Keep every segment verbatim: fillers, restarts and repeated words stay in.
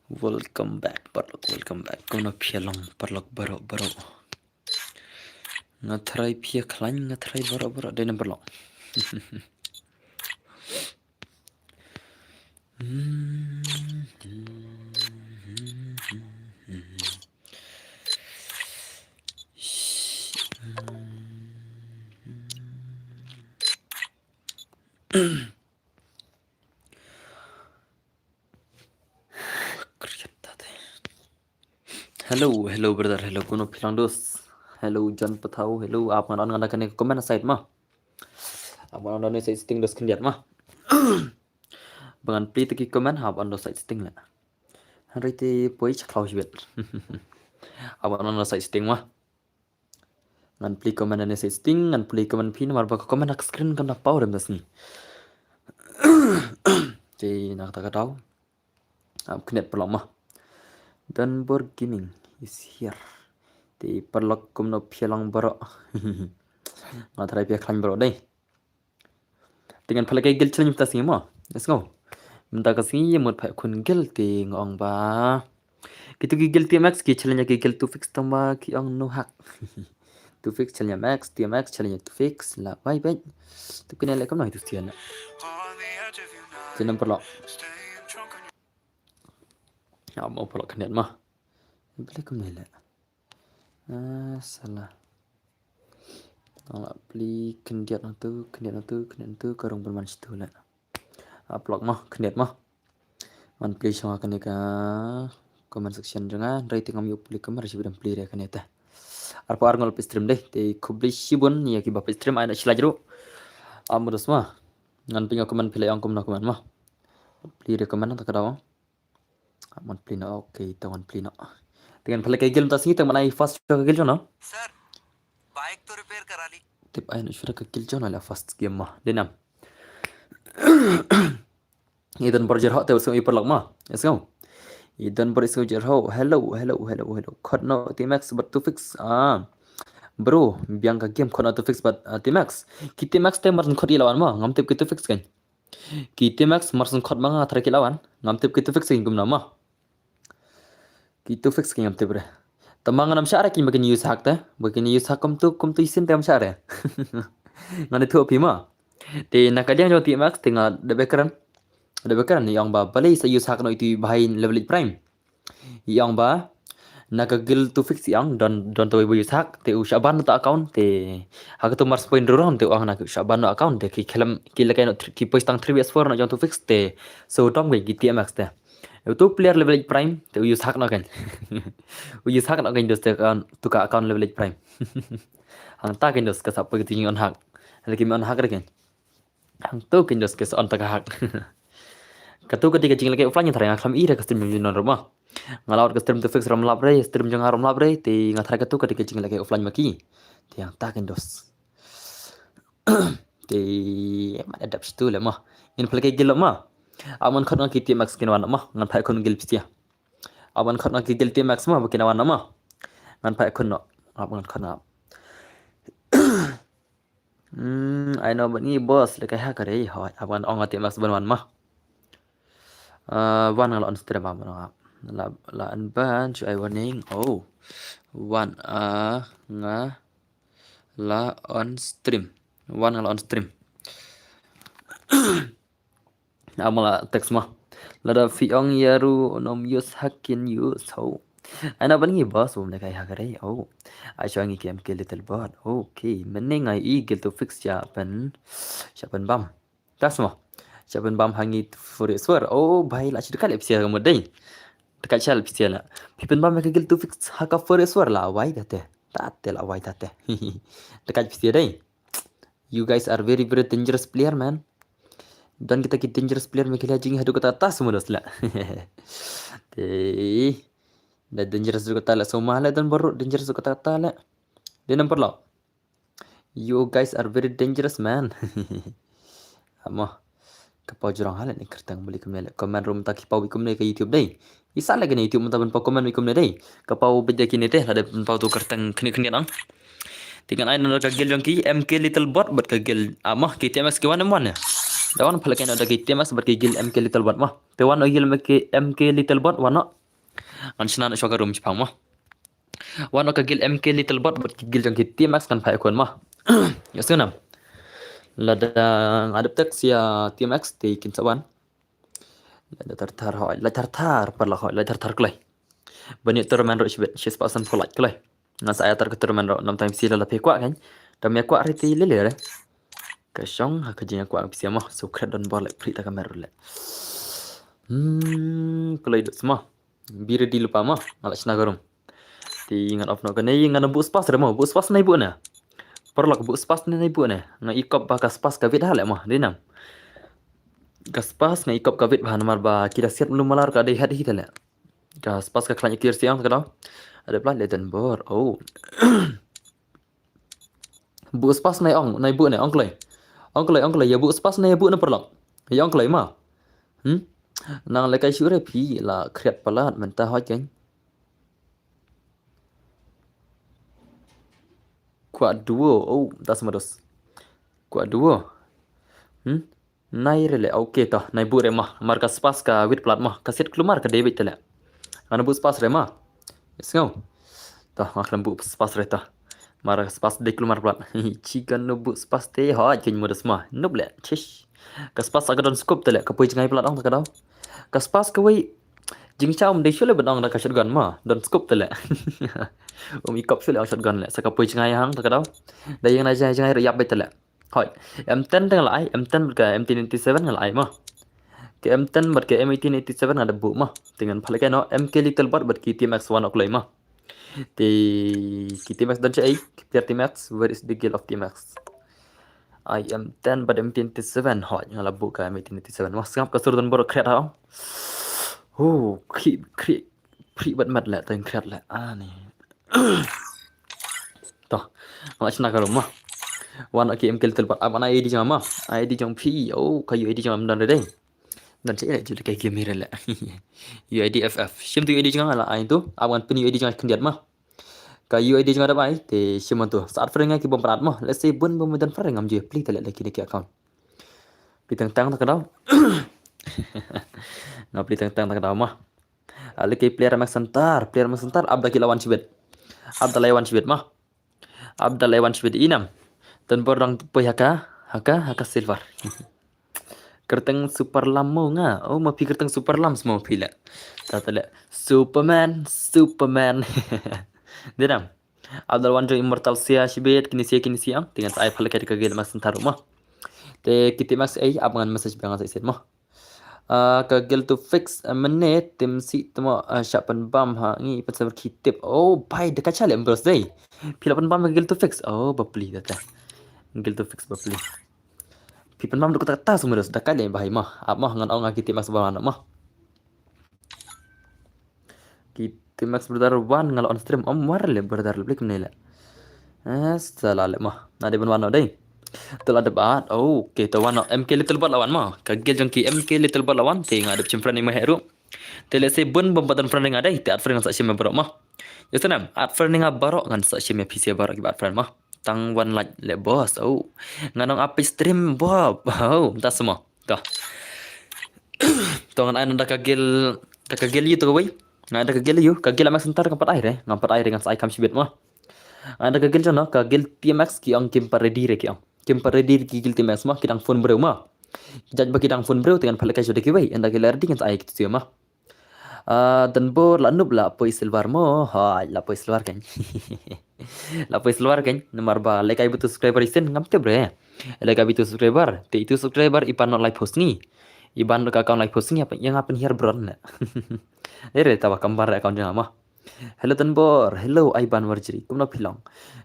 Welcome back, paralok, welcome back. Kumno phi ïa long, paralok baroh baroh? Nga tharai phi ïa khlaiñ, nga tharai baroh baroh, dei na paralok. Hello, hello brother, hello, kumno phi long dos? Hello John Pathau, hello, ap ngan on nga da kane ka comment side ma. Ap ngan on da ne side setting dos khyndiat ma. Ba ngan plie te ki comment hap on da side setting la. Hynrei te poi cha khlaw shibit. Ap ngan on da side setting ma. Ngan plie comment da ne side setting, ngan plie comment phi namar ba ka comment ha ka screen kam da paw rem da sngi. Te na kata ka daw. Ap khyndiat paralok ma. Donbor Gaming is here. Te paralok kumno phi ïa long baroh? Nga tharai phi ïa khlaiñ baroh dei. Te ngan pynlehkai guild challenge mynta sngi mo. Let's go. Mynta ka sngi ïa mut pha khun guild te nga ong ba. Kitu ki guild T M X ki challenge ki guild two fix tang ba ki ong no hack. Two fix challenge max, T M X challenge two fix la bai bai. Tu kine le kam na itu stian. Te number lo. Ya mo polo khyndiat ma. Beli kam ne le. Ah, salah. Nang la plie khyndiat nang tu, khyndiat nang tu, khyndiat nang tu, ka rung ban man shitu le. Ap lok mo, khyndiat mo. Ngan plie shong ha kane ka comment section jong nga, hynrei te ngam ïoh plie comment, shi bidang plie re kane te. Arphew ar ngal peit stream dei, te khublei shibun ïa kiba peit stream, ai na shlai jru. Am dos ma. Ngan pynïoh comment phi la ïong kumno comment ma. Plie re comment nang ta ka daw. Am ngan plie noh, okay, te ngan plie noh. Te ngan pynlehkai guild mynta sngi te ngan ai first ka guild jong no. Sir, bike to repair kara li. Tip ai na shuwa ka guild jong no la first game ma. Dei nam. Idan bor jer ho te usung i paralok ma. Let's go. Idan bor isung jer ho. Hello, hello, hello, hello. Khot no T M X but two fix. Ah. Bro, biang ka game khot no two fix but uh, T M X. Ki T M X te mar khot i lawan ma. Ngam tip ki two fix kan. Ki T M X mar khot ma nga tharai ki lawan. Ngam tip ki two fix kan kumno ma. Ki two fix ki ngam tip re. Tama ngan am shah re ki ba kin use hack te. Ba kin use hack kum tu, kum tu isin te am shah re. Ngan ithuh phi ma. Te na ka liang jong T M X te nga da bekran. Da bekran ni ong ba balei sa use hack no itu behind level eight prime. I ong ba na ka guild two fix i ong don don to use hack te u shaban ta account te ha ka tu mar point round te u ong na ka shaban account te ki khlem ki lekai no ki post tang three vs four no jong two fix te so dom ki T M X te. Utu player level eight prime te u use hack no kan. U use hack no kan dos te account tu ka account level eight prime. Hangta kan dos ka sap ka tu on hack. Lagi on hack re kan. Hangtu kan dos ka on ta ka hack. Katu ka dei ka jingleh offline tharai nga kham i re ka stream jong non rama. Nga lawat ka stream two fix ram lap re, stream jong nga ram lap re, te nga tharai katu ka dei ka jingleh offline ma ki. Te hangta kan dos. Te ma da dap shitu le ma. Ngin pynlehkai guild ma. Aman khot nga ki T M X kin wan ma. Ngan phai khon guild pisia. Aman khot nga ki guild T M X ma ba kin wan ma. Ngan phai khon no. Aman khot nga. Hmm, ai no ban ngi boss le kai ha ka re. Hoi, aman ong nga T M X ban wan ma. Uh, wan nga la on stream ba ma. La la an ban chu ai warning. Oh. Wan a nga la on stream. Wan nga la on stream. Amala text ma. Lada phi ong ïa ru nom use hack kin use ho. Ai na ban ngi boss um le kai hack re. Oh. Ai shwa ngi kem ke little bot. Okay. Mene ngai i guild two fix sha pen sha pen bam. Tas ma. Sha pen bam hangi four vs four. Oh bhai la shi dekat le pisia ka mudai. Dekat shal pisia la. Phi pen bam ka guild two fix ha ka four vs four la wai tate. Tate la wai tate. Dekat pisia dai. You guys are very very dangerous player man. Don kita ki dangerous player me khela jing hadu kata tas mo dos la. Te da dangerous du kata la so ma la don baru dangerous du kata la. De number lo. You guys are very dangerous man. Amo. Ka pau jurong hale ni kertang beli kumne le comment room ta ki pau bi kumne ka YouTube dai. Isa lagi ni YouTube mata ban pau comment bi kumne dai. Ka pau bejaki ni teh la de ban pau tu kertang kini kini nang. Tingan ai nang ka guild jong ki M K Little Bot bad ka guild amah ki T M X ki wan em wan ya. Da wan pala kena da ki T M X bad ki guild M K Little Bot mah. Te wan o guild M K M K Little Bot wan no. Ngan shna na shuwa ka room shipang mo. Wan ka guild M K Little Bot bad ki guild jong ki T M X kan phai khun mo. Ïa sngewbha. Lada nga dep text ïa T M X te kin sa wan. Lada thar thar hoi, la thar thar paralok hoi, la thar thar kloi. Ban ïa tournament ruh shibit, shi spah san phew lak kloi. Ngan sa ïa tar ka tournament ruh, namar time shi la la phi kwah kan. Dam ïa kwah ri ti lele re. Ka shong ha ka jingkwah ka pisa mo, so kret don bor lek phri ta ka mer ruh lek. Hmm, kloi duk sma. Biri di lupa mo, nga la shna ka room. Te ngan off noh kane, ngan buh spas re mo, buh spas nai buh ne. Paralok buh spas nai buh ne. Nga ikop ba ka spas ka wit ha lek mo, dei nam. Ka spas nga ikop ka wit ba namar ba ki da siat mlu malar ka dei head hi te lek. Ka spas ka khlaiñ kier siang ka daw. Ada plat le don bor. Oh. Buh spas nai ong, nai buh ne ong kloi. Ong kloi, ong kloi, ïa buh spas nai buh ne paralok. Ïa ong kloi ma. Hmm? Nang le kai shu re phi la khriat palat mynta hoi keng. Kwah duo, oh, das mados. Kwah duo. Hmm? Nai re le, okay to, nai buh re ma. Mar ka spas ka wit palat ma. Ka siat klumar ka dei wit te le. Ngan buh spas re ma. Sngew. To, nga khlem buh spas re to. Mar ka spas dei klumar palat. Chi kan no buh spas te, hoi, kin mudas ma. Nup le, chish. Ka spas ka don scope te le, ka poi jngai palat ong ta ka daw. Ka spas ka wei. Jingsham dei shu le ban ong da ka shotgun ma. Don scope te le. Um ikop shu le ong shotgun le. Sa ka poi jngai hang ta ka daw. Da ïa nai jngai jngai re ïap beit te le. Hoi, M ten te nga la ai, M ten bad ka M ten eighty seven nga la ai ma. Ka M ten bad ka M eighteen eighty seven nga da buh ma. Te ngan phah lehkai noh, M K Little Bot bad ki T M X wan ok lei ma. Te ki T M X don sha ei, ki player T M X, where is the guild of T M X? Ai M ten bad M eighteen eighty seven, hoi, nga la buh ka M eighteen eighty seven ma. Sngap ka sur don bor khret ha. Hu, khri, khri, khri bad mat le, tang khret le. Ani. To, nga la shna ka room ma. Wan ki M K Little Bot, ap ana I D jong ma. I D jong phi, oh, ka U I D jong ma don re dei. Don sha ei ju le ka game re le. U I D F F. Shim tu U I D jong nga la ai tu, ap ngan pyn U I D jong nga khyndiat ma. Ka U I D jong nga da bai, te shim tu. Sa add friend nga ki bym pat add ma. Let's say bun bym don friend ngam ju pli te le ki ne ki account. Pli tang tang ta ka daw. Nga pli tang tang ta ka daw ma. Ah, lehkai player Max Center, player Max Center, ap da ki la wan shibit. Ap da la wan shibit ma. Ap da la wan shibit inam. Don bor dang poi ha ka, ha ka, ha ka silver. Kyrteng super lam mo nga. Oh, ma phi kyrteng super lam mo phi le. Ta ta le. Superman, Superman. Dei nam. Ap da la wan jong Immortal sia shibit, kine sia, kine sia. Te ngan sa ai phah lehkai ka guild Max Center ma. Te ki T M X ei, ap ngan message biang sa isit ma. Ah, ka guild to fix, ah, mynne tim si tmo, ah, sha pynbam ha ngi pynsaber ki tip. Oh, bai da ka cha le Ambrose dei. Phi la pynbam ka guild to fix. Oh, bapli da ta. Guild to fix bapli. Phi pynbam da ka ta ta sumrus da ka le bai ma. Ap ma ngan ong ki T M X ba ma. Ki T M X brother wan nga la on stream. Om war le brother le blik ne le. Eh, sala le ma. Na de ban wan no dei. Tu la de bat. Oh, okay, tu wan no. M K Little Bot la wan ma. Ka guild jong ki M K Little Bot la wan. Te nga de chim friend ma heru. Te le se bun bym pat don friend nga dei. Te add friend ngan sa shim baroh ma. Ïa snem, add friend nga baroh ngan sa shim phi sia baroh ki ba add friend ma. Tang wan like le boss. Oh. Ngan ong ap stream bob. Oh, ta sma. To. To ngan ai na da ka guild, da ka guild ïa to ka wei. Ngan da ka guild ïa, ka guild Max Center ngam pat ai re, ngam pat ai re ngan sa ai kam shibit ma. Ngan da ka guild jong no, ka guild T M X ki ong kim pat ready re ki ong. Kim pat ready re ki guild T M X ma, ki dang phone briew ma. Judge ba ki dang phone briew te ngan phah lehkai sha da ki wei, ynda ki la ready ngan sa ai ki tu ma. Ah, don bor la nup la poi silver mo, hai la poi silver kan. La poi silver kan, namar ba lehkai ba tu subscriber isin ngam tip re. Lehkai ba tu subscriber, te itu subscriber i pan no live post ngi. I ban ka account live post ngi, apa, ïa nga pynhiar bron ne. Dei re ta ba kam ban re account jong nga ma. Hello Tanbor, hello Aiban Warjri, kumno phi long?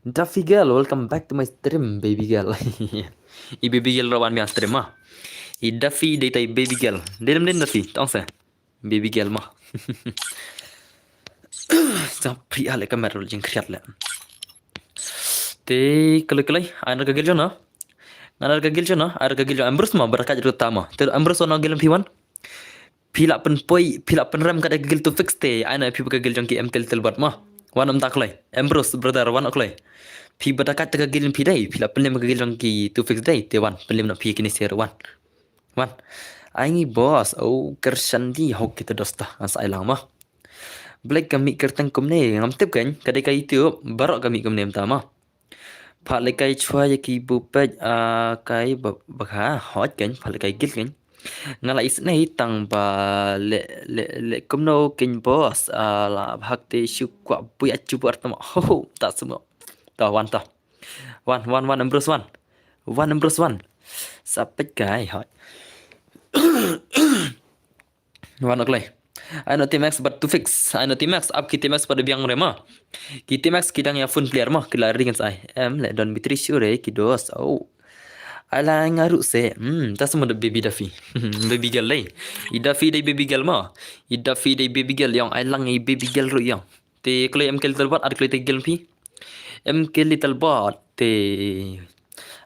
Duffy girl, welcome back to my stream, baby girl. I baby girl ruh wan biang stream ma. I Duffy dei tai baby girl. Dei lem dei Duffy, tong se. Baby girl ma. Sa pri ale ka mer jingkhriat le. Te kele kele, ai na ka guild jong no. Ngan ai ka guild jong no, ai ka guild jong Ambrose ma, barakat jong ta ma. Te Ambrose no guild phi wan. Phi la pynpoi, phi la pynrem ka da ka guild to fix te, ai na phi ba ka guild jong ki M K Little Bot ma. Wan um ta kloi. Ambrose brother wan kloi. Phi ba da ka da ka guild phi dei, phi la pynrem ka guild jong ki to fix dei, te wan pynrem no phi kini ser wan. Wan. Ai ngi boss, oh kershandi hok kita dosta, ngan sa ai lang ma. Blei ka mih kyrteng kumne, ngam tip kein, ka dei ka YouTube, baroh ka mih kumne mynta mo. Pat lehkai chwa ïa ki bapeit, ah, kai ba, ba ka, hoi kein, pat lehkai guild kein. Nga la isynei tang ba leh, leh, leh kumno kein boss, ah, la bhak te shu kwah bui a chu bor tama. Ho, ho, ta sumo. Ta wan ta. Wan, wan, wan, Ambrose wan. Wan, Ambrose wan. Sa peit kai, hoi. Wan ok lei. Ai no T-Max bad two fix. Ai no T-Max, ap ki T-Max pat biang re mo. Ki T-Max ki dang ïa phone player mo, ki la ring ai. Em, leh don battery shu re, ki dos. Oh. Ai la nga ruh se. Hmm, ta sumo da baby Duffy. Baby girl lei. I Duffy dei baby girl mo. I Duffy dei baby girl ïong, ai lang i baby girl ruh ïong. Te kloi M K Little Bot, ar kloi te gel phi. M K Little Bot, te.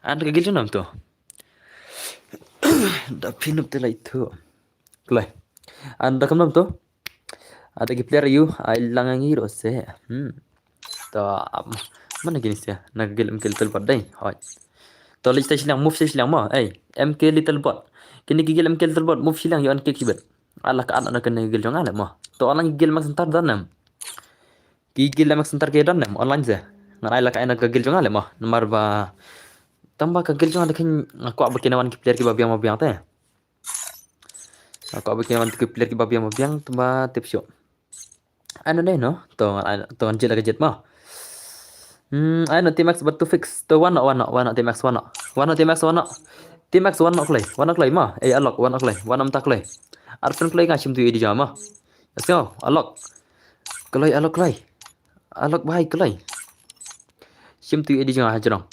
An ka gel nam to. Da phi nup te lai to. Kloi. An da kam nam to. Ada ki player ïu, ai lang ngi ro se. Hmm. To, am, mana kini sia, na ka gel M K Little Bot dei. Hoi. To leh te shiliang, move te shiliang mo. Ei, M K Little Bot. Kini ki gel M K Little Bot, move shiliang ïoh an kick shibit. Ala ka an na kini gel jong ale mo. To alang gel Max Center don nam. Ki gel Max Center ki don nam, online se. Ngan ai la ka ai na ka gel jong ale mo. Namar ba. Tang ba ka gel jong ale khin nga kwah ba kine wan ki player ki ba biang ba biang te. Nga kwah ba kine wan ki player ki ba biang ba biang, tang ba tip shuh. Ai no dei no, to ngan ai, to ngan jied la ka jied mo. Hmm, ai no T-Max bad two fix, to wan no, wan no, wan no T-Max, wan no. Wan no T-Max, wan no. T-Max wan no kloi, wan no kloi mo. Ei, Alok, wan no kloi, wan no mynta kloi. Ar phin kloi nga shim tu ïa di jong mo. Let's go, Alok. Kloi, Alok kloi. Alok bhai kloi. Shim tu ïa di jong ha jrong.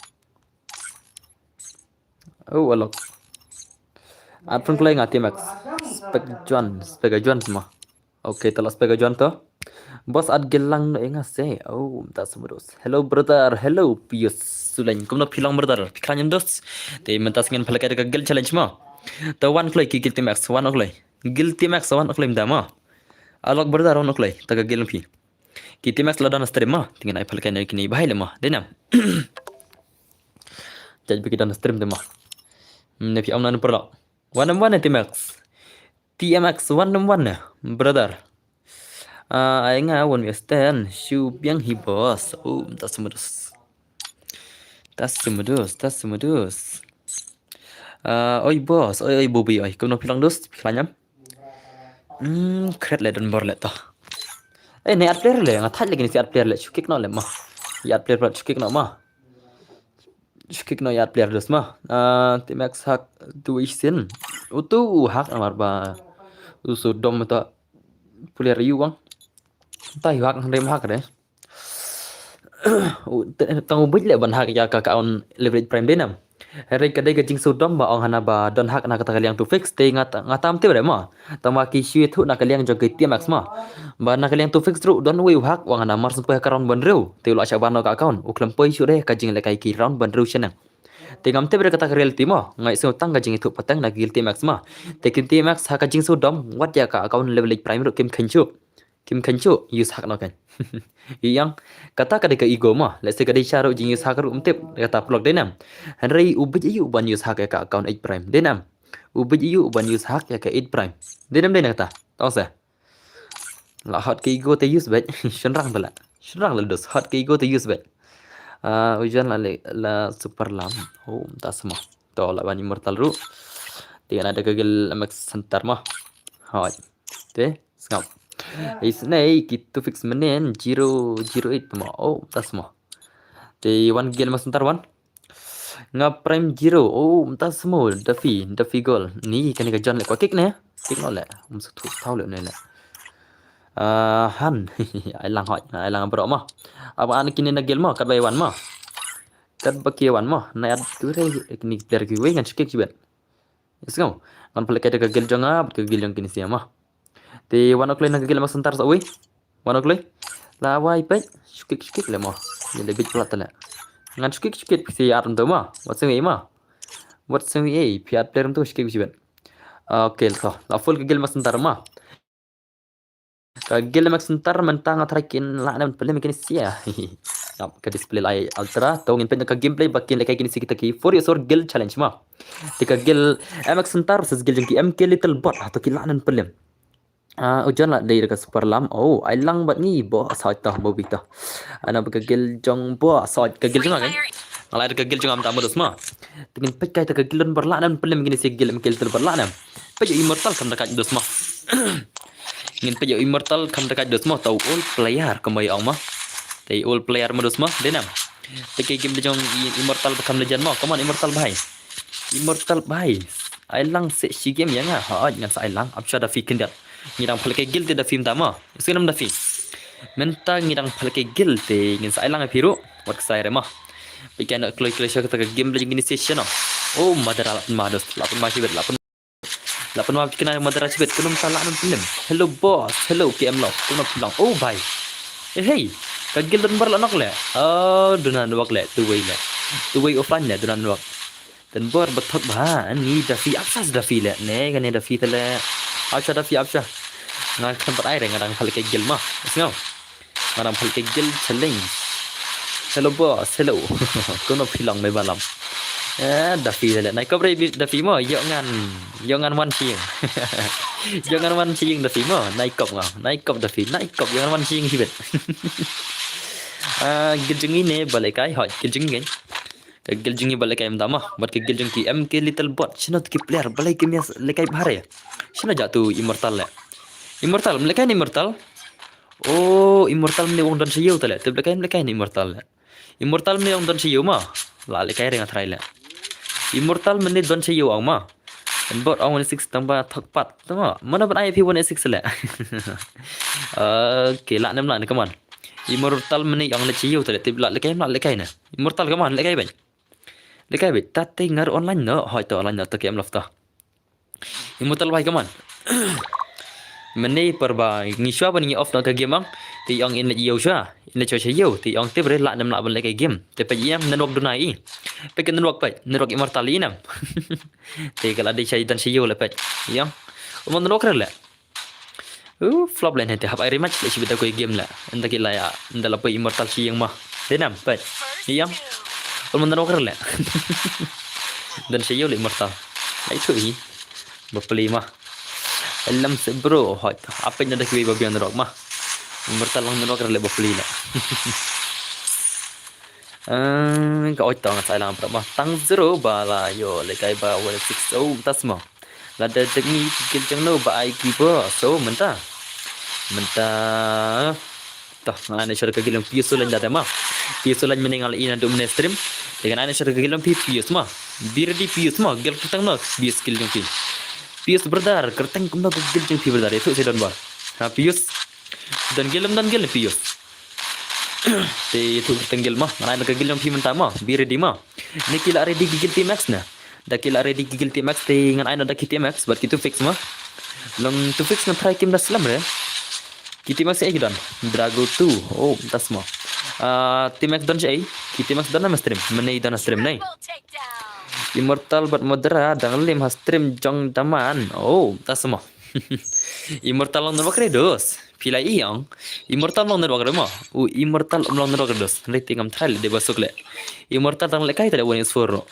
Oh, Alok. Ar phin kloi nga T-Max. Spek Juan, Spek Juan mo. Okay, to la Spek Juan to. Boss at gel lang no ïa nga se. Oh, mynta sumo dos. Hello brother, hello Pius Suleng. Kumno phi long brother? Phi khlaiñ em dos? Te mynta sngen pha lehkai da ka gel challenge mo. To wan kloi ki gel T-Max, wan ok kloi. Gel T-Max, wan ok kloi mynta mo. Alok brother, wan ok kloi. Ta ka gel phi. Ki T-Max la don ha stream mo. Te ngin ai pha lehkai na kine bhai le mo. Dei nam. Judge ba ki don ha stream te mo. Hmm, ne phi ong na por lo. Wan nam wan T-Max. T-Max wan nam wan brother. Ah, ai nga wan Western. Shu biang hi boss. Oh, mynta sumo dos. Ta sumo dos, ta sumo dos. Ah, oi boss, oi, oi, bubi, oi. Kumno phi long dos, phi khlaiñ em? Hmm, kret le don bor le to. Eh, ne at player le, nga thait le kini si at player le, shu kick no le mo. Ïa at player pat shu kick no mo. Shu kick no ïa at player dos mo. Ah, T-Max hak tu isin. Utu hak namar ba. Usu dom ta. Player ïu wang. Ta ïu hak hang rem hak de. U, te-, tang u bit le ban hack ïa ka account Leverage Prime dei nam. Hynrei ka dei ka jingsngewdom ba ong hana ba don hack na kata ka liang two fix te nga ta-, nga tam te ba dei mo. Tang ba ki shu ïathuh na ka liang jong ki T-Max mo. Ba na ka liang two fix ruh don uwei u hack u ong hana mar shu poi ha ka round ba hynriew te u la shah ban noh ka account. U khlem poi shuh re ka jinglehkai ki round ba hynriew shaneng. Te ngam tip re kata ka reality mo. Nga ïohsngew tang ka jingïathuh pateng na ki T-Max mo. Te ki T-Max ha ka jingsngewdom wat ïa ka account Leverage Prime ruh kim kheiñ shuh. Kim kheiñ shuh, use hack noh kan. Ïeng, kata ka dei ka ego mo. Let's say ka dei sha ruh jing use hack ruh ym tip, kata paralok dei nam. Hynrei u bit aïu ban use hack ïa ka account eight prime, dei nam. U bit aïu ban use hack ïa ka eight prime. Dei nam dei na kata. Tang se. La hot ka ego te use bit. Shynrang te la. Shynrang la dos. Hot ka ego te use bit. Ah, u John la le, la super lam. Oh, ta sama. To la ban immortal ruh. Te na da ka gel M X center mo. Hot. Te. Sngap. Isnei ki two fix mynnin zero zero eight mo. Oh, mynta sma. Te wan gel ma center wan. Nga prime zero. Oh, mynta sma. Duffy, Duffy goal. Ni kane ka John le ko kick ne. Kick no le. Um sa thu thaw le ne le. Ah, han. Ai lang hoi. Ai lang bro ma. Aba an kine na gel ma. Kat bai wan ma. Kat ba ki wan ma. Na yat tu re. Ni player ki wei ngan kick jiben. Yes, ngau. Ngan pale kai da ka gel jong nga, ka gel jong kine sia ma. Te wan ok lei na ka gel ma center sa ui. Wan ok lei. La wai pek. Shukik shukik le ma. Ni le bit plat le. Ngan shukik shukik si at tu ma. Wat sing ma. Wat sing eh. Piat player tu shukik shibet. Okay, so. La full ka gel ma center ma. Ka gel ma center mynta nga try kin la na pele mekin sia. Yap, ka display lai ultra. To ngin pynda ka gameplay ba kin le kai kin si kita ki for your sword gel challenge ma. Te ka gel M X center versus gel jong ki M K little bot. To ki la na pele. Ah, u John la dei da ka super lam. Oh, ai lang bad ngi, boss, hoi toh, Bobby toh. Ana ba ka guild jong, boss, hoi ka guild jong nga. Nga la da ka guild jong nga mynta mo, dos mo. Te ngin peit kai ta ka guild don bar la nam, pynlem kine shi guild, em guild don bar la nam. Peit ïa u Immortal kham da ka, dos mo. Ngin peit ïa u Immortal kham da ka, dos mo, ta u old player kumba ïa ong mo. Te old player mo, dos mo, dei nam. Te ka game da jong i-, Immortal ba kham legend mo. Come on, Immortal bhai. Immortal bhai. Ai lang seh shi game ïa nga. Hooid, ngan sa ai lang. Ap sha Duffy khyndiat. Ngi dang pha leh kai guild te Duffy mynta mo. Ïohsngew nam Duffy. Mynta ngi dang pha leh kai guild te ngin sa ai lang ïa phi ruh. Wat ksai re mo. Peit kai na kloi kloi sha kata ka game da jong kine shi session no. Oh, Madara la pynma, dos. La pynma shibit, la pynma. La pynma kine Madara shibit, kumno mynta la pynlem. Hello boss, hello K M Love, kumno phi long. Oh bhai. Eh, hey, ka guild don bar la nok leh. Oh, duna nok leh, tu wei leh. Tu wei offline leh, duna nok. Don bar ba thok bha, ani Duffy, ap sha Duffy leh. Ne, kane Duffy te leh. Ap sha Duffy, ap sha. Nga khlem pat ai re, nga dang pha leh kai guild mo. Sngew. Nga dang pha leh kai guild challenge. Hello boss, hello. Kumno phi long me balam. Eh, Duffy te leh. Nai kop re Duffy mo, ïoh ngan. Ïoh ngan wan shing. Ïoh ngan wan shing Duffy mo. Nai kop nga. Nai kop Duffy. Nai kop ïoh ngan wan shing shibit. Ah, guild jong ngi ne ba leh kai, hooid, guild jong ngi. Ka guild jong ngi ba leh kai mynta mo. Bad ka guild jong ki M K Little Bot. Shano ki player ba leh kai, mia leh kai bha re. Shano ja tu Immortal leh. Immortal, me leh kai ne Immortal. Oh, Immortal mynne u ong don sha ïew te leh. Te leh kai, me leh kai ne Immortal leh. Immortal mynne u ong don sha ïew mo. La leh kai re nga try leh. Immortal mynne don sha ïew ong mo. Don bot ong one six tang ba thok pat. Tang mo. Mano ban ai phi one six leh. Okay, la nem la ne, come on. Immortal mynne u ong leh sha ïew te leh. Te la leh kai, la leh kai ne. Immortal, come on, leh kai beit. Leh kai beit. Ta te ngar online no. Hoi to online no, to K M Love to. Immortal bhai, come on. Mynne por ba ngi shuwa ban ngi off na ka game ang. Te ong in leh ïew shuwa. In leh shuwa sha ïew. Te ong te bre la nem la ban leh kai game. Te peit ïa network duna i. Peit ka network peit. Network Immortal i nam. Te ka la dei sha i don sha ïew leh peit. Ïa. Um network re leh. Uh, flop leh ne te hap ai rematch leh shibit da kawei game leh. Ynda ki la ïa, ynda la poi Immortal shi ïing mo. Dei nam, peit. Ïa. Ul man da nok leh. Don sha ïew leh Immortal. Ai tu hi. Ba pli mo. Lam se bro, hot. Apa ynda kiwei ba biang da nok mo. Immortal long da nok leh ba pli leh. Eh, ka oi tang sa lang bro mo. Tang zero ba la ïoh leh kai ba one six oh tas mo. Lada dep ngi ki guild jong no ba ai ki ba so mynta. Mynta. Toh, nga ai na share ka guild jong Pius Solan da ma. Pius Solan mynne nga la ïohi naduh mynne stream. Te ngan ai na share ka guild jong phi Pius ma. Be ready Pius ma, guild kyrteng no Pius guild jong phi. Pius brother, kyrteng kumno ka guild jong phi brother. Ïathuh sha don ba. Ha Pius. Don guild, don guild Pius. Te ïathuh kyrteng guild ma. Ngan ai na ka guild jong phi mynta ma. Be ready ma. Ne ki la ready ki guild T-Max ne. Da ki la ready ki guild T-Max te ngan ai noh da ki T-Max bad ki two fix ma. Long two fix ngan try kim da slem re. Ki T-Max eh ki don. Drago two. Oh, tas ma. Ah, T-Max don sha ei. Ki T-Max don na stream. Mynne don na stream ne. Immortal bad Madara dang lem ha stream jong da man. Oh, tas ma. Immortal long network re dos. Phi la ïohi ong. Immortal long network re ma. U Immortal um long network re dos. Hynrei te ngam try leh dei ba suk leh. Immortal dang leh kai te leh one is four no.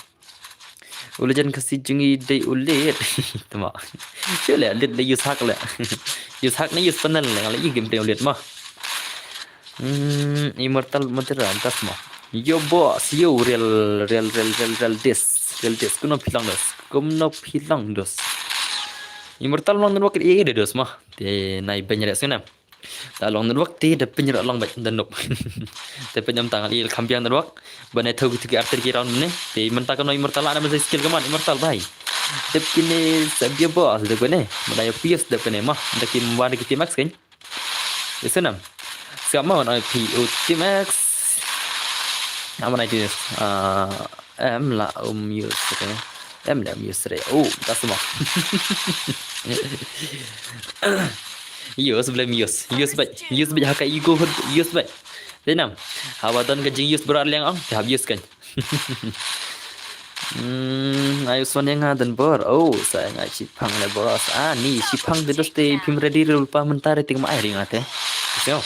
U legend Khasi jong ngi dei u Lit. Tama. Shu leh Lit leh use hack leh. Use hack ne use panel leh, nga leh ïohi game dei u Lit ma. Hmm, Immortal Madara tas ma. Yo boss, yo real, real, real, real, real dis. Real dis. Kumno phi long dos. Kumno phi long dos. Immortal long network ïa dei dos ma. Te nai beiñ re sngewnem. Ta long network te da pynrah long bad da nup. Te pynjam tang i kham biang network. Ba ne thau ki thau ki arter ki round ne. Te mynta ka no Immortal la na mynta skill kaman Immortal bhai. Dep kine sa bia boss dep kine. Mynta ïa Pius dep kine ma. Mynta ki mwa da ki T-Max kan. Ïa snam. Sa ma wan ai P O T-Max. Aman ai T-Max. Ah, em la um use re. Em la um use re. Oh, ta sma. Use blem use. Use bad. Use bad haka ego hud use bad. Denam. Hawa don ka jing use bro liang ong. Te hab use kan. Hmm, ayo son yang nga don bor. Oh, sa nga shipang le boros. Ah, ni shipang de dos te phim ready rul pa mynta re ting ma ai ring ate. So.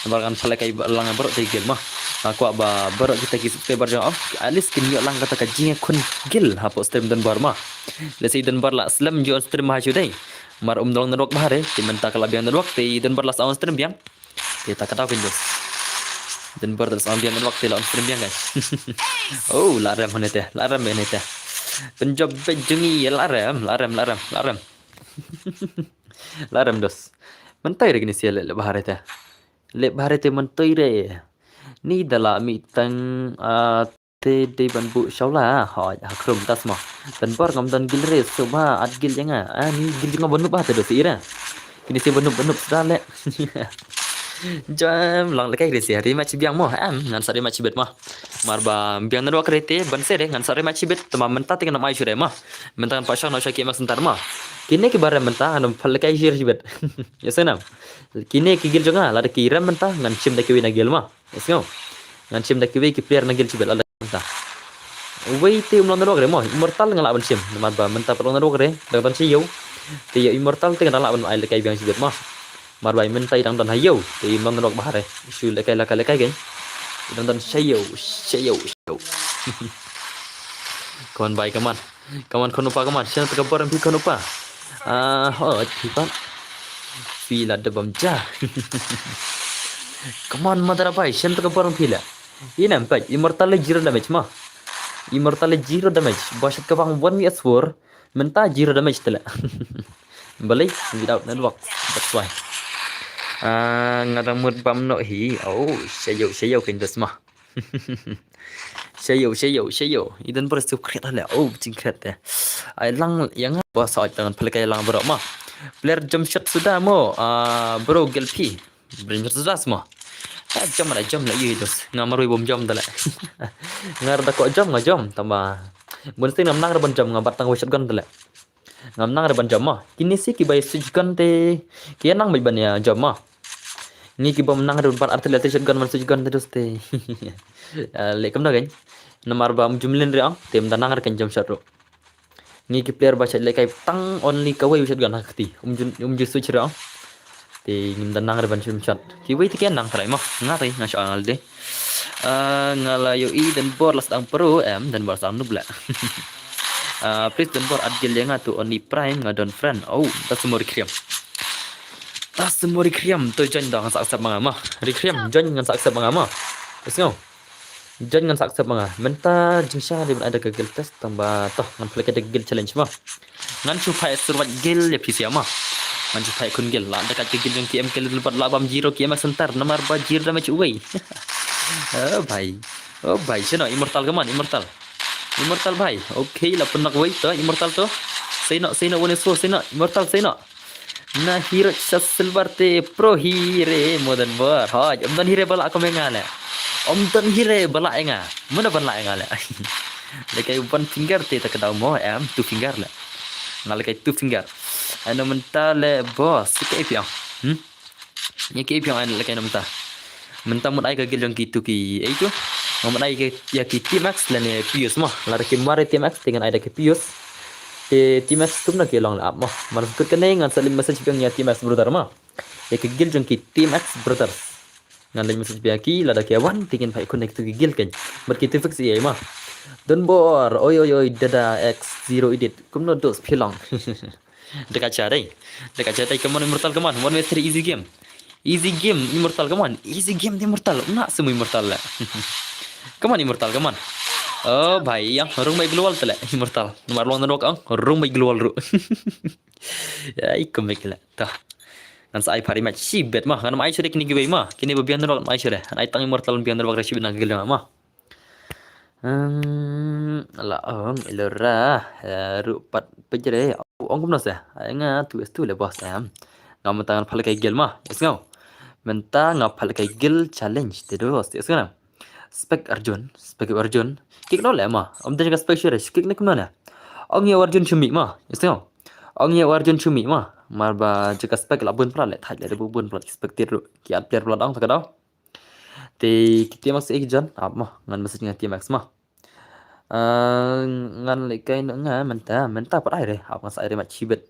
Namar kan phalai kai lang bor te gel ma. Nga kwah ba bor kita ki subscriber jong. At least kin ïoh lang kata ka jingïakhun gel hapoh stream don bor ma. Let's say don bor la slem ju stream ma shu dei. Mar um don network bha re, te mynta ka la biang network, te don bor la sa on stream biang. Te ta ka daw pyndos. Don bor la sa on biang network, te la on stream biang kan. Oh, la rem hangne te, la rem hangne te. Pynjop bad jong ngi, la rem, la rem, la rem, la rem. La rem dos. Mynta re kine sia leh, leh bha re te. Leh bha re te mynta re. Ni da la mih tang, ah, te dei ban buh shawla, hoi, ha khrum tas mo. Don bor ngam don gil re, suba at gil jong nga. Ah, ni gil jong nga ba nup bha te dos ira. Kine sia ba nup, ba nup sda leh. Jam lang leh kai re sia, rematch biang mo, em, ngan sa rematch bad mo. Mar ba biang network re te, ban se re, ngan sa rematch bad, tama mynta te ngan ai shu re mo. Mynta ngan pa shong na sha ki mak sentar mo. Kine ki ba rem mynta, ngan pha leh kai shir bad. Ya senam. Kine ki gil jong nga, lada ki rem mynta, ngan shim da kiwei na gil mo. Yes, ngau. Ngan shim da kiwei ki player na gil shibit lada mynta. Uwei te um long network re mo, Immortal nga lah ban shim. Namar ba mynta pat long network re, dang don sha ïew. Te ïa Immortal te nga dang lah ban ai lehkai biang shibit mo. Namar ba mynta i dang don ha ïew, te um long network bha re. Shu lehkai lehkai lehkai kein. I dang don sha ïew, sha ïew, sha ïew. Come on bhai, come on. Come on, khun u pa, come on. Shen te ka bor phi khun u pa. Ah, ho, phi pa. Phi la da bam ja. Come on, mother bhai, shen te ka bor phi la. Ina em pek, Immortal le zero damage mo. Immortal le zero damage. Ba shat ka bang one V S four. Mynta zero damage te la. Balei, without network. That's why. Ah, nga dang mut bam noh hi. Oh, sha ïew, sha ïew kein dos mo. Sha ïew, sha ïew, sha ïew. I don bor suk kret le. Oh, jingkret te. Ai lang ïa nga ba sa oi tangan pha lehkai lang bro mo. Player jump shot suda mo. Ah, bro gel phi. Player jump shot suda mo. Ah, jump la, jump la, ïa dos. Nga marwei bom jump te la. Nga da ko jump, nga jump. Tama. Bun sting nam nang ra ban jump, nga bat tang wei shotgun te la. Ngam nang re ban jump mo. Kine si kiba ïa switch gun te ki ïa nang bad ban ïa jump mo. Ngi ki bym nang re ban pat artylli artylli shotgun ban switch gun te dus te. Ah, leh kumno kein. Namar ba um jum lin re ong te ym da nang re kein jump shot ruh. Ngi ki player ba shait lehkai tang only kawei u shotgun ha kti. Um ju, um ju switch re ong. Te ngim da nang re ban shim shot. Kiwei te ki nang trai mo. Nga trai nga shu ngal de. Ah, nga la ïohi don bor la sdang pro em, don bor sdang nup la. Ah, please don bor add guild ïa nga to only prime nga don friend. Oh, ta sumo ri kriam. Ta sumo ri kriam to join da ngan sa accept ma nga mo. Ri kriam join ngan sa accept ma nga mo. Is ngau. Join ngan sa accept ma nga. Mynta jingshisha dei ban ai da ka guild test tang ba to ngan pha lehkai da ka guild challenge mo. Ngan shu phai survive guild ïa phi sia mo. Ngan shu phai khun guild la da ka guild jong ki em ka little bot la bam zero ki em center namar ba zero damage uwei. Oh bhai. Oh bhai, sino immortal, come on, immortal. Immortal bhai. Okay, la pynnak uwei to, immortal to. Sino, sino, one is four, sino, immortal, sino. Na hero sa silver te pro hire mo don bor. Hoi, ym don hire ba lah kum ïa nga le. Ym don hire ba lah ïa nga. Mano ban lah ïa nga le. Lehkai one finger te ta ka daw mo em two finger le. Nga lehkai two finger. Ano mynta le boss, ka A P ang. Hmm? Ïa ka A P ang lehkai na mynta. Mynta mut ai ka guild jong ki tu ki, eh, tu. Nga mut ai ka, ïa ki T-Max lane Pius mo. Lada ki mar T-Max te ngan ai da ki Pius. Te T-Max kum na ki long la ap mo. Mar kut kane ngan sa leit message biang ïa T-Max brother mo. Ïa ki guild jong ki T-Max brothers. Ngan leit message biang ki lada ki wan te ngin phai connect tu ki guild kein. Bad ki tu fix ïa mo. Don bor, oi oi oi, dada X zero edit. Kumno dos phi long. Deka cha dei. Deka cha dei, come on, Immortal, come on. One v three, easy game. Easy game, Immortal, come on. Easy game, Immortal. Na semu Immortal la. Come on, Immortal, come on. Oh, bhai, yang rung bai global tele, Immortal. Namar long nadok ang, rung bai global ru. Ya, ikum bai kila. Tah. Ngan sa ai pari match. Shibet ma. Ngan ai sure kini giveaway ma. Kini ba biang nadok ai sure. Ngan ai tang Immortal biang nadok re shibet nang gila ma. Hmm, la ong ilora, eh, ruh pat pejre, ong kumno se, ai nga tu es tu le boss em. Nga mynta ngan pha lehkai guild ma, yes ngau. Mynta nga pha lehkai guild challenge te dos, yes ngau. Spec Arjun, Spec Arjun. Kick no le ma, ym te ka spec sure, kick ne kumno ne. Ong ïa Arjun chumi ma, yes ngau. Ong ïa Arjun chumi ma, mar ba jaka spec la bun pla le, thaj le bun pla spec tir ruh, ki at player pla dang ta ka dau. Te ki T-Max e ki jon, ap mo, ngan message nga T-Max mo. Ah, ngan lehkai noh nga mynta, mynta pat ai re, ap ngan sa ai re match shibet.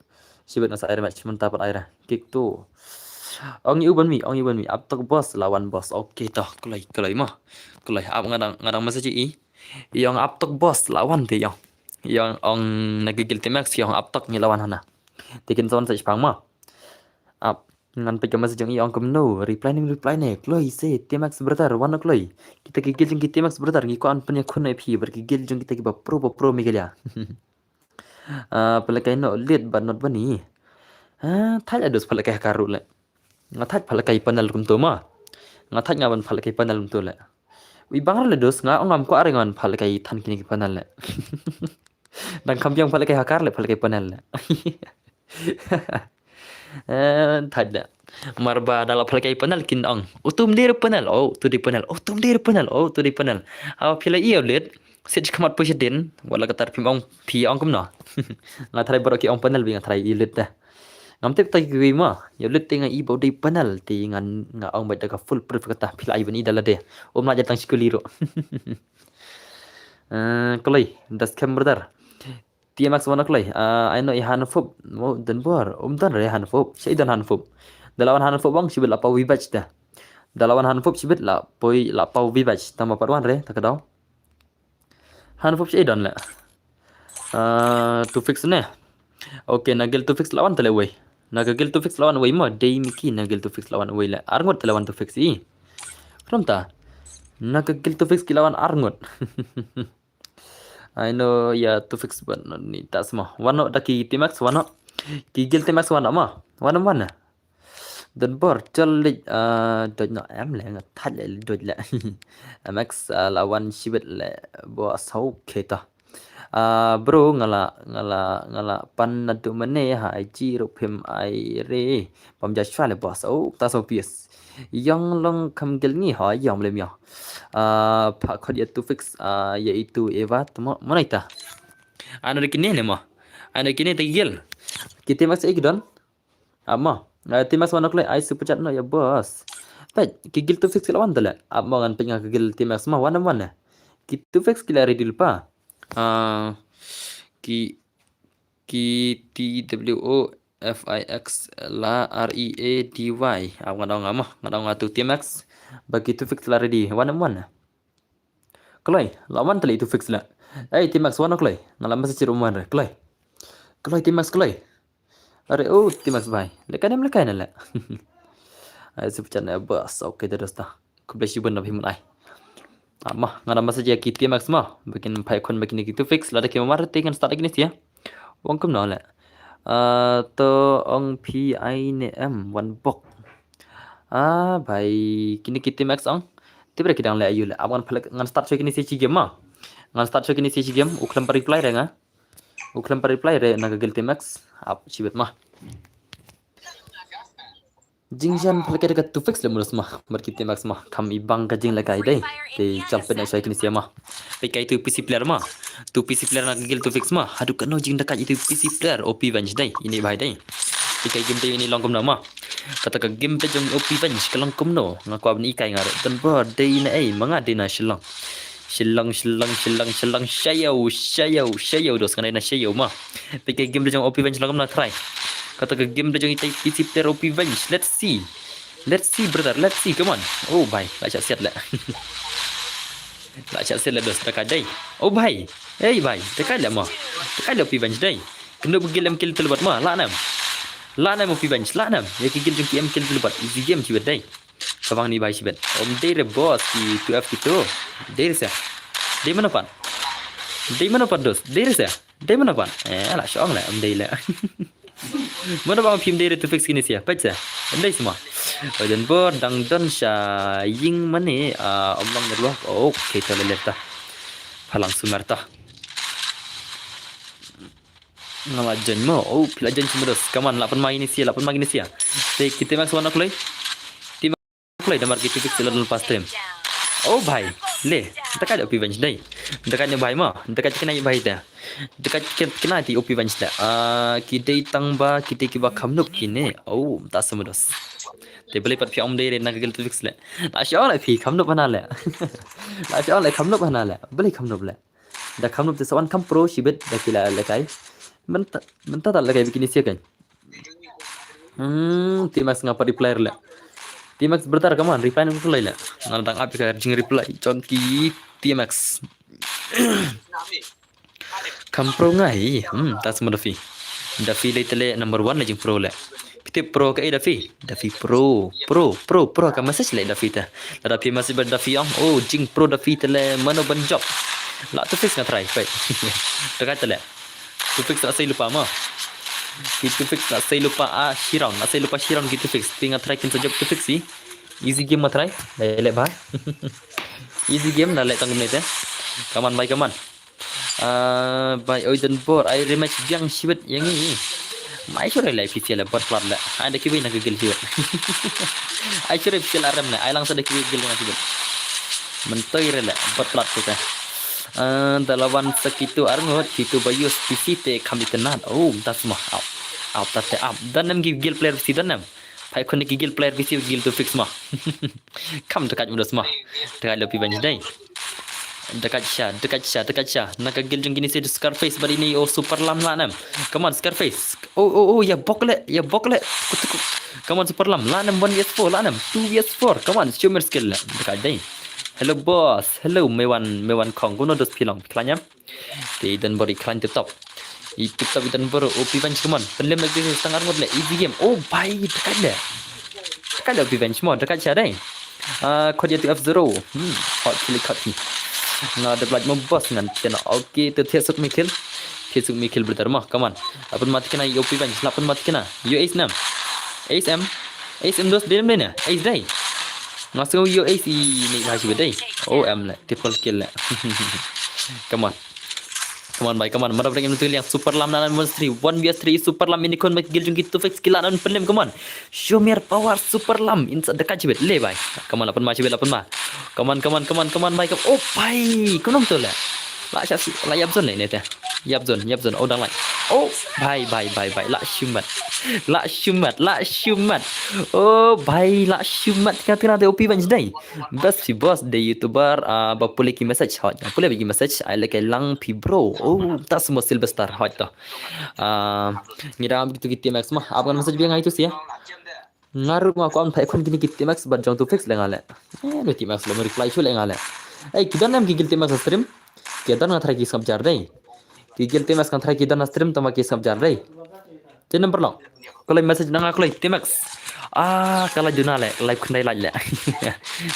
Shibet ngan sa ai re match mynta pat ai re. Kick tu. Ong ïa u ban mi, ong ïa u ban mi. Ap tok boss, lawan boss. Okay to, kloi, kloi mo. Kloi, ap nga dang, nga dang message i. Ïong ap tok boss, lawan te ïong. Ïong ong na gigil T-Max, ïong ap tok ngi lawan hana. Te kin sa wan sa shipang ma. Ap, ngan peit ka message jong i ong kumno, reply ne, reply ne, kloi se, T-Max brother, wan kloi. Kita ki guild jong ki T-Max brother, ngi kwah ban pynïakhun ïa phi, bad ki guild jong kita kiba pro, ba pro Meghalaya. Ah, pynlehkai noh Lit bad Notbunny. Ah, thait la dos pynlehkai ha ka ruh le. Nga thait pynlehkai panel kumto ma. Nga thait nga ban pynlehkai panel kumto le. Wi bang re le dos nga ong ngam kwah re ngan pynlehkai than kine ki panel le. Dang kham biang pynlehkai ha ka ruh le pynlehkai panel le. Eh, thait da. Mar ba da la pynlehkai panel kin ong. Utum dir panel. Oh, tu di panel. Utum dir panel. Oh, tu di panel. Aw phi la ïoh Lit. Sit khmat pu shadien. Wala katar phim ong phi ong kumno. Nga tharai baroh ki ong panel bi nga tharai i Lit da. Ngam tip ta kiwi ma. Ïoh Lit te nga i ba u dei panel te ngan nga ong bad da ka full proof kata phi la ai ban i da lade. Um la jatang shikuli ruh. Eh, kloi, das kem brother. T-Max wan kloi. Ah, ai no i han fup. Mo den bor. Um don re han fup. Shi don han fup. Da la wan han fup bang shibit la pau wi bach da. Da la wan han fup shibit la poi la pau wi bach. Tama pat wan re ta ka daw. Han fup shi don le. Ah, Tufix ne. Okay, na guild Tufix la wan tele wei. Na ka guild Tufix la wan wei mo. Dei Miki na guild Tufix la wan wei le. Arngut tele wan Tufix i. Krom ta. Na ka guild Tufix ki la wan arngut. I know ya Tufix ban ni tas mo. Wano da ki T-Max wano. Ki guild T-Max wano mo. Wano mana. Don bor jol lik, ah, doj no em le nga thait le doj le. M X, ah, la wan shibit le bo sau keta. Ah, bro nga la, nga la, nga la pan na du mane ha I G ruh phim ai re. Pam ja shwa le bo sau ta sau pies. Yong long kham guild ngi ha yong le myo. Ah, pha khot ya Tufix, ah, ya itu Eva tmo mo naita. Ano de kine ne mo. Ano kine te guild. Ki T-Max ek don. Ap mo. Ah, T-Max wan kloi ai super chat no ya boss. Peit, ki guild Tufix ki la wan tele. Ap mo ngan peit nga ki guild T-Max mo wan wan ne. Ki Tufix ki la ready pa. Ah, ki, ki T W O F I X la R E A D Y. Ap nga dong nga mo. Nga dong nga tu T-Max. Ba ki Tufix la ready. Wan wan ne. Kloi, la wan tele itu Tufix la. Ei, T-Max wan kloi. Nga la message rum wan re. Kloi. Kloi T-Max kloi. Are, oh, T-Max bai. Lekai nem lekai na le. Ai, super chat na bas. Okay, da dosta. Khublei shibun na phi mun ai. Ah, ma, nga da message ya ki T-Max ma. Ba kin phai khun ba kine ki Tufix. Lada ki mar te ngan start kine sia. Wan kumno le. Ah, to ong phi ai ne em wan bok. Ah, bai kine ki T-Max ong. Te bre ki dang le ayu le. Ap ngan phalak ngan start shuwa kine sia chi game ma. Ngan start shuwa kine sia chi game. U khlem pa reply re nga. U khlem pa reply re na ka guild T-Max. Ap shibit ma. Jingjan phalak ka Tufix le murus ma. Bar ki T-Max ma. Kham i bang ka jing le kai dei. Te chal pet na shuwa kine sia ma. Peit kai tu P C player ma. Tu P C player na ka guild Tufix ma. Haduh kano jing da kai tu P C player O P Venge dei. Ini bai dei. Peit kai game dei ini long kumno ma. Kata ka game dei jong O P Venge ka long kumno. Nga kwah ban i kai nga re. Don bor dei na ei ma nga dei na Shillong. Shillong, Shillong, Shillong, Shillong. Shayo, shayo, shayo dos nga dei na shayo ma. Peit kai game dei jong O P Venge long kumno try. Kata ka game dei jong i tai P C player O P Venge. Let's see. Let's see brother, let's see, come on. Oh bai, la chak siat le. La chak siat le dos, da kai dei. Oh bai. Ei bai, da kai le ma. Da kai le O P Venge dei. Kendo begil em kill telbat ma, la nam. La nam O P Venge, la nam. Ya ki kill jong ki em kill telbat. Easy game chiwet dei. Kabang ni bai chiwet. Om dei re boss ki two F ki two. Dei re sa. Dei mano pan. Dei mano pan dos. Dei re sa. Dei mano pan. Eh, la shong le, om dei le. Mano bang phim dei re Tufix kini sia. Pet sa. Om dei semua. Ojan bor dang don sha ying mane, ah, om long nerlo. Okay, to le lefta. Phalang sumer ta. Nga la join mo. Oh, phi la join sumer dos. Come on, la pan ma ini sia, la pan ma ini sia. Te ki T-Max wan kloi. Kloi da mar ki Tufix la dal pas tem. Oh bai, le, da kai O P Venge dei. Da kai ne bai ma, da kai kena bai da. Da kai kena ti O P Venge da. Ah, ki dei tang ba, ki dei ki ba kham nup kine. Oh, ta semedos. Te beli pat phi om dei re na ka guild Tufix le. La shong le phi kham nup hana le. La shong le kham nup hana le. Beli kham nup le. Da kham nup te sa wan kham pro shibit da ki la lekai. Mynta, mynta ta lekai bikini sia kan. Hmm, T-Max nga pat reply le. T-Max brother, come on, reply nang reply le. Nga dang ap ka jing reply. Chon ki T-Max. Kham pro ngai. Hmm, ta semua da phi. Dafi lei te leh number one leh jingpro leh. Phi tip pro kaei Dafi? Dafi pro, pro, pro, pro ka message leh Dafi te. Lada phi message bad Dafi ong, oh jingpro Dafi te leh mano ban jop. Lah two fix nga try, peit. Te kaei te leh. Two fix lah sei lypa mo. Ki two fix lah sei lypa, ah, shi round, lah sei lypa shi round ki two fix. Phi nga try kin sa jop two fix hi. Easy game nga try. Leh leh bha. Easy game na leh tang kumne te. Come on bhai, come on. Ah, bhai, oi Don Bor, ai rematch biang shibit ïa ngi. Mai shuh re leh official leh bot plat leh. Ai da kiwei na ka guild shibit. Ai shuh re official arem leh. Ai lang sa da kiwei guild na shibit. Myntoi re leh bot plat tu te. Ah, da la wan sa kitu arngut, kitu ba use P C te kham itynnad. Oh, that's ma. Up. Up, that's up. Don em ki guild player P C don em. Phai khun ki guild player P C guild two fix ma. Kham te kat mudos ma. Te kat leh P Venge dei. Te kat sha, te kat sha, te kat sha. Na ka guild jong kine se Scarface bad ine o Super Lam lah nem. Come on Scarface. Oh, oh, oh, ïa bok leh, ïa bok leh. Kutuk. Come on Super Lam. Lah nem one V S four, lah nem two V S four. Come on, show me skill leh. Te kat dei. Hello boss. Hello Mewan, Mewan Khong. Kumno dos phi long. Khlaiñ em? Te i Don Bor i khlaiñ tip top. I tip top i Don Bor, o P Venge, come on. Pynlem leh tang arngut leh, easy game. Oh bhai, te kat leh. Te kat leh o P Venge mo, te kat sha dei. Ah, khot ïa tu F zero. Hmm, hot chili khot hi. Nga dep lait mo boss ngan tena. Okay, te thiah suk mi kill. Thiah suk mi kill brother mo, come on. Lah pynma tikna ïa o P Venge, lah pynma tikna. Ïa ace nam. Ace em. Ace em dos dei nam dei na. Ace dei. Nga sngew ïa ace i ni bha shibit dei. Oh em leh, triple kill leh. Come on. Come on bhai, come on. Mara breng em tu liang Super Lam na one v three, one v three Super Lam ini kon mek guild jong ki two fix ki lah nan pynlem, come on. Show me your power Super Lam. Insa dekat shibit leh bhai. Come on, lah pynma shibit, lah pynma. Come on, come on, come on, come on bhai. Come. Oh bhai, kumno tu leh. Lah sha si, lah ïap zone leh ne te. Ïap zone, ïap zone. Oh dang lai. Oh bhai, bhai, bhai, bhai. Lah shimet. Lah shimet, lah shimet. Oh bhai, lah shimet. Kata kata te o P Venge dei. Best fi boss dei YouTuber, ah, ba pule ki message hot. Pule ki message, ai leh kai lang phi bro. Oh, ta semua Sylvester hot to. Ah, ngi dang ap kitu ki T M X ma. Ap ngan message biang ai tu sia. Nga ruh nga kwah ban phai khun kine ki T M X bad jong two fix leh nga leh. Eh, ni T M X leh, mo reply shuh leh nga leh. Eh, ki don em ki guild T M X ha stream? Ki don, nga tharai ki sngap jar dei. Ki guild T M X nga tharai ki don ha stream, tangba ki sngap jar dei. Te number long. Ka lait message na nga ka lait T M X. Ah, ka lait duna leh, lait khyndai lait leh.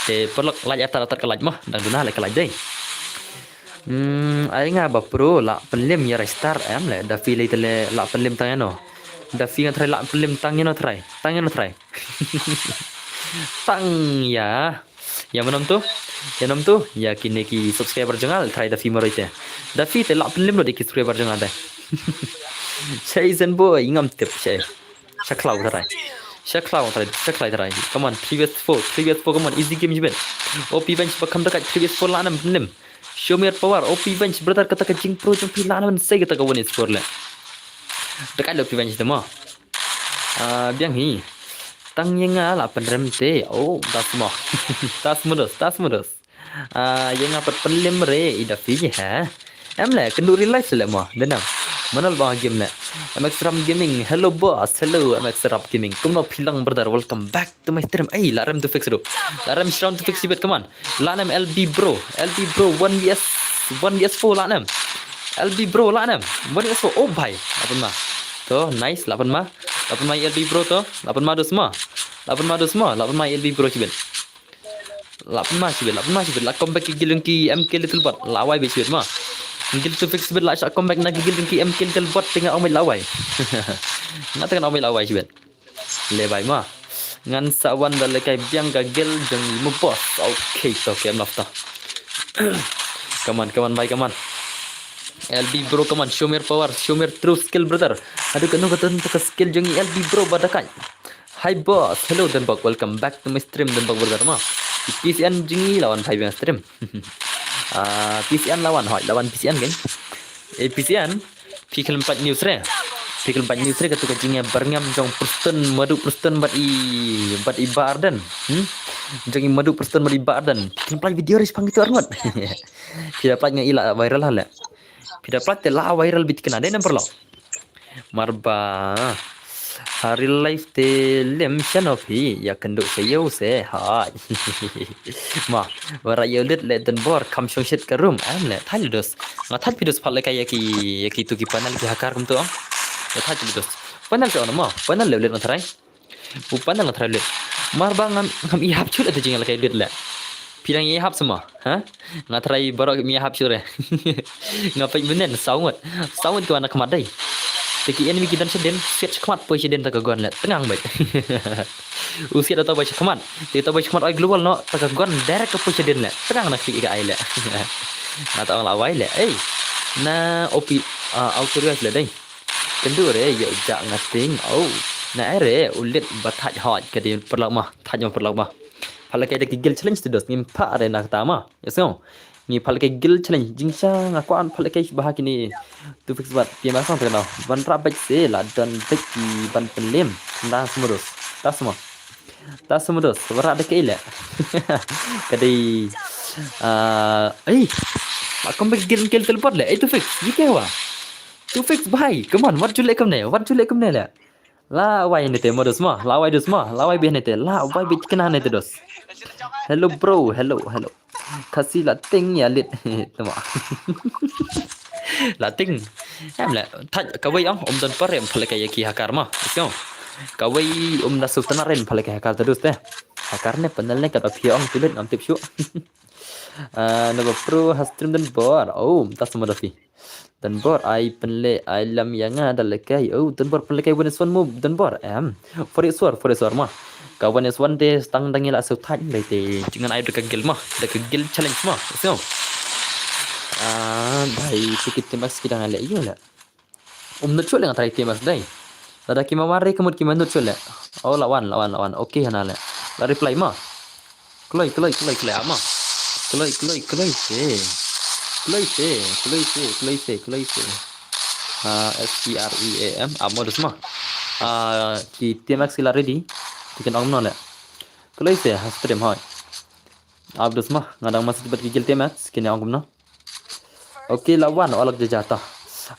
Te paralok lait atat atat ka lait mo, dang duna leh ka lait dei. Hmm, ai nga ba pro lah pynlem ïa Ristar em leh, da phi lei te leh lah pynlem tang ïano. Da phi nga tharai lah pynlem tang ïano tharai. Tang ïano tharai. Tang ïa. Ïa manom tu? Ïa nom tu? Ïa kine ki subscriber jong nga tharai da phi maroi te. Da phi te lah pynlem lut ïa ki subscriber jong nga te. Shai zen boy, ngam tip shai. Sha khlaw tharai. Sha khlaw tharai, sha khlaw tharai. Come on, three v four, three v four, come on, easy game jibet. O P Venge ba kham da kat three v four lah nam pynlem. Show me your power, O P Venge, brother, kata ka jingpro jong phi lah na ban sei kata ka one v four leh. Dekat leh O P Venge te mo. Ah, biang hi. Tang ïa nga lah pynrem te. Oh, tas mo. Tas mo dos, tas mo dos. Ah, ïa nga pat pynlem re, i da phi ha. Em leh, kynduh real life leh mo. Dei nam. Manal ba game leh. M X Ram Gaming, hello boss, hello M X Ram Gaming. Kumno phi long brother, welcome back to my stream. Ei, lah rem two fix ruh. Lah rem shi round two fix shibit, come on. Lah nam L B bro, L B bro, one v s, one v s four lah nam. L B bro lah nam, one v s four, oh bhai. Lah pynma. To, nice, lah pynma. Lah pynma L B bro to, lah pynma dos mo. Lah pynma dos mo, lah pynma L B bro shibit. Lah pynma shibit, lah pynma shibit, lah comeback ki guild ki M K Little Bot, lah wai beit shibit mo. Guild two fix shibit lah shah comeback na ki guild ki M K Little Bot, te nga ong beit lah wai. Nga te nga ong beit lah wai shibit. Leh bhai mo. Ngan sa wan da lehkai biang ka guild jong i mo boss. Okay, to, okay, em love to. Come on, come on, bhai, come on. L B bro, come on, show me your power, show me your true skill, brother. Aduh, kano kata ka skill jong i L B bro ba da kai. Hi boss, hello Donbok, welcome back to my stream Donbok brother mo. P C N jong i la wan phai biang stream. Ah, P C N la wan, hoi, la wan P C N kan. Eh, P C N, phi khlem pat news re. Phi khlem pat news re katu ka jingïabarngem jong Preston, Madu Preston bad i, bad i Bah Ardent. Hmm? Jong i Madu Preston bad i Bah Ardent. Phi khlem pat video re shaphang kitu arngut. Phi da pat nga i la viral ha leh. Phi da pat te la viral bit kena dei number lo. Marba. Ha real life te lem shano phi, ïa kynduh sha ïew se, hai. Ma, wara ïew lit leh Donbor, kham shong shit ka room, am leh, thai leh dos. Nga thai phi dos pat lehkai ïa ki, ïa kitu ki panel ki hacker kumtu, ah. Ïa thait lut dos. Panel te on mo. Panel le lut nga trai. U panel nga trai lut. Mar ba ngam ngam ïahap chut ïa te jingïalehkai lut le. Phi dang ïahap seh mo. Ha? Nga trai baroh ngam ïahap chut re. Nga peit mynnin saw ngut. Saw ngut ki wan na khmat dei. Te ki enemy ki don shadien, siat shakhmat poi shadien ta ka gun le. Tngang beit. U siat uta ba shakhmat. Te uta ba shakhmat oi global noh, ta ka gun direct ka poi shadien le. Tngang na khlieh ka ai le. Nga ta ong la wai le. Ei. Na O P, ah, auto revive le dei. Kynduh re ïoh jah nga tieng. Oh. Na ai re u lit ba thait hoi ka dei paralok mo. Thait mo paralok mo. Pha lehkai da ki guild challenge te dos ngim pha re na kata mo. Ïa sngew. Ngi pha lehkai guild challenge jingshisha nga kwah pha lehkai bha kine. Tufix bad T M X song te ka dei. Ban rah beit se la don beit ki ban pynlem. Nda seh mo dos. Ta seh mo. Ta seh mo dos. Ba rah da kaei le. Ka dei. Ah, ei. Ma kom beit guild kill teleport le. Ei Tufix. Ïa kaei wa. Tufix bhai. Come on. Wat ju leh kumne. Wat ju leh kumne le. La wai ne te mo dos mo. La wai dos mo. La wai beit ne te. La wai beit kena ne te dos. Hello bro. Hello. Hello. Khasi la ting ïa lit. Te mo. La ting. Em le. Thait kawei ong um don por em pha lehkai ïa ki hacker mo. Ïa sngew. Kawei um da sutna re em pha lehkai hacker te dos te. Hacker ne panel ne ka da phi ong tu lit ngam tip shuh. Ah, naba pro ha stream Donbor. Oh, ta seh mo da phi. Donbor ai pynleh ai lam ïa nga da lehkai. Oh, Donbor pynlehkai one is one mo Donbor. Em. Four is four, four is four mo. Ka one is one te tang dang ïa la shu thait dei te. Jingan ai da ka guild mo. Da ka guild challenge mo. So. Ah, bhai, tikit te mas ki dang le ïa le. Um nut shuh le nga trai T M X dei. Lada ki ma wan re ka mut ki ma nut shuh le. Oh, la wan, la wan, la wan. Okay, hana le. La reply mo. Kloi, kloi, kloi, kloi, ama. Kloi, kloi, kloi, se. Kloi, se, kloi, se, kloi, se, kloi, se. Ah, S T R E A M, amo dos mo. Ah, ki T M X ki la ready. Ki kin ong no le. Kloi, se, ha stream hoi. Abdus mo, nga dang message bad ki guild T M X, kine ong kumno. Okay, la wan, o lok jaja ta.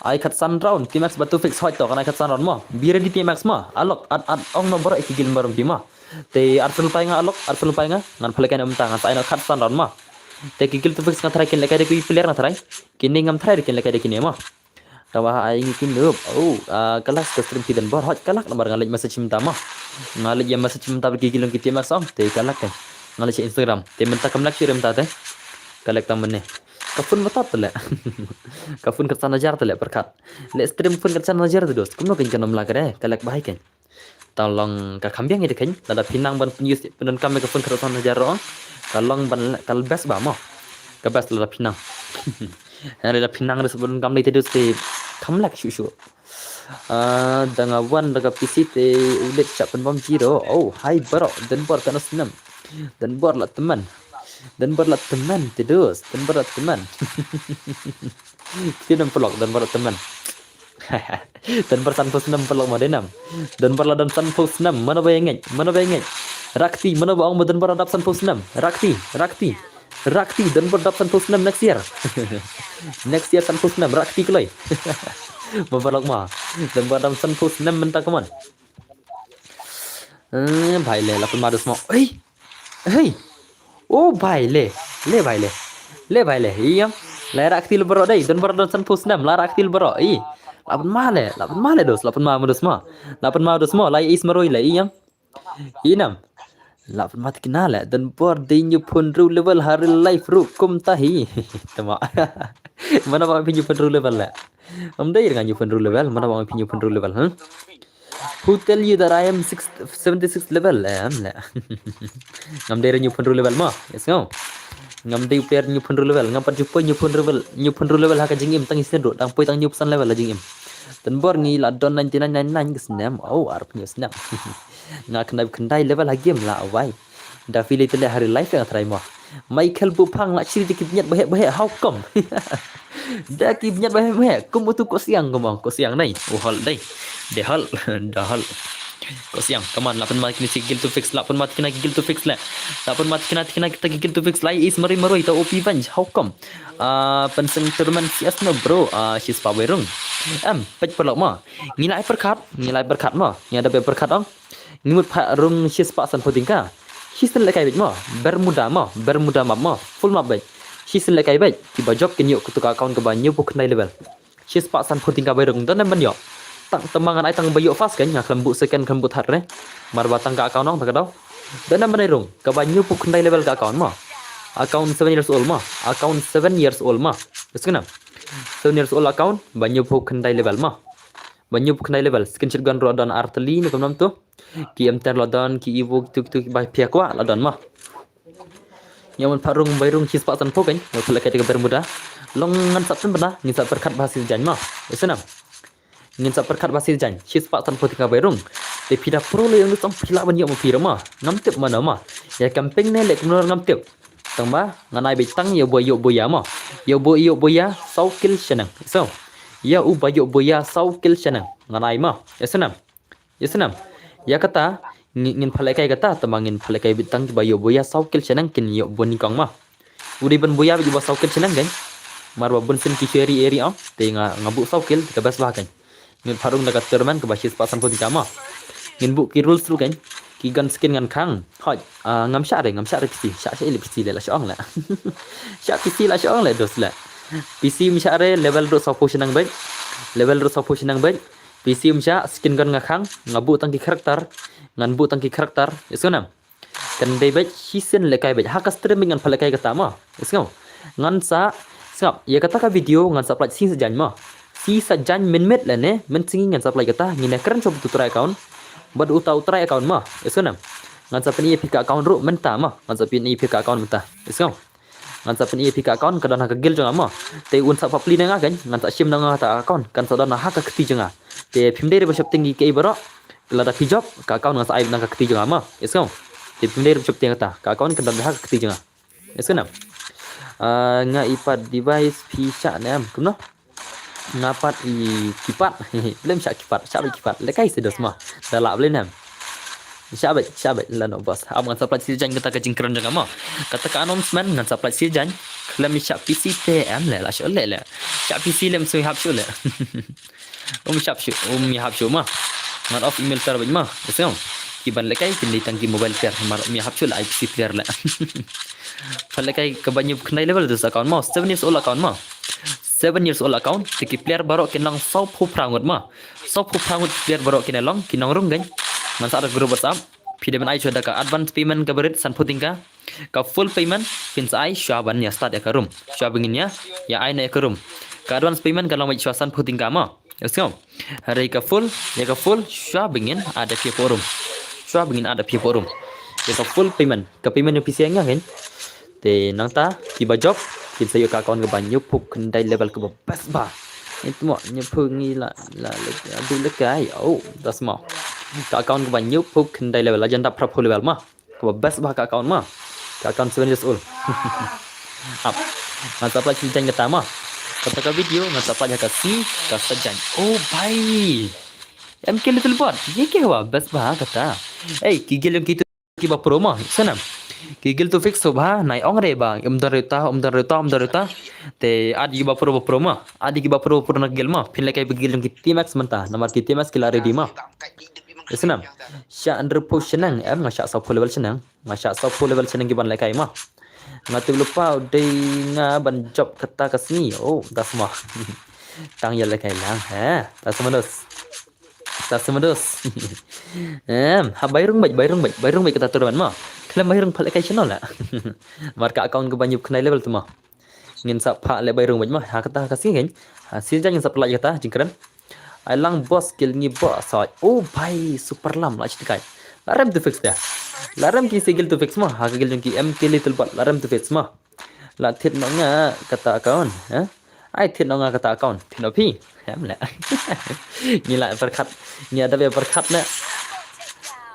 Ai khatsan round, T M X bad Tufix hoi to, kan ai khatsan round mo. Be ready T M X mo, alok, at, at, ong no baroh ki guild barum pi mo. Te arful pai nga alok, arful pai nga, ngan pha lehkai ne um ta, ngan sa ai no khatsan round mo. Te ki guild Tufix nga trai kin lehkai da ki player nga trai. Kine ngam trai kin lehkai da kine mo. Kaba ha ai ngi kin dup. Oh, ah, ka lak ka stream ki Donbor. Hot ka lak namar nga leit message mynta mo. Nga leit ïa message mynta ba ki guild ki T M X ong. Te ka lak ka. Nga leit sha Instagram. Te mynta kam lak shuh re mynta te. Ka lak tang mynne. Ka phone mynta te le. Ka phone khatsan hajar te le pyrkhat. Le stream phone khatsan hajar te dos. Kumno kan kan ym lak re. Ka lak bha hi kan. Tang long ka kham biang ïa te kan. Lada phi nang ban pynïoh pyndonkam ïa ka phone khatsan hajar ruh. Ka long ban ka best bha mo. Ka best lada phi nang. Hynrei lada phi nang re sa pyndonkam lei te dos te kham lak shuh shuh. Ah, da nga wan da ka P C te u leit shah pynbam zero. Oh, hai baroh, Donbor kano snem. Donbor la tymmen. Donbor la tymmen te dos, Donbor la tymmen. Kti nam paralok, Donbor la tymmen. Donbor sanphew snem paralok ma dei nam. Donbor la don sanphew snem, mano ba ïa ngeit, mano ba ïa ngeit. Rakti, mano ba ong ba Donbor la dap sanphew snem. Rakti, rakti. Rakti, Donbor dap sanphew snem next year. Next year sanphew snem, rakti kloi. Ba paralok ma. Donbor dap sanphew snem mynta, come on. Eh, bhai le, la pynma dos mo. Ei. Hey. Oh, bhai le. Le bhai le. Le bhai le. Ïam. La rakti le baroh dei. Donbor don sanphew snem. La rakti le baroh. Ei. La pynma le. La pynma le dos. La pynma mo dos mo. La pynma dos mo. La is maroi le. Ïam. Inam. La pynma tikna le. Donbor dei hynñiew phew hynriew level ha real life ruh kumta hi. Tama. Mano ba hynñiew phew hynriew level le. Ym dei nga hynñiew phew hynriew level. Mano ba hynñiew phew hynriew level, huh? Who tell you that I am six, seventy-six level? Em le. Ngam dei hynñiew phew hynriew level mo. Yes, ngam. Ngam dei player hynñiew phew hynriew level. Ngam pat ju poi hynñiew phew hynriew level. Hynñiew phew hynriew level ha ka jingim tang isien ruh. Dang poi tang hynñiew phew san level ha jingim. Donbor ngi la don ninety-nine nine nine ka snem. Oh, ar phew hynñiew snem. Nga khyndai phew khyndai level ha game la wai. Da phi lei te le ha real life nga trai mo. Michael Buphang la chiri da ki bniat baheh baheh, how come? Da ki bniat baheh baheh, kum utu ko siang, kum ong ko siang nei. U hol dei. De hol, da hol. Ko siang, come on, la pynma kine ki guild Tufix, la pynma kine ki guild Tufix le. La pynma kine, kine kita ki guild Tufix la is maroi maroi ta O P bench, how come? Ah, penseng tournament C S no bro, ah, shispah wei rung. Em, peit paralok mo. Ngi la ai pyrkhat, ngi la ai pyrkhat mo. Ngi da pyrkhat ong. Ngi mut pha rung shispah sanphew tyngka. Shisien lehkai beit mo. Bermuda mo. Bermuda map mo. Full map beit. Shisien lehkai beit. Kiba jop kin ïoh katu ka account kaba hynñiew phew khyndai level. Shispah sanphew tyngka bai rung. Don em ban ïoh. tang tang ba ngan ai tang ba ïoh first kan, nga khlem buh second, khlem buh third re. Namar ba tang ka account nong tang ka daw. Dei na mynne rung kaba hynñiewphew khyndai level ka account mo. Account seven years old mo. Account seven years old mo. Ïohsngew ne em? Seven years old account ba hynñiewphew khyndai level mo. Ba hynñiewphew khyndai level, skin shotgun ruh don artylli ne kumno to. Ki M ten ruh don, ki Evo, kito kito kiba phi kwah ruh don mo. Ïa, mut pat rung bai rung shispah sanphew kan, ïa, phi lehkai da ka Bermuda. Long ngan sa pynbna, ngin sa pyrkhat bha shi jan mo. Ïohsngew ne em? Ngin sa pyrkhat bha shi jan, shispah sanphew tyngka bai rung. Te phi da pro leh ïa u ngi tang phi lah ban ïoh mo phi ruh mo. Ngam tip mano mo. Ïa camping ne leh kumno ngam tip. Tang ba ngan ai beit tang ïa uba ïoh buya mo. Ïa uba ïoh buya saw kill shaneng. So, ïa uba ïoh buya saw kill shaneng ngan ai mo. Ïohsngew ne em? Ïohsngew ne em? Ïa kata, ngi-, ngin pha lehkai kata, tang ba ngin pha lehkai beit tang kiba ïoh buya saw kill shaneng kin ïoh bun nyngkong mo. U dei ban buya beit uba saw kill shaneng kan. Namar ba bun sien ki shu ri ri ong, te nga, nga buh saw kill, te ka best bha kan. Ngin pha rung da ka tournament kaba shispah sanphew tyngka mo. Ngin buh ki rules ruh kan. Ki gun skin ngan khang. Hoi, ah, ngam shah re, ngam shah re P C. Shah, shah ïa leh P C leh la shu ong leh. Shah P C la shu ong leh, dos leh. P C ym shah re, level ruh sawphew shaneng beit. Level ruh sawphew shaneng beit. P C ym shah, skin gun nga khang, nga buh tang ki character, ngan buh tang ki character, ïohsngew ne em? Kan dei beit shisien lehkai beit, ha ka stream beit ngan pha lehkai kata mo, ïohsngew. Ngan sa, sngap, ïa kata ka video ngan sa pynlait shi sa jan mo. Shi sa jan mynmiet lane, mynsngi ngan sa pynlait kata, ngin ïa kren shuwa bad utu u trai account, bad uta u trai account mo, ïohsngew ne em? Ngan sa pyni ïa phi ka account ruh mynta mo, ngan sa pyni ïa phi ka account mynta, ïohsngew. Ngan sa pyni ïa phi ka account ka don ha ka guild jong nga mo. Te un sa pynplie na nga kan, ngan sa shim na nga kata ka account, kan sa don ha ka kti jong nga. Te phim dei re ban sheptieng ïa kaei baroh. Lada phi jop, ka account ngan sa ai na ka kti jong nga mo. Ïohsngew. Te phim dei re ban sheptieng kata, ka account kan don ha ka kti jong nga. Ïohsngew ne em? Ah, nga i pat device phi shah ne em, kumno? Nga pat i keypad. Balei ym shah keypad, shah beit keypad. Lehkai shi dos mo. Da lah balei ne em? Shah beit, shah beit lano boss. Ap ngan sa pynlait shi jan kata ka jingkren jong nga mo. Kata ka announcement ngan sa pynlait shi jan. Khlem shah P C te em leh, la shu leh leh. Shah P C leh ym shu hap shuh leh. Um shah shuh, um ïa hap shuh mo. Ngan off email player beit mo. Ïohsngew. Ki ban lehkai kin dei tang ki mobile player, namar um ïa hap shuh leh ai P C player leh. Pha lehkai kaba hynñiewphew khyndai level utu u account mo, seven years old account mo. Seven years old account, te ki player baroh kin long sawphew phra ngut mo. Sawphew phra ngut ki player baroh kin long, ki nongrung kan. Ngan sa add ha ka group WhatsApp. Phi dei ban ai shuwa da ka advance payment kaba rit sanphew tyngka. Ka full payment phin sa ai shuwa ban ïa start ïa ka room. Shuwa ba ngin ïa, ïa ai noh ïa ka room. Ka advance payment ka long beit shuwa sanphew tyngka mo. Ïohsngew. Hynrei ka full, ïa ka full, shuwa ba ngin add ïa phi hapoh room. Shuwa ba ngin add ïa phi hapoh room. Ïa ka full payment. Ka payment jong phi sa ïa nga kan. Te nangta, kiba jop, kin sa ïoh ka account kaba hynñiewphew khyndai level kaba best bha. Ïa tu mo, hynñiewphew ngi la, la, la, la, du lehkai. Oh, das mo. Ka account kaba hynñiewphew khyndai level, la jan dap phraphew level mo. Kaba best bha ka account mo. Ka account seven years old. Ap. Ngan sa pynlait shi jan kata mo. Kata ka video ngan sa pynlait ha ka shi, ka sa jan. Oh bhai. M K Little Bot. Ye kehwa best bha kata. Ei, ki guild jong kitu kiba pro mo. Ïohsngew ne em? Ki guild tu fix tu bha, nai ong re ba. Um don re uta, um don re uta, um don re uta. Te add ïa kiba pro ba pro mo. Add ïa kiba pro ba pro na guild mo. Phin lehkai ba guild jong ki T M X mynta. Namar ki T M X ki la ready mo. Ïohsngew ne em? Shah hynriewphew shaneng, em, nga shah sawphew level shaneng. Nga shah sawphew level shaneng ki ban lehkai mo. Nga tip lypa u dei nga ban jop kata ka sngi. Oh, das mo. Tang ïa lehkai lang, ha. Das mo dos. Das mo dos. Em, ha bai rung beit, bai rung beit, bai rung beit kata tournament mo. Khlem bai rung pha lehkai channel la. Namar ka account kaba hynñiewphew khyndai level tu mo. Ngin sa pha leh bai rung beit mo. Ha kata ka sngi kan. Ha, shi jan ngin sa pynlait kata jingkren. Ai lang boss kill ngi boss. Oh bhai, super lam la shi tyngkai. La rem tu fix ïa. La rem ki shi guild tu fix mo. Ha ka guild jong ki M K Little Bot la rem tu fix mo. La thied noh nga kata account, ha? Ai thied noh nga kata account. Thied noh phi. Em leh. Ngi la pyrkhat. Ngi ada pyrkhat ne.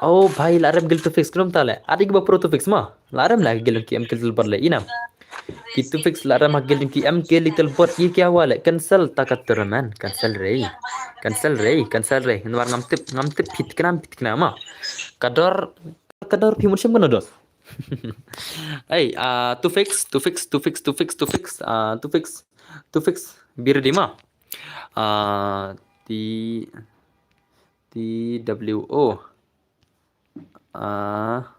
Oh bhai, la rem guild tu fix krum ta leh. Ada kiba pro tu fix mo. La rem la guild ki M K Little Bot leh ina. Ki tu fix la rem ha guild ki M K Little Bot, ye kehwa leh, cancel ta ka tournament, cancel re. Cancel re, cancel re. Namar ngam tip, ngam tip phi thikna, phi thikna mo. Ka dor, ka dor phi mut shim kano dor. Ei, ah, tu fix, tu fix, tu fix, tu fix, tu fix, ah, tu fix, tu fix. Be ready mo. Ah, T, T W O. Ah,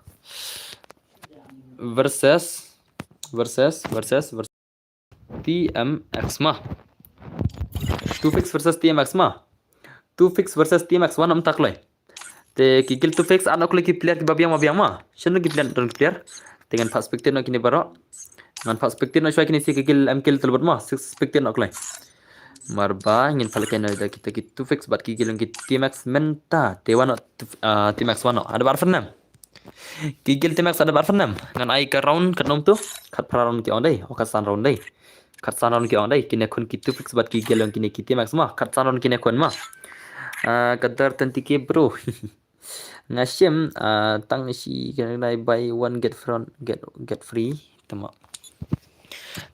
versus, versus, versus, versus T M X mo. Tu fix versus T M X mo. Two Fix versus T-Max, wan noh mynta kloi. Te ki guild Two Fix, ar noh kloi ki player kiba biang ba biang ma. Shen noh ki player, don ki player. Te ngan pat spectate noh kine baroh. Ngan pat spectate noh shuwa kine shi ki guild M K L Telbot ma. Six spectate noh kloi. Marba ngin pat lehkai noh da kita ki Two Fix bad ki guild ki T-Max mynta. Te wan noh, ah, T-Max wan noh. Haduh arphew nem. Ki guild T-Max haduh arphew nem. Ngan ai ka round katno tu. Khatphra round ki ong dei. O khatsan round dei. Khatsan round ki ong dei. Kine khun ki Two Fix bad ki guild kine ki T-Max ma. Khatsan round kine khun ma. Ah, ka dar twenty K bro. Nga shim, ah, tang shi ka dei buy one get front, get, get free. Tama.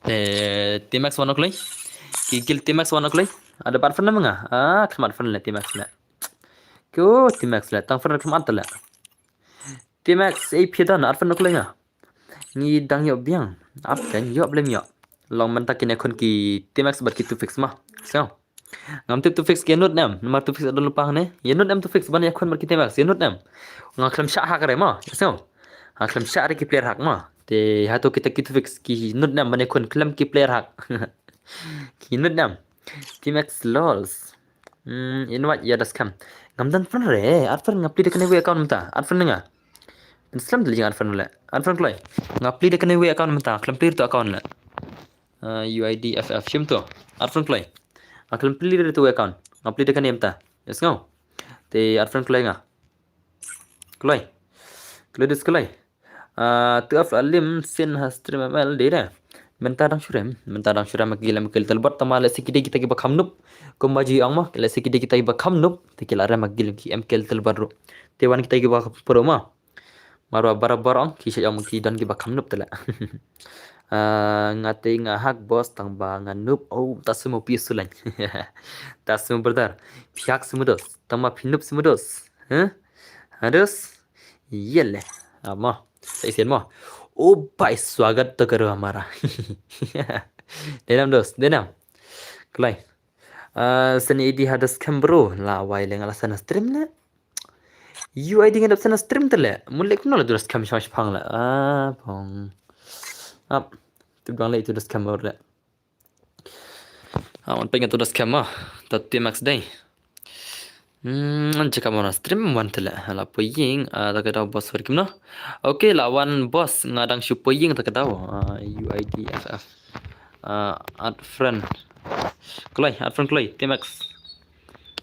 Te T-Max wan noh kloi. Ki guild T-Max wan noh kloi. Haduh arphew nem nga. Ah, khmat front le T-Max le. Ko T-Max le. Tang front khmat le. T-Max, ei phi don, arphew noh kloi nga. Ngi dang ïoh biang. Ap kan ïoh blem ïoh. Long mynta kine khun ki T-Max bad ki Two Fix ma. So. Ngam tip Two Fix ki nud nem. Namar Two Fix adon lypa ne. Ïa nud nem Two Fix ban ïa khun bad ki T-Max. Ïa nud nem. Nga khlem shah hak re ma. So. Nga khlem shah re ki player hak ma. Te hato kita ki Two Fix ki nud nem ban ïa khun khlem ki player hak. Ki nud nem. T-Max lols. Hmm, invite ïa da scam. Ngam don friend re. Add friend nga plie da kane wei account mynta. Add friend nga. Pynslem da lei jingad friend le. Add friend kloi. Nga plie da kane wei account mynta. Khlem plie ruh tu account le. Ah, U I D F F shim tu. Add friend kloi. Nga khlem plie ruh tu account. Nga plie da kane mynta. Yes ngau. Te add friend kloi nga. Kloi. Kloi dus kloi. Ah, tu af alim sin ha stream M L dei da. Mynta dang shu rem, mynta dang shu rem ki guild M K L Telbot tama lehse ki dei kita kiba kham noob. Kumba ju ong ma, lehse ki dei kita kiba kham noob, te ki la rem ki guild ki M K L Telbot ruh. Te wan kita kiba pro ma. Marwa barabor ong, ki sha ong ki don kiba kham noob te la. Ah, nga te nga hak boss tang ba nga noob, oh, ta sumo pi sulan. Ta sumo brother, phi hak sumo dos, tang ma phi noob sumo dos. Huh? Hados? Ïa le. Amo. Sa isen mo. O bhai, swagat to karo hamara. Denam dos, denam. Kloi. Ah, sani idi hadas kam bro. La wai le nga la sana stream le. U I D nga dap sana stream te le. Mun le kumno le tu das kam shong shpang le. Ah, pong. Ap. Tu bang le itu das kam bro le. Ah, wan pyngat tu das kam ah. Ta T-Max dei. Hmm, check out stream wan te le. La poi ïing, ah, ta ka daw boss wer kumno. Okay, la wan boss, nga dang shu poi ïing ta ka daw. Ah, U I D F F. Ah, add friend. Kloi, add friend kloi, T-Max.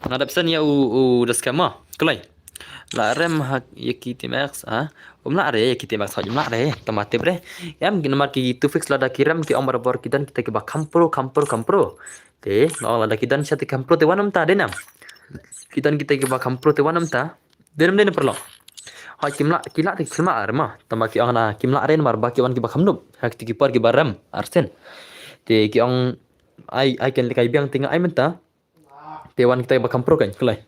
Nga dap send ïa u, u das kam ah. Kloi. La rem ha ïa ki T-Max, ah. Um la re ïa ki T-Max, um la re. Tama tip re. Em, ki namar ki Two Fix lada ki rem ki ong barabor ki don kita kiba kham pro, kham pro, kham pro. Te, nga ong lada ki don sha te kham pro te wan mynta, denam. Ki don kita kiba kham pro te wan mynta. Denam, denam paralok. Ha, kim la, ki la te kim la re ma. Tama ki ong na kim la re namar ba ki wan kiba kham noob. Ha, kita ki por kiba rem, arsien. Te ki ong ai, ai ken le kai biang te nga ai mynta. Te wan kita ba kham pro kan, kloi.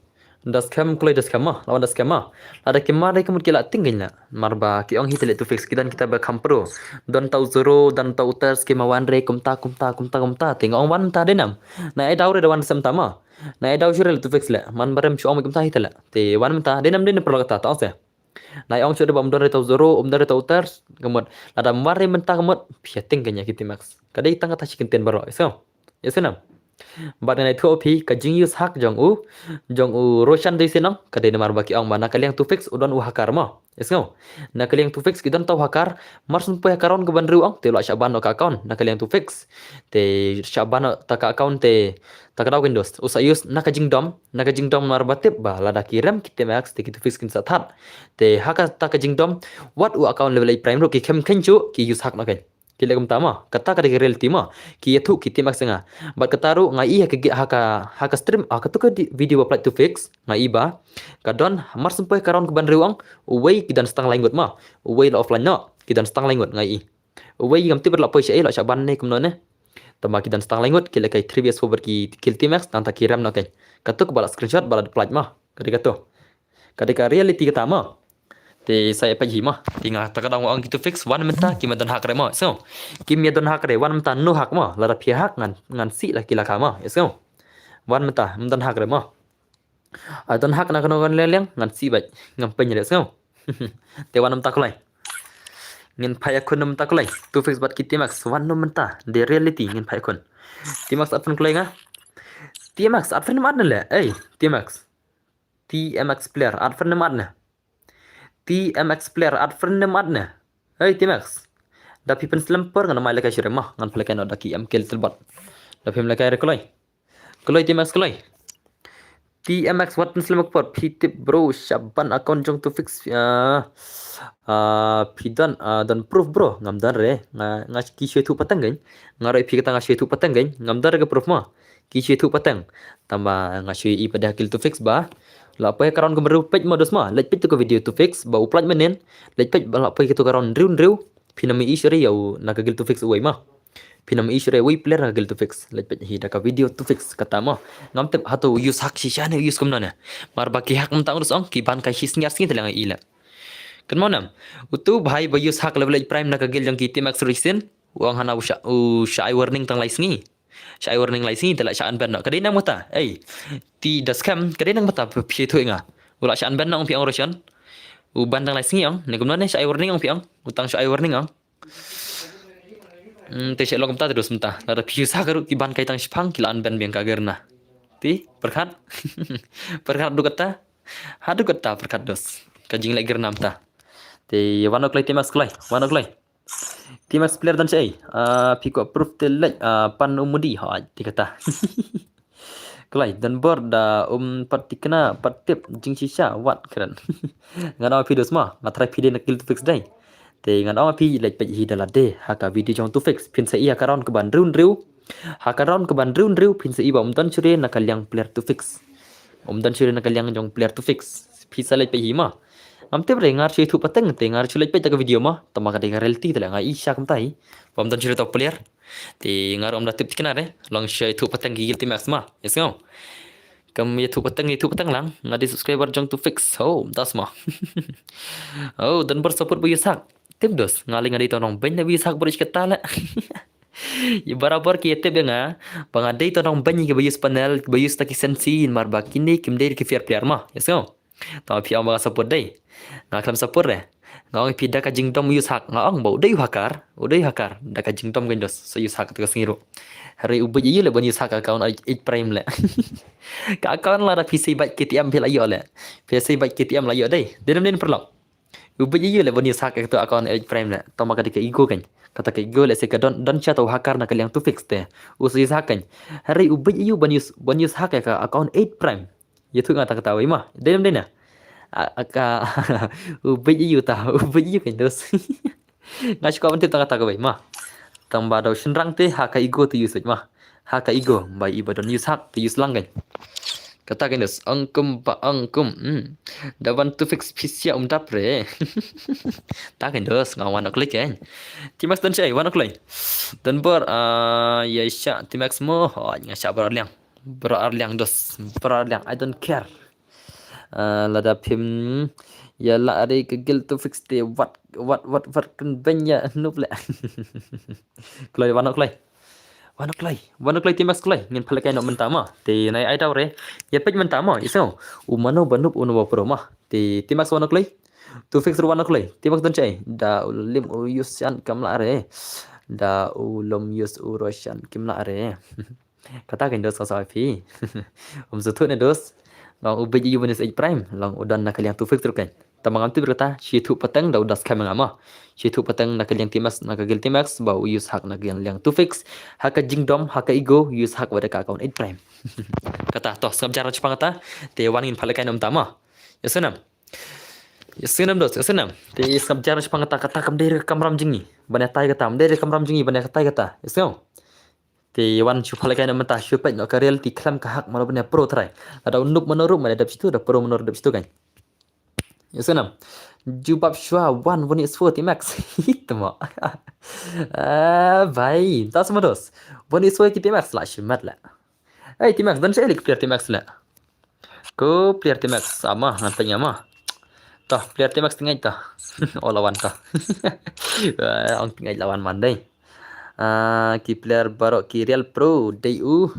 Das kam, kloi das kam ma, la wan das kam ma. Lada kim mar dei ka mut ki la ting kan la. Marba ki ong hi te le Two Fix ki don kita ba kham pro. Don tau zero, don tau ters ki ma wan re kumta, kumta, kumta, kumta. Te nga ong wan mynta, denam. Na ai daw re da wan sem ta ma. Na ai daw shu re le Two Fix le. Man barem shu ong kumta hi te le. Te wan mynta, denam, denam paralok ta, ta ong se. Na ong shu de bam don re tau zero, um don re tau ters, ka mut. Lada mar re mynta ka mut, phi ting kan ïa ki T-Max. Ka dei tang kata shi kyntien baroh, ïa sngew. Ïa sngew nam. Bad ngan ïathuh phi ka jing use hack jong u, jong u Roshan dei snong, ka dei namar ba ki ong ba na ka liang Two Fix u don u hacker mo. Ïa sngew. Na ka liang Two Fix ki don tau hacker, mar syn poi hacker on ka ban riew ong, te u la shah ban noh ka account, na ka liang Two Fix. Te shah ban noh ta ka account te, ta ka daw kin dos. U sa use na ka jingdom, na ka jingdom namar ba tip ba lada ki rem ki T-Max te ki Two Fix kin sa that. Te ha kata ka jingdom, wat u account level eight prime ruh ki khem khein shuh, ki use hack noh kein. Ki leh kumta mo, kata ka dei ka reality mo, ki ïathuh ki T-Max ïa nga. Bad kata ruh nga i ha ka gi-, ha ka, ha ka stream, ha katu ka di-, video ba pynlait Two Fix, nga i ba ka don, mar syn poi ka round ka ban riew ong, uwei ki don stang lai ngut mo, uwei la offline noh, ki don stang lai ngut nga i. Uwei ngam tip ba la poi shaei, la shah ban ne kumno ne. Tangba ki don stang lai ngut, ki leh kai three V S four bad ki kill T-Max, nangta ki rem noh kein. Katu kaba la screenshot, ba la pynlait mo. Ka dei katu. Ka dei ka reality kata mo. Te sa ïa peit hi mo. Te nga ta ka daw nga ong ki Two Fix, wan mynta, kim ïa don hack re mo. So, kim ïa don hack re, wan mynta no hack mo. Lada phi hack ngan, ngan sih la ki la ka mo. So, wan mynta, ym don hack re mo. A don hack na kano kan leng leng, ngan sih bad, ngam pyn re, sngew. Te wan mynta kloi. Ngin phai ïa khun mynta kloi. Two Fix bad ki T-Max, wan no mynta. The reality, ngin phai ïa khun. T-Max add friend kloi nga. T M X, add friend ne em add ne le? Ei, T M X. T M X player, add friend ne em add ne? T M X player, add friend ne em add ne? Ei, T M X. Da phi pynslem por ngan ym ai lehkai shuh re mo, ngan pynlehkai noh da ki M K Little Bot. Da phim lehkai re kloi. Kloi T M X kloi. T M X wat pynslem por, phi tip bro, sha ban account jong Two Fix, ah, ah, phi don, ah, don proof bro, ngam don re, nga, nga ki shu ïathuh pateng kein, nga ruh ïa phi kata nga shu ïathuh pateng kein, ngam don re ka proof mo, ki shu ïathuh pateng, tangba nga shu ïohi pat de ha ki Guild Two Fix ba, la poi ka round kaba hynriew peit mo dos mo, leit peit to ka video Two Fix, ba u pynlait mynnin, leit peit ba la poi kito ka round hynriew hynriew, phin ym ïohi shuh re ïa u na ka Guild Two Fix uwei mo. Phin ym ïohi shuh re uwei player na ka Guild Two Fix. Leit peit hi da ka video Two Fix kata mo. Ngam tip hato u use hack shisha ne u use kumno ne. Mar ba ki hack mynta ong dos ong ki ban kai shi sngi ar sngi te la nga ïohi leh. Kynmaw ne em. Uto u bhai ba use hack level eight prime na ka guild jong ki T M X ruh shisien. U ong hana u sha, u sha ai warning tang lai sngi. Sha ai warning lai sngi te la sha unban noh. Ka dei nang mynta. Ei. Te da scam, ka dei nang mynta phi ïathuh ïa nga. U la sha unban noh ong phi ong Roshan. U ban tang lai sngi ong. Ne kumno ne sha ai warning ong phi ong. U tang sha ai warning ong. Hmm, te sha long kumta te dos mynta. Lada phi use hack ruh ki ban kai tang shiphang ki la unban biang ka girna. Te, pyrkhat. Pyrkhat haduh katta. Haduh katta pyrkhat dos. Ka jingleh girna mynta. Te wan noh kloi T M X kloi. Wan noh kloi. T M X player don shaei. Ah, phi kwah proof te leit, ah, pan u mudi. Hooid, te kata. Kloi, don bor da um pat thikna, pat tip, jingshisha, wat kren. Ngan ong phi dos mo, nga tharai phi dei na Guild Two Fix dei. Te ngan ong phi leit peit hi da lade, ha ka video jong Two Fix, phin sa ïohi ha ka round kaba hynriew hynriew. Ha ka round kaba hynriew hynriew, phin sa ïohi ba um don shuh re na ka liang player Two Fix. Um don shuh re na ka liang jong player Two Fix. Phi sa leit peit hi mo. Ngam tip re, nga ruh shu ïathuh pateng te nga ruh shu leit peit da ka video mo. Tangba ka dei ka reality te la nga ïohi sha kumta hi. Ba um don shuh re uto u player. Te nga ruh ngam da tip thikna re. Long shu ïathuh pateng ki Guild Team X mo. Ïa sngew. Kam ïathuh pateng, ïathuh pateng lang. Nga dei subscriber jong Two Fix. Ho, mynta sma. Oh, don bor support ba use hack. Tip dos, nga lei nga dei uto u nongbeiñ ne ba use hack bor ïa shi katta leh. Ïa barabor ki ïa tip ïa nga ba nga dei uto u nongbeiñ kiba use panel, kiba use ta ki sensi, namar ba kine kim dei ki fair player mo. Ïa sngew. Tangba phi ong ba nga support dei. Nga khlem support re. Nga ong ïa phi da ka jingdom use hack. Nga ong ba u dei u hacker. U dei u hacker. Da ka jingdom kein dos. Sa use hack kato ka sngi ruh. Hynrei u beit ïa u leh ban use hack account eight prime leh. Ka account lada phi sei bike K T M phi la ïoh leh. Phi sei bike K T M la ïoh dei. Dei ne ym dei paralok. U beit ïa u leh ban use hack kato account eight prime leh. Tangba ka dei ka ego kein. Kata ka ego lehse ka don, don sha uto u hacker na ka liang Two Fix te. U sa use hack kein. Hynrei u beit ïa u ban use, ban use hack ïa ka account eight prime. Ïathuh nga ta kata wei mo. Dei ne ym dei ne? A, a, ka, u beit ïa u ta, u beit ïa u kein dos. Nga shu kwah ban tip tang kata kawei mo. Tangba da u shynrang te ha ka ego te use mo. Ha ka ego, ba i ba don use hack te use lang kein. Kata kein dos, ong kum ba ong kum. Hmm. Da wan Two Fix phi sia um dap re. Ta kein dos, nga wan ok lei kein. Team X don shaei, wan ok lei. Don bor, ah, ïa sha Team X mo, oh, nga sha bor liang. Bro Arliang dos, Bro Arliang, I don't care. Ah, lada phim ïa lah re ka guild Two Fix te wat, wat, wat, wat kren beiñ ïa noob leh. Kloi, wan ok kloi. Wan ok kloi, wan ok kloi Team X kloi. Ngin pynlehkai noh mynta mo. Te nai ai daw re. Ïa peit mynta mo, ïa sngew. U mano ba noob u mano ba pro mo. Te Team X wan ok kloi. Two Fix ruh wan ok kloi. Team X don shaei. Da u lim u use shan kam lah re. Da u lum use u roshan kim lah re. Kata kein dos ka sa phi. Um sngewthuh ne dos. Nga ong u beit ïa u ban use eight prime. Long u don na ka liang Two Fix ruh kein. Tangba ngam tip ruh kata, shu ïathuh pateng da u da scam nga mo. Shu ïathuh pateng na ka liang Team X, na ka guild Team X, ba u use hack na ka liang Two Fix. Ha ka jingdom, ha ka ego, use hack wat da ka account eight prime. Kata, to, sngap jar shaphang kata, te wan ngin pynlehkai noh mynta mo. Ïa sngewbha. Ïa sngewbha dos, ïa sngewbha. Te sngap jar shaphang kata, kata kam dei re ka kamram jong ngi. Ban ïatai kata, kam dei re ka kamram jong ngi, ban ïatai kata. Ïa sngewbha. Te wan shu pynlehkai noh mynta shu peit noh ka reality khlem ka hack mano ban ïa pro trai. Lada u noob mano ruh mano dep shitu, da pro mano ruh dep shitu kein. Ïa sngewbha. Jubab shuwa wan one is four Team X. Hit mo. Ah, bhai, mynta sma dos. One is four ki Team X lah shimet leh. Ei, Team X, don shaei leh ki player Team X leh. Ko player Team X, ama, ngan tanya ma. Toh, player Team X tengah toh. Oh, lawan toh. Eh, ong tengah lawan man dei. Ah, ki player baroh ki real pro, dei u.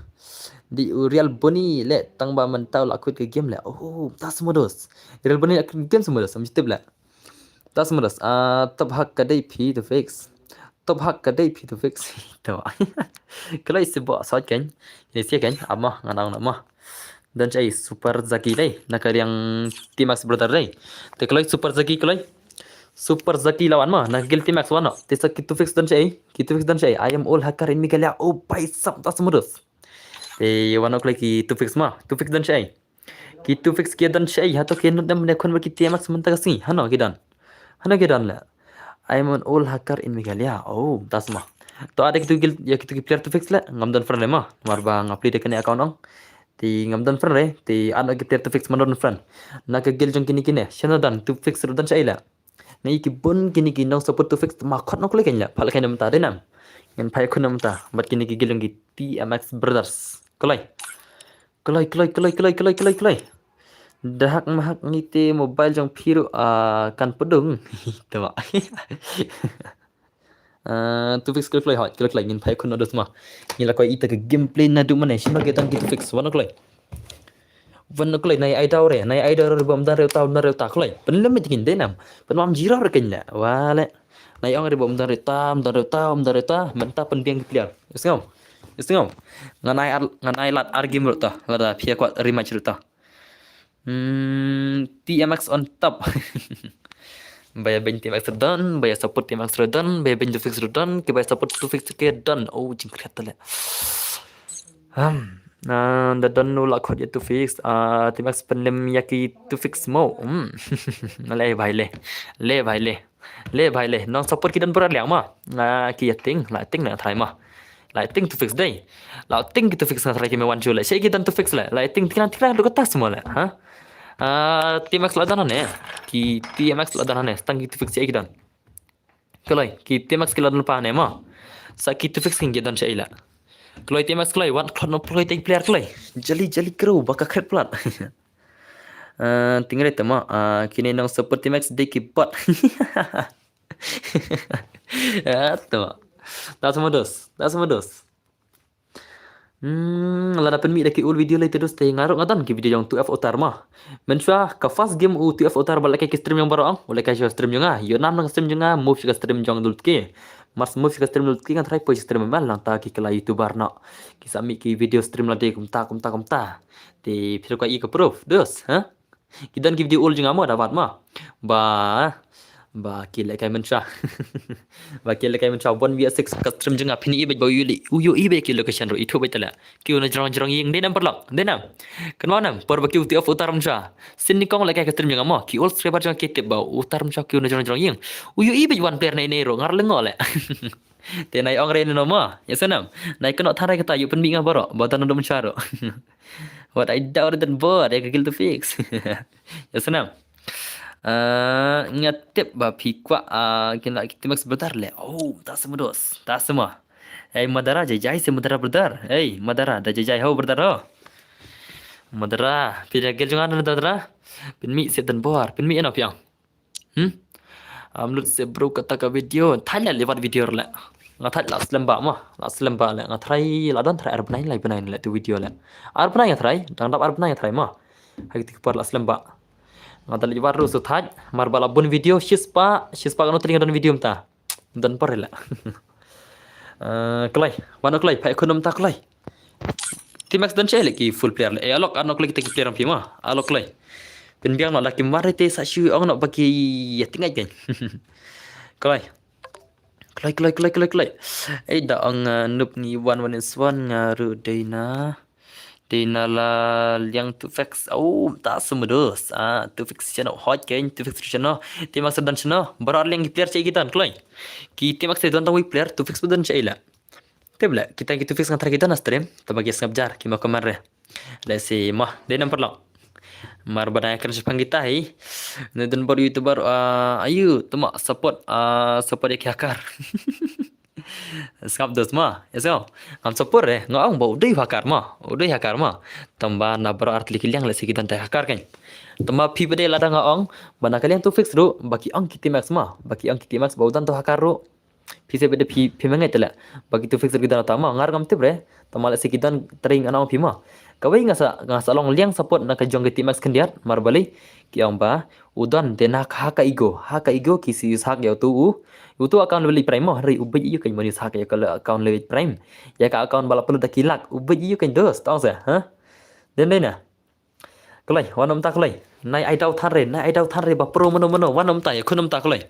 Dei u real Boni leh tangba mynta u la quit ka game leh. Oh, ta sma dos. Real Boni la quit game sma dos, am tip leh. Ta sma dos. Ah, top hack ka dei phi Two Fix. Top hack ka dei phi Tufix. To. Kloi si bo sot kan. Ni si kan ama ngan ong na ma. Don shai Super Zaki dei na ka liang T-Max brother dei. Te kloi Super Zaki kloi. Super Zaki lawan ma na ka guild T-Max wan no. Te sa ki Tufix don shai. Ki Tufix don shai. I am all hacker in Meghalaya. Oh bhai sab ta smudos. Te wan no kloi ki Tufix ma. Tufix don shai. Ki Tufix ki don shai hato ki nud dem ne khun ba ki T-Max mynta ka sngi. Hano ki don. Hano ki don le. I am an all hacker in Meghalaya. Oh, ta sma. To ada kitu guild ya kitu ki player Tufix le. Ngam don friend le ma. Mar ba nga play de kane account ong. Te ngam don friend re. Te ano ki player Tufix man don friend. Na ka guild jong kini kine. Shano don Tufix ru don shai le. Ngi ki bun kini ki nong support Tufix ma khot nok le kan le. Phal kan mynta de nam. Ngan phai khun mynta. Bat kini ki guild jong ki T-Max brothers. Kloi. Kloi kloi kloi kloi kloi kloi kloi. Da hak ma hak ngi te mobile jong phi ru a kan pdung. Te ba. Ah, Tufix kloi kloi hot kloi kloi ngin phai khun odos ma. Ngi la kloi ita ka gameplay na du mane shima ke tang ki Tufix wan kloi. Wan kloi nai ai dau re nai ai dau re bom dan re tau na re ta kloi. Pen lemit ngin denam. Pen mam jiro re ken le. Wale. Nai ong re bom dan re tam dan re tam dan re ta mynta pen biang ki player. Isngam. Isngam. Ngan ai ar ngan ai lat ar game ru ta. Lada phi kwat rematch ru ta. Hmm, T-Max on top. Ba ïa beiñ T-Max ru don, ba ïa support T-Max ru don, ba ïa beiñ Tufix ru don, ki ba ïa support Tufix ki don. Oh, jingkriat tale. Hmm. Ah, da don u la khot ïa Tufix. Ah, T-Max pynlem ïa ki Tufix mo. Hmm. Le bhai le. Le bhai le. Le bhai le, nong support ki don bra liang ma. Ah, ki ïa ting, la ting na trai ma. La ting Tufix dei. La ting ki Tufix na trai ki me wan ju le. Shei ki don Tufix le. La ting tikna tikna du kata semua le. Ha? Ah, T-Max la don ne. Ki T-Max la don ne. Stang ki Tufix shei ki don. Kloi, ki T-Max ki la don pa ne ma. Sa ki Tufix ki don shei la. Kloi T-Max kloi, wan kloi no kloi te player kloi. Jali jali kru, baka kret plat. Ah, tingre te ma, ah, kine nong support T-Max dei ki bot. Ah, to. Das modus, das modus. Hmm, lada pynmih da ki ul video lei te dus te nga ruh nga don ki video jong two F Otar ma. Mynshuwa ka first game u two F Otar ba lehkai ki stream jong baroh ong, u lehkai sha stream jong nga. Ïoh nam na ka stream jong nga, move sha ka stream jong Dultki. Mar move sha ka stream Dultki nga try poi sha stream ma nangta ki kala YouTuber noh. Ki sa mih ki video stream lade kumta kumta kumta. Te phi ruh ka i ka proof dus, ha? Ki don ki video ul jong nga mo da wat ma. Ba ba ki lehkai mynshuwa. Ba ki lehkai mynshuwa one V six ka stream jong nga phin i beit ba u ïohi beit ki location ruh ithuh beit tala. Ki u na jrong jrong ïing dei nam paralok dei nam. Kynmaw nam por ba ki u two F Otar mynshuwa. Sien nyngkong lehkai ka stream jong nga mo ki ul subscriber jong nga ki tip ba u Otar mynshuwa ki u na jrong jrong ïing. U ïohi beit one player nei nei ruh ngar lyngngoh le. Te nai ong re ne no ma, ïa snam. Nai kynnoh tharai kata ïa pynmih nga baroh, ba don dum sharu. Wat ai dau re dan bor, ïa ka guild Tufix. Ïa snam. Ah, nga tip ba phi kwah, ah, kin la ki T-Max brother le. Oh, ta sama dos, ta sama. Ei Madara jai jai se Madara brother. Ei Madara da jai jai ho brother ho. Madara, phi da guild jong nga na Madara. Pynmih se dan bor, pynmih eno phi ong. Hmm? Am lut se bro kata ka video. Thai le liwat video le. Nga thai la slem ba ma. La slem ba le. Nga try la don try ar bnai lai bnai le tu video le. Ar bnai nga try. Dang dap ar bnai nga try ma. Hai tik par la slem ba. Nga da liwat ru su thai. Mar ba la bun video shispa. Shispa kano tling don video mta. Don par le. Eh, klai. Wan klai. Phai khun mta klai. T-Max don shai le ki full player le. Eh, alok, ano kloi kita ki player phi ma. Alok kloi. Pynbiang no la ki mare te sa shu ong no ba ki ïa tingai kan. Kloi. Kloi, kloi, kloi, kloi, kloi. Eh, da ong, uh, nup ngi wan wan in swan nga ru dei na. Dei na la liang Tufix. Oh, ta sumudus. Ah, Tufix shano hot kan, Tufix shano. T-Max don shano. Baroh liang ki player shai ki don kloi. Ki T-Max don tang wi player, Tufix don shai la. Te bla, kita ki Tufix nga try kita na stream, taba ki sngap jar, ki ma kamar re. Let's see, ma, de nam paralok. Mar bana kan shapang kita hi. Ne don bor YouTuber, ah, ayu, tuma support, ah, support ya ki hacker. Sngap dos ma, ya sngap. Ngam support re, nga ong ba u dei hacker ma, u dei hacker ma. Tamba na bro artli ki liang let's see ki don te hacker kan. Tamba phi bade lada nga ong, ba na ka liang Tufix ru, ba ki ong ki T-Max ma, ba ki ong ki T-Max, ba u don to hacker ru. Phi se bede phi phi mengai tele. Ba ki Tufix ki don tama ngar ngam tip re. Tama le se ki don tring ana phi ma. Kawei nga sa, nga sa long liang support na ka jong ka T M X khyndiat, namar balei, ki ong ba u don te na ka, ha ka ego, ha ka ego ki sa use hack ïa utu u, utu account level eight prime mo, hynrei u beit ïa u keiñ ban use hack ïa ka account level eight prime, ïa ka account ba la upload da ki lak, u beit ïa u keiñ dos, tang sa, ha? Dei ne em? Kloi, wan ym ta kloi. Nai ai daw than re, nai ai daw than re ba pro mano mano, wan ym ta, ïa khun ym ta kloi.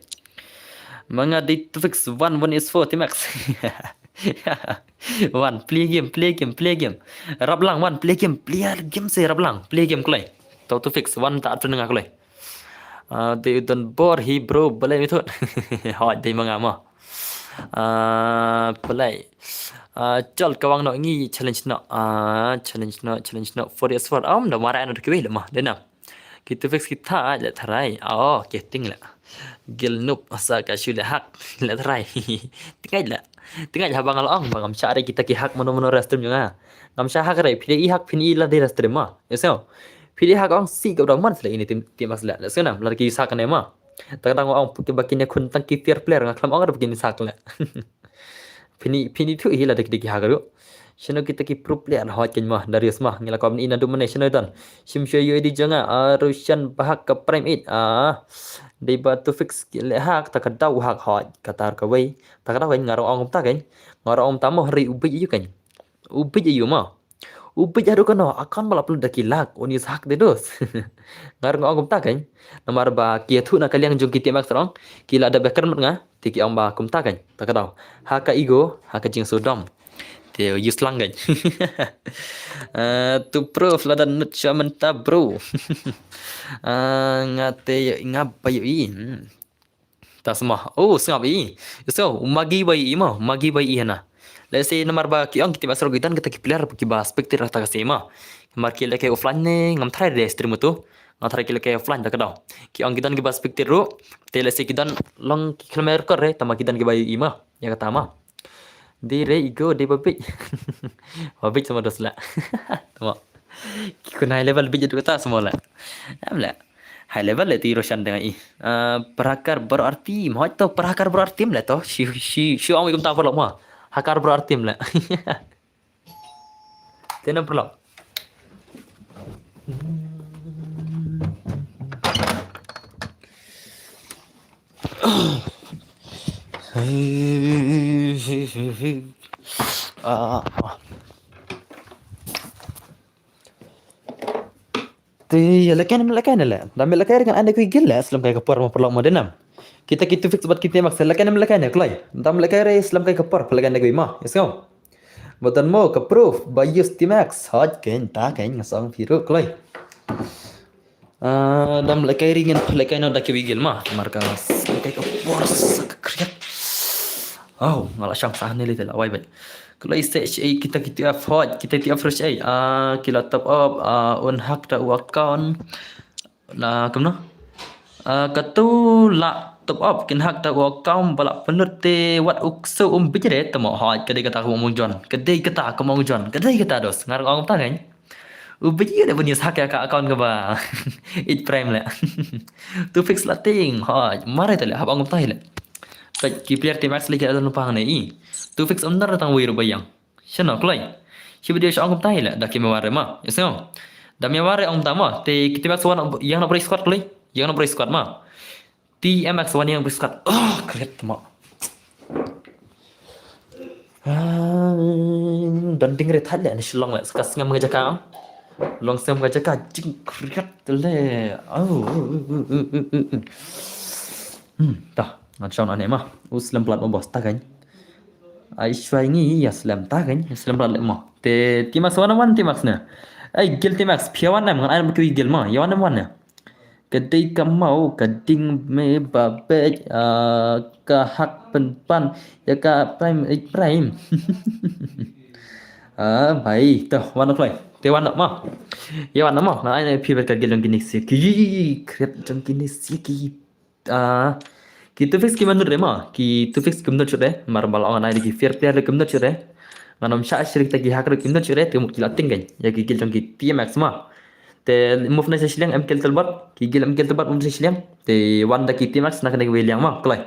Ma nga dei Tufix, wan, wan is for T-Max. Wan, play game, play game, play game. Rap lang, wan, play game, play game se rap lang, play game kloi. Tau Tufix, wan ta atun nga kloi. Ah, dei u don bor hi bro, balei mi thut. Hoi, dei ma nga mo. Ah, play. Ah, chal ka wang no ngi challenge no. Ah, challenge no, challenge no. For yes for. Am da mara ano kiwi le ma. Dena. Ki Tufix ki tha le tharai. Oh, ke ting le. Gil nup asa ka shu le hack le tharai. Tingai le. Tingai haba nga la ong ba ngam shah re kita ki hack mano mano re stream jong nga. Ngam shah hack re, phi dei i hack phin i la dei re stream ma. Yes no. Phi dei hack ong si ka dang man sle ini tim tim as le. Let's go na. Lada ki sak ne ma. Ta ka dang ong phi ba kine khun tang ki fair player nga khlem ong re ba kine sak le. Phin i, phin i thu hi lada ki dei ki hack ruh. Shano kita ki pro player hoi keiñ ma, Darius ma, ngi la kob ni na du mane shano don. Shim shoi U I D jong nga, ah, Roshan Bahak ka Prime eight. Ah, dei ba Tufix ki le hack, ta ka daw hack hoi, ka tar kawei. Ta ka daw keiñ nga rong ong ta keiñ. Nga rong ong ta mo hynrei u beit ïa u keiñ. U beit ïa u ma. U beit haduh kano, account ba la upload da ki lak, un use hack de dos. Nga rong ong kumta keiñ. Namar ba ki ïathuh na ka liang jong ki T-Max rong, ki la da beh kren mat nga, te ki ong ba kumta keiñ. Ta ka daw. Ha ka ego, ha ka jingsngewdom. Te use lang keiñ. Ah, to proof lada nud sha mynta bro. Ah, nga te nga ba ïohi. Hmm. Ta sma. Oh, sngap i. So, magi bai i ma, magi bai i hana. Let's say namar ba ki ong kita ba sero ki don kita ki player ki ba spectate rata ka sima. Mar ki leke offline ne, ngam try de stream tu. Ngam try ki leke offline ta ka daw. Ki ong ki don ki ba spectate ru. Te let's say ki don long ki khlem record re, tama ki don ki ba i ma. Ya kata ma. Dei re ego dei ba beit. Ba beit sama dos la. Tama. Ki kun high level beit jadu kata sama la. Am la. High level le ti Roshan dengan i. Ah, perakar berarti. Mau to perakar berarti le to. Si si si ong ikum ta perlu ma. Hakar berarti le. Tena perlu. Ah. Te ya leken leken le. Da me leken kan ande kui gil le slem kai ka por ma perlu ma denam. Kita ki Tufix bad kita Max leken leken klai. Da me leken re slem kai ka por leken de kui ma. Yes go. Batan mo ka proof ba use T-Max hot ken ta ken ngasong piru kloi. Ah, dam lekai ringen lekai no da ki wigil ma marka lekai ka por sa ka kriat. Oh, ngala shang sa ne le la wai bai. Kloi se shi kita kita hot kita kita fresh ai. Ah, kila top up ah un hack da u account. Na kumno? Ah, katu la top up kin hack ta u account ba la pynlut te wat u ksu um bijre tamo hoi ka dei kata ka mong jon ka dei kata ka mong jon ka dei kata dos ngar ong ta ngan u bijre da bunyas hack ya ka account ka ba it prime le tu fix la ting hoi mare ta le hab ong ta le ka ki player T-Max le ki adon pang ne i tu fix um nar tang wei ru bayang. Shano kloi. Shi video sha ong kumta hi la da ki me ware ma. Yes no. Da me ware ong ta ma. Te ki T-Max wan yang na break squad kloi. Yang na break squad ma. T-Max wan yang break squad. Oh, kret ma. Ah, dan ding re thad le ni shlong le. Saka sngam nga jaka. Long sngam nga jaka jing kret le. Oh. Hmm, ta. Ngan shong ane ma. U slem plat ma bos ta kan. Ai shwai ngi ya slem ta kan, ya slem rat le mo. Te T-Max wan wan T-Max ne. Ai gil T-Max pia wan nam ngan ai nam kwi gil ma, ya wan nam wan ne. Ka dei ka mau ka ding me ba be ah, ka hak pen pan ya ka prime eh, prime. Ah bai to wan kloi. Te wan ma. Ya wan ma. Ngan ai nam pia ka gil jong kini si ki. Kriat jong kini si ki. Ah, ki tu fix ki manut re ma, ki tu fix ki manut re, mar bal ong nai ki fair player ki manut re. Ngan ym sha shrik ta ki hack re ki manut re, te mut ki la ting kan. Ya ki gil jong ki T-Max ma. Te move na shiliang em kel telbat, ki gil em kel telbat move na shiliang. Te wan da ki T-Max na kane ki wei liang ma, kloi.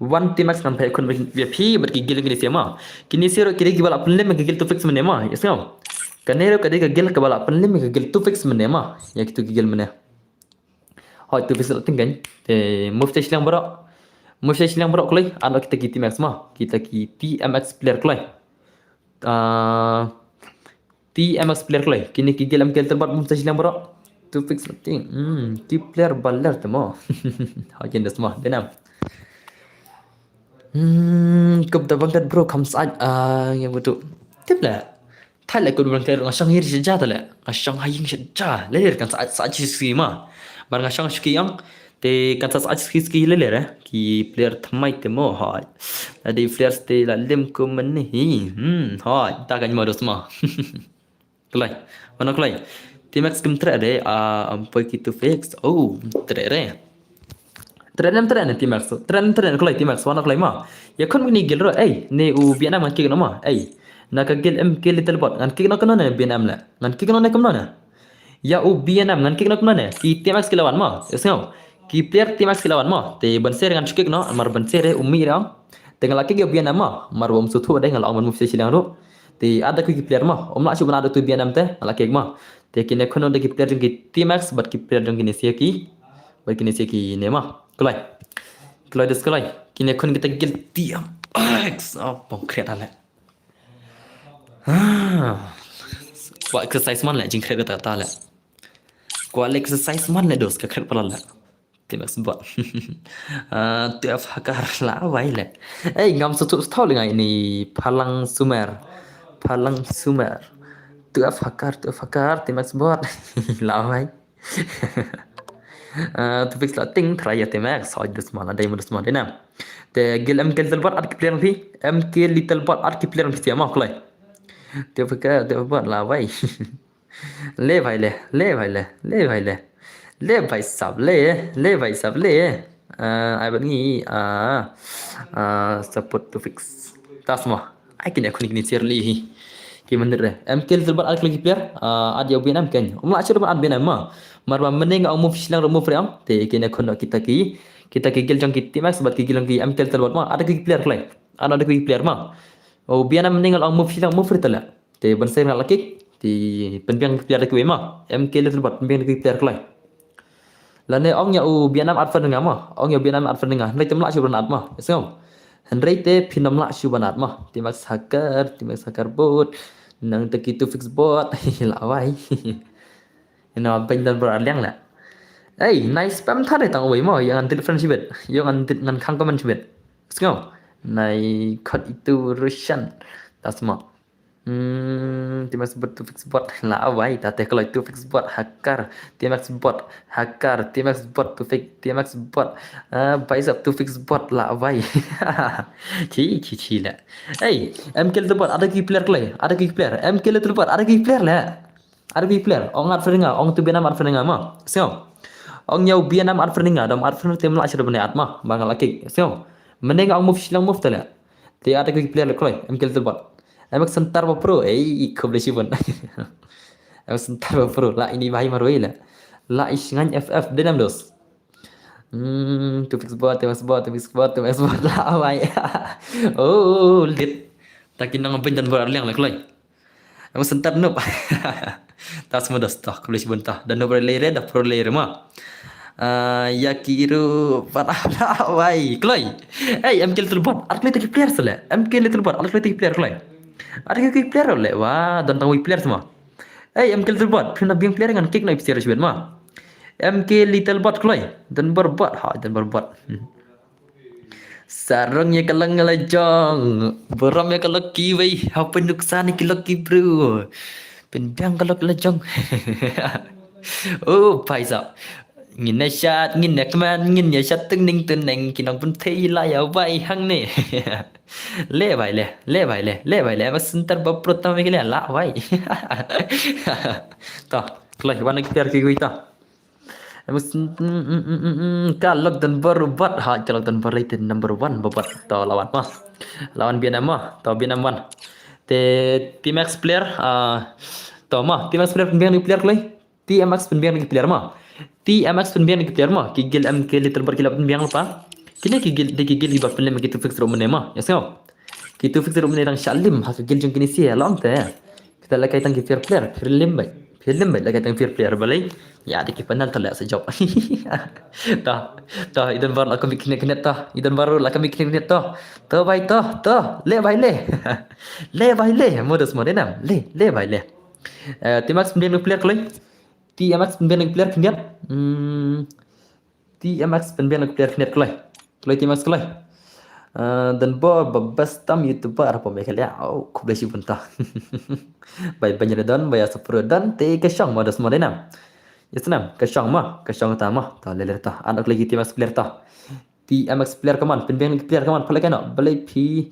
Wan T-Max ngan phai kun ya phi, bat ki gil ki ni ma. Ki ni siro ki re ki bala pun lem ki gil tu fix mane ma, yes no. Kane ruh ka dei ka guild kaba la pynlem ïa ka guild Two Fix mynne mo. Ïa kitu ki guild mynne. Hooid, Two Fix la tieng kein. Te move sha shiliang baroh. Move sha shiliang baroh kloi. Ano kita ki T M X mo. Kita ki T M X player kloi. Ah, T M X player kloi. Kine ki guild M K Little Bot move sha shiliang baroh. Two Fix la tieng. Hmm, ki player ba ler te mo. Hooid, kin des mo. Dei nam. Hmm, kup da bangkat bro, kam sait, ah, ngi butuh. Tip la. Thai la kup da bangkat nga shong hir sha ja ta la. Nga shong ha ïing sha ja. Leler kan sait sait shi ski mo. Bar nga shong ski yang. Te kan sait sait shi ski leler eh. Ki player thymmai te mo hooid. La dei players te la lem kum mynne hi. Hmm, hooid. Ta kan mo dos mo. Kloi. Mano kloi. T M X kim treh de, ah, am poi ki Two Fix. Oh, treh re. Treh nem treh ne T M X. Treh nem treh ne kloi T M X. Mano kloi mo. Ïa khun kine guild ruh. Ei, ne u B N M ngan kick noh mo. Ei. Na ka guild M K Little Bot. Ngan kick noh kumno ne B N M le. Ngan kick noh ne kumno ne. Ïa u B N M ngan kick noh kumno ne. Ki T M X ki la wan mo. Ïa sngew. Ki player T M X ki la wan mo. Te ban sher ngan shu kick noh. Mar ban sher u mih re ong. Te nga la kick ïa u B N M mo. Mar bym sngewthuh de nga la ong ban move sha shiliang ruh. Te ar da ki player mo. Um lah shu ban ar da utu B N M te. Nga la kick mo. Te kine khun da ki player jong ki T M X bad ki player jong kine sia ki. Bad kine sia ki ne mo. Kloi. Kloi des kloi. Kine khun kita guild T M X. Oh, bong kriat ale. Ah. Kwah exercise man le, jingkret kata kata le. Kwah le exercise man le dos, ka kret pala le. T M X bot. Ah, tu F H K la wai le. Ei, ngam sngewthuh sngewthuh le ngai ni Phalang Sumer. Phalang Sumer. Tu F H K, tu F H K, T M X bot. La wai. Ah, Two Fix la tieng try ïa T M X, hooid dus mo la dei mo dus mo dei nam. Te guild M K Little Bot ar ki player phi, M K Little Bot ar ki player phi ïa mo kloi. Te phi ka, te bot la wai. Le bhai le, le bhai le, le bhai le. Le bhai sab le, le bhai sab le. Ah, ai bad ngi, ah, ah, support Two Fix. Tas mo. Ai kine khun kine share li hi. Ki mynta re. M K Little Bot ar ki player. Ah, ar ïa u B N M kein. Um lah shuh ban ar B N M mo. Mar ba mynne nga ong move shiliang ruh move re ong. Te kine khun kita ki. Kita ki guild jong ki T M X bad ki guild jong ki M K Little Bot mo. Ar da ki player kloi. Ar da ki player mo. U B N M mynne nga ong move shiliang move re te la. Te ban sher nga la kick. Te pynbiang ki player da kiwei mo. M K Little Bot pynbiang ki player kloi. Lane ong ïa u B N M ar pyrshah nga mo. Ong ïa u B N M ar pyrshah nga. Hynrei te ym lah shuh ban ar mo. Sngew. Hynrei te phin ym lah shuh ban ar mo. T M X hacker, T M X hacker bot. Nangta ki Two Fix bot. La wai. Ïa nga beiñ don bro ar liang la. Ei, nai spam thad dei tang uwei mo. Ïa ngan delete friend shibit. Ïa ngan delete ngan khang comment shibit. Sngew. Nai khot itu Russian. Tas mo. Hmm, T M X bot, Two Fix bot, la wai, ta te kloi Two Fix bot, hacker, T M X bot, hacker, T M X bot, Two Fix, T M X bot, ah, bicep Two Fix bot, la wai. Chi, chi, chi la. Ei, M K Little Bot, ar da ki player kloi, ar da ki player, M K Little Bot, ar da ki player la. Ar da ki player, ong ar pyrshah nga, ong tu B N M ar pyrshah nga mo. Sngew. Ong ïa u B N M ar pyrshah nga, dom ar pyrshah te ym lah shuh ban ar mo, ba nga la kick. Sngew. Mynne nga ong move shiliang move te la. Te ar da ki player la kloi, M K Little Bot. M X Center ba pro, ei, khublei shibun. M X Center ba pro, la ini bai marwei la. La i shngain F F, dei nam dos. Hmm, Two Fix bot, Two Fix bot, Two Fix bot, Two Fix bot, la wai. Oh, lit. Ta ki nang beiñ don bor ar liang la kloi. M X Center nup. Ta sma dos ta, khublei shibun ta. Da nup re lei re, da pro lei re mo. Ah, ïa ki ruh pat la wai. Kloi. Ei, M K Little Bot. Ar kloi te ki player sele. M K Little Bot. Ar kloi te ki player kloi. Ar ki player le. Wa, don tang wei player sma. Ei, M K Little Bot. Phin na biang player ngan kick na ipsir shibun mo. M K Little Bot kloi. Don bor bot. Ha, don bor bot. Hmm. Sarong ïa ka long la jong. Burom ïa ka lucky wei. Hapdeng nuksa ni ki lucky bro. Pynbiang ka lucky la jong. Oh, paisa. Ngin ïa shat, ngin ïa kmen, ngin ïa shat tynning tynning ki nongpynthei la ïa wai hangne. Le bai le, le bai le, le bai le. M X Center ba pro tam ki le la wai. Ta, kloi wan ki player ki wei ta. Em, mm, mm, mm, mm, mm, ka lok don bor bot. Ha, ka lok don bor rated number one ba bot. To lawan ma. Lawan B N M ma. To B N M one. Te T M X player, ah, to ma. T M X player pynbiang ni player kloi. T M X pynbiang ni player ma. T M X pynbiang ni player ma. Ki guild M K Little Bot ki la pynbiang lypa. Kine ki guild, de ki guild ki ba pynlem ki Two Fix ruh mynne ma. Ïa sngew. Ki Two Fix ruh mynne dang shah lem ha ka guild jong kine sia la ong te. Te la kai tang ki fair player, fair lim bai. Fair lim bai, la kai tang fair player balei. Ya, dei ki panel te la sa jop. Toh, toh, i Don Bar la ka mik knet knet toh. I Don Bar la ka mik knet knet toh. Toh bai toh, toh, le bai le. Le bai le, modus modus nam. Le, le bai le. Eh, T-Max pynbiang player kloi. T-Max pynbiang player knet. Hmm. T-Max pynbiang player knet kloi. Kloi T-Max kloi. Eh, Don Bar ba best tam YouTuber hapoh Meghalaya. Oh, khublei shibun ta. Bai ban re don, bai sa pro don, te ka shong modus modus nam. Yes nam, ka shong ma, ka shong ta ma. Ta le le ta. An ok lagi T-Max player ta. T-Max player kaman, pynbiang player kaman, pala kano, balei phi,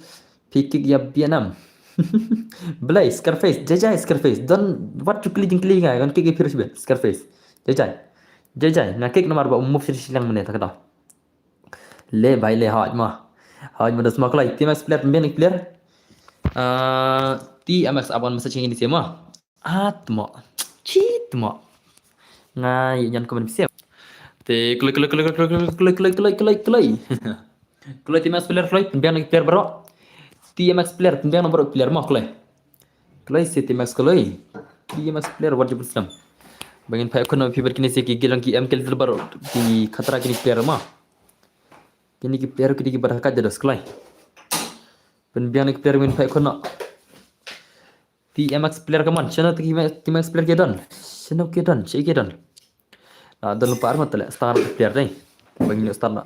phi kick ya bianam. Balei, Scarface, jai jai Scarface, don wat tu kli jingkli ngai, kan kick phi rush bet, Scarface. Jai jai, jai jai, nga kick namar ba move sir silang mene ta kata. Le bai le haj ma, haj ma dos ma kloi, T-Max player, pynbiang player. Ah, T-Max abon masa chingin isi ma. Atmo. Chitmo. Nga ïa nyan comment pisa. Te kloi kloi kloi kloi kloi kloi kloi kloi kloi kloi. Kloi T-Max player kloi, pynbiang na ki player baroh. T-Max player, pynbiang na baroh player mo kloi. Kloi si T-Max kloi. T-Max player wat jubun slam. Ba ngin phai khun na phi bad kine si ki gilong ki M K L baroh ki khatra kine player mo. Kine ki player ki dei ki bad hakat jados kloi. Pynbiang na ki player ngin phai khun na. T-Max player kaman, shano T-Max, T-Max player ki don. Shano ki don, shi ki don. Ah, don lupa armat tele, star player dei. Bang ni star na.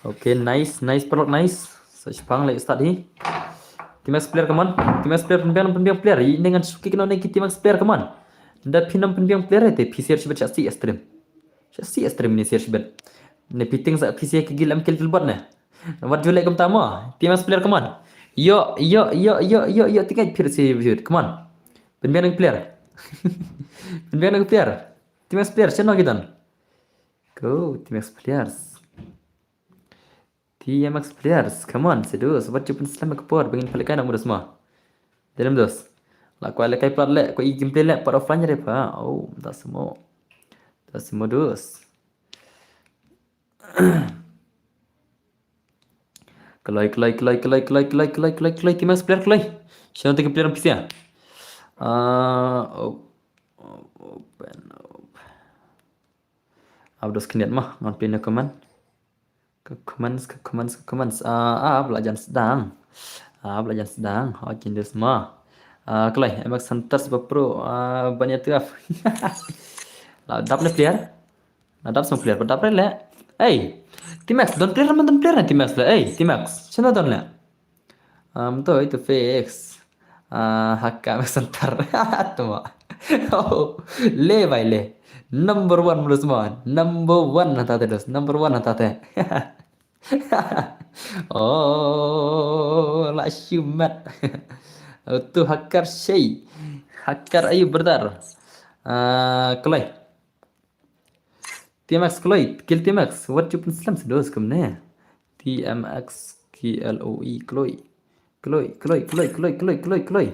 Okay, nice, nice paralok, nice. Sa shipang le start hi. T-Max player kaman, T-Max player pynbiang, pynbiang player. I dengan suki kena ne ki T-Max player kaman. Da phi nam pynbiang player te, phi share shibet sha si stream. Sha si stream ni share shibet. Ne phi ting sa phi share ki gil M K L bot ne. Wat ju leh kumta mo. T-Max player kaman. Yo, yo, yo, yo, yo, yo, tingai phi si phi kaman. Pynbiang player. Pynbiang player. T-Max player, shano ki don. Go, T-Max players. T-Max players, come on, seduce. Wat ju pynslam ka por, bangin palik kana mudas mo. Dalam dos. La kwai le kai plat le, kwai i gameplay le, pat offline re pa. Oh, da simo. Da simo dos. Kloi, kloi, kloi, kloi, kloi, kloi, kloi, kloi, kloi, T-Max player, kloi. Shano te ki player pisa. Ah, op-, op-, open, op-. Abdos kniat mah, ngan pin comment. Ka comments, ka comments, ka comments. Ah, ah, belajan sedang. Ah, belajan sedang. Oh, jindus mah. Ah, kloi, M X Hunters ba pro, ah, banyak tuaf. La dap le player. La dap sang player, ba dap le. Hey, T-Max, don player, man don player na T-Max le. Hey, T-Max, shano don le. Um, to itu fix. Ah, haka M X Hunter. Tuma. Oh, le bai le. Number one mulut semua. Number one hata te dos. Number one hata te. Oh, la shumat. Tu hakar shay. Hakar ayu brother. Ah, kloi. T-Max kloi, kill T-Max. Wat ju pynslam sedos kumne. T-M-X-K-L-O-E kloi. Kloi, kloi, kloi, kloi, kloi, kloi, kloi.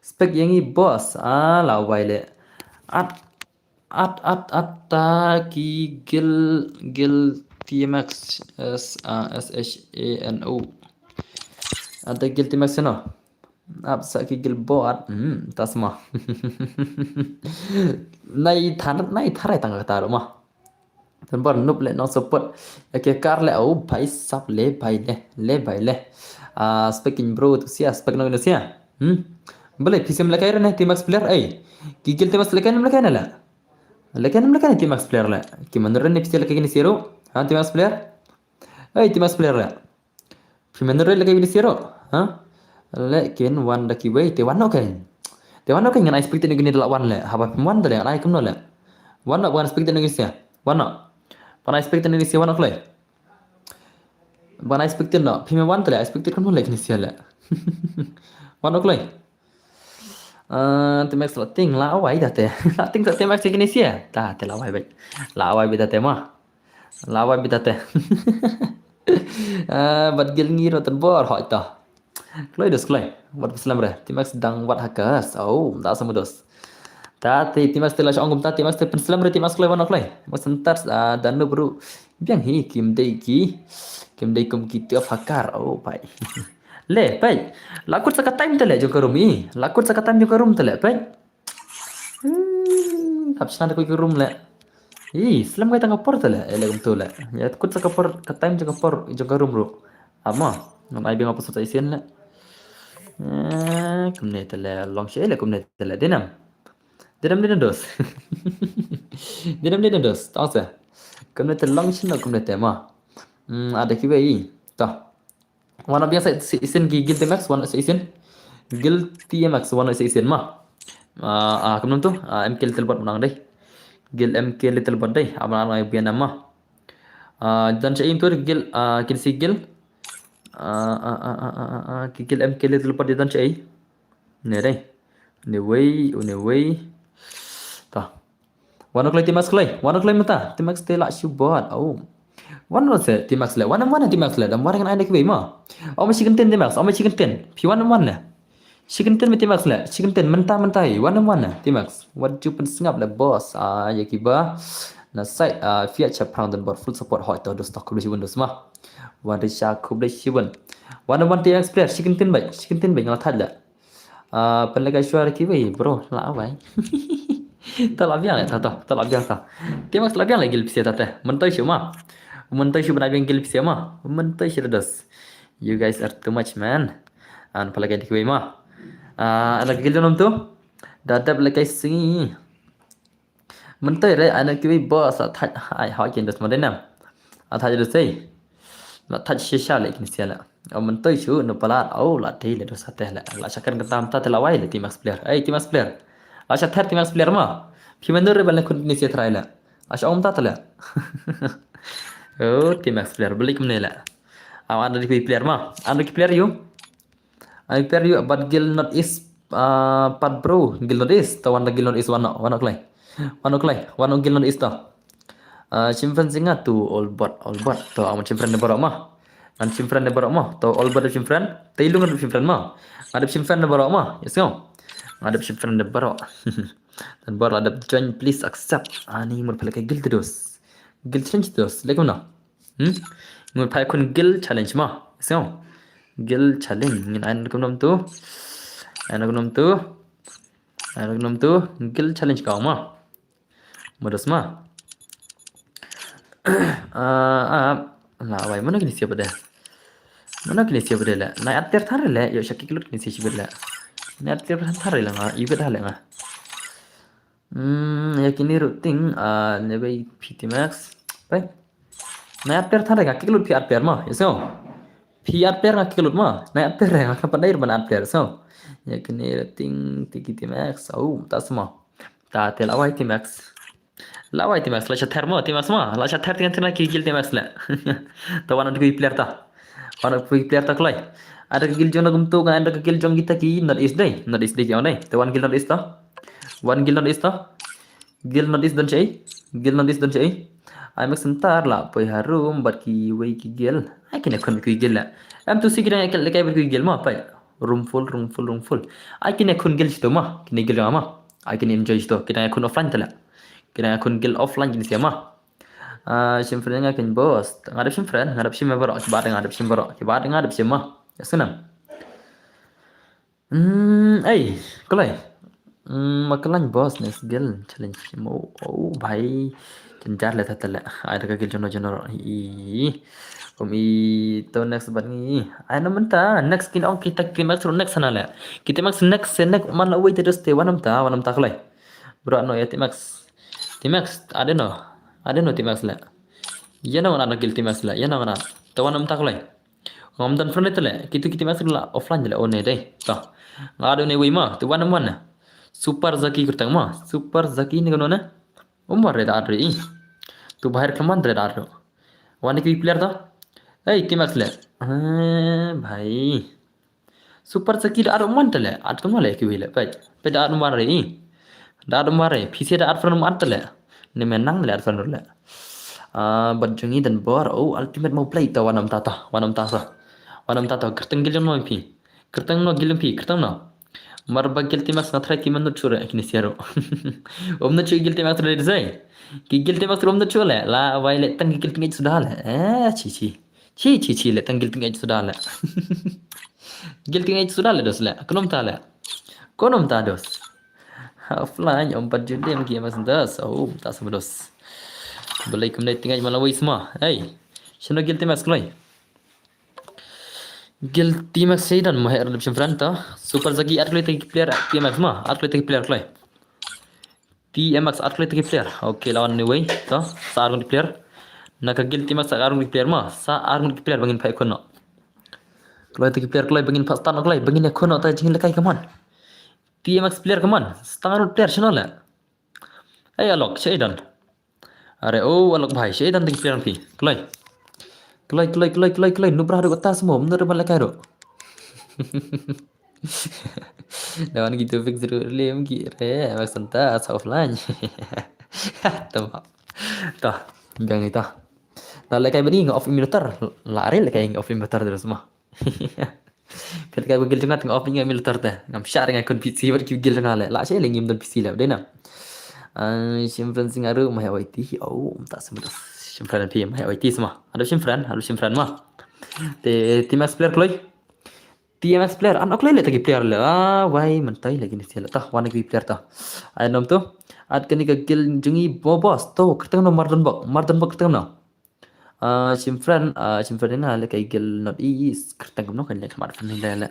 Spek yang i boss. Ah, la wai le. At, at, at, at, ta ki gil, gil T-Max, S, ah, S-H-A-N-O. At ta gil T-Max no. Ap sa ki gil bot. Hmm, tasma. Nai thar, nai thar ai tang kata ro ma. Tan bar nup le nong support. Ake kar le, oh, bhai sab le, bhai le, le, bhai le. Ah, speaking bro, tu sia, spek nong tu sia. Hmm. Bale, phi sem le kai re ne, T-Max player, ei. Ki gil T-Max le kai nam le kai ne le. Le kai nam le kai ne T-Max player le. Ki manur ne phi sem le kai ne siro. Ha, T-Max player. Ei, T-Max player le. Phi manur le kai ne siro. Ha? Le kin wan da ki wei, te wan no kai. Te wan no kai ngan expect ne gini la wan le. Haba phi wan da le, ai kum no le. Wan no, wan expect ne gini sia. Wan no. Wan expect ne gini sia, wan no kloi. Ban expected no, phi me wan tele, expected kan le kini sia le. Wan ok loi. Ah, T-Max la ting, la awai da te. La ting sa T-Max kini sia. Da te la awai bet. La awai bet da te ma. La awai bet da te. Ah, bat gil ngi ro tan bor hoi ta. Kloi dos kloi. Wat pynslam re. T-Max dang wat hakas. Oh, da sama dos. Ta te T-Max te la shong gum ta T-Max te pynslam re T-Max kloi wan ok loi. T-Max entar, ah, dan no bro. Biang hi kim dei ki. Kim dei kum ki tiap hakar. Oh, pai. Le, peit. La kut sa ka time te le jong ka room i. La kut sa ka time jong ka room te le, peit. Hmm, hap shna da kut ka room le. I, slem kai tang ka por te le. E le kumtu le. Ya kut sa ka por ka time jong ka por jong ka room ru. Ama, ngam ai biang apa sota isin le. Eh, kumne te le long shi le kumne te le dinam. Dinam dinam dos. Dinam dinam dos. Tang sa. Kumne te long shi na kumne te ma. Hmm, ada kiwei. Ta. Wan biang sa isin ki guild T Max wan sa isin. Guild T Max wan sa isin ma. Ah, ah, kumnam tu. Ah, M K Little Bot menang deh. Guild M K Little Bot deh. Apa nama biang nama? Ah, dan cai tu guild, ah, kin si guild. Ah, ah, ah, ah, ah, ah, ah, ki guild M K Little Bot dan cai. Ne deh. Ne wei, ne wei. Ta. Wan kloi T Max kloi. Wan kloi mata. T Max te la shu bot. Oh. Wan wan se T Max le. Wan wan T Max le. Dam wan ngan ai ne kiwei ma. Oh ma shi kynten T Max. Oh ma shi kynten. Phi wan wan ne. Shi kynten me T Max le. Shi kynten menta menta i. Wan wan ne T Max. Wat ju pynsngap le boss. Ah, ya kiba. Na site, ah, fiat cha prang dan bot full support hoi to dos to khublei shibun dos ma. Wan ri sha khublei shibun. Wan wan T Max player. Shi kynten bai. Shi kynten bai ngal thad le. Ah, pynlehkai shuwa kiwei, bro, la wai. Ta la biang le, ta, ta, ta la biang ta. T Max la biang le guild pisa ta te. Mentoi shu ma. Mentoi shu bana biang guild pisa ma. Mentoi shu dos. You guys are too much, man. An pynlehkai kiwei ma. Ah, ada guild nom tu. Da dep lehkai singi. Mentoi re, ano kiwei boss, a thaj, ai, hoi kin dos ma dei nam. A thaj dos ei. La thaj shisha le kin sia le. O mentoi shu, no palat, o la dei le dos a te le. La shakan ka tam ta te la wai le T Max player. Ei, T Max player. La sha ther T Max player ma. Phi menur re bal ne kun ni sia try le. La sha om ta te le. O, T Max player, balik mene le. Aw, ano kiwei player ma. Ano ki player yu. Ai per yu bad guild North East, ah, pat bro, guild North East, ta wan da guild North East wan no, wan no kloi. Wan no kloi, wan no guild North East ta. Ah, shim friend singa tu all bot, all bot. To, amat shim friend ne baroh ma. Ngan shim friend ne baroh ma. To all bot shim friend. Te ilung ngan shim friend ma. Ngadep shim friend ne baroh ma. Yes, ngau. Ngadep shim friend ne baroh. Dan baroh adep join, please accept. Ani mut pale ka guild dos. Guild challenge dos. Like mana? Hmm? Ngut phai khun guild challenge ma. So, guild challenge. Ngin ain kum nom tu. Ain kum nom tu. Ain kum nom tu. Guild challenge ka ma. Modus ma. Ah, ah, la wai mana kini siapa deh? Mana kini siapa deh le? Nai atir thar le. Yo shaki kelut kini siapa le? Nai atir thar le nga. Ibet hale nga. Hmm, ya kini routing, ah, ne bai P T Max. Bai. Nai at per thare nga kiklut pi at per ma, iso. Pi at per nga kiklut ma, nai at per nga ka pandai ban at per, so. Ya kini routing tiki T Max, au, ta sama. Ta te lawai T Max. Lawai T Max, la sha ther ma, T Max ma, la sha ther tingan tingan ki guild T Max le. Ta wan adu ki player ta. Wan adu ki player ta klai. Ada ki guild jong na gumtu kan ada ki guild jong kita ki North East dei, North East dei ki on dei. Ta wan guild North East ta. Wan guild North East ta. Guild North East don chai. Guild North East don chai. Ai mak sentar la poi harum bad ki wei ki guild. Ai kine khun ki guild la. Em tu si kidang ekel lekai bad ki guild ma pai. Room full, room full, room full. Ai kine khun guild chito ma. Kine guild ma. Ai kine enjoy chito. Kidang khun offline tala. Kidang khun guild offline kine siama. Ah, shim friend nga kin boss. Ngadep shim friend, ngadep shim baroh, kiba ngadep shim baroh, kiba ngadep shim ma. Ya senam. Hmm, ei, kelai. Hmm, ma kelai boss next guild challenge mo. Oh, bhai. Jenjar le tata le. Ai da ka guild jono jono. Ih. Kum i to next bat ngi. Ai na menta next kin ong kita ki max ro next sana le. Kita max next se next man la wei te dos te wanam ta, wanam ta kelai. Bro no ya T Max. T Max, ada no. Ada no T Max le. Ya na ngana guild T Max le. Ya na ngana. Te wanam ta kelai. Ngam dan friend tele, kitu kitu masuk la offline tele, oh ne dei. Ta. Nga adu ne wei ma, tu wan wan. Super Zaki kurtang ma, Super Zaki ni kono na. Umar re da adu i. Tu bahar kaman re da adu. Wan ki player ta. Hey, T Max le. Eh, bhai. Super Zaki da adu man tele, adu ma le ki wei le, pai. Pai da adu ma re i. Da adu ma re, P C da adu friend ma tele. Ni menang le adu friend le. Ah, bad jong i dan bor, oh, ultimate mau play ta wanam tata, wanam tata. Wanam tata, kerteng gil jong no pi. Kerteng no gil pi, kerteng no. Mar ba gil T Max nga try ki manut chure, kini siaro. Om na chure gil T Max re dizai. Ki gil T Max om na chure, la wai le tang ki gil T Max sudah le. Eh, chi chi. Chi chi chi le tang guilty age suda le. Guilty age suda le dos le. Konom ta le. Konom ta dos. Offline om pat judem ki mas dos. Oh, ta sama dos. Belai kum dai tingai malawai semua. Hey. Shino guilty mas kloi. Guilty mas sedan mo her shim friend ta. Super Zaki at kloi tagi player T M X ma. At kloi tagi player kloi. T M X at kloi tagi player. Okay, lawan ni wei. Ta sa arung player. Naka guilty mas sa arung player ma. Sa arung player bangin phai kono. Kloi tagi player kloi bangin phai start no kloi bangin ya kono ta jing lekai kaman. T M X player kaman. Start arung player shino le. Hey alok, shaidan. Are oh alok bhai, shaidan tagi player phi. Kloi. Kloi kloi kloi kloi kloi nubra do kata semua, menur ban lekai do. Dawan gitu fix dulu lem ki re maksanta sa offline. Tama. Tah, biang ni tah. Nah lekai bani nge off emulator. La are lekai nge off emulator terus mah. Kat ka Google jong nga tengah off nge emulator te. Ngam shah dengan kon P C wat ki Google jong nga le. La shah le ngim don P C le dei na. Shim friend sing aru mah Y T. Oh, tak semua. Shim friend phi mah Y T semua. Aduh shim friend, aduh shim friend mah. Te T M X player kloi. T M X player, an ok le tagi player le. Ah, wai mentai lagi ni sila tah, wan lagi player tah. Ai nom tu. At kani ka guild jong i bobos tu, kerteng no Mardon Bok, Mardon Bok kerteng no. Ah, shim friend, ah, shim friend na le kai guild North East, kerteng no kan le kamar friend le le.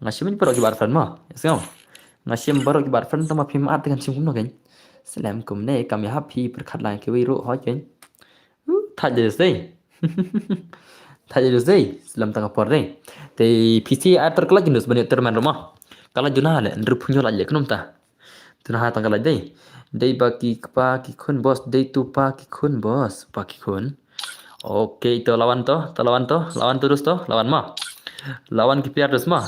Nga shim baroh ki bar friend ma. Yes, ngam. Nga shim baroh ki bar friend tama phim at dengan shim kumno kan. Salam kumne kam ya happy perkhat lang ke wei ro hoi kan. Thaj de sei. Thaj de sei. Selam tang apor dei. Te P C atur kelak jindus bani terman rumah. Kala juna le, ndru punyo la je kenum ta. Tuna ha tang kala dei. Dei ba ki kpa ki khun bos, dei tu pa ki khun bos, pa ki khun. Okay, to lawan to, to lawan to, lawan terus to, lawan ma. Lawan ki player terus ma.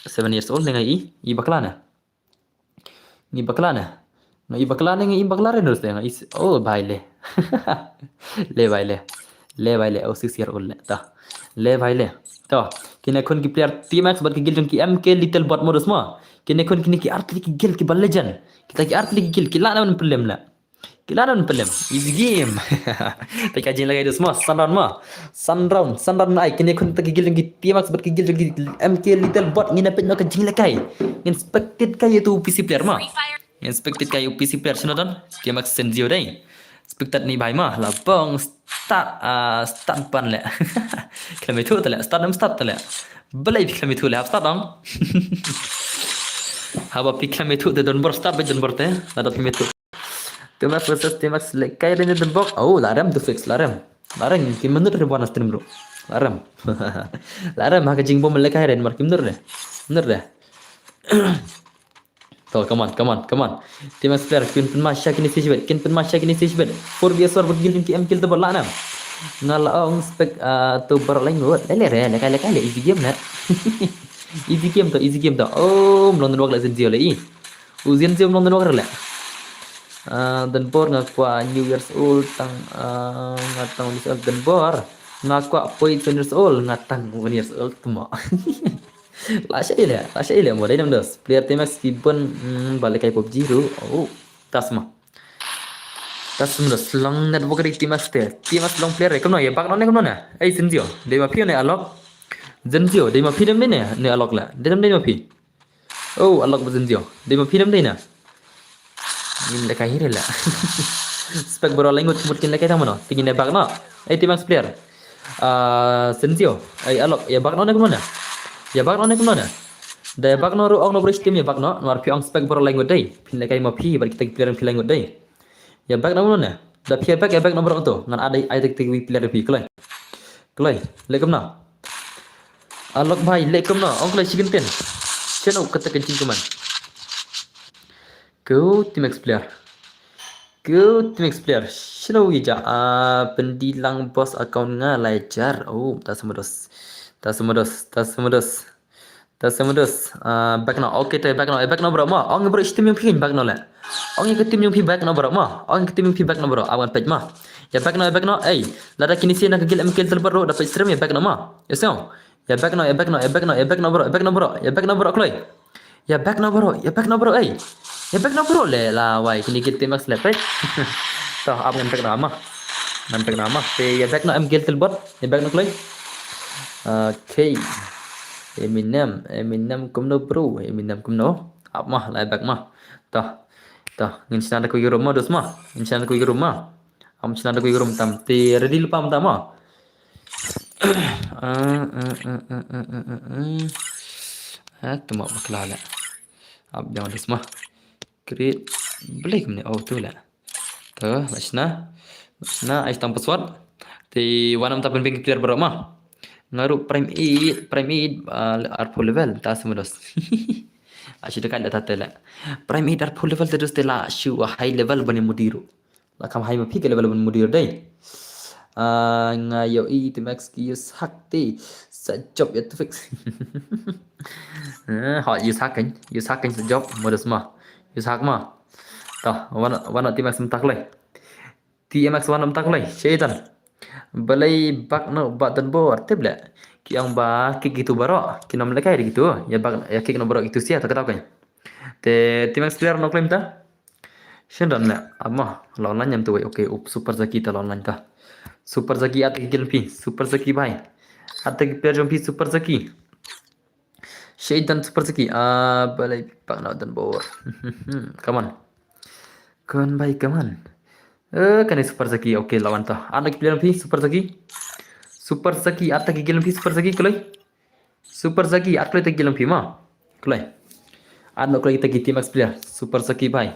Seven years old dengan i, i bakla na. Ngi bakla ne. Ngi bakla ne, ngi bakla re nus de ngi. Oh, bhai le. Le bhai le. Le bhai le. Oh, six year old le. Ta. Le bhai le. To. Kine khun ki player T M X bad ki guild jong ki M K Little Bot modus ma. Kine khun kine ki artli ki guild ki ba legend. Kita ki artli ki guild ki la na man pelem la. Ki la na man pelem. Easy game. Te ka jing lagi dus ma. San round ma. San round, san round ai kine khun ta ki guild jong ki T M X bad ki guild jong ki M K Little Bot ngin pet no ka jinglekai. Ngin spectate kai tu P C player ma. Ngin spectate kai u P C player shino don. T M X Senzio dei. Spectate ni bai ma la bong start ah start pan le. Khlem ithuh ta le start nam start ta le. Belai phi khlem ithuh le hap start dong. Haba phi khlem ithuh te don bor start ba don bor te. La da phi ithuh. T M X versus T M X lekai rin den bok. Oh, la rem tu fix la rem. La rem ki menur re buana stream ro. La rem. La rem ha ka jingbom lekai rin mar ki menur re. Menur re. To, come on, come on, come on. T M X player kin pynma sha kini sishbet, kin pynma sha kini sishbet. Four V S four bot gil ki em kill to bot la na. Nga la ong spek ah, to bar lain ngot. Lele re, lekai lekai le easy game na. Easy game to, easy game to. Oh, mlong den wak le Senzio le i. U Senzio mlong den wak le. Ah, den bor nga kwah new years old tang ah, nga tang one years old den bor. Nga kwah poi one years old nga tang one years old tuma. La sha ile, la sha ile mo dai nam dos. Player T M X ki bun mm, ba lekai PUBG ru. Oh, tas ma. Tas ma dos long network ri T M X te. T M X long player re. Kumno ye bak no ne kumno ne. Ei Senzio, dei ma phi ne alok. Senzio, dei ma phi dem ne ne alok la. Dei dem dei ma phi. Oh, alok ba Senzio. Dei ma phi dem dei na. Ngin lekai hi re la. Spek bro language mut kin lekai tang mano. Tingin ne bak no. Ei T M X player. Ah, Senzio. Ei alok ya bak no ne kumno ne. Ya bak no ne kumno ne. Da ya bak no ru ong no bro stream ya bak no. Nwar phi ong spek bro language dei. Phin lekai ma phi bad kita ki player phi language dei. Ya bak no kumno ne. Da phi ya bak ya bak no bro to. Ngan adai ai tek tek wi player phi kloi. Kloi. Lekum no. Alok bhai lekum no. Ong kloi chicken pin. Cheno kata kencing kuman. Go T M X player. Go T M X player. Shino wija a pendi lang boss account nga lai jar. Oh, tas semedos. Tas semedos. Tas semedos. Tas semedos. Ah, back no. Okay, te back no. Eh, back no bro ma. Ong bro team yung phi back no le. Ong ke team yung phi back no bro ma. Ong ke team yung phi back no bro. Awan page ma. Ya back no, ya back no. Ei, lada kini si na kagil em kill tel bro da page stream ya back no ma. Ya song. Ya back no, ya back no, ya back no, ya back no bro, ya back no bro, ya back no bro kloi. Ya back no bro, ya back no bro, ei. Ya back no bro le la wai kini kit timak slap, right? To ap ngan back no ama. Ngan back no ama. Te ya back no em kill tel bot, ya back no kloi. Okay. Eminem, Eminem kumno bro, Eminem kumno? Ap ma, lai back ma. Toh, toh, ngin shna da kawei ka room ma, dos ma. Ngin shna da kawei ka room ma. Am shna da kawei ka room tam. Te ready lypa mynta ma. Ah, ah, ah, ah, ah, ah, ah, ah. Ah, tu ma bakla la. Ap jang dos ma. Create. Balik mene. Oh, tu la. Te, la shna. La shna, ai tang password. Te wan mynta pynbeit ki player baroh ma. Nga ruh Prime eight, Prime eight, ah, arphew level, ta shu ma dos. Ashu da kan da ta te la. Prime eight arphew level te dos te la shu high level bane mudi ruh. La kham high ma phi ka level bane mudi ruh dei. Ah, nga ïohi Team X ki use hack te. Sa job ïa Tufix. Eh, hot use hack kan, use hack kan sa job, ma dos ma. Use hack ma. Toh, wan, wan Team X mynta kloi. Team X wan mynta kloi, shaitan. Balei bak no button bor, tip le. Ki ong ba kick kitu baroh, ki nym lehkai kitu. Ïa bak, ïa kick no baroh kitu sia, ta kata kan. Te Team X player no kloi mynta. Shen don le, ap ma, la online nyam tu wei, okay, up Super Zaki ta la online ta. Super Zaki ata ki kill phi, Super Zaki bhai. Ata ki player jong phi Super Zaki. Shaitan Super Zaki, ah, balei bak no button bor. Come on. Come on bhai, come on. Eh, kane Super Zaki, okay, la wan ta. Ata ki player phi, Super Zaki. Super Zaki, ata ki kill phi, Super Zaki, kloi. Super Zaki, ata kloi ta ki kill phi ma. Kloi. Ata kloi ta ki Team X player, Super Zaki bhai.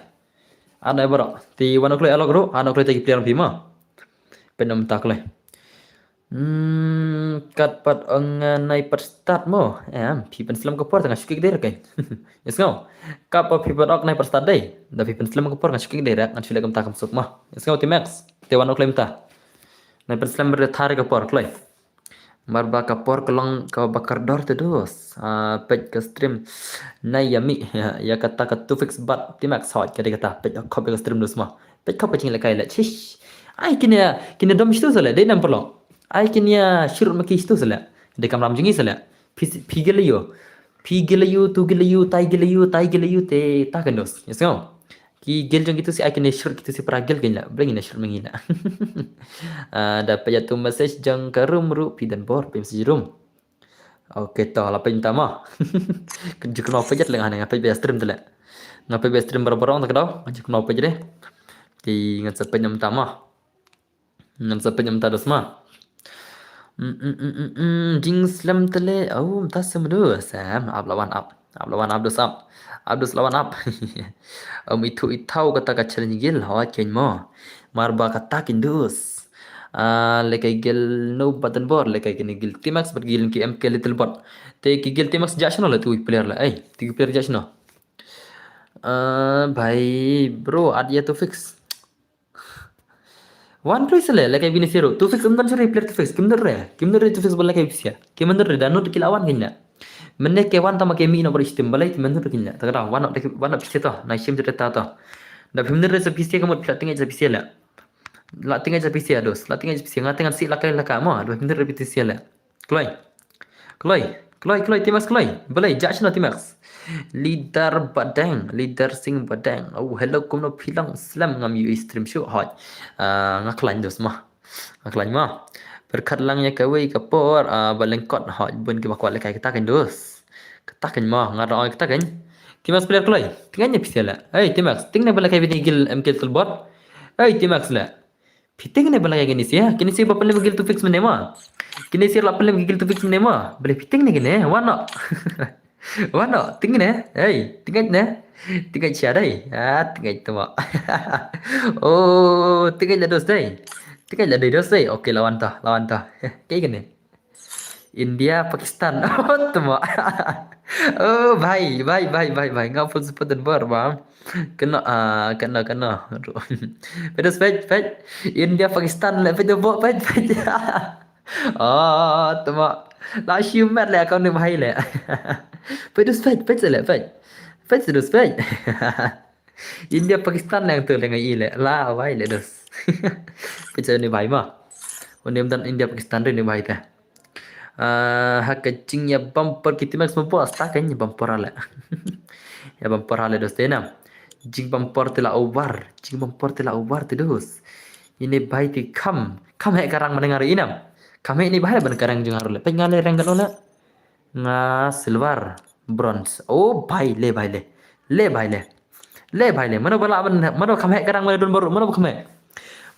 Ata baroh, te wan kloi alok ro, ata kloi ta ki player phi ma. Pynmynta kloi. Hmm, kat pat ong, eh, nai pat start mo. Em, phi pynslem ka por tang shu kick dei ra kai. Yes, ngau. Kat pat phi pat ong nai pat start dei. Da phi pynslem ka por ngan shu kick dei ra, ngan shu leh kumta kam suk ma. Yes, ngau Team X. Te wan kloi mynta. Nai pynslem re thar ka por kloi. Mar ba ka por ka long kaba kordor te dos. Ah, peit ka stream. Nai ïa mih, ïa, ïa kata ka Tufix bad Team X hot, ka dei kata, peit khop ïa ka stream dos ma. Peit khop ka jinglehkai le. Chish. Ai kine, kine dom shitu sa le, dei nam paralok. Ai kine shrut ma ki shitu sa le. Dei kamram jong ngi sa le. Phi, phi gil ïa u. Phi gil ïa u, tu gil ïa u, tai gil ïa u, tai gil ïa u, te ta kan dos. Yes, ngau. Ki gil jong kitu si ai kine shrut kitu si para gil kan la. Bring ine shrut ma ngi la. Ah, da peit ïa tu message jong ka room ruh phi don bor, phi message room. Okay, to la peit mynta ma. Ju kynmaw peit ïa leng hangne, nga peit ba stream te le. Nga peit ba stream barabor ong ta ka daw, ju kynmaw peit de. Te ngan sa peit mynta ma. Ngan sa peit mynta dos ma. Mm, mm, mm, mm, mm. Jingslem te le. Oh, mynta sem dos. Em, ap lawan ap. Ap lawan ap dos ap. Ap dos lawan ap. Em, ithuh ithaw kata ka challenge gil. Hoi ken mo. Mar ba kata kin dos. Ah, lehkai gil no button bor, lehkai kine gil Team X bad gil ki M K Little Bot. Te ki gil Team X jah shano le tu player le. Ei, tu player jah shano. Ah, bhai, bro, at ïa Tufix. Wan kloi sa le, lehkai bini sero. Tufix ym don shuh re player Tufix. Kim don re, kim don re Tufix ba lehkai bisia. Kim don re da not ki la wan kine. Mynne ke wan tama ke mih na bor stem balei kim don re kine. Ta ka daw, wan up, wan up bisia to. Na shim jete ta to. Da phim don re sa bisia ka mut pla tingai sa bisia le. La tingai sa bisia dos. La tingai sa bisia nga tingai si la kai la ka mo. Da phim don re bisia le. Kloi. Kloi. Kloi, kloi, Team X kloi. Balei, jah shano Team X. Leader Badeng, Leader Singh Badeng. Oh, hello, kumno phi long, slem ngam ïohi stream shuh hoi. Ah, nga khlaiñ dos ma. Nga khlaiñ ma. Pyrkhat lang ïa kawei ka por, ah, ba lyngkot hoi, bun kiba kwah lehkai kata kan dos. Kata kan ma, nga rong kata kan. Team X player kloi. Tingai ne phi sia le. Hey, Team X, tingai ne ba lehkai bini gil M K Little Bot. Hey, Team X le. Phi tingai ne ba lehkai kine sia, kine sia ba pynlem gil Tufix mynne ma. Kine sia la pynlem gil Tufix mynne ma. Balei phi tingai ne kine, wan no. Wan no, tingai ne. Hey, tingai ne. Tingai sia dei. Ah, tingai tu ma. Oh, tingai la dos dei. Tingai la dei dos dei. Okay, lawan ta, lawan ta. Kaei kane. India, Pakistan. Oh, tu ma. Oh, bhai, bhai, bhai, bhai, bhai. Nga full support don bor ba. Kena, ah, kena, kena. Peit dos, peit, peit. India, Pakistan le, peit dos bor, peit, peit. Oh, tu ma. La shimet le account ni bhai le. Peit dos, peit, peit le, peit. Peit dos, peit. India, Pakistan le tu le ngai le. La bhai le dos. Peit ni bhai ma. Unim dan India, Pakistan ni bhai te. Ah, ha ka jingïabam por ki Team X mo bos, ta ka ïabam por ale. Ïabam por ale dos te nam. Jingbam por te la over, jingbam por te la over te dos. Ine bhai te kham, kham heh ka rang mane nga re inam. Kam heh ni bhai ban ka rank jong nga ruh le. Peit nga le rank katno le. Nga silver, bronze. Oh bhai le bhai le. Le bhai le. Le bhai le. Mano ba lah ban, mano kam heh ka rank ban don bor, mano ba kam heh.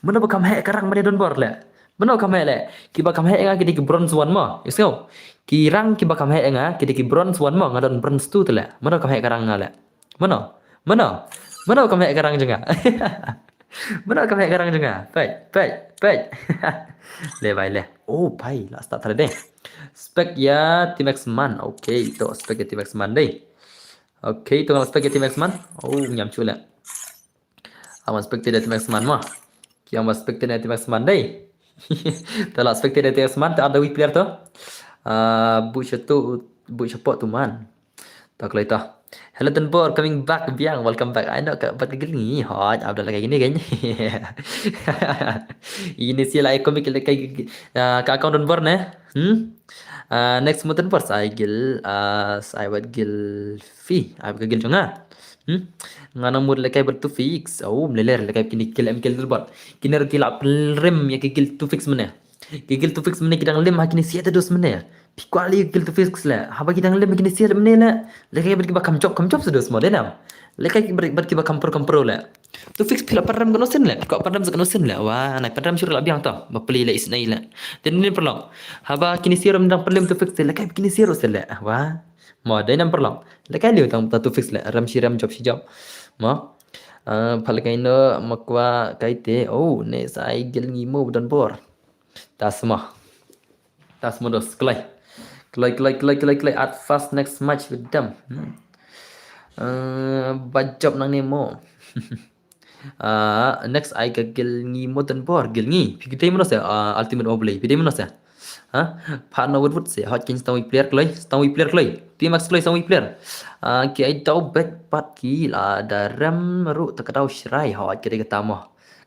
Mano ba kam heh ka rank ban don bor le. Mano kam heh le. Kiba kam heh nga ki dei ki bronze one mo. Ïohsngew. Ki rank kiba kam heh nga ki dei ki bronze one mo, nga don bronze two te le. Mano kam heh ka rank nga le. Mano? Mano? Mano kam heh ka rank jong nga? Mano kam heh ka rank jong nga? Peit, peit, peit. Le bhai le. Oh bhai, la start tare dei. Spek ïa Team X Man. Okay, to spek ïa Team X Man dei. Okay, to spek ïa Team X Man. Oh, ñiam shuh le. Am spek ïa Team X Man mo. Ki am spek ïa Team X Man dei. Te la spek ïa Team X Man, te ada wi player to. Ah, bu shatu, bu shapoh tu man. To kloi to. Hello Don Bor, coming back biang, welcome back. Ai no ka bat ka gil ngi. Hoi, abdal kai gini kan. Ini si lai komik kai, ah, ka account Don Bor ne. Hmm? Ah, next mo Don Bor sa ai gil, ah, sa ai wat gil fi, ai ka gil jong nga. Hmm? Nga nang mut lekai bat tu fix. Oh, mleler lekai kini gil em gil tu bot. Kini ruh ki la pynrem ïa ki gil tu fix mane. Ki gil tu fix mane ki dang lem ha kini siat dos mane. Phi kwah li gil tu fix le. Haba ki dang lem ha kini siat mane le. Lekai bat kiba kam jop kam jop sedos mo dei nam. Lekai bat kiba kam pro kam pro le. Tu fix phi la pynrem kano sin le. Phi kwah pynrem kano sin le. Wah, nai pynrem shuh la biang to. Ba pli le isnai le. Te nin pynlong. Haba kini siat ram dang pynlem tu fix le. Lekai kini siat se le. Wah. Mo dei nam pynlong. Lekai liu tang ta tu fix le. Rem shi rem jop shi jop. Mo. Ah, pha lekai no ma kwah kai te. Oh, ne sa ai gil ngi mo Don Bor. Ta sma. Ta sma dos kloi. Kloi, kloi, kloi, kloi, kloi. At first next match with them. Hmm. Eh, ba jop nang ne mo. Ah, next ai ka gil ngi mo Don Bor, gil ngi. Phi dei mano se, ah, Ultimate Overlay. Phi dei mano se. Ha? Pha no wut wut se. Hot kin stang wi player kloi, stang wi player kloi. Team X kloi stang wi player. Ah, ki ai dau bet pat ki la da rem ruh ta ka dau shrai. Hot ki dei kata mo.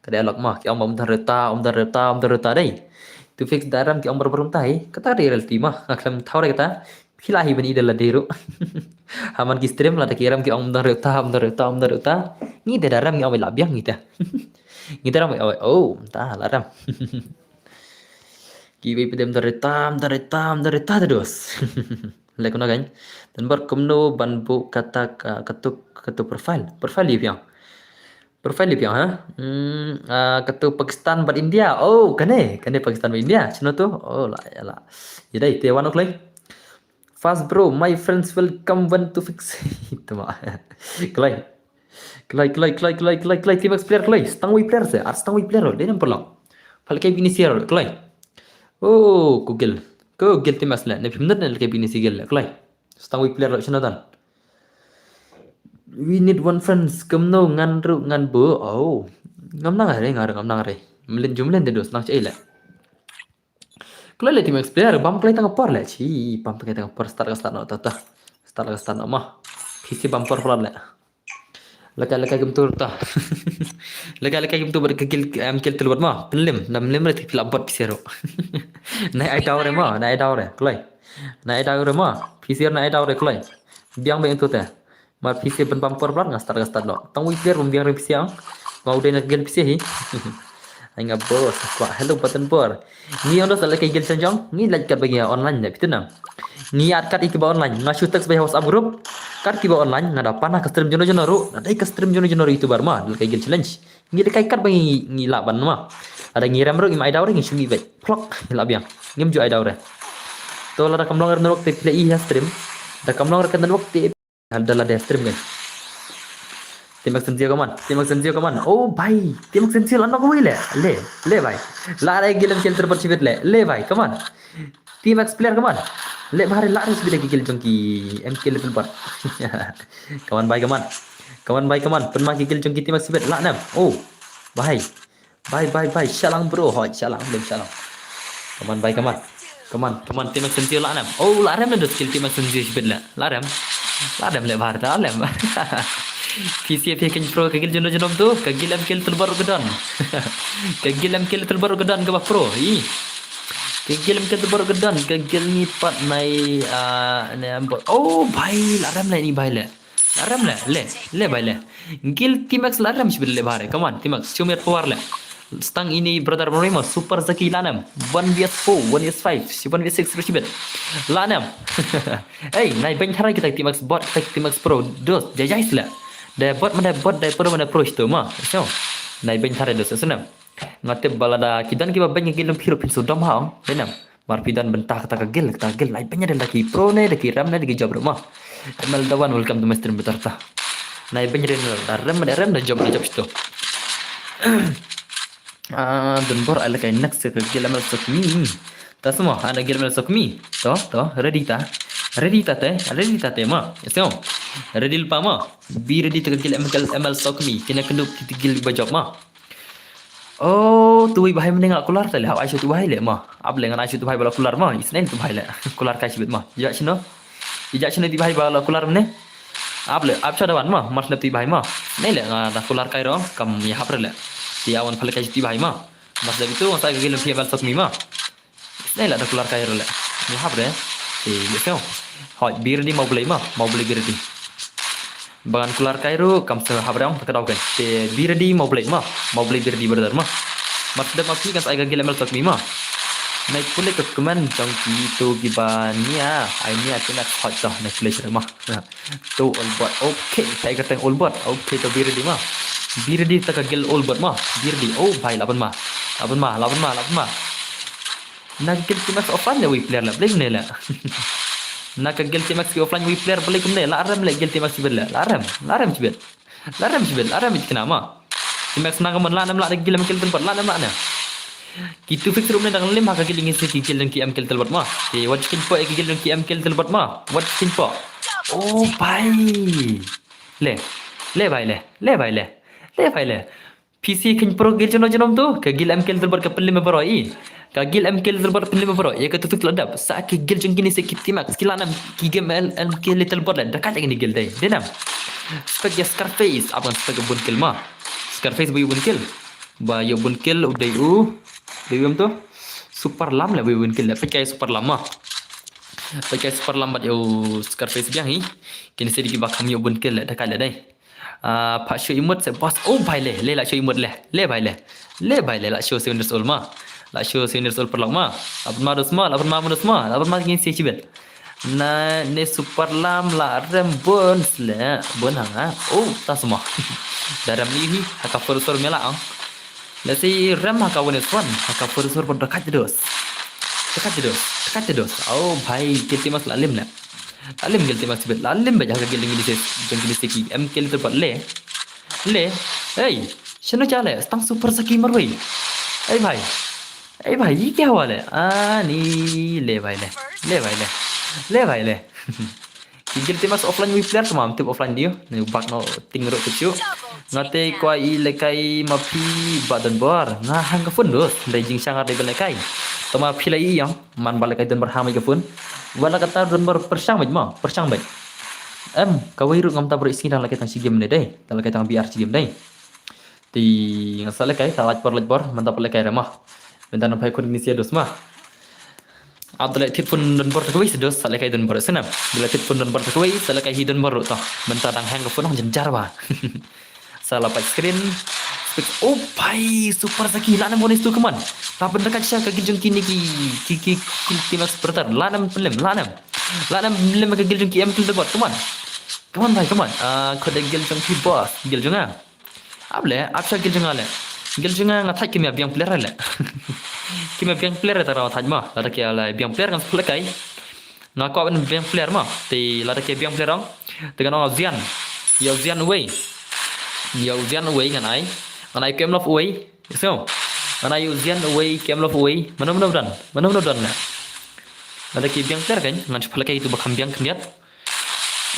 Ka dei lok mo. Ki ong ba um dan reta, um dan reta, um dan reta dei. Tu fix da rem ki ong bar bar um tai. Kata dei reality mo. Nga khlem thaw dei kata. Phi la hi ban i da la dei ruh. Ha man ki stream la da ki rem ki ong um dan reta, um dan reta, um dan reta. Ngi da rem ngi ong ba la biang ngi da. Ngi da rem ong, oh, ta la rem. Ki wei pdem da reta, da reta, da reta da dos. Lek na kan. Dan bar kumno ban bu kata ka, katu, katu profile. Profile ïa piang. Profile ïa piang ha. Hmm, ah, katu Pakistan bad India. Oh, kane, kane Pakistan bad India. Chino tu. Oh, la, ya la. Ïa dei te wan ok lai. Fast bro, my friends will come when to fix. Tama. Kloi. Kloi, kloi, kloi, kloi, kloi, kloi, Team X player kloi. Stang wi player se, ar stang wi player dei nam pynlong. Pha lekai finisher kloi. Oh, ko gil. Ko gil Team X le, ne phim nat ne lekai finisher gil le kloi. Stang wi player lo shna dan. We need one friends, kumno ngan ruh ngan bu. Oh. Ngam nang re, ngar ngam nang re. Mlin jumlin de dos nang chai le. Kloi le Team X player, bam kloi tang por le. Chi, bam kloi tang por start ka start no ta ta. Start ka start no ma. P C bam por plat le. Lekai lekai kum tur ta. Lekai lekai kum tur bad ka kill, em, kill tul bad ma. Pynlim, nam lim re ti pila bot P C ro. Nai ai daw re ma, nai ai daw re. Kloi. Nai ai daw re ma. P C nai ai daw re kloi. Biang biang tu te. Mar P C ban bam por blan nga start nga start lo. Tang wi player bam biang re P C ang. Nga u dei na gel P C hi. Ai nga bos, kwah hello button bor. Ngi ondo sa lekai gel chang jong, ngi lait kat bagi online ne pitu nang. Ngi at kat iki ba online, nga shu text bagi WhatsApp group. Kat ki ba online, nga da pana ka stream jono jono ru, na dei ka stream jono jono ru YouTuber ma, lekai gel challenge. Ngi lekai kat bagi ngi, ngi la ban ma. Ada ngi rem ru, ngi mai daw re, ngi shu ngi bek. Plok, ngi la biang. Ngim ju ai daw re. To la da kam long re network te play i ha stream. Da kam long re ka network te Ada la deh stream kan. Team Action Zero kaman. Team Action Zero kaman. Oh bhai. Team Action Zero la knock away le. Le. Le bhai. La re gil M K L terbot shibit le. Le bhai. Kaman. Team X player kaman. Le bhai la re shibit ki gil jong ki M K L terbot. Kaman bhai kaman. Kaman bhai kaman. Pynma ki gil jong ki Team X shibit la nam. Oh. Bhai. Bye bye bye. Shalang bro. Hoi shalang. Lem shalang. Kaman bhai kaman. Kaman, kaman Team Action Zero la nam. Oh, la rem le dos kill Team Action Zero shibit le. La rem. La rem le bhar ta lem. P C F kan pro ka gil jono jonom tu. Ka gil M K L terbot ka don. Ka gil M K L terbot ka don ka ba pro. I. Ka gil M K L terbot ka don. Ka gil ngi pat nai, ah, ne am bot. Oh, bhai, la rem le ni bhai le. La rem le, le, le bhai le. Gil Team X la rem shibit le bhai re. Come on, Team X, show me your power le. Stang ine brother Morimo, Super Zaki lah nem. One V S four, one V S five, one V S six ruh shibit. Lah nem. Ei, nai beiñ tharai kita T-Max bot, kita T-Max Pro. Dos, jai jai sila. Da bot mada bot, da pro mada pro ito ma. So, nai beiñ tharai dos, so nem. Nga tip ba lada ki don kiba beiñ ka guild phi ruh phin shu dom ha ong. Dei nem. Mar phi don bynta kata ka guild, kata ka guild. Nai beiñ da ki pro ne, da ki rem ne, da ki job ruh ma. M L Dawan, welcome to my stream, betul ta. Nai beiñ da rem, da rem, da job, da job ito. Ah, don bor ai lehkai next ka guild M L Sokmi. Ta sma, ana guild M L Sokmi. To, to, ready ta. Ready ta te, ready ta te ma. Yes, yo. Ready lypa ma. Be ready ta ka guild M L, M L Sokmi. Kine kynduh kita guild ba job ma. Oh, tu wei bahai mynne nga kular ta le. Hap ai shu tu bahai le ma. Ap le ngan ai shu tu bahai ba la kular ma. Isnei tu bahai le. Kular kai shibit ma. Ïa shino. Ïa shino tu bahai ba la kular mynne. Ap le, ap sha Dawan ma, mar shu tu bahai ma. Nei le nga da kular kai ruh, kam ïa hap re le. Ti awan pale kai tu bahai ma. Mar shu tu nga sa ka guild M L Sokmi ma. Nei le da kular kai ruh le. Ïa hap re. Ti le seo. Hoi, be ready Mawblei ma, Mawblei be ready. Ba ngan kular kai ruh, kam sa hap re ong, ta ka daw kai. Te be ready Mawblei ma, Mawblei be ready brother ma. Mar shu ma phi kan sa ai ka guild M L Sokmi ma. Nai pule ka comment jong kito kiba nia, ai nia tu na hoi to, nai pule sha ma. To Olbot. Okay, Tiger Tank Olbot. Okay, to be ready ma. Be ready ta ka guild Olbot ma. Be ready. Oh bhai, lah ban ma. Lah ban ma, lah ban ma, lah ban ma. Na ka guild T-Max offline le wei player la, blei ne la. Na ka guild T-Max ki offline wei player, blei kumne la rem le guild T-Max ki la, la rem, la rem shibit. La rem shibit, la rem shibit kena ma. Ki Max na ka mon la nem la da ki lem kill telbot, la nem la ne. Ki two fix room ne dang lim ha ka kill ngi se ki kill ki em kill telbot ma. Ki wat kin po ki kill ki em kill telbot ma. Wat kin po. Oh bai. Le. Le bai le. Le bai le. Le bai le. P C kin pro kill jono jonom tu. Ka kill em kill telbot ka pelim bro i. Ka guild em kill telbot pynlem bro. Ïa ka tutuk la dap. Sa ki guild jong kine se ki T-Max ki la nam ki game el em kill telbot la. Da ka jong kine guild dei. Dei nam. Spek ïa Scarface. Apa spek bun kill ma. Scarface bu bun kill. Ba ïa bun kill u dei u. Dei u em tu. Super lam la bu bun kill la. Pek ïa super lam ma. Pek ïa super lam bad ïa u Scarface biang hi. Kine se di ki ba kam ïa bun kill la. Da ka la dei. Ah, pat shu imut se boss. Oh bai le, le la shu imut le. Le bai le. Le bai le la shu seven years old ma. La shu seven years old paralok ma. Laban ma dos ma, laban ma dos ma, laban ma ngin si chibet. Na ne super lam la rem bun sle. Bun hanga. Oh, ta semua. Da rem li hi, haka furusur mela ang. La si rem haka one is one, haka furusur pun dekat dos. Dekat dos, dekat dos. Oh bai, kill T-Max la lim le. La lim kill T-Max bit, la lim bit haka kill ngi di ses, jong kini seki. Em kill tu pat le. Le. Hey, shano cha le, stang super saki marwei. Hey bai. Hey bai, ye kya hua le? Ah, ni le bai le. Le bai le. Le bai le. Ki kill T-Max offline wi player tamam, tip offline dio. Ni bak no ting ro tu chu. Ngate kwa i lekai ma phi ba don bor. Nga hang ka phone dos. Dai jing shangar dai lekai. Tama phi la i yang. Man ba lekai don bor ha mai ka phone. Wala kata don bor pershang bait ma, pershang bait. Em, ka wei ru ngam ta bor isi dang lekai tang si game ne dai. Dang lekai tang B R si game dai. Ti nga sa lekai ta laj bor laj bor, man ta lekai re ma. Benda na phai kun ni sia dos ma. Ab dale tit phone don bor ta kawei sa dos, sa lekai don bor sana. Dale tit phone don bor ta kawei, sa lekai hi don bor ta. Benda dang hang ka phone hong jenjar ba. Sa la pat screen. Speak. Oh bai, super saki la nam bonus tu kaman. La benda ka cha ka gijong kini ki ki ki ki T-Max brother. La nam pelim, la nam. La nam pelim ka gijong ki em kill the bot. Kaman. Kaman bai, kaman. Ah, kode gijong ki boss, gijong ah. Able, ap sha gil jong nga le. Gil jong nga nga thait kim ïa biang player le. Kim ïa biang player ta raw thait ma. Lada ki la biang player ngan split kai. Nga kwah ban biang player ma. Te lada ki biang player ong. Te ngan ong zian. Ïa zian uwei. Ïa zian uwei ngan ai. Ngan ai kem love uwei. So. Ngan ai zian uwei kem love uwei. Mano mano dan. Mano mano dan le. Lada ki biang player kan ngan split kai tu ba kham biang khyndiat.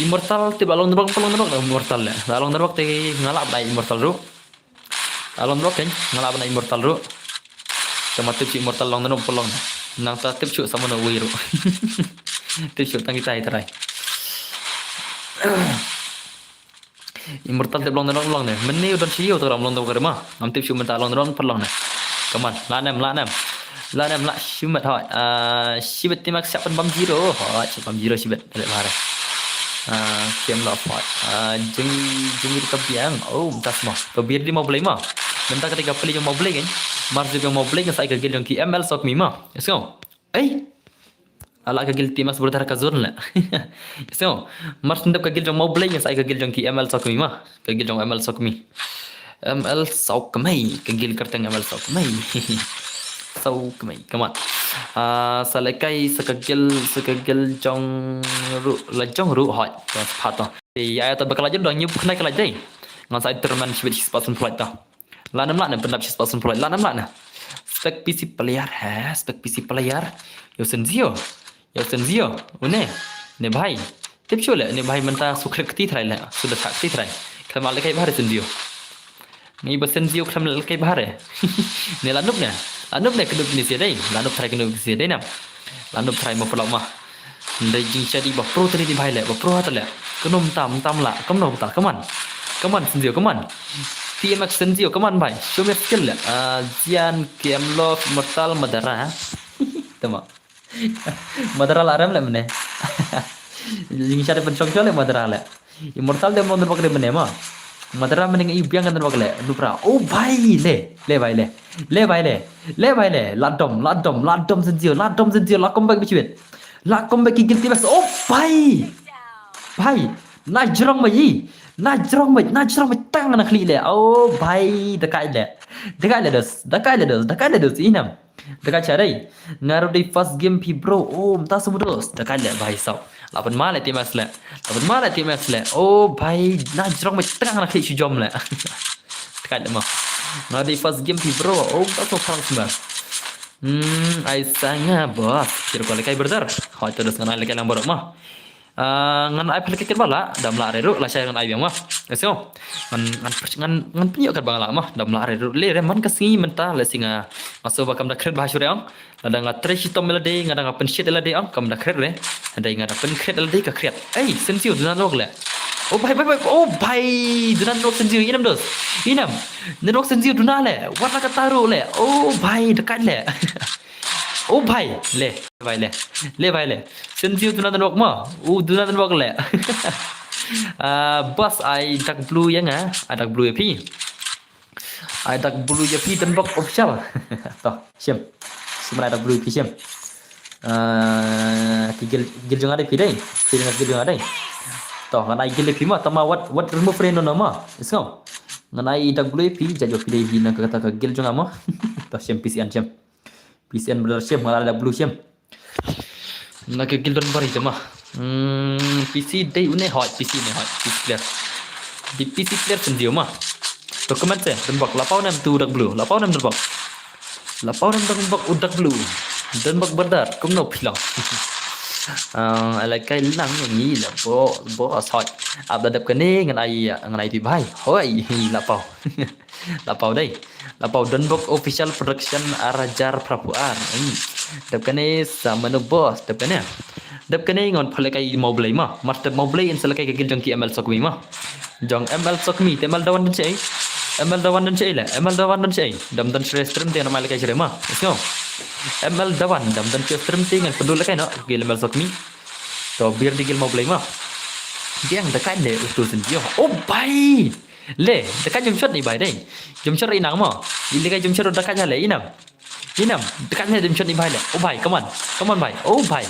Immortal tip la long darbok, long darbok Immortal le. La long darbok te nga lah ban ai Immortal ruh. La long darbok kan nga lah ban ai Immortal ruh. Te ma tip shu Immortal long darbok, long. Nang ta tip shu sama na wei ruh. Tip shu tang kita i trai. Immortal tip long darbok, long ne. Meni u don shu ïa u ta long darbok ma. Ngam tip shu mynta long darbok, long ne. Come on, la nem, la nem. La nem la shimet hoi. Ah, shibet T-Max siap pynbam zero. Hoi, siap pynbam zero shibet. Balik bahar. Ah, kem la hoi. Ah, jeng jeng ka biang. Oh, mynta semua. To bir di mau belai ma. Mynta ka dei ka pli jong Mawblei kan. Mar jong Mawblei ngan sa ai ka guild jong ki M L Sokmi ma. Let's go. Ei. Ala ka guild team as brother ka zone le. So, mar sendep ka guild jong Mawblei ngan sa ai ka guild jong ki M L Sokmi ma. Ka guild jong M L Sokmi. M L Sokmi, ka guild kyrteng M L Sokmi. Sokmi, come on. Ah, sa lehkai sa ka guild, sa ka guild jong ruh, la jong ruh hoi. Ka spot to. Ei, ai ta ba ka la jong dang nyu puknai ka la dei. Ngan sa ai tournament shibit spot sun flight to. La nam la nam pyndap shi spot sun flight. La nam la na. Spek P C player ha, spek P C player. Yo Senzio. Yo Senzio. Une. Ne bhai. Tip shu le, ne bhai mynta su khlek kti trai le. Su da thak kti trai. Khlem le kai bahar Senzio. Ngi ba Senzio khlem le kai bahar. Ne la nup ne. La nup ne knup ni sia dei. La nup trai knup ni sia dei nam. La nup trai ma pulak ma. Ndai jingshadi ba pro tadi di bhai le, ba pro hat le. Kumno tam tam la, kumno tam, come on. Come on, Senzio, come on. T M X Senzio, come on bhai. Show me skill le. Ah, Jian, K M Love, Immortal, Madara. Tama. Madara la rem le mene. Jingshadi pynshong shong le Madara le. Immortal de mon bak de mene ma. Madara mene ngi biang kan bak le. Nupra. Oh bhai le. Le bhai le. Le bhai le. Le bhai le. La dom, la dom, la dom Senzio, la dom Senzio, la comeback bichwit. La comeback ki guilty best. Oh bhai. Bhai. Na jrong ma yi. Na jrong ma, na jrong ma tang na khli le. Oh bhai. Dakai le. Dakai le dos. Dakai le dos. Dakai le dos. Inam. Dakai charai. Nga ruh dei first game phi bro. Oh, mta sumudos. Dakai le bhai sau. La pynma le T M X le. La pynma le T M X le. Oh bhai, na jrong me tang na khli shu jom le. Dakai le ma. Nga dei first game phi bro. Oh, mta su pharang sumar. Hmm, ai sanga boss. Phi ruh ko le kai brother. Hoi to dos ngan ai le kai lang baroh ma. Ah, ngan ai pha le kai kat ba la, dam la re ruh, la shai ngan ai biang ma. Let's go. Ngan, ngan, ngan, ngan pynïoh kat ba nga la ma, dam la re ruh. Le re man ka sngi mynta, le sngi nga, nga sngewbha kam da kret bha shuh re ong. Lada nga trei shitom ïa lade, nga da nga pynshit ïa lade ong, kam da kret re. Hynrei nga da pynkret ïa lade ka kret. Ei, Senzio duna nok le. Oh bhai, bhai, bhai, oh bhai, duna nok Senzio, inam dos. Inam. Duna nok Senzio duna le. Wat la ka taru le. Oh bhai, dakat le. Oh bhai, le. Bhai le. Le bhai le. Senzio duna nok ma. U duna nok le. Ah, boss ai dark blue ïa nga. Ai dark blue ïa phi. Ai dark blue ïa phi Donbok official. To, shim. Shim ai dark blue ïa phi shim. Ah, ki guild, guild jong nga dei phi dei. Phi dei guild jong nga dei. To, ngan ai guild ïa phi ma, tama wat, wat remove re no no ma. Let's go. Ngan ai dark blue ïa phi, jait ba phi dei hi na ka kata ka guild jong nga ma. To, shim P C N shim. P C N brother shim, ngan ai dark blue shim. Na ka guild Donbari te ma. Hmm, P C dei une hoi, P C une hoi, P C player. Dei P C player Senzio ma. To comment se, Donbok, la paw nem tu dark blue, la paw nem Donbok. La paw nem Donbok u dark blue. Donbok brother, kumno phi long. Ah, ala kai lang ngi la bo, bo as hoi. Ap da dep kane ngan ai, ngan ai phi bhai. Hoi, la paw. La paw dei. La paw Donbok Official Production ar hajar phra phew ar. Hmm. Dep kane sa mano boss, dep kane. Dep kane ngan pha lehkai Mawblei ma. Mar dep Mawblei in sa lehkai ka guild jong ki M L Sokmi ma. Jong M L Sokmi, te M L Dawan don shaei. M L Dawan don shaei le. M L Dawan don shaei. Dam don shre stream te ngan mai lehkai shre ma. Let's go. M L Dawan, dam don shre stream te ngan pynduh lehkai no. Guild M L Sokmi. To bir di guild Mawblei ma. Diang dakat le utu Senzio. Oh bhai. Le, dakat jump shot ni bhai dei. Jump shot i nang mo. Ile ka jump shot dakat le inam. Inam, dakat le jump shot ni bhai le. Oh bhai, come on. Come on bhai. Oh bhai.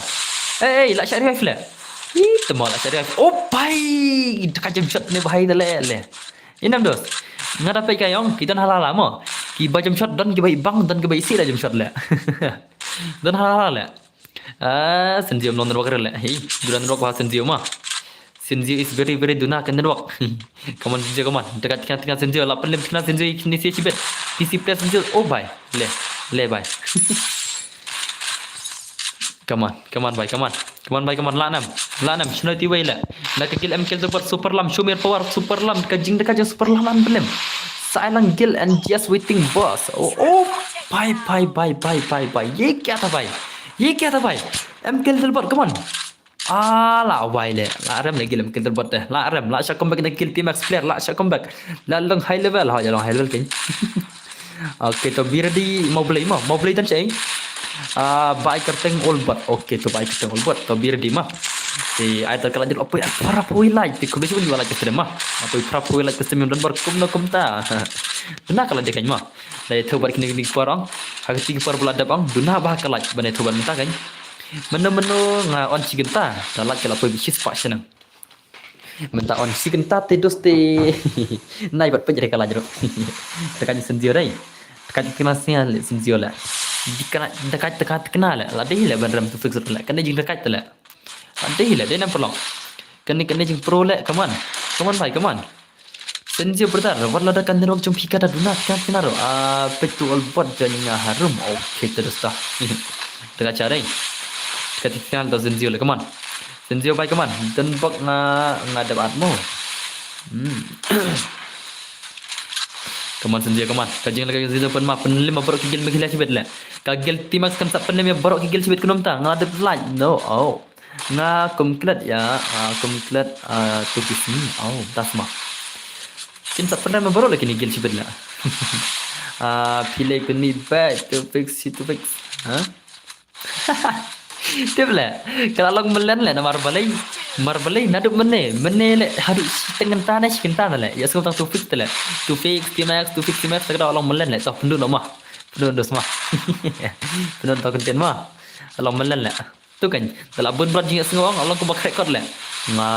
Eh, eh, la shot revive le. Ih, temo la shot revive. Oh bhai. Dakat jump shot ni bhai le le. Inam dos. Nga da peit ka ïong, ki don hala hala mo. Ki ba jump shot don ki ba i bang don ki ba i si da jump shot le. Don hala hala le. Ah, Senzio mlong network re le. Hey, duran network ba Senzio ma. Senzio is very very duna ka network. Come on Senzio, come on. Dekat tengah tengah Senzio, lapan lem tengah Senzio, ini si chibet. P C player Senzio. Oh bhai. Le. Le bhai. Come on, come on bhai, come on. Come on bhai, come on. La nam. La nam. Shino ti wei le. Na ka kill M kill super super lam. Shumir power super lam. Ka jing dekat jing super lam lam belem. Silent kill and just waiting boss. Oh, oh. Bhai, bhai, bhai, bhai, bhai, bhai. Ye kya tha bhai? Ye kya tha bhai? M kill teleport, come on. Ah, la wai le. La rem le gilem kill teleport te. La rem, la sha comeback na kill team X player, la sha comeback. La long high level, ha, ya long high level king. Okay, to be ready, Mawblei mo. Mawblei tan shei. Ah, bai kerteng all bot. Okay, to bai kerteng all bot. To be ready ma. Te ai ta ka lait jong u Apoi, phra phew wei lait. Te khublei shibun ïa u lait ka stream ma. Apoi phra phew wei lait ka stream don bor kumno kumta. Duna ka lait de kan ma. Dei thoh bad kine kine ki por ong. Ha kine ki por ba la dep ong. Duna ba ka lait ban ïa thoh bad mynta kan. Mynno mynno nga on shi kynta. Da lait ka la poi bad shispah shaneng. Mynta on shi kynta te dos te. Nai bad peit re ka lait ruh. Te kan Senzio dei. Te kan kena sia le Senzio le. Di kena, te kan, te kan, te kena le. La dei le ban rem tu fix le. Kane jing te kan te le. Dei le, dei nam paralok. Kane, kane jing pro le, come on. Come on bhai, come on. Senzio brother, wat la da ka network jong phi ka da duna, kan kena ro. Ah, peit tu all bot jong nga harum. Okay, terus dah. Tengah cari. Ka ti kena da Senzio le, come on. Senzio bhai, come on. Don bok nga, nga dep at mo. Hmm. Come on, Senzio, come on. Ka jing le ka Senzio pynma, pynlem baroh ki guild Meghalaya shibit le. Ka guild T-Max kan sa pynlem ïa baroh ki guild shibit kumno mynta. Nga dep lait. No, oh. Nga kum klet ïa, ah, kum klet, ah, tu ki sini. Oh, das ma. Kin sa pynlem baroh la kine guild shibit la. Ah, phi lei pynmih bad tu fix, tu fix. Ha? Tip le. Ka la long mlien le namar balei. Namar balei naduh mynne, mynne le haduh shi teng kynta ne shi kynta le. Ïa sngewtang tu fix le. Tu fix, T-Max, tu fix, T-Max, ka la long mlien le. Toh pynduh noh ma. Pynduh dos ma. Pynduh to content ma. Long mlien le. Tu kan, da la bun brat jingsngew ong, long kumba khreh kot le. Nga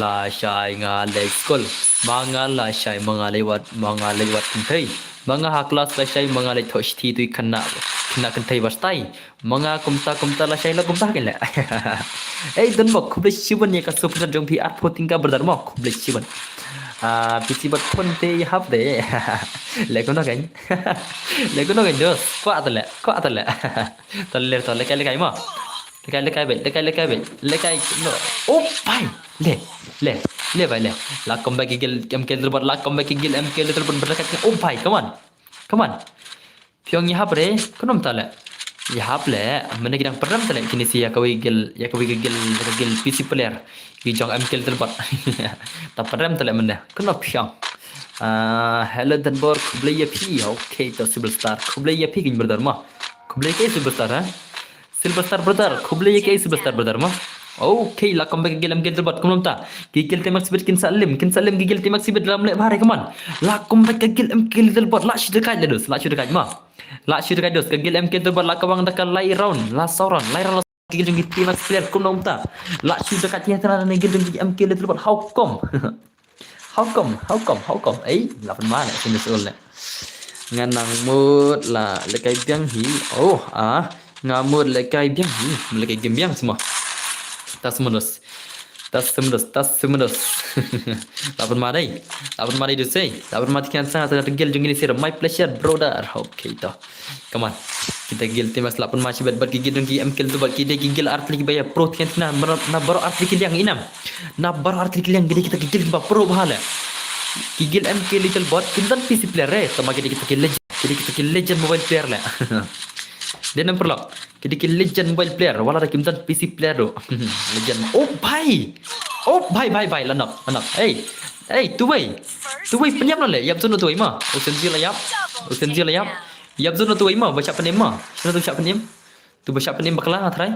la shai, nga leit skul. Ma nga la shai, ma nga leit wad, ma nga leit wad kynthei. Ma nga ha klas la shai, ma nga leit thoh shithi tu i khynnah, khynnah kynthei ba stai. Ma nga kumta kumta la shai la kumta kan le. Ei, don bok, khublei shibun ïa ka super chat jong phi arphew tyngka brother mo, khublei shibun. Ah, phi si bad phone te i hap de. Le kumno kan. Le kumno kan dos. Kwah ta le, kwah ta le. Ta le, ta le kai le kai mo. Lekai, lekai beit, lekai, lekai beit. Lekai, no. Oh, bhai. Le, le, le, bhai, le. La comeback ki guild M K Little Bot, la comeback ki guild M K Little Bot, berdekat. Oh, bhai, come on. Come on. Phi ong ïahap re, kumno mynta le. Ïahap le, mynne ki dang pynrem te le, kine shi ïa kawei guild, ïa kawei guild, ïa ka guild P C player. Ki jong M K Little Bot. Ta pynrem te le mynne. Kumno phi ong. Ah, hello Danbor, khublei ïa phi. Okay, to Silver Star. Khublei ïa phi kin brother mo. Khublei ke Silver Star, ha? Silver Star brother, khublei ïa ka Silver Star brother mo. Okay, la comeback ka guild M K Little Bot kumno mynta. Ki guild T-Max Bit kin sa lem, kin sa lem ki guild T-Max Bit lam leh bhare, come on. La comeback ka guild M K Little Bot, la shu da kait le dos, la shu da kait mo. La shu da kait dos, ka guild M K Little Bot la kawang da ka lai round, la saw round, lai round la ki guild jong ki T-Max player kumno mynta. La shu da kait ïa ka na guild jong ki M K Little Bot, how come? How come? How come? How come? Ei, la pynma ne, sini sul ne. Nga nang mut la lekai biang hi. Oh, ah, nga mut lekai biang hi. Lekai game biang semua. Tas menus. Tas menus, tas menus. La pynma dei. La pynma dei du sei. La pynma tikan sa ta guild jong ini sir. My pleasure, brother. Okay, to. Come on. Kita guild T-Max la pynma shibet bad ki guild jong ki M K Little Bot, ki dei ki guild artylli kiba ïa pro tikan tina, na baroh artylli ki liang inam. Na baroh artylli ki liang ki dei kita ki guild kiba pro bha le. Ki guild M K Little Bot kim don P C player re, tangba ki dei kita ki legend, ki dei kita ki legend mobile player le. Dei nam paralok. Ki dei ki legend mobile player, wat la da kim don P C player ruh. Legend. Oh bhai. Oh bhai, bhai, bhai, la knock, la knock. Ei. Ei, tuwei. Tuwei pynïap noh le. Ïap zone noh tuwei mo. U Senzio la ïap. U Senzio la ïap. Ïap zone noh tuwei mo, ba shah pynim mo. Shano tu shah pynim? Tu ba shah pynim bakla nga trai.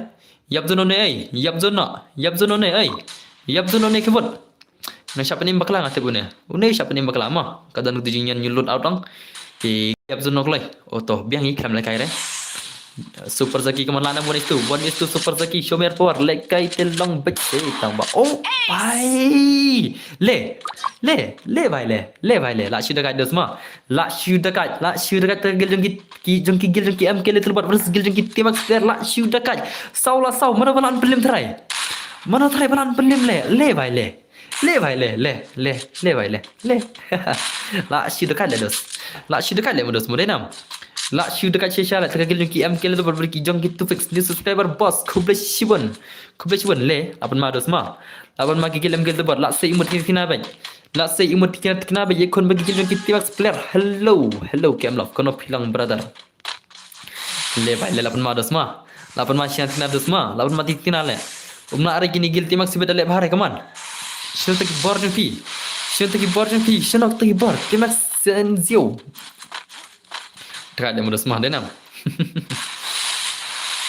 Ïap zone noh ne ei. Ïap zone noh. Ïap zone noh ne ei. Ïap zone noh ne kibot. Nga shah pynim bakla nga tip une. Une shah pynim bakla mo. Ka don tu jingñian ñu load out ong. Te ïap zone noh kloi. Oh to, biang i khlem lekai re. Super Zaki, come on, la nam one is two. One is two Super Zaki, show me your power. Lekai te long beit se tang ba. Oh bhai. Le. Le, le bhai le. Le bhai le. La shu da kait dos mo. La shu da kait, la shu da kait, ka guild jong ki, ki jong ki guild jong ki M K Little Bot versus guild jong ki T-Max player, la shu da kait. Saw la saw, mano ba la pynlem trai. Mano trai ba la pynlem le, le bhai le. Le bhai le, le, le, le bhai le, le. La shu da kait le dos. La shu da kait le mo dos mo dei nam. La shu da kait shisha le, ka guild jong ki M K Little Bot versus ki jong ki Two Fix, new subscriber boss, khublei shibun. Khublei shibun le, la pynma dos mo. La pynma ki guild M K Little Bot, la sei imut ki kina beit. La sei imut ki kina beit, ïa khun ba ki guild jong ki T-Max player. Hello, hello, K M Love, kono phi long brother. Le bhai le la pynma dos mo. La pynma shan tina dos mo. La pynma ti tina le. Um na are kini guild T-Max beit le bhare, come on. Shano ta ki bor jong phi. Shano ta ki bor jong phi. Shano ta ki bor. T-Max Senzio. Trak de mo dos mo, dei nam.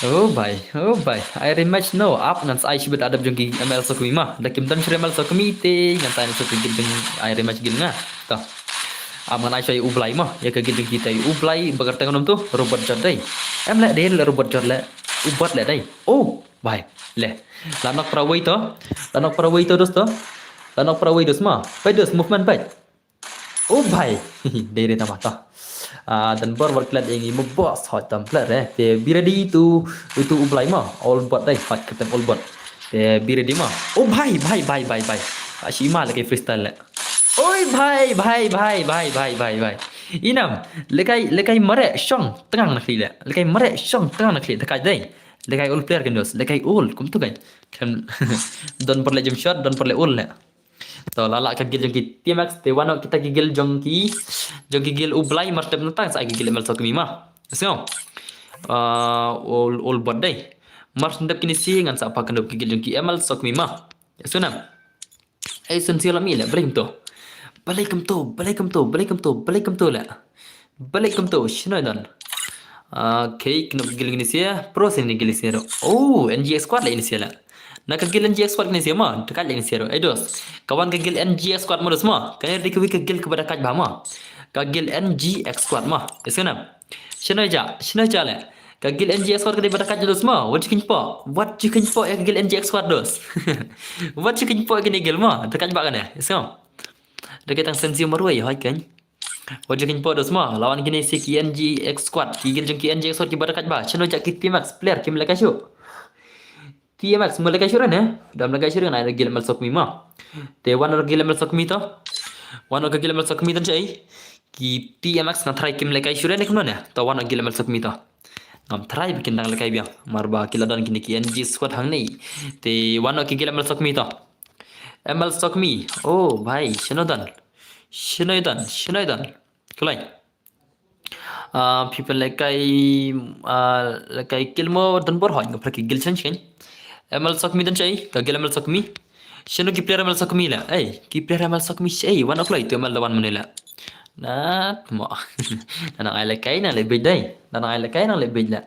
Oh bhai, oh bhai. Ai rematch no. Ap ngan sa ai shibit adep jong ki M L Sokmi ma. Da kim don shuh M L Sokmi te ngan sa ai shuh ki jong ai rematch guild nga. To. Ap ngan ai shuh U Blai ma. Ïa ka guild jong ki te U Blai ba kyrteng ngam to. Robot Jot dei. Em le dei le Robot Jot le. U Bot le dei. Oh bhai. Le. La nok para wei to. La nok para wei to dos to. La nok para wei dos ma. Peit dos movement peit. Oh bhai. Dei re tama to. Ah, don bor bor klet ing i mo boss hot tam klet re. Te be ready to, to U Blai ma. All bot dei hot ketem all bot. Te be ready ma. Oh bhai bhai bhai bhai bhai. Ashi ma le kai freestyle le. Oi bhai bhai bhai bhai bhai bhai bhai. Inam le kai le kai mare shong tang na khli le. Le kai mare shong tang na khli te kai dei. Le kai all player kan dos. Le kai all kum tu kai. Kan don bor le jump shot don bor le all le. To la la ka guild jong ki T M X te wan kita ki guild jong ki jong ki guild U Blai mar step na tang sa ki guild M L Sokmi ma. So. Uh, all all bot dei. Mar step kini si ngan sa pa kendo ki guild jong ki M L Sokmi ma. So na. Ai sun si la mi le balik to. Balik to, balik to, balik to, balik to le. Balik to shino don. Okay, kino guild kini si pro sin guild kini si. Oh, N G X squad le kini si le. Na ka guild N G X squad kini si ma, dekat le kini si. Ai dos. Kawan ka guild N G X squad ma dos ma. Kane dei ka wi ka guild ka ba dekat ba ma. Ka guild N G X squad ma. Isana. Shino ja, shino ja le. Ka guild N G X squad ka dei ba dekat dos ma. Wat jikin po. Wat jikin po ya ka guild N G X squad dos. Wat jikin po kini guild ma. Dekat ba kane. Isana. Dekat tang sensi marwei hoi kan. Wat jikin po dos ma. Lawan kini si ki N G X squad. Ki guild jong ki N G X squad ki ba dekat ba. Shino ja ki T M X player kim leka shu. T M X mo leka shu ne. Dam leka shu ne. Ai guild M L Sokmi ma. Te wan guild M L Sokmi to. Wan guild M L Sokmi tan chai. Ki T M X nga try kim leka shu ne kumno ne. To wan guild M L Sokmi to. Ngam try bikin dang leka biang. Mar ba ki la don kini ki N G squad hangne. Te wan ki guild M L Sokmi to. M L Sokmi. Oh bhai, shino don. Shino don, shino don. Kulai. Ah, people lekai, ah, lekai guild mo don bor hoi ngapra ki guild change kan. M L Sokmi don chai, ka guild M L Sokmi. Shino ki player M L Sokmi la. Ei, ki player M L Sokmi chai, wan oklai tu M L da wan mane la. Na, mo. Na nang ai lekai nang le bej dai. Na nang ai lekai nang le bej la.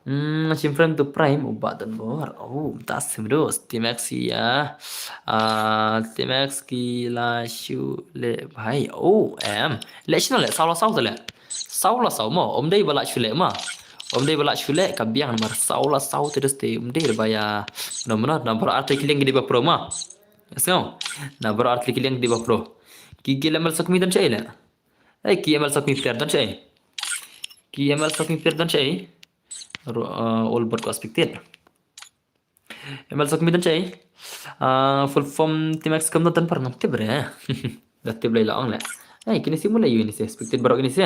Hmm, shim frame to prime u ba don bor. Oh, ta sim dos. T M X ya. Ah, T M X ki la shu le bhai. Oh, em. Le shino le saw la saw le. Saw la saw mo. Om dei ba la shu le ma. Om dei ba la shu le ka biang mar saw la saw te dos te om dei ba ya. No mano na bar arte ki leng di ba pro ma. So, na bar arte ki leng di ba pro. Ki guild M L Sokmi don chai le. Ei, ki M L Sokmi player don chai. Ki M L Sokmi player don chai. Ro-, uh, all bot ko expected. M L Sokmi don chai. Uh, full form T M X kam no tan par ngam tip re. Da tip lai la ong le. Ei, kini si mo le yu ni si expected barok kini si.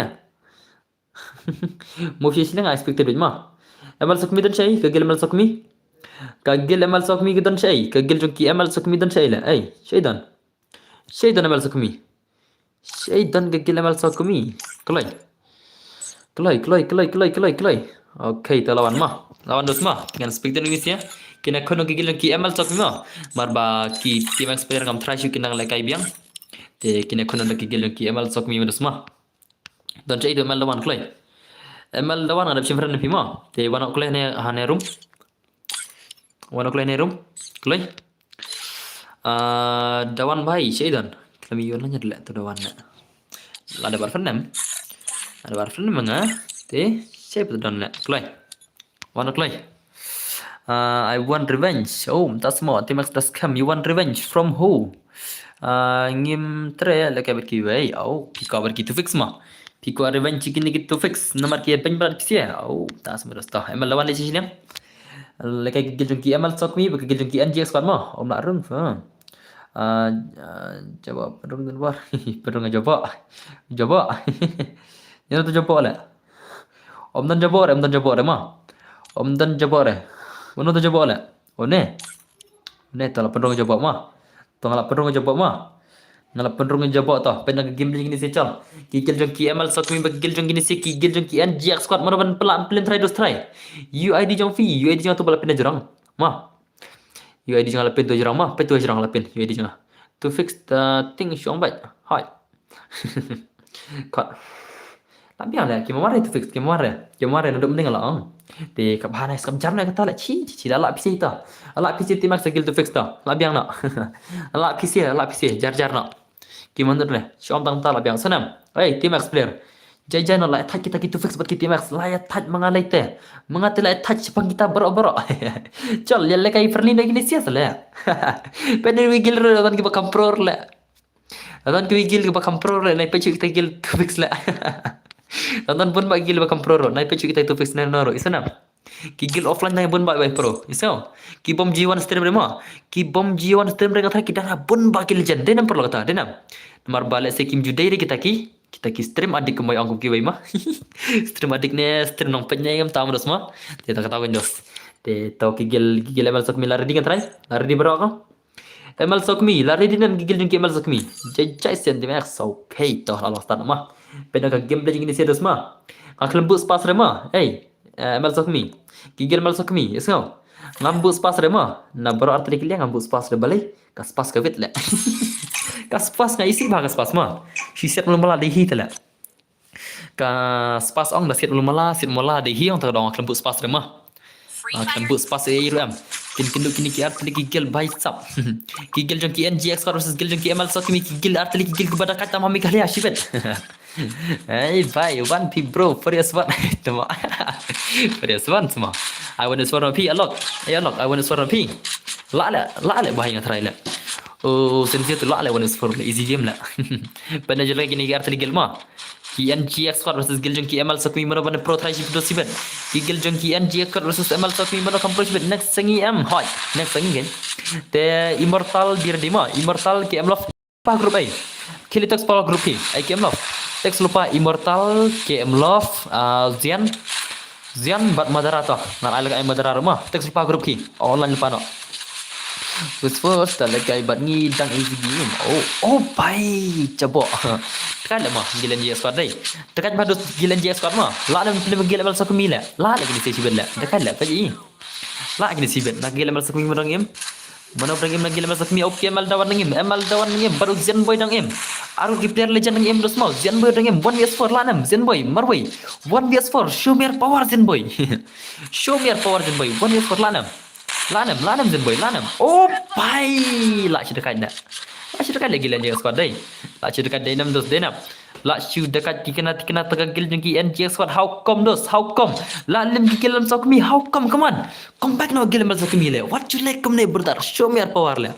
Mo si sini nga expected ma. M L Sokmi don chai, ka guild M L Sokmi. Ka guild M L Sokmi ka don chai, ka guild jong ki M L Sokmi don chai le. Ei, chai don. Chai don M L Sokmi. Chai don ka guild M L Sokmi. Kloi. Kloi, kloi, kloi, kloi, kloi, kloi. Okay, to lawan ma. Lawan dos ma. Ngan speak don ni sia. Kine kono ki guild ki M L Sokmi ma. Mar ba ki T M X player ngam try shu ki nang lekai biang. Te kine kono ki guild ki M L Sokmi ma dos ma. Don chai to M L lawan kloi. M L lawan ngadap chim friend pi ma. Te wan kloi ne ha ne room. Wan kloi ne room. Kloi. Ah, da wan bhai, chai don. Klami yon la nyad le to da wan le. La da bar fan nem. La da bar fan nem nga. Te chai put don le. Kloi. Wan kloi. Ah, I want revenge. Oh, that's more. T M X das kam. You want revenge from who? Ah, ngim tre le ka ber ki wei. Oh, ki ka ber ki to fix ma. Ki ka revenge ki ni ki to fix. Namar ki ben brat ki sia. Oh, that's more das ta. M L lawan le chi sini. Lekai ki guild jong ki M L Sokmi, ba ki guild jong ki N G X squad mo. Om la rung fa. Ah, ah, jabo, pedrung dan war. Pedrung jabo. Jabo. Ino to jabo le. Om dan jabo re, om dan jabo re ma. Om dan jabo re. Uno to jabo le. One. One to la pedrung jabo ma. To ngala pedrung jabo ma. Ngala pynrung jabo to, pynrung game jong kini si chal. Ki guild jong ki M L Sokmi ba ki guild jong kini si ki guild jong ki N G X squad mano ban pela plen try dos try. U I D jong phi, U I D jong to bala pyn jrong. Ma. U I D jong la pyn to jrong ma, pyn to jrong la pyn, U I D jong. To fix the thing shong bai. Hai. Cut. Lah biang leh, ki ma ware two fix, ki ma ware. Ki ma ware naduh mynne nga la ong. Te ka bha na skam jar na kata leh, chi, chi, chi, la lah pisa ita. La lah pisa T-Max ka guild two fix ta. Lah biang na. La lah pisa, la lah pisa, jar jar na. Ki man leh, shom tang ta lah biang sanam. Hey, T-Max player. Jai jai na la thait kita ki two fix bad ki T-Max. La thait ma nga lei te. Ma nga te la thait shipang kita bro bro. Chol, ya le kai perli na kini sia sele. Pede wi guild ro dan ki ba kam pro le. Dan ki wi guild ki ba kam pro le, na pede kita guild two fix le. Dan bun ba guild ba kam pro ro, na pede kita two fix ne no ro. Isanam. Ki guild offline na bun ba ba pro. Iso. Ki bom G one stream re ma. Ki bom G one stream re nga thra ki dang bun ba ki legend. Denam perlu kata, denam. Namar ba le se kim judai re kita ki. Kita ki stream addict kumbai ong ki wei ma. Stream addict ne, stream nang pet ne ngam tam dos ma. Te ta kata Windows. Te to ki guild, ki guild M L Sokmi la ready kan trai? La ready bro ko? M L Sokmi, la ready nam ki guild jong ki M L Sokmi. Jai jai sen T-Max, okay to la long start ma. Pede ka game de jong ini sia dos ma. Nga khlem boost pass re ma. Hey, eh, M L Sokmi. Ki guild M L Sokmi, yes no. Ngam boost pass re ma. Na bro arteli ki liang ngam boost pass re balei. Ka spas ka wit le. Ka spas nga isi ba ka spas ma. Shi set mala mala dei hi te le. Ka spas ong da set mala mala, set mala dei hi ong ta dong khlem boost pass re ma. Ah, khlem boost pass e ru em. Kin kin du kini ki arteli ki guild bai sap. Ki guild jong ki N G X Squad versus guild jong ki M L Sokmi, ki guild arteli ki guild ki ba da kata ma mi ka lia shibet. Hey bai, one P bro, for your spot. Tama. For your spot sama. I want to spot P, alok. Hey alok, I want to spot P. La le, la le bai nga trai le. Oh, sensia tu la le one spot le, easy game le. Pede jela kini ki arteli guild ma. Ki N G X Squad versus guild jong ki M L Sokmi mano ban pro trai shi dos sibet. Ki guild jong ki N G X Squad versus M L Sokmi mano kam pro sibet. Next sangi em hoi. Next sangi gen. Te Immortal dir dima. Immortal ki M Love pa group ai. Kili text pa group ki. Ai ki M Love. Text lupa Immortal ki M Love. Ah, Zian. Zian bad Madara to. Ngan ai lek ai Madara ruma. Text lupa group ki. Online lupa no. Whisper ta lek ai bad ngi dang easy game. Oh, oh bai. Chabo. Tekan le ma. Gilan J Squad dai. Tekan ba dos Gilan J Squad ma. La le film Gilan Sokmi le. La le kini sesi bed le. Tekan le kaji. La kini sibet na gel M L Sokmi dang im. Mano dang im na gel M L Sokmi, okay, M L Dawan dang im, M L Dawan dang im, baru Zenboy dang im. Aru ki player legend dang im dos mau, Zenboy dang im, one V S four la nem, Zenboy, marwei. One V S four, show me your power Zenboy. Show me your power Zenboy, one V S four la nem. La nem, la nem Zenboy, la nem. Oh bai, la shi dekat na. La shi dekat lagi lan jaga squad dai. La shi dekat dai nem dos dai nem. La shu dekat ki kena, ki kena tega gil jong ki N G Squad. How come dos? How come? La lim ki gil M L Sokmi. How come? Come on. Come back now gil M L Sokmi le. What you like kumne brother? Show me your power le.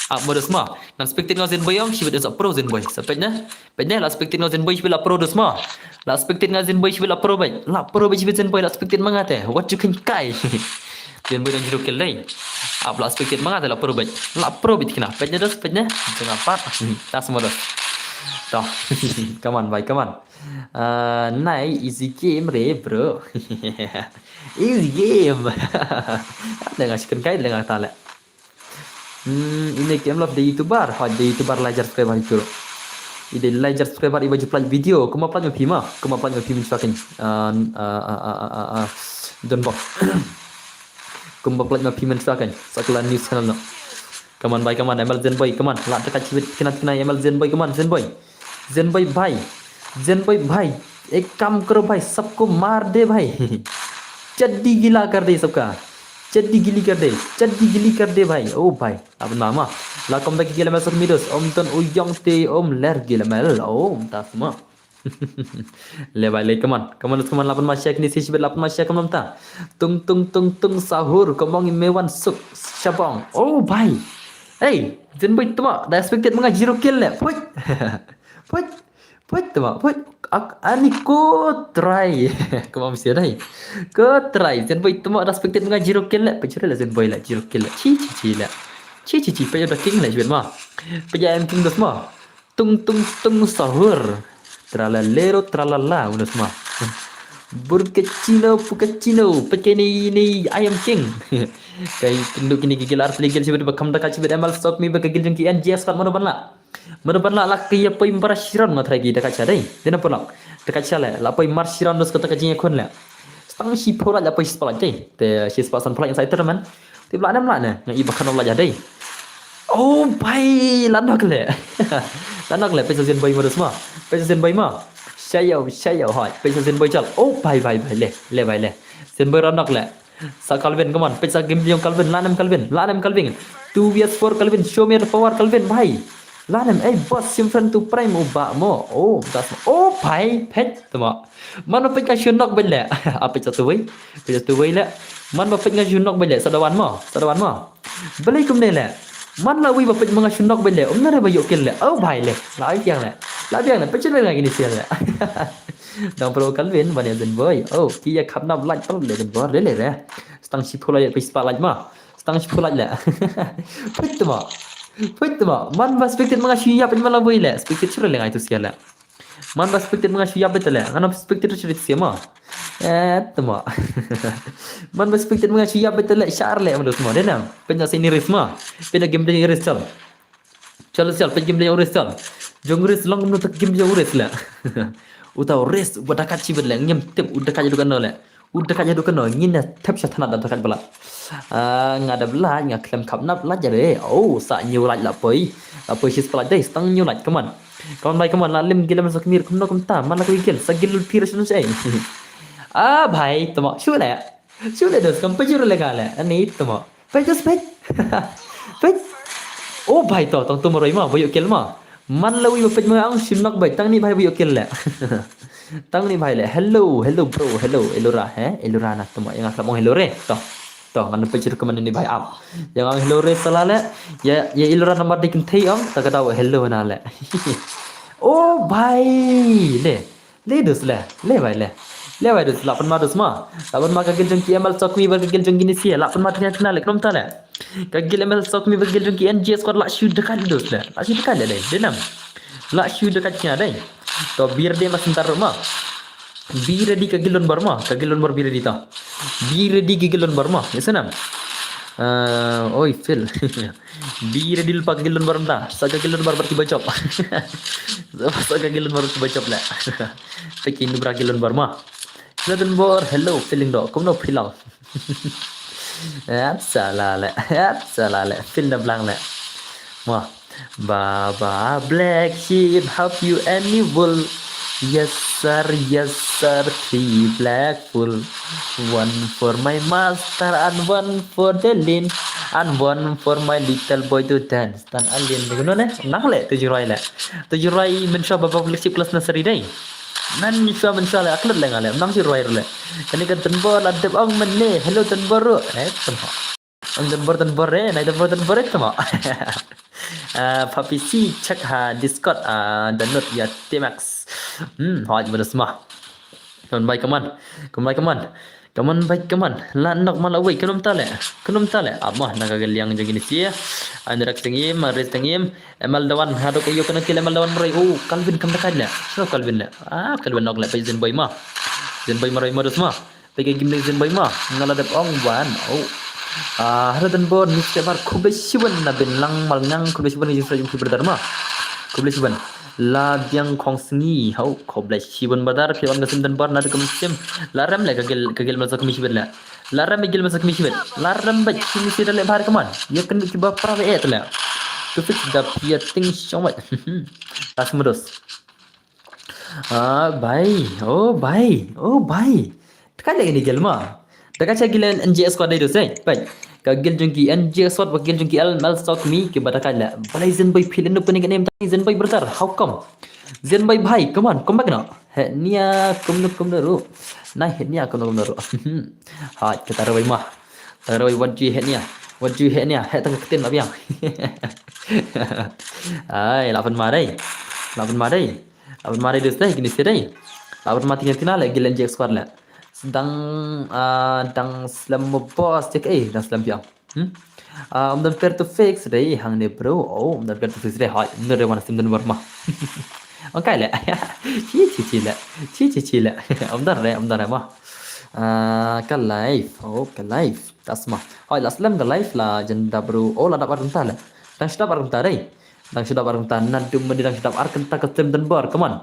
Ah, mo dos ma. Ngan spectate nga Zenboy ong, shibit sa pro Zenboy. Sa pet ne? Pet ne, la spectate nga Zenboy, shibit la pro dos ma. La spectate nga Zenboy, shibit la pro bai. La pro bai, shibit Zenboy, la spectate ma nga te. What you can kai? Zenboy dang zero kill dai. Ap la spectate ma nga te la pro bai. La pro bai kena. Pet ne dos, pet ne. Jangan pat. Tas mo dos. Toh. Come on, bai, come on. Ah, nai easy game re, bro. Easy game. Ada nga chicken kai, ada nga tale. Hmm, ini game love de YouTuber. Ha, de YouTuber lajar subscriber itu. Ide lajar subscriber iba ju play video. Kuma play ma phi ma. Kuma play ma phi min swakin. Ah, ah, ah, ah, ah, ah. Don bok. Kumba play ma phi min swakin. Sakla news channel no. Come on bai, come on, M L Zenboy, come on. La dekat chibit kena kena M L Zenboy, come on, Zenboy. Zenboy bhai. Zenboy bhai. Ek kam karo bhai, sabko maar de bhai. Chaddi gila kar de sabka. Chaddi gili kar de. Chaddi gili kar de bhai. Oh bhai. Ab nama. La kom da gila mel sok midos. Om ton uyong te om ler gila mel. Om tasma. Le bhai le, come on. Come on, come on, lapan masya kini si shibit lapan masya come on ta. Tung tung tung tung sahur, come on, me wan suk. Shabong. Oh bhai. Hey, Zenboy tuma, da expected manga zero kill le. Put. Put. Put tuma, put. Ak ani ko try. Come on, mesti dai. Ko try. Zenboy tuma, da expected manga zero kill le. Put le Zenboy le zero kill le. Chi chi chi le. Chi chi chi, put da king le shibit ma. Put M king dos ma. Tung tung tung sahur. Tralalero tralala udah semua. Burkacino pukacino pekeni ni ayam king. Kai tunduk kini gigil arteli gil chibit bakam daka chibit M L Sokmi baka gil jong ki N G Squad mano ban la. Mano ban la la kaya poi mara shiran matrai gi daka chadai. Dena pulak. Daka chale la poi mar shiran dos kata kajing yakun le. Stang shi phola la poi spalak dai. Te shi spalak san phola yang sai terman. Tip la nem la ne, nga i bakhan la jadi. Oh bhai, la nok le. La nok le, pesa Zenboy ma dos ma. Pesa Zenboy ma. Chayo, chayo, hoi. Peit sa Zenboy chal. Oh, bhai, bhai, bhai, le, le, bhai, le. Zenboy ra knock le. Sa Calvin, come on. Peit sa game jong Calvin, la nem Calvin, la nem Calvin. Two V S four Calvin, show me the power Calvin, bhai. La nem, eh, boss, sim friend to prime u ba mo. Oh, das mo. Oh, bhai, peit, tama. Man ba peit nga shu knock beit le. Ah, peit sa tu wei. Peit sa tu wei le. Man ba peit nga shu knock beit le. Sa da wan mo, sa da wan mo. Balei kumne le. Man la wei ba peit ma nga shu knock beit le. Um na re ba ïoh kill le. Oh bhai le. La ai biang le. La biang le. Peit shu le nga kine sial le. Dang pro Calvin ban ïa Zenboy. Oh, ki ïa khap nap lait pro le Zenboy. Re le re. Stang shiphew lait peit spah lait ma. Stang shiphew lait le. Peit tama. Peit tama. Man ba spectate ma nga shu ïap peit ma la wei le. Spectate shu le ngai tu sial le. Man ba spectate ma nga shu ïap beit le. Ngan ym spectate shu rit sia ma. Eh, tama. Man ba spectate ma nga shu ïap beit le. Shar le ma dos ma. Dei nang. Peit na sini ris ma. Peit na game dei ris chal. Chal chal peit game dei ris chal. Jong ris long kumno tak game jong ris le. Uta ris ba dakat chi beit le. Ngim tip u dakat jadu kano le. U dakat jadu kano ngin na tip sha thanat da dakat bala. Ah, nga da bla nga khlem khap nap la jare. Oh, sa new light la poi. La poi shis pala dei stang new light, come on. Come on bhai, come on, la lim gil man sa kmir kumno kumta, man la kwi gil, sa gil lul pir sunu sei. Ah bhai, tama, shu le. Shu le dos, kam pajur le gale. Ani tama. Peit dos peit. Peit. Oh bhai to, tang tu maroi ma, boyo kill ma. Man la wi ba peit ma ang shu knock bhai, tang ni bhai boyo kill le. Tang ni bhai le. Hello, hello bro, hello. Elura, he? Elura na tama, ïa nga khlem ong hello re. To. To, ngan peit shu kumne ni bhai ap. Ïa nga ong hello re sala le. Ïa, ïa Elura namar dei kynthei ong, ta ka daw hello na le. Oh bhai. Le. Le dos le. Le bhai le. Le bhai dos, la pan ma dos ma. La pan ma ka gil jong ki M L Sokmi bad ka gil jong ki Nisia. La pan ma tnga tnga le khlem ta le. Ka gil M L Sokmi bad ka gil jong ki N G squad la shu dekat dos le. La shu dekat le dei. Dei nam. La shu dekat kñia dei. To bir dei ma sentar ma. Be ready ka gil don bar ma, ka gil don bar be ready ta. Be ready ka gil don bar ma, ïa snam. Ah, oi, Phil. Be ready lypa ka gil don bar ta. Sa ka gil don bar bad ki ba jop. Sa ka gil don bar bad ki ba jop le. Peit ki nubra gil don bar ma. Hello don bar, hello, feeling do. Kumno feeling? Ap sala le, ap sala le. Feel na blang le. Ma. Baba black sheep, have you any wool? Yes sir, yes sir, three black full. One for my master and one for the lin and one for my little boy to dance. Tan alin de kuno ne? Nang le tu jirai le. Tu jirai mensha baba black sheep class nursery dei. Nan mensha mensha le aklet le ngale. Nang jirai le. Kani ka Tanbor la dep ong mene. Hello Tanbor ru. Eh, tama. Ang Tanbor Tanbor eh, nai Tanbor Tanbor eh tama. Ah, Papi si check ha Discord ah, download ïa T-Max. Hmm, hoi ma dos ma. Come on bhai, come on. Come on bhai, come on. Come on bhai, come on. La nok ma la wei, kumno ta le. Kumno ta le. Ap ma na ka liang jong kini si. An rak tengim, res tengim. M L Dawan, hado ka yo kana kill M L Dawan mrai. Oh, Calvin kam dekat le. So Calvin le. Ah, Calvin nok le, peit Zenboy ma. Zenboy mrai ma dos ma. Peit ka game dei Zenboy ma, nga la dep ong wan. Oh. Ah, hello Tanbor, ni step bar khublei shibun na bin lang mal ngang khublei shibun ni jingsa jingkhublei brother ma. Khublei shibun. La biang khong sngi. Hau, khublei shibun brother, phi wan ka sim Tanbor na ka sim. La rem le ka gil, ka gil masa kami shibun le. La rem gil masa kami shibun. La rem ba kami shibun le bar kaman. Ya kan ki ba pra be et le. To fix the pia ting shong mai. Tas mudos. Ah, bhai. Oh, bhai. Oh, bhai. Dekat lagi ni gel ma. Dekat cha gel N G squad dei dos eh. Bhai. Ka gel jong ki N G squad, ka gel jong ki L M L stock mi ki ba dekat la. Balai Zenboy phi lenu puni ka name tang Zenboy brother. How come? Zenboy bhai, come on, come back now. He nia, come no, come no ru. Nai he nia, come no, come no ru. Hai, kita rawai ma. Kita rawai what do you he nia? What do you he nia? He tang ketin abiang. Ai, lapan ma dei. Lapan ma dei. Lapan ma dei dus dei, kini si dei. Lapan ma tina tina le, gil N G squad le. Dang, ah, dang slem mo boss, check eh, dang slem piang. Hmm? Ah, um don per to fix dei, hang ne bro. Oh, um don per to fix dei, hai, um don re wan sim don bar ma. Ong kai le. Chi chi chi le. Chi chi chi le. Um don re, um don re ma. Ah, ka live. Oh, ka live. Tas ma. Hai, la slem ka live la jan da bro. Oh, la dap ar kynta le. Dang sdap ar kynta dei. Dang sdap ar kynta, na dum mandi dang sdap ar kynta ka tem den bor, come on.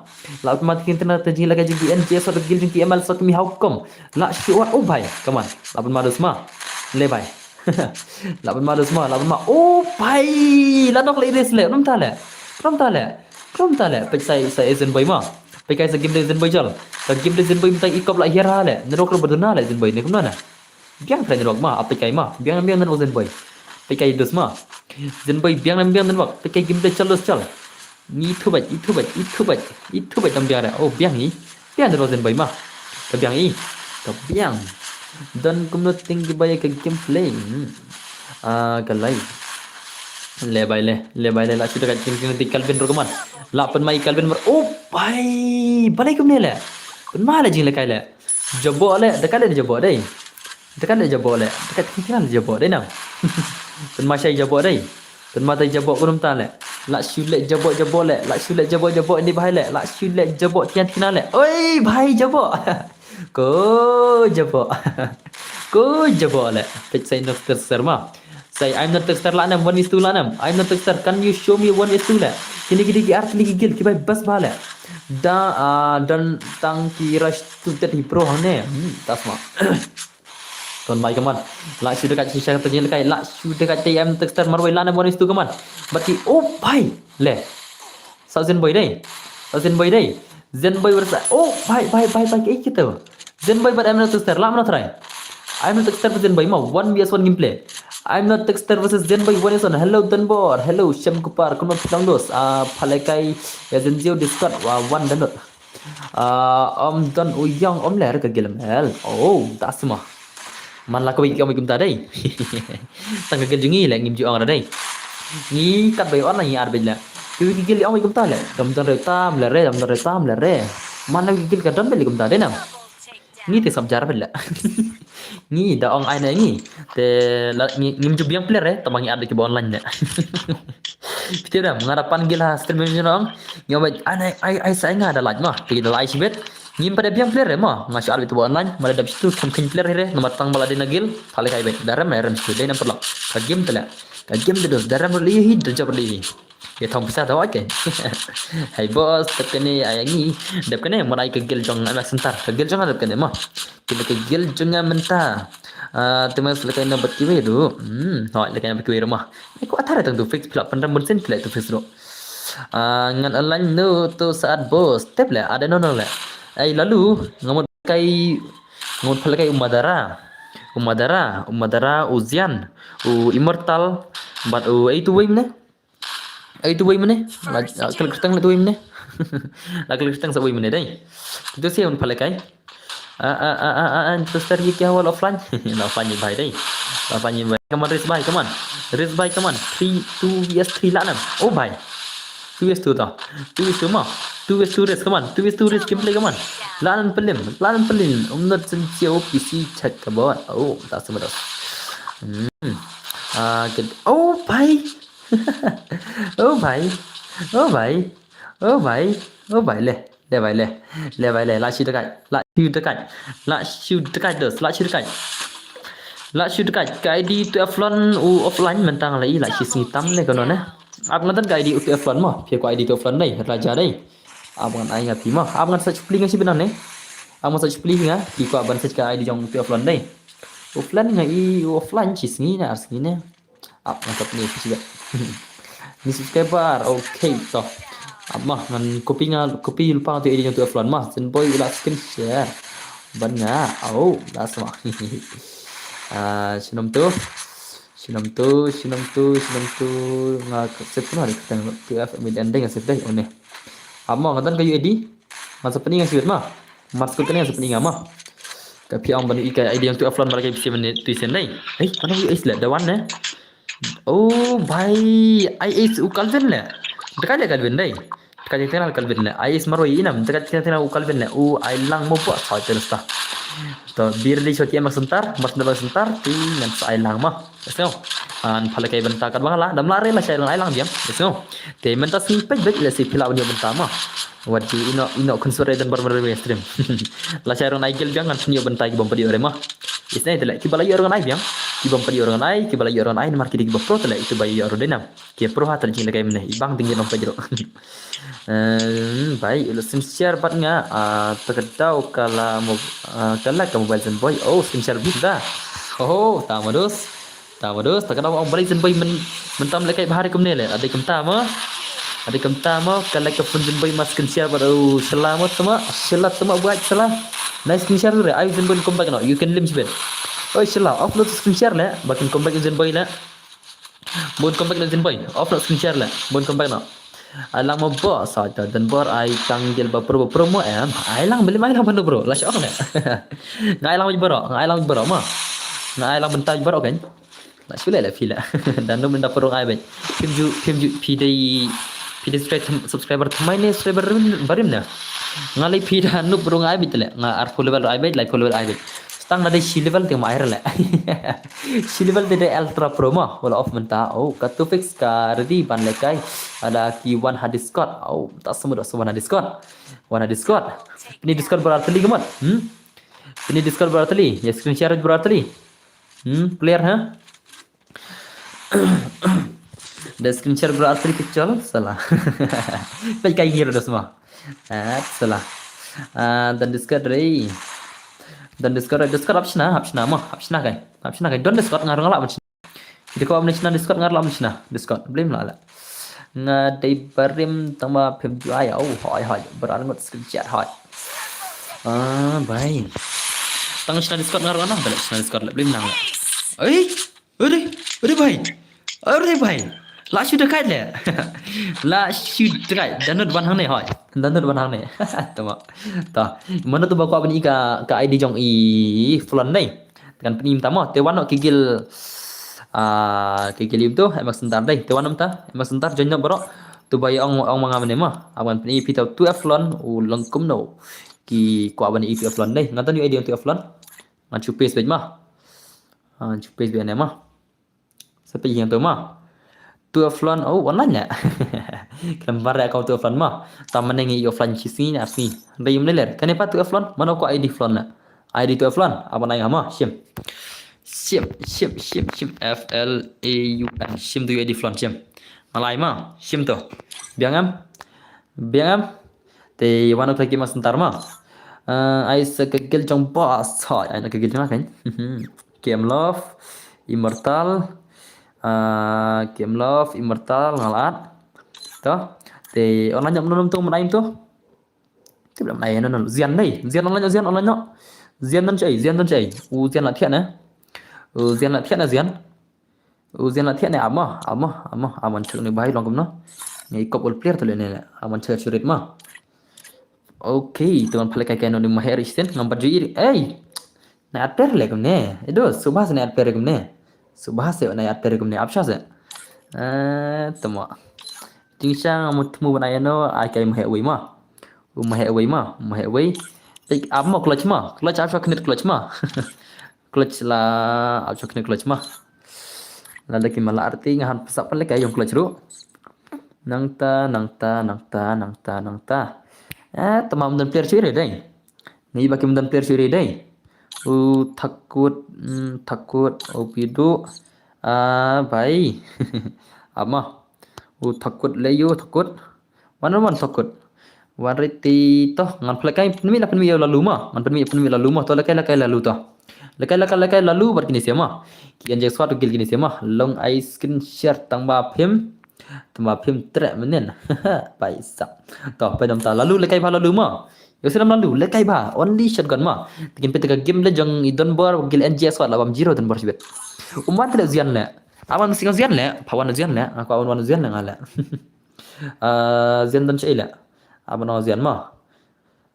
La pynma kin tena te jing la ka jing ki N G squad gil jing ki M L squad mi how come. La shu wa, oh bhai, come on. La pynma dus ma. Le bhai. La pynma dus ma, la pynma. Oh bhai, la nok le res le, rum ta le. Rum ta le. Rum ta le. Peit sai sai Zenboy ma. Peit kai sa game de Zenboi jal. Ka game de Zenboi mynta i kop la hiar ha le. Network ruh ba duna le Zenboi ne kumno na. Biang kren network ma, a peit kai ma. Biang biang network Zenboi. Peit kai dus ma. Zenboi biang biang network. Peit kai game de jal dus jal. Ngi thu bait, i thu bait, i thu bait, i thu bait dam biang re. Oh biang i. Biang network Zenboi ma. Ka biang i. Ka biang. Don kumno ting ki bai ka gameplay. Hmm. Ah, ka lai. Le bai le, le bai le, la shu da ka ting ting ting Calvin ruh ka man. La pynmai Calvin mar. Oh bai, balei kumne le. Pynmai le jing le kai le. Jabo le, da ka le jabo dei. Da ka le jabo le, da ka ting ting le jabo dei nam. Pynmai shai jabo dei. Pynmai tai jabo kumta le. La shu le jabo jabo le, la shu le jabo jabo ni bai le, la shu le jabo tian tian le. Oi bai jabo. Ko jabo. Ko jabo le. Peit sai not texter ma. Sai I'm not texter la nam one is two la nam. I'm not texter. Can you show me one is two le? Kini ki dei ki ar tylli ki guild ki bai bas ba le. Da ah, don tang ki rush tu tet hi pro hangne. Hmm, tas ma. Ton bai kaman. La shu dekat shisha kata jing lekai. La shu dekat T M texter marwei la nam one is two kaman. Bat ki oh bai. Le. Sa Zenboi dei. Sa Zenboi dei. Zenboi versus oh bai bai bai bai eh kita. Zenboi bat I'm not texter la mana try. I'm not texter versus Zenboi ma one versus one gameplay. I'm not texter versus Zenboi one is one. Hello Donbor. Hello Shem Kupar. Kumno pitang dos. Ah palekai ya Zenzio Discord wa one danot. Ah, om don u yong om ler ka gilem hel. Oh, ta sma. Man la ka wei ki ong kumta dei. Tang ka gil jong ngi le ngim ju ong ra dei. Ngi kat bai on la ngi ar bai le. Ki wei ki gil ong kumta le. Dam don re tam le re, dam don re tam le re. Man la ki gil ka don bai le kumta dei nam. Ngi te sab jar bai le. Ngi da ong ai na ngi. Te la ngi ngim ju biang player eh, tama ngi ar bai ki ba online ne. Phi tip dam, nga da pan gil ha stream jong ngi ong. Ngi ong ai ai ai sa nga da laj ma, phi da laj shibit. Ngim pat da biang player re ma, nga shu ar bit ba online, ma da dap shitu kham khin player re, namar tang ba la dei na gil, pha le kai bit. Da rem re rem shitu dei nam parlok. Ka game te le. Ka game te dos, da rem re li hi, da jop re li hi. Ye thong pisa da wai ke. Hai boss, dep kane ai ngi, dep kane mon ai ka gil jong anak sentar, ka gil jong dep kane ma. Kine ka gil jong nga mynta. Ah, te mas lekai na bat kiwei du. Hmm, hoi lekai na bat kiwei ma. Ai ko athare tang tu fix pila pandam bunsin pila tu fix ro. Ah, ngan align no to saat bos. Tep le ada no no le. Ai lalu ngamut kai ngamut pala kai umadara. Umadara, umadara uzian. U immortal. Bat u ai tu wei mne. Ai tu wei mne. La klik tang le tu wei mne. La klik tang sa wei mne dai. Kita siya un pala kai. Ah, ah, ah, ah, ah, ah, terus tadi kya wal offline. La offline ni bai dai. La offline ni bai. Come on, race bai, come on. Race bai, come on. Three, two vs three la nam. Oh bai. Two vs two to. Two vs two ma. Two vs two race, come on. Two vs two race gameplay, come on. La nam pelim, la nam pelim. Um not sen siya P C check ka bawat. Oh, tak sama dah. Hmm. Ah, ke, oh bai. Oh bai. Oh bai. Oh bai. Oh bai le. Le bai le. Le bai le. La shi dekat. La shi dekat. La shi dekat dos. La shi dekat. La shi dekat. Ka I D tu offline u offline mentang la i la shi sngi tam le kono ne. Ap ngatan ka I D tu offline mo. Phi ko I D tu offline dai. Raja dai. Ap ngan ai nga phi mo. Ap ngan sa chupli nga shi benang ne. Ap ngan sa chupli nga. Phi ko ban sa ka I D jong tu offline dai. Offline nga i offline shi sngi ne ar sngi ne. Ap ngan sap ni sibet. Ni subscriber, okay to. Ap ma ngan copy nga copy lupang tu edit tu offline ma. Sen boy ula screen share. Ban nga. Oh, das ma. Ah, shinam tu. Shinam tu, shinam tu, shinam tu. Nga save tu hari kata tu F M dan deng save dai one. Ap ma ngatan ka U I D. Ngan sap ni nga sibet ma. Mas ko kane sap ni nga ma. Ka phi ong ban i ka I D yang tu offline ma la ka phi save ni tu sen dai. Hei, mana U I S le da wan ne. Oh bai, I S u Calvin le. Dekat le Calvin dai. Dekat le tena Calvin le. I S marwei inam dekat le tena u Calvin le. U ai lang mo buat sa terus ta. To bir di shoti emak sentar, mas debat sentar, ti ngan sa ai lang ma. Yes no. An phala kai benta kat bang la, dam la re la shai rong ai lang diam. Yes no. Te menta si pek bek le si pila unia benta ma. Wat di ino ino kun sore dan bar mar stream. La shai rong ai gel biang ngan sini benta ki bom padi ore ma. Isnai tele ki bala yor ngan ai biang. Ki bom padi yor ngan ai, ki bala yor ngan ai namar ki di ki ba pro tele itu ba yor denam. Ki pro ha tele jing lekai mene. Ibang tinggi bom padi ro. Em, bai ilo sim share bat nga ah takadau kala mo ah, kala ka mobile zen boy. Oh sim share bit da. Oh tama dos. Tama dos takadau ong balik zen boy men mentam lekai bahari kumne le. Ada kumta ma. Ade kumta mo, ka like ka phone Zenboy ma screen share bad u Shala mo tama, Shala tama buat Shala. Nice screen share re, ai Zenboy come back no, you can lim shibit. Oi Shala, off no screen share le, ba kin come back Zenboy le. Bun come back Zenboy, off no screen share le, bun come back no. Ai lang mo bo, sa ta Zenboy ai tang gel ba pro ba pro mo em. Ai lang beli mai lang bano bro, la shok le. Ngai lang bro, ngai lang bro mo. Ngai lang bentar bro kan. Lah shu leh lah phi lah. Dan num da pyrung ai bait. Phim ju, phim ju, phi dei, phi dei subscribe-, subscriber thymmai ne subscriber barim, barim na. Nga leh phi da num pyrung ai bait leh. Nga arphew level ai bait, laiphew level ai bait. Stang da dei shi level te ma ai leh. Shi level te dei ultra pro mo. Wala off mynta. Oh, ka Tufix ka ready ban lehkai. Ada ki wan ha Discord. Oh, ta semua dah semua wan ha Discord. Wan ha Discord. Ni Discord berarti lagi mat. Hmm? Ni Discord berarti. Ya screen share berarti. Hmm, clear ha? Da screen share bro artri picture salah. Peit kai ngir da semua. Ah, salah. Ah, dan Discord re. Dan Discord re, Discord option ah, option ah mo, option ah kai. Option ah kai. Don Discord ngar ngalak option. Jadi ko option Discord ngar la option Discord. Blim la la. Nga dei barim tang ba phim ju ai. Oh, hoi hoi. Beral ngut screen share hoi. Ah, bai. Tang option Discord ngar ngalak option Discord la blim nang. Oi. Ore, ore bhai. Ore bhai. La shu dekat le. La shu dekat. Download wan hangne hoi. Download wan hangne. Tama. Ta. Mano tu ba kwah pyni ka, ka I D jong i Flon dei. Kan pyni mynta mo. Te wan noh ki guild. Ah, ki guild im tu. M X Center dei. Te wan mynta. M X Center join noh baroh. Tu ba ong, ong ma nga mynne mo. Aban pyni phi ta tu Flon u long kumno. Ki kwah ban i tu Flon dei. Nga ta new I D tu Flon. Ngan shu paste beit mo. Ah, shu paste beit ne mo. Sa peit ïa tu mo. Tu Flon, oh, online ne. Khlem bar account tu Flon mo. Tam mynne ngi offline shi sngi ar sngi. Dei ym lei ler. Kane pat tu Flon, mano ko I D Flon ne. I D tu Flon, aban ai nga mo, shim. Shim, shim, shim, shim. F L A U N. Shim tu I D Flon, shim. Nga la ai mo, shim tu. Biang em. Biang em. Te wan u phi ki ma sentar mo. Eh, ai sa ka guild jong boss. Hoi, ai na ka guild jong nga kan. K M Love, Immortal, eh, K M Love, Immortal, nga la add. To. Te online nyam nunum tu, mynai tu. Te bla mynai nunum. Zian dei. Zian online nyam, Zian online nyam. Zian don chai, Zian don chai. U Zian la thiah ne. U Zian la thiah ne Zian. U Zian la thiah ne ap mo, ap mo, ap mo, ap mo chek ne bai long kumno. Ngi kop ul player tu le ne, ap mo chek churit mo. Okay, tu ngan phalek kai kai no ni ma her isen, ngam pat ju iri. Ei! Na at per le kumne. Edo, subha se na at per kumne. Subha se na at per kumne, ap sha se. Eh, tama. Jingshang mo thmu bana yano, ai kai ma her wei mo. U ma her wei mo, ma her wei. Ei, ap mo clutch mo, clutch ap sha knit clutch mo. Clutch la, ap sha knit clutch mo. La da ki ma la arti nga han pasa pale kai yong clutch ru. Nangta, nangta, nangta, nangta, nangta. Eh, tama myndan player shu ri dei. Ngi ba ki myndan player shu ri dei. U Thakut, mm, Thakut, u Pidu. Ah, bai. Ama. U Thakut le yu, Thakut. Wan wan Thakut. Wan riti to, ngan pynlehkai pynmih la pynmih ïa u Lalu mo. Ngan pynmih pynmih Lalu mo. To lehkai lehkai Lalu to. Lehkai lehkai lehkai Lalu bad kine sia mo. Ki N J squad kill kine sia mo. Long ai screen share tang ba phim. Tang ba phim treh mynnin. Paisa. To, pynam ta Lalu lehkai ba Lalu mo. Yo siram Lalu lehkai ba. Only shotgun mo. Tikin pete ka game le jong i Donbor kill N J squad la bam zero Donbor shibit. Umwan tele Zian le. Awan singa Zian le. Pawan Zian le. Aku awan wan Zian le ngale. Ah, Zian don chei le. Aban o Zian mo.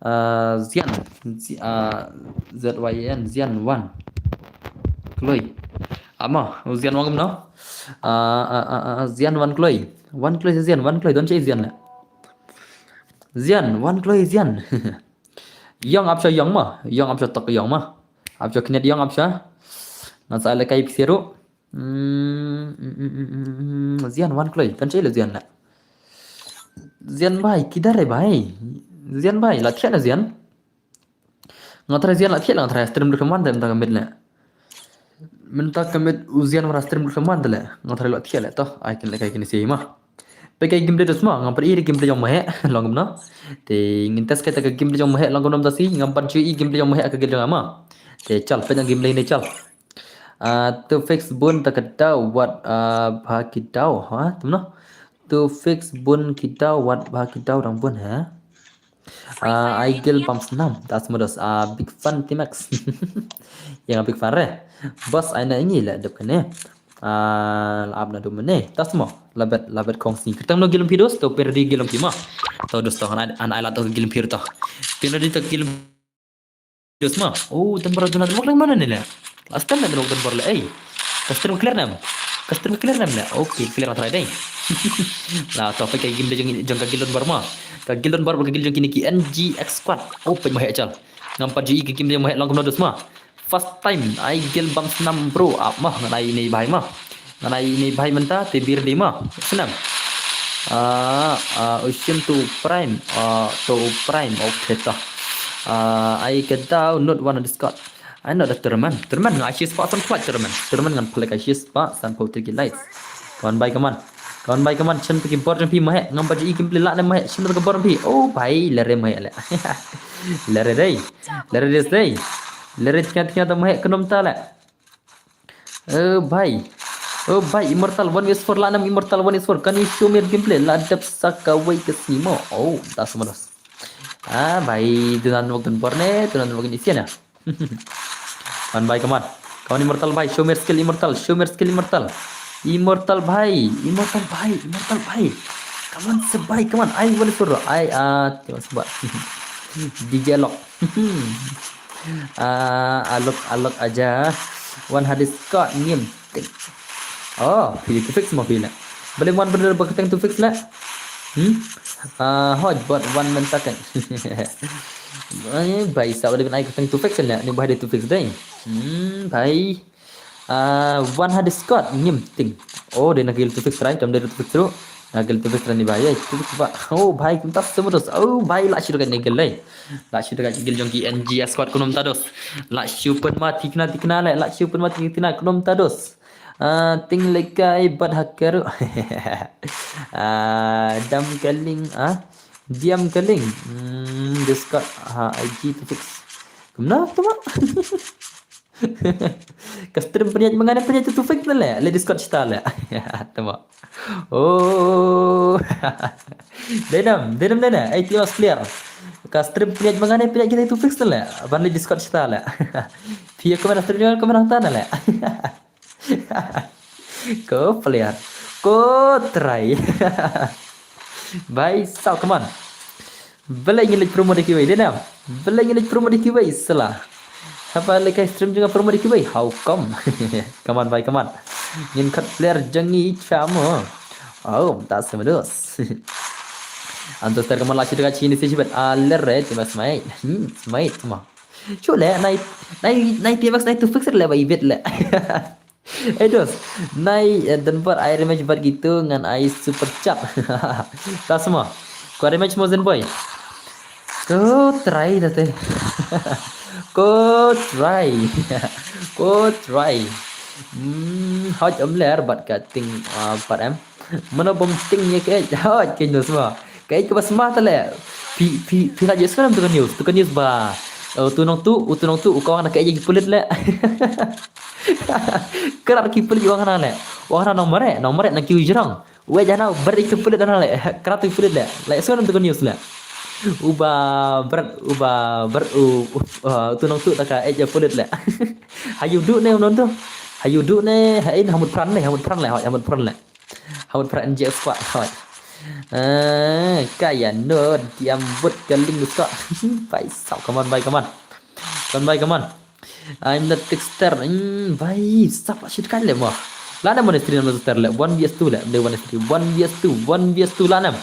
Ah, Zian. Z Y A N, Zian wan kloi. Ama, Zian wan kumno? Ah, ah, ah, ah, Zian wan kloi. Wan kloi Zian, wan kloi don chei Zian le. Zian, wan kloi Zian. Yong ap sha yong mo. Yong ap sha tok yong mo. Ap sha knet yong ap sha. Ngan sa le kai pisiru. Hmm, hmm, hmm, hmm, hmm, hmm, Zian wan kloi, kan chei le Zian la. Zian bai, kidare bai. Zian bai, la thiah na Zian. Nga trai Zian la thiah la nga trai stream duk man te mynta ka mit le. Mynta ka mit u Zian wara stream duk man te le. Nga trai la thiah le to, ai kin le kai kin si ma. Pe kai game de dos ma, ngam pat i game de jong ma he, long kumno. Te ngin test kai ta ka game de jong ma he, long kumno ta si, ngam pat ju i game de jong ma he ka game jong ma. Te chal, pe game de ne chal. Ah, tu fix bun ta ka daw, wat, ah, ba ki daw, ha, tum no. Tufix bun ki daw wat ba ki daw dang bun ha. Ah, ai gil bam snam. Das modos. Ah, big fan Timax. Ïa nga big fan re. Bos ai na ngi la dep kane. Ah, la ap na dum ne. Das mo. Labet labet kong sni. Kyrteng no gil phi dos to per di gil phi ma. To dos to an ai la to gil phi to. Pin di to gil dos ma. Oh, Dunbar juna dum leng mana ne le. Last time dum Dunbar le. Ei. Custom clear nam. Custom clear nam le. Okay, clear na try dai. La to pa ka gim de jong jong ka gil Dunbar ma. Ka gil Dunbar ka gil jong kini ki N G X squad. Oh, pa ma he chal. Ngam pat ju i ka gim de ma he long kumno dos ma. First time ai gil bam snam bro ap ma ngan ai nei bhai ma. Ngan ai nei bhai mynta te bir di ma. Snam. Ah, ah, usim tu prime. Ah, tu prime. Okay to. Ah, ai ka daw not one on Discord. Ai not a tournament. Tournament ngan ai shi spot san flight tournament. Tournament ngan play ka shi spot san pau three likes. Kawan bai kaman. Kawan bai kaman chen piki bor jong phi ma he ngam ba ji i kim play la ne ma he chen ka bor phi. Oh bai lere ma he le. Lere dei. Lere dei dei. Lere tika tika da ma he knom ta le. Eh bai. Oh bai Immortal one vs four la nam Immortal one vs four. Can you show me gameplay? La dep sa kawei ka sngi mo. Oh, das modos. Ah bai, dunan wak dun bor ne, dunan wak ni sian ya. Kaman bai kaman. Kaman Immortal bai, show me skill Immortal, show me skill Immortal. Immortal bai, Immortal bai, Immortal bai. Kaman sebai kaman. Ai wala suro. Ai ah, tiwas ba. D J Lock. Ah, alok alok aja. Wan hadis ka ngim. Ting. Oh, phi Tufix mo phi le. Bale wan bener ba ka teng Tufix le. Hmm? Ah, hoj bot wan mynta kan. Eh, bai sa bale ben ai ka teng Tufix le. Ni ba hadis Tufix dei. Hmm, bai. Ah, wan hadis kot ngim ting. Oh, dei na gil Tufix rai, tam dei Tufix ru. Na gil Tufix rai ni bai. Ai, Tufix ba. Oh, bai kumta semudos. Oh, bai la shu ka ni gil dei. La shu ka gil jong ki N G squad kunum tados. La shu pen ma tikna tikna le, la shu pen ma tikna tikna kunum tados. Ah, ting lekai bad hakeru. Ah, dam kaling ah. Diam kaling. Hmm, Discord ha I G Tufix. Kumna tu ma. Ka stream pynïaid mangane pynïaid tu Tufix na le. Le Discord shita le. Tama. Oh. Denam, denam dena. Ai tiwas player. Ka stream pynïaid mangane pynïaid kita Tufix na le. Ban le Discord shita le. Pia komen stream komen ta na le. Ko player. Ko try. Bai, sao, come on. Belai ngi lej promo de kiwei, dena. Belai ngi lej promo de kiwei, sela. Haba lekai stream jong nga promo de kiwei. How come? Come on, bai, come on. Ngin kat player jong ngi chamo. Oh, ta semudos. Anto star come on la chita chini si chibat. Aler re, tima smai. Hmm, smai, tima. Chule, nai, nai, nai T F X, nai Tufix le bai bit le. Eh dos, nai, eh, Dunbar ai rematch bad gitu ngan ai super chat. Ta semua. Ko rematch mo Zen boy. Ko try da te. Ko try. Ko try. Hmm, hoj em ler bad ka ting, ah, pat em. Mano bom ting ye ke, hoj ke news mo. Ke ke bas ma ta le. Pi, pi, pi la jes kan tu kan news, tu kan news ba. Eh, tu nong tu, tu nong tu, u kawang na ke ye pulit le. Kerat ki pulit wang na le. Wang na nong mare, nong mare na ki ujrang. Wei jana ber ki pulit na le. Kerat ki pulit le. Le suan tu news le. Uba berat, uba ber u, u, uh, tu nong tu taka eh pulit le. Hayu du ne non tu. Hayu du ne hain hamut pran ne, hamut pran le, hamut pran le. Hamut pran N G X kuat. Eh, kaya no diam but galing tu. Bai sao, come on, bai, come on. Come on, bai, come on. I'm not texter. Hmm, bai, sap shit kan le mo. Lana monastery na monastery le. One V S two le. One V S two. One V S two. Lana.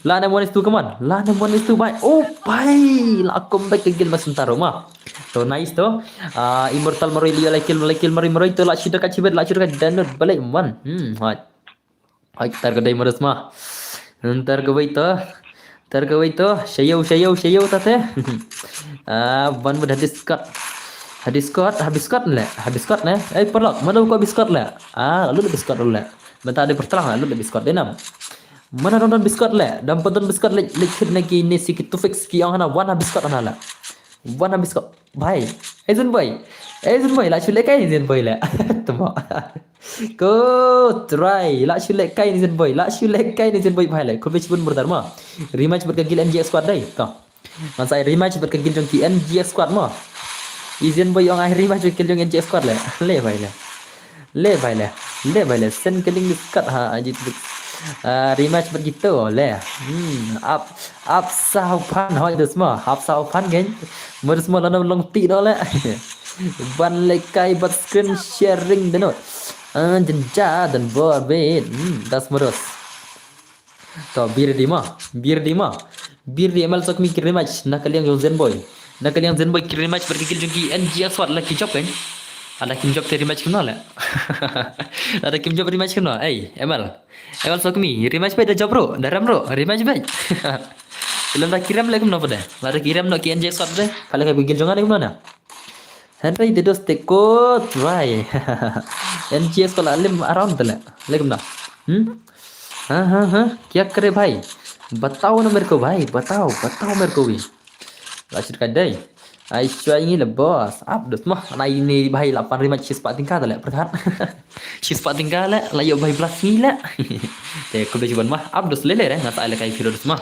Lana monastery, come on. Lana monastery, bai. Oh, bai. La comeback ke gil mas sentaro ma. To nice to. Ah, Immortal maroi liya la kill, la kill maroi, maroi to la shit ka chibet, la shit ka danut balik man. Hmm, hot. Ai, tar ka dei maras ma. Tar ka wei to. Tar ka wei to. Shayo, shayo, shayo ta te. Ah, ban mud hadis kat. Hadis kat, habis kat le. Habis kat ne. Eh, perlok. Mana ko habis kat le? Ah, lu habis kat le. Mata ada pertelang lu habis kat denam. Mana don habis kat le? Dam padon habis kat le. Likit ne ki ne si ki Tufix ki ang hana wan habis kat hana le. Wan habis ko. Bhai. Asian boy. Asian boy. La shu lehkai Asian boy le. Tamo. Ko try. La shu lehkai Asian boy. La shu lehkai Asian boy bhai le. Khublei shibun brother mo. Rematch bad ka guild N G X squad dei. To. Ngan sa ai rematch bad ka guild jong ki N G X squad mo. Asian boy ong ai rematch bad ka guild jong N G X squad le. Le bhai le. Le bhai le. Le bhai le. Send ka link Discord ha. Ajit. Ah, rematch bad kito le. Hmm, ap ap sa u phan hoi dus mo. Ap sa u phan gen. Modus mo lana long ti no le. Ban lehkai bad screen sharing deno. Ah, jenja dan bor bet. Hmm, das modus. To, be ready mo. Be ready mo. Be ready, M L Sokmi ki rematch na ka liang jong Zenboy. Na ka liang Zenboy ki rematch bad ki guild jong ki N G X squad la ki jop kan. Lada kim jop te rematch kumno le. Lada kim jop rematch kumno. Ei, M L. M L Sokmi, rematch bad da jop ruh, da rem ruh, rematch bad. Lada ki rem le kumno pade. Lada ki rem noh ki N G X squad pade. Pale ka guild jong nga kumno na. Hynrei te dos te ko try. N G X ko la lim around te le. Le kumno. Hmm? Ha ha ha. Kya kare bhai? Batao na mere ko bhai. Batao. Batao mere ko bhi. La shit ka dei. Ai shwa ngi le boss. Ap dos mo. Na ini bhai la pan rematch shi spah tyngka te le. Pyrkhat. Shi spah tyngka le. La ïoh bhai plus ngi le. Te khublei shibun mo. Ap dos le le re. Nga sa ai lehkai phi dos mo.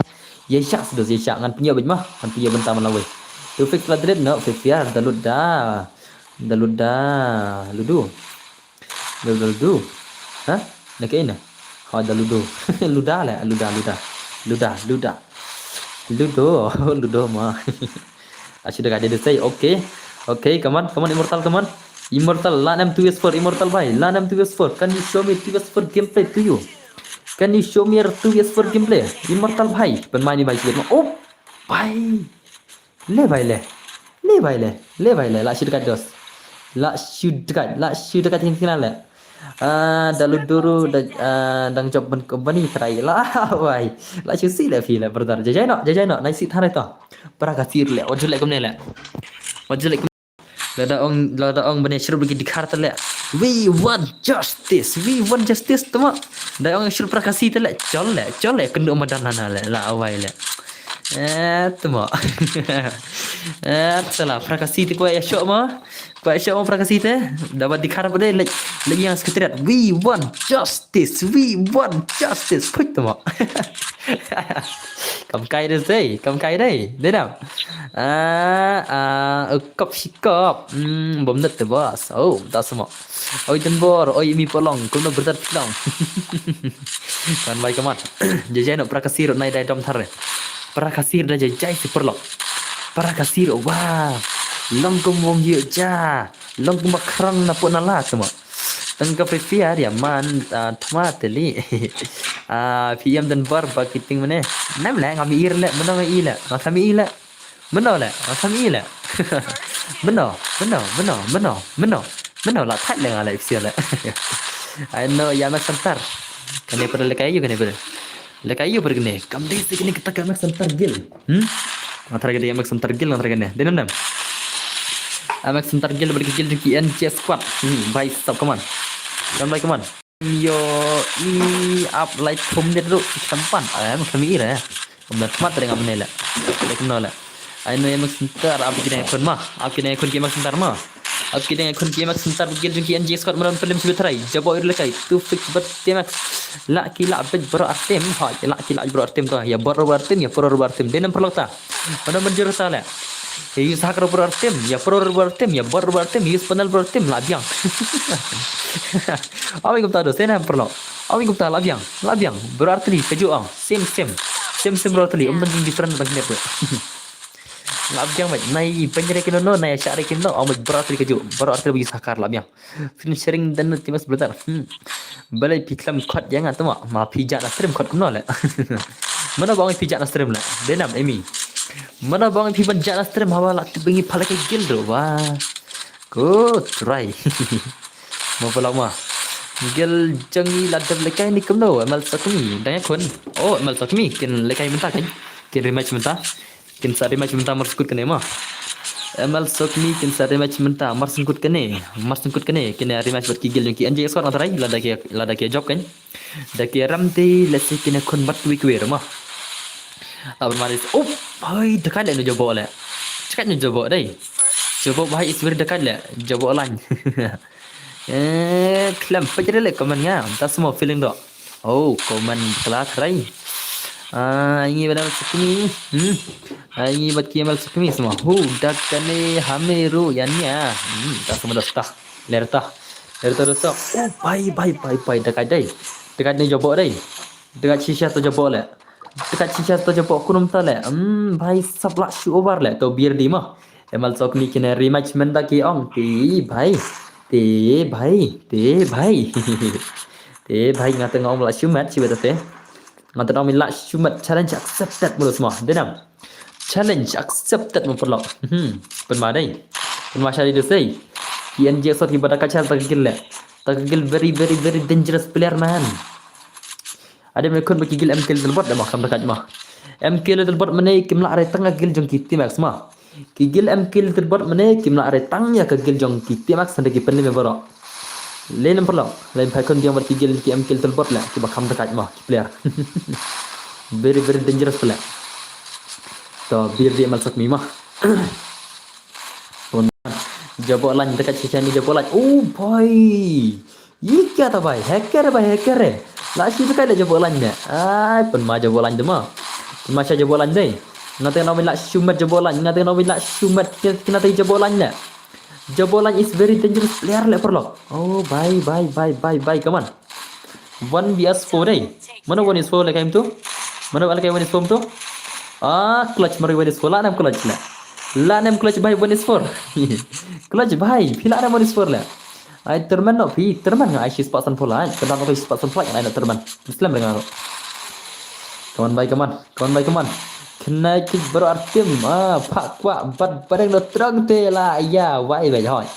Ïa shah dos ïa shah. Ngan pynïoh bad mo. Ngan pynïoh bynta man la wei. Tu fix la dret no. Fix ya. Da lut da. Da lut da. Ludu. Ludo, ludo. Ha? Na kaei na? Ha, da ludo. Luda le, luda, luda. Luda, luda. Ludo, ludo mo. Ashi da ka dei dei. Okay. Okay, come on, come on, Immortal, come on. Immortal, lan em two versus four, Immortal bhai. Lan em two versus four. Can you show me two versus four gameplay to you? Can you show me your two versus four gameplay? Immortal bhai. Ban mai ni bhai, shibit mo. Oh, bhai. Le bhai le. Le bhai le. Le bhai le. La shu dekat dos. La shu dekat. La shu dekat kin kin le. Ah, da ludo ruh da, ah, dang jop ban company try la bhai. La shu si le phi le brother. Jajai no, jajai no. Nai si tharai to. Para ka sir le. Wajul le kumne le. Wajul le kumne. Lada ong, lada ong bane shurup lagi dikhar te le. We want justice. We want justice tamo. Da ong shurup para ka si te le. Chol le. Chol le. Kendu madan hana le. La awai le. Eh, tamo. Eh, salah. Para ka si te ko ya shok mo. Ko ya shok mo para ka si te. Da ba dikhar ba de le. Lagi yang sekretariat. We want justice. We want justice. Put tamo. Kam kai de sei. Kam kai de. De dam. Ah, ah, kop shi kop. Hmm, bom net te boss. Oh, da samo. Oi Denbor, oi mi polong, kumno berdat pilong. Kan bai kamat. Jajai no para ka sir nai dai dom thar. Para ka sir da jajai si perlok. Para ka sir wa. Long kum wong yu ja. Long kum krang na pun ala tamo. Tang ka prepare ya man, ah, thma teli. Ah, P M Denbor ba kiting mane. Nam le ngam ir le, mano ngam ir le. Ngam ir le. Mano le, ngam ir le. Mano, mano, mano, mano, mano. Mano la thait le nga le ipsia le. Ai no ya mak santar. Kane pada le kayu kane pada. Le kayu pada kane. Kam dei se kane kita ka mak santar gil. Hmm? Nga thar kane ya mak santar gil nga thar kane. Denam nam. Mak santar gil pada gil ki N J squad. Hmm, bhai sab kaman. Kan bhai kaman. Yo i ap lai thum net ruh sampan. Ai mak kami ira. Kumna thmat ring ap ne le. Le kumno le. Ai no ya mak santar ap kine khun ma. Ap kine khun ki mak santar ma. Ap kine khun ki mak santar gil jong ki N J squad maron pelim sibit rai. Jabo ir lekai. Tu fix bat T M X. La ki la bet bro artem. Ha la ki la bro artem to. Ya bro artem ya pro artem. Denam perlok ta. Mana manjur ta le. Use hakar bro artem. Ya pro bro artem. Ya bor bro artem. Use panel bro artem. La biang. Awi kumta do. Sena perlok. Awi kumta la biang. La biang. Bro artem ni keju ang. Sim sim. Sim sim bro artem ni. Um tang different tang kine. Lap jang mai nai ban re kino no nai sha re kino. Ong mai bro tri kaju bro tri bagi sakar lap jang. Fin sharing dan team sebentar. Hmm. Balai pi klam kot jang atau ma ma pi jana stream kot kumno le. Mana bang pi jana stream le. Denam emi. Mana bang pi ban jana stream hawa la ti bengi pala ke gil do wa. Ko try. Mo pala ma. Gil jangi la dep lekai ni kumno M L Sokmi dang ya kun. Oh M L Sokmi kin lekai menta kan. Kin rematch menta. Kin sa rematch mynta mar sngkut kane ma. M L Sokmi kin sa rematch mynta mar sngkut kane. Mar sngkut kane kin rematch bad ki gil jong ki N J squad nga trai lada ki lada ki jop kan. Da ki ram te lehse kin khun mat wi kwer ma. Abar maris up. Hoi dekat le no jobo le. Chekat ni jaboh dei. Jaboh bahai is very dekat le. Jaboh lain. Eh, khlem pejre le comment nga. Ta semua feeling dok. Oh, comment kelas rai. Ah, ini bad Sukmi. Hmm. Ah, ini bad Kiamal Sukmi semua. Hu, dak kane hame ru yan ya. Hmm, ta semua dah tah. Ler tah. Ler tah dah tah. Oh, bhai, bhai, bhai, bhai. Dekat dei. Dekat ni jaboh dei. Dekat shisha tu jaboh le. Dekat shisha tu jaboh kunum ta le. Hmm, bhai sap lah shu over le. To biar di mah. Emal sok ni kine rematch menda ki ong. Ti bhai. Ti bhai. Ti bhai. Ti bhai nga tengok lah shumat shi beta te. Nga tengok mi lah shumat challenge accepted mulut semua. Denam. Challenge accepted mu perlu. Hmm. Pen ma dei. Pen ma shari dei sei. Ki N J sot ki bada kachal ta kagil le. Ta kagil very, very, very dangerous player man. Ade me khun ba ki gil M K Little Bot da ma kam da kaj ma. M K Little Bot mane kim lah re tang ka gil jong ki T-Max ma. Ki gil M K Little Bot mane kim lah re tang ya ka gil jong ki T-Max sende ki pen me baro. Le nem perlu. Le phai khun diang bar ki gil ki M K Little Bot le ki ba kam da kaj ma ki player. Very, very dangerous player. To bir di Emal sok mi ma. Pun jaboh lain dekat shisha ni jaboh lain. Oh boy. Ye kya tha bhai? Hacker bhai, hacker eh. Lah shi dekat le jaboh lain ne. Ai, pen ma jaboh lain dei ma. Pen ma sha jaboh lain dei. Nga tengok na la shumat jaboh lain. Nga tengok na la shumat kina tei jaboh lain ne. Jaboh lain is very dangerous player le perlu. Oh bhai, bhai, bhai, bhai, bhai, come on. One V S four dei. Mano one is four le kaim tu? Mano le kaim one is four tu? Ah, clutch mari one is four. La nam clutch le. La nam clutch bhai one is four. Clutch bhai, phi la nam one is four le. Ai terman no phi, terman nga ai shi spot san pula. Ai terman no shi spot san pula ai na terman. Islam dengan tu. Come on bhai, come on. Come on bhai, come on. Kena kick baru Artem. Ah, pak kuak bat bareng do trong te la. Ya, wai bhai hoi.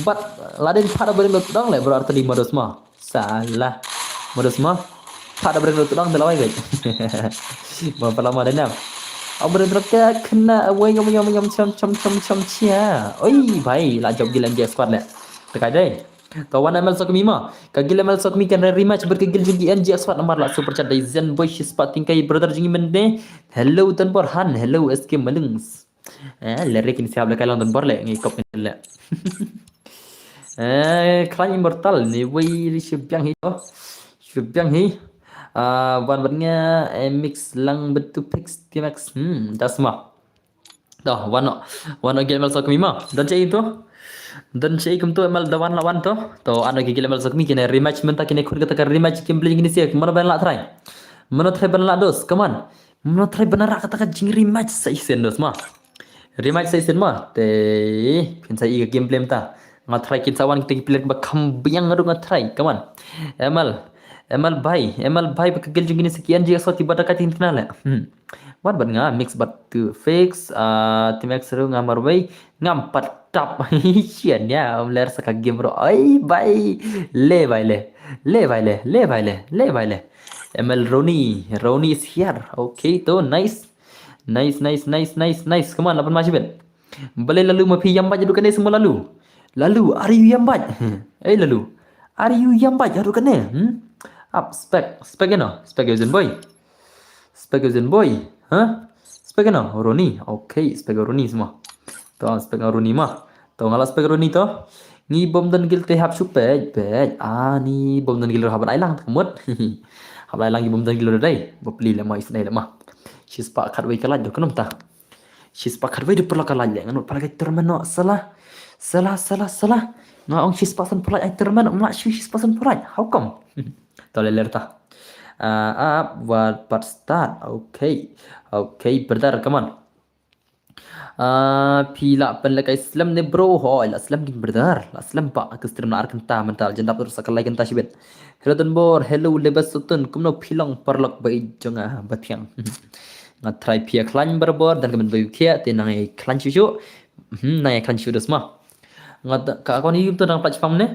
Bat ladin pat bareng do trong le baru Artem di modus ma. Salah. Modus ma. Pat bareng do trong te la wai bhai. Ma pala ma denam. Au bareng do te kena wai ngam ngam ngam cham cham cham cham chia. Oi bhai, la job gila M J squad le. Tekai dei. Ka wan M L Sokmi ma. Ka gil M L Sokmi kan rematch ber ka gil jong ki N G X wat namar la super chat dei Zen Boy shi spot tingkai brother jong i mende. Hello Tan Borhan, hello S K Malings. Eh, lere kin siap le kai long Tan Bor le ngi kop le. Eh, Klan Immortal ni wei ri shi biang hi to. Shi biang hi. Ah, wan bat nga eh, mix lang betu fix T-Max. Hmm, das ma. To, wan no. Wan no gel M L Sokmi ma. Don che to. Don che kum to M L da wan la wan to. To, ano gel M L Sokmi kine rematch mynta kine khun kata ka rematch kim bling kine siak. Mano ban la try. Mano try ban la dos. Come on. Mano try ban ra kata ka jing rematch sa isen dos ma. Rematch sa isen ma. Te phin sa i ka gameplay mynta. Nga try kin sa wan kita ki player ba kham biang nga try. Come on. M L. M L bhai. M L bhai ba ka gel jong kine sa ki N G X ki ba da ka tin kina le. Hmm. Wat bat nga mix bat tu fix ah T-Max ru nga marwei ngam pat tap. Chian ya um ler sa ka game ro. Ai bai. Le bai le. Le bai le. Le bai le. Le bai le. M L Roni. Roni is here. Okay to nice. Nice nice nice nice nice. Come on lapan masih bet. Bale lalu ma phi yam baj adu kane semua lalu. Lalu are you yam baj? Eh lalu. Are you yam baj adu kane? Hmm? Up spec. Spec eno. Spec Zen Boy. Spek Zen Boy. Ha? Spek no Roni. Okay, spek Roni semua. To spek Roni ma. To ngala spek Roni to. Ngi bom don gil te hap shu pej pej. Ah ni bom don gil hap ai lang mut. Hap ai lang ngi bom don gil dai. Bopli le ma is dai le ma. Shi spah khat wei ka laj do khnum ta. Shi spah khat wei do perla ka laj le ngan perla ka termen no salah. Salah salah salah. Nga ong shi spah san pulai ai termen no mla shi spah san pulai. How come? To le ler ta. Ah, ah, wat pat start. Okay. Okay, brother, come on. Ah, phi la pen la kai slem ne bro. Hoi, la slem kin brother. La slem pa ke stream la ar kenta mental jendap terus akan lai kenta shibet. Hello Tan Bor, hello Lebas Sutun. Kumno phi long parlok bai jong ah batiang. Nga try phi klan berbor dan kemen bai kia te nang klan shu shu. Hmm, nang klan shu dos ma. Nga ka kon YouTube tu nang platform ne.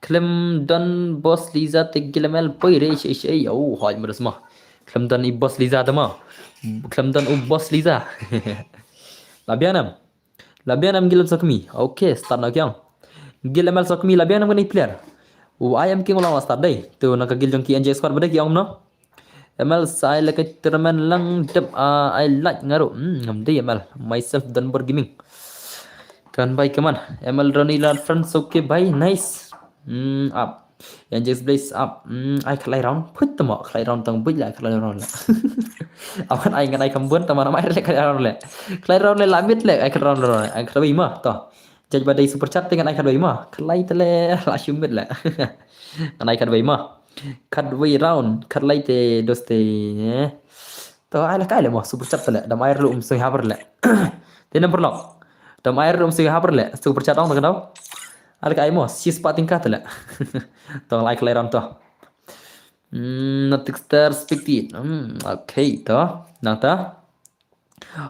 Khlem don boss Liza te gil M L poi re ish ish ei. Oh, hoi mudus ma. Khlem don i boss Liza te ma. Khlem don u boss Liza. La biang nam. La biang nam gil Sokmi. Okay, start na kyang. Gil M L Sokmi la biang nam kani player. U I am king ulang start dai. Tu na ka gil jong ki N J squad bade ki ong no. M L sa ai la ka tournament lang dep, ah, ai like nga ruh. Hmm, ngam dei M L. Myself Donbor Gaming. Kan bai, come on. M L Ronnie la friends, okay bai. Nice. Hmm, up. Yang James Blaze up. Hmm, ai khlai round. Put tamo khlai round tang buit la khlai round la. Awan ai ngan ai kam bun tama namai le khlai round le. Khlai round le la mid le ai khlai round le. Ai khlai ma to. Judge ba dei super chat te ngan ai khlai ma. Khlai te le la shumit le. Ngan ai khlai ma. Khlai round, khlai te doste. To ai la kai le mo super chat te le. Dam ai lu um sing haber le. Te number lock. Dam ai lu um sing haber le. Super chat ong te kano. Ai la kai mo sis pa tingkat te le. To ai khlai round to. Hmm, not star speak it. Hmm, okay to. Nang ta.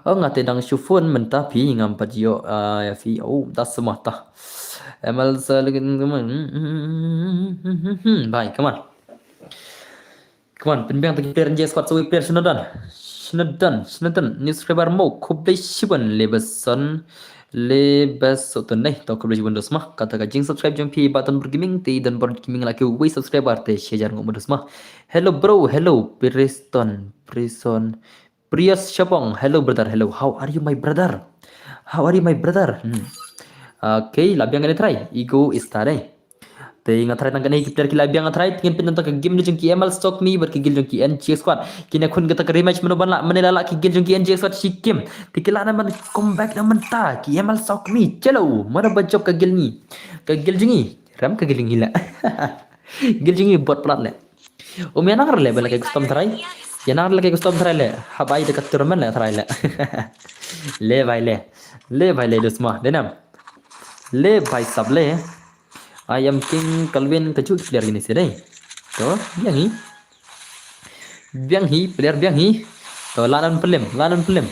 Oh, nga te dang shu phone mynta phi ngam pat ïoh, ah, ïa phi. Oh, da sma ta. M L sa lagin, hmm, bai, come on. Come on, pynbiang ta ki player N J squad, so player shna don. Shna don, shna don. New subscriber mo, khublei shibun, Lebeson. Lebeson to nei, to khublei shibun dosma. Kata ka jing subscribe jong phi ba Donbor Gaming, te Donbor Gaming la ki wei subscriber te shi hajar nguh mo dosma. Hello bro, hello Preston, Prison. Prius Shabong, hello brother, hello. How are you, my brother? How are you, my brother? Hmm. Okay, la biang kane try. Ego is tare. Te nga try tang kane ki player ki la biang nga try. Te ngin pyn tang ka game jong ki M L Stock Me bad ki guild jong ki N J squad. Kine khun kata ka rematch mano ban la, mane la la ki guild jong ki N J squad shi kim. Te ki la na man comeback na mynta ki M L Stock Me. Chalo, mano ba jop ka guild ngi. Ka guild jong ngi. Ram ka guild ngi la. Guild jong ngi bot plat le. Um, ïa nang rle ba la ka custom try. Ïa nang rle ka custom try le. Hab ai da ka tournament le try le. Le bai le. Le bai le dosma. Denam. Le bai sab le. I am King Calvin ka juk player gini sih dei. To, biang hi. Biang hi, player biang hi. To, lanan pelim, lanan pelim.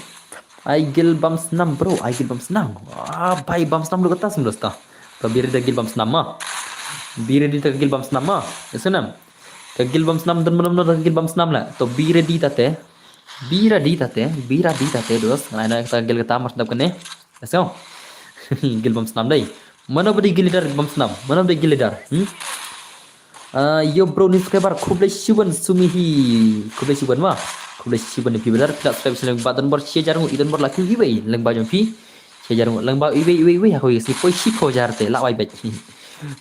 Ai gil bam snam bro, ai gil bam snam. Ah, bai bam snam lu kata sem dosta. To biri da gil bam snam ma. Biri da gil bam snam ma. Isnam. Ka gil bam snam don mano mano ka gil bam snam la. To be ready tate. Be ready tate. Be ready tate dos. Ngai na ka gil kata mas dap kene. Let's go. Gil bam snam dai. Mano badi gil leader bam snam. Mano badi gil leader. Hmm? Ah, yo bro ni subscriber khublei shibun sumi hi. Khublei shibun ma. Khublei shibun ni pi brother. Kita subscribe sini button bor share jarung iton bor laki iwei. Leng ba jong pi. Share jarung leng ba iwei iwei iwei. Aku isi poi shipho jar te la wai bet.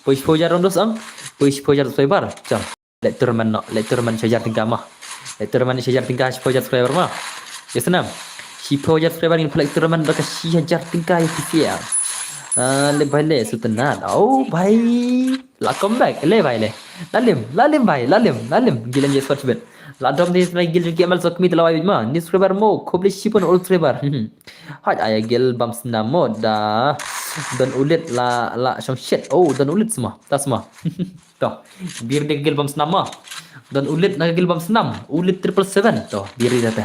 Poi shipho jar dos ang. Poi shipho jar subscriber. Chang. Lek tournament no, lek tournament shi hajar tyngka ma. Lek tournament shi hajar tyngka, shiphew hajar subscriber ma. Ïa snam. Shiphew hajar subscriber ngin pynlek tournament da ka shi hajar tyngka ïa phi sia. Ah, le bai le, Sultanat. Oh, bai. La comeback, le bai le. Lalim, lalim bai, lalim, lalim. Gilan je squad bet. La dom ni sma gil jong ki M L Stock Me te la wai ma. Ni subscriber mo, khublei shibun all subscriber. Haj aya gil bam snam mo da. Don ulit la, la shong shit. Oh, don ulit sma. Ta sma. To, bir de gil bam snam ma. Don ulit na gil bam snam. Ulit triple seven. To, bir de te.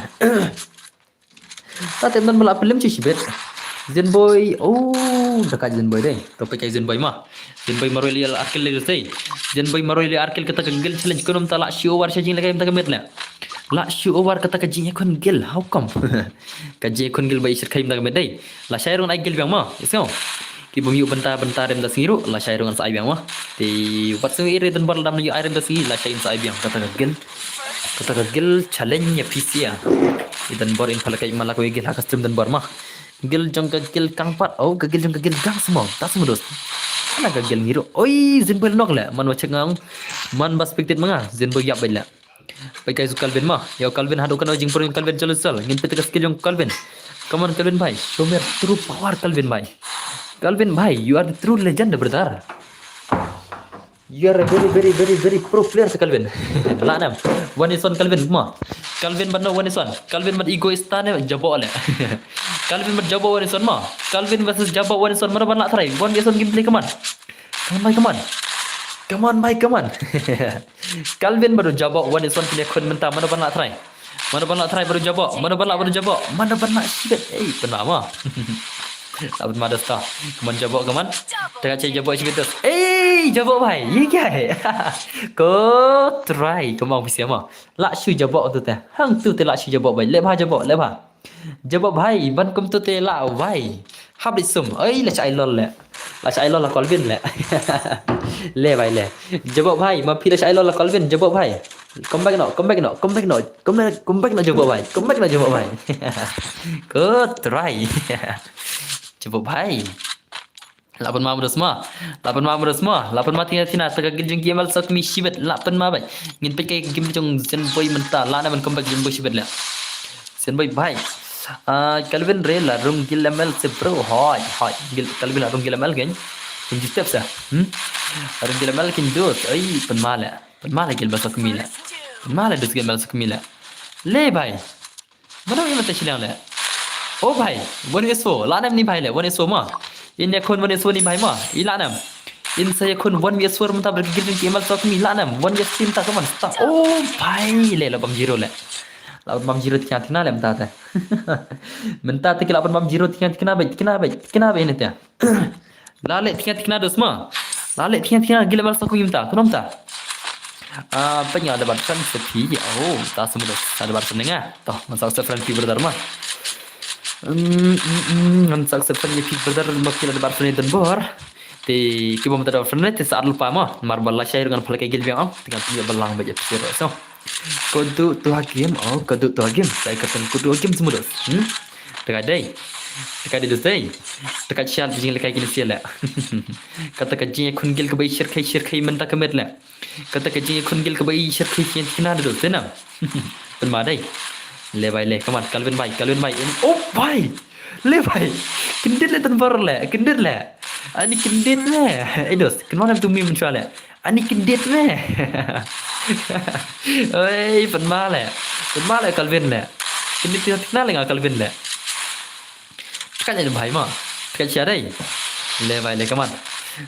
Ta tem don bala pelim chi shibet. Zenboy, oh, da ka Zenboy dei. To pe kai Zenboy ma. Zenboy maroi li arkel le dei. Zenboy maroi li arkel kata ka gil challenge konom ta la shi over charging le kai ta ka met le. La shi over kata ka jing ïakhun gil. How come? Ka jing ïakhun gil ba i shit kai ta ka met dei. La shai rung ai gil biang ma. Isngo. Ki bym ïoh bynta bynta rem da sngi ruh, la shai ruh ngan sa ai biang ma. Te wat sngi ire Donbor la dam ïoh ai rem da sngi, la shai in sa ai biang kata ka gil. Kata ka gil challenge ïa P C a. I Donbor in phala kai ma la ko gil ha ka stream Donbor ma. Gil jong ka gil kang pat, oh ka gil jong ka gil gang smong, ta smong dos. Kana ka gil ngi ruh. Oi, Zenboy nok le, man wa check ngang. Man ba spectate ma nga, Zenboy yap bai le. Peit kai su Calvin ma. Yo Calvin haduh kano jingpur Calvin jalo sal. Ngin peit ka skill jong Calvin. Come on Calvin bhai. Show me true power Calvin bhai. Calvin bhai, you are the true legend brother. You are a very very very very pro player Calvin. La nam. One is one Calvin ma. Calvin bad no one is one. Calvin bad ego is tane jabo le. Calvin bad jabo one is one ma. Calvin versus jabo one is one. Mana ban la try. One is one gameplay come on. Come on bhai, come on. Come on bhai, come on. Calvin bad jabo one is one kine khun mynta mano ban la try. Mano ban la try bad jabo, mano ban la bad jabo, mano ban la shibet. Ei, pynba ma. Abot ma dosta. Come on jabo, come on. Tengah cek jabo shibet dos. Ei, jabo bhai. Ye kya hai? Ko try, come on bisi ma. La shu jabo tu te. Hang tu te la shu jabo bhai. Le bha jabo, le bha. Jabo bhai, ban kum tu te la bhai. Hap di sum. Oi, la chai lol le. La chai lol la Calvin le. Le bhai le. Jabo bhai, ma phi la chai lol la Calvin, jabo bhai. Come back noh, come back noh, come back noh, come back, come back noh Jaboh bhai, come back noh Jaboh bhai. Good try. Jaboh bhai. Lah pynma mudus ma. Lah pynma mudus ma. Lah pynma thikna thikna, ta ka guild jong ki M L Sokmi shibit. Lah pynma bhai. Ngin peit ka game jong Zenboy mynta. Lah na ban come back Zenboy shibit leh. Zenboy bhai. Ah, Calvin re la rung guild M L se bro. Hoi, hoi. Guild, Calvin la rung guild M L kein. Kin ju step sa. Hmm? La rung guild M L kein dus. Ai, pynma leh. Pynma leh guild M L Sokmi leh. Pynma leh dus guild M L Sokmi leh. Le bhai. Mano ïa mynta shiliang leh. Oh bhai, one vs four. Lah nem ni bhai leh, one vs four ma. In ïakhun one vs four ni bhai ma. I lah nem. In sa ïakhun one vs four mynta bad ka guild jong ki M L Sokmi, lah nem. One vs three mynta, come on, stop. Oh bhai, leh la bam zero leh. La bam zero thikna thikna leh mynta te. Mynta te ki la bam zero thikna thikna bad, thikna bad, thikna bad ne te. La leh thikna thikna dus ma. La leh thikna thikna, guild M L Sokmi mynta. Kumno mynta? Ah, pynïaid da bar friend sa phi. Oh, ta sa mudus. Sa da bar friend nga. To, ngan sa accept friend phi brother ma. Hmm, hmm, hmm, ngan sa accept friend ïa phi brother ma, phi la da bar friend ïa Donbor. Te ki bym da bar friend te sa ar lypa ma. Namar ba lashai ruh ngan pynlait ka guild biang, te ngan pynïaid balang bad ïa phi ruh. So. Koduh to ha game, oh, koduh to ha game. Sa ïa ka pyn koduh ha game sa mudus. Hmm? Te ka dei. Te ka dei dus dei. Te ka shad jingïalehkai kine sha leh. Kata ka jingïakhun guild kaba i shyrkhei shyrkhei mynta ka met leh. Kata ka jingïakhun guild kaba i shyrkhei shyrkhei thikna dus dei na. Pynma dei. Le bhai le, come on, Calvin bhai, Calvin bhai. Oh bhai. Le bhai. Kyndit leh Donbor leh, kyndit leh. Ani kyndit leh. Eh dus, kynmaw leh tu meme mynshuwa leh. Ani kyndit leh. Oi, pynma leh. Pynma leh Calvin leh. Kyndit thikna leh nga Calvin leh. Tkat ïa bhai ma. Tkat sha dei. Le bhai le, come on.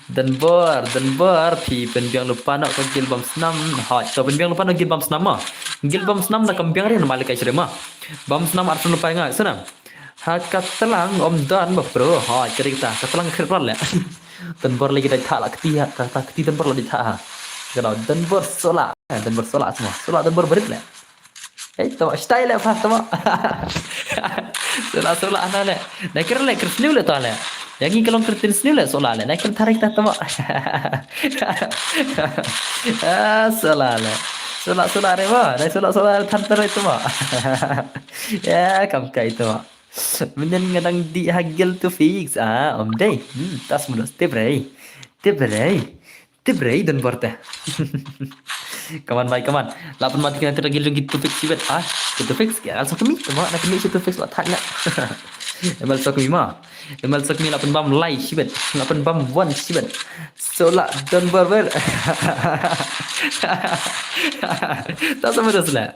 Donbor, Donbor, phi pynbiang lypa noh ka guild bam snam. Hoi, to pynbiang lypa noh guild bam snam ma. Guild bam snam da kam biang ri namar lehkai shrem ma. Bam snam ar pynlypa nga, snam. Ha ka tlang ym don ba pro. Hoi, ka dei kata, ka tlang khrip rot leh. Donbor lagi dei thah la kti ha, kata kti Donbor la dei thah ha. Ka dei Donbor sola, eh, Donbor sola semua. Sola Donbor barit leh. Eh, tama, stai leh, pa, tama. Sola, sola, ana leh. Nai kren leh, kren sniew leh, ta leh. Ïa ngi ka long kren sniew leh, sola leh. Nai kren tharai ta, tama. Ah, sola leh. Sola, sola, re, ma. Nai sola, sola, than, tharai, tama. Ya, kam kai, tama. Mynnin nga dang dih ha guild to fix. Ah, ym dei. Hmm, tas mudus, tip rei. Tip rei. Tip rei Donbor te. Come on bhai, come on. Lah pynma thikna thikna guild jong ki to fix shibit. Ah, ki to fix. Ki also kami. Tama na kami shi to fix la thak nga. M L Sokmi ma. M L Sokmi lah pynbam lai shibit. Lah pynbam one shibit. Sola Donbor ber. Ta sa mudus leh.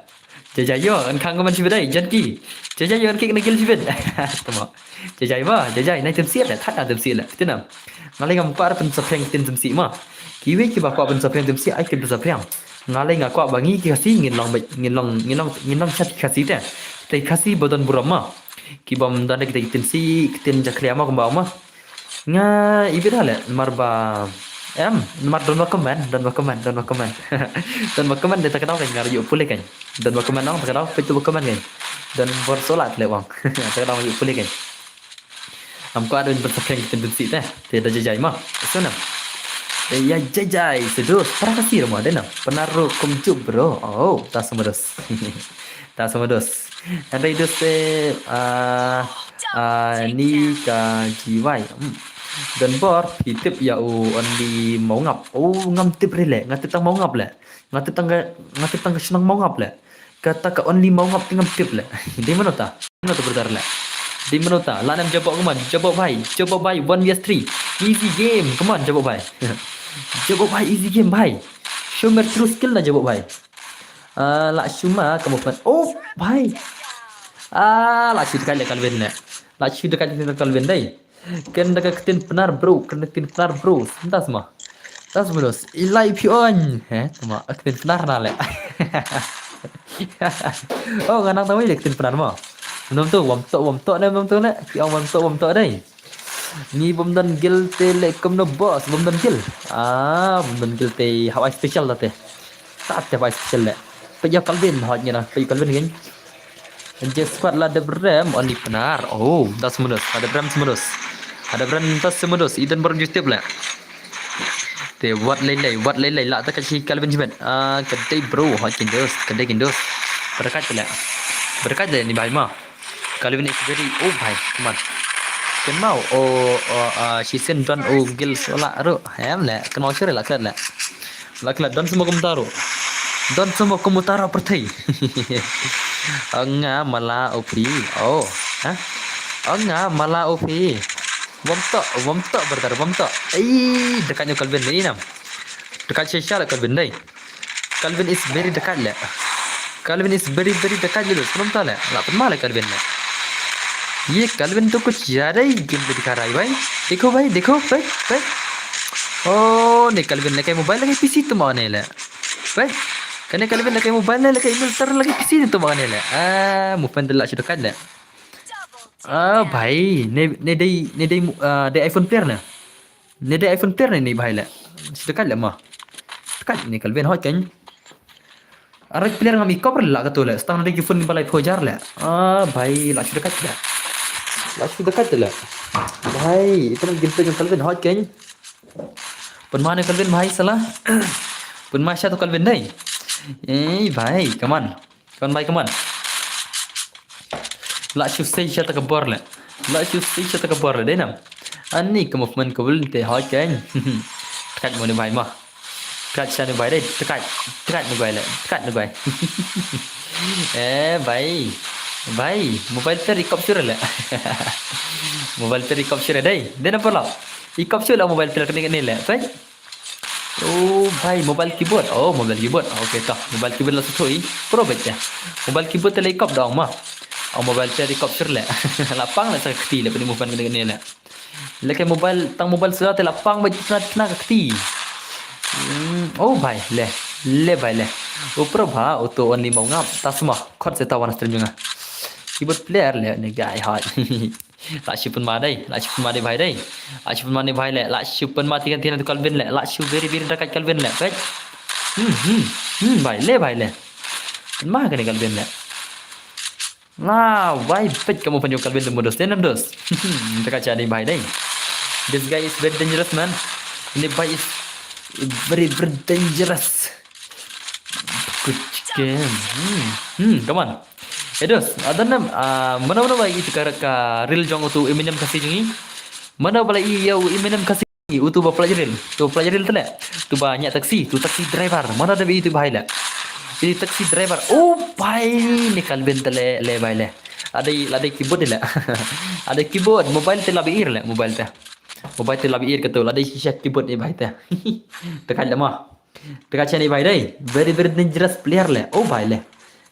Jajai ïoh, yn khang kumne shibit dei, Janki. Jajai ïoh, yn khang na guild shibit. Tama. Jajai ba, jajai, nai tymsiet leh, thak na tymsiet leh. Phi tip nam. Nga lei ngam kwah pynsaphriang ktien tymsiet ma. Kiwei kiba kwah pynsaphriang tymsiet, ai ktien pynsaphriang. Nga lei nga kwah ba ngi ki Khasi ngin long beit, ngin long, ngin long, ngin long sha ki Khasi te. Te Khasi ba don burom ma. Ki bym don da kita ki ktien si, ktien jakhlia ma kumba ma. Nga ibit ha leh, namar ba, em, namar don ba comment, don ba comment, don ba comment. Don ba comment dei ta ka daw kan nga ïoh pule kan. Don ba comment ong ta ka daw, peit tu ba comment kan. Donbor sola leh wang. Ta ka daw ïoh pule kan. Ngam kwah don ba ta phreng ktien tymsiet te. Te da jajai ma. Sunam. Te ïa jajai, sedus. Para Khasi ruh ma dei nam. Pynarok kumjuh bro. Oh, ta sa mudus. Ta sa mudus. Hynrei dus te, ah, ah, ni ka jiwai. Hmm. Donbor, phi tip ïa u Only Mawngap. Oh, ngam tip re leh. Nga tip tang Mawngap leh. Nga tip tang ka, nga tip tang ka shnong Mawngap leh. Kata ka Only Mawngap te ngam tip leh. Dei mano ta? Mano ta brother leh? Dei mano ta? Lah nam Jaboh, come on. Jaboh bhai. Jaboh bhai, one versus three. Easy game. Come on, Jaboh bhai. Jaboh bhai, easy game bhai. Show me true skill na Jaboh bhai. Ah, lah shu ma ka movement. Oh, bhai. Ah, lah shu dkai leh Calvin leh. Lah shu dkai leh Calvin dei. Ken da ka ktien Pnar bro, ken da ktien Pnar bro. Sebentar semua. Tas mudus. Ilai pion. He, tama ktien Pnar na leh. Oh, nga nang tama leh ktien Pnar mo. Nom tu, wam tok, wam tok ne, nom tu leh. Ki ong wam tok, wam tok dei. Ngi bym don guild te leh kumno boss, bym don guild. Ah, bym don guild te hawai special da te. Tat te hawai special leh. Peit ïa Calvin, hot ngi na, peit Calvin kan. Jack squad la dep rem, Only Pnar. Oh, da sa mudus, la dep rem sa mudus. La dep rem ta sa mudus, i Donbor ju tip leh. Te wat lei lei, wat lei lei, lah te ka shi Calvin Schmidt. Ah, ka dei bro, hot kin dos, ka dei kin dos. Berkat te leh. Berkat te leh ni bhai ma. Calvin is very, oh bhai, come on. Kynmaw, oh, oh, ah, shi sien don, oh, gil sola ru. Hem leh, kynmaw sure lah klet leh. Lah klet, don semua komentar ru. Don semua komentar ru perthei. Nga mala opi. Oh, ha? Nga mala opi. Wam tok, wam tok, brother, wam tok. Ei, dekat nyo Calvin dei nam. Dekat shisha lah Calvin dei. Calvin is very dekat leh. Calvin is very, very dekat leh. Sebelum ta leh. Lah pun mala Calvin leh. Ye Calvin tu kuch zyada hi game pe dikha raha hai bhai. Dekho bhai, dekho, bhai, bhai. Oh, ne Calvin leh kai mobile leh kai P C tu ma ne leh. Bhai. Kane Calvin leh kai mobile leh kai email ter leh kai P C tu ma ne leh. Ah, movement lah shu dekat leh. Ah, bhai, ne, ne dei, ne dei, ah, dei iPhone player ne. Ne dei iPhone player ne, ne bhai leh. Shu dekat leh ma. Dekat ne Calvin hot kan. Arai player ngam ikop leh lah kato leh. Stang dei ki phone ba lai phew hajar leh. Ah, bhai, lah shu dekat leh. Lah shu dekat leh. Bhai, itu na game tu Calvin hot kan. Pun ma ne Calvin bhai sala. Pun ma sha to Calvin dei. Eh, bhai, come on. Come on, bhai, come on. Lah shu sei sha ta ka bor leh. Lah shu sei sha ta ka bor leh, dei nam. Ani ka movement ka bul te hoi keng. Tekat mo ni bhai ma. Tekat sha ni bhai dei. Tekat. Tekat ni bhai leh. Tekat ni bhai. Eh, bhai. Bhai, mobile player ikop sure leh. Mobile player ikop sure dei. Dei na pula. Ikop sure leh mobile player kene kene leh. Bhai. Oh, bhai, mobile keyboard. Oh, mobile keyboard. Okay, to. Mobile keyboard la sutoi. Pro bet ya. Mobile keyboard te la ikop dong ma. Oh, mobile te ikop sure leh. La pang leh sa kti leh puni mobile kene kene leh. Leh kai mobile, tang mobile sura te la pang bet kena kena kti. Hmm, oh, bhai, leh. Leh, bhai, leh. Oh, pro bha, auto only mau ngam. Tasma, khot se tawan stream nga. Keyboard player leh ni guy hot. Lah shu pynma dei, lah shu pynma dei bhai dei. Lah shu pynma dei bhai leh, lah shu pynma tikan tikan tu Calvin leh, lah shu very very dekat Calvin leh, peit. Hmm, hmm, hmm, bhai leh, bhai leh. Pynma kane Calvin leh. Lah, bhai, peit kamu panyo Calvin tu modus, tenem dos. Hmm, dekat jadi bhai dei. This guy is very dangerous, man. Ini bhai is very very dangerous. Good game. Hmm, hmm, come on. Edos, adan nam, ah, mana mana bhai itu ka, ka reel jong utu Eminem Khasi jong i. Mana bala i ya u Eminem Khasi utu ba pelajari reel. Tu pelajari reel tu leh. Tu ba nyak taxi, tu taxi driver. Mana da itu bhai leh. Ini taxi driver. Oh, bhai ni Calvin te leh, leh bhai leh. Ada i, ada keyboard leh. Ada keyboard, mobile te la bi ir leh, mobile te. Mobile te la bi ir katu, ada shisha keyboard ni bhai te. Tekan leh ma. Tekan sha ni bhai dei. Very very dangerous player leh. Oh bhai leh.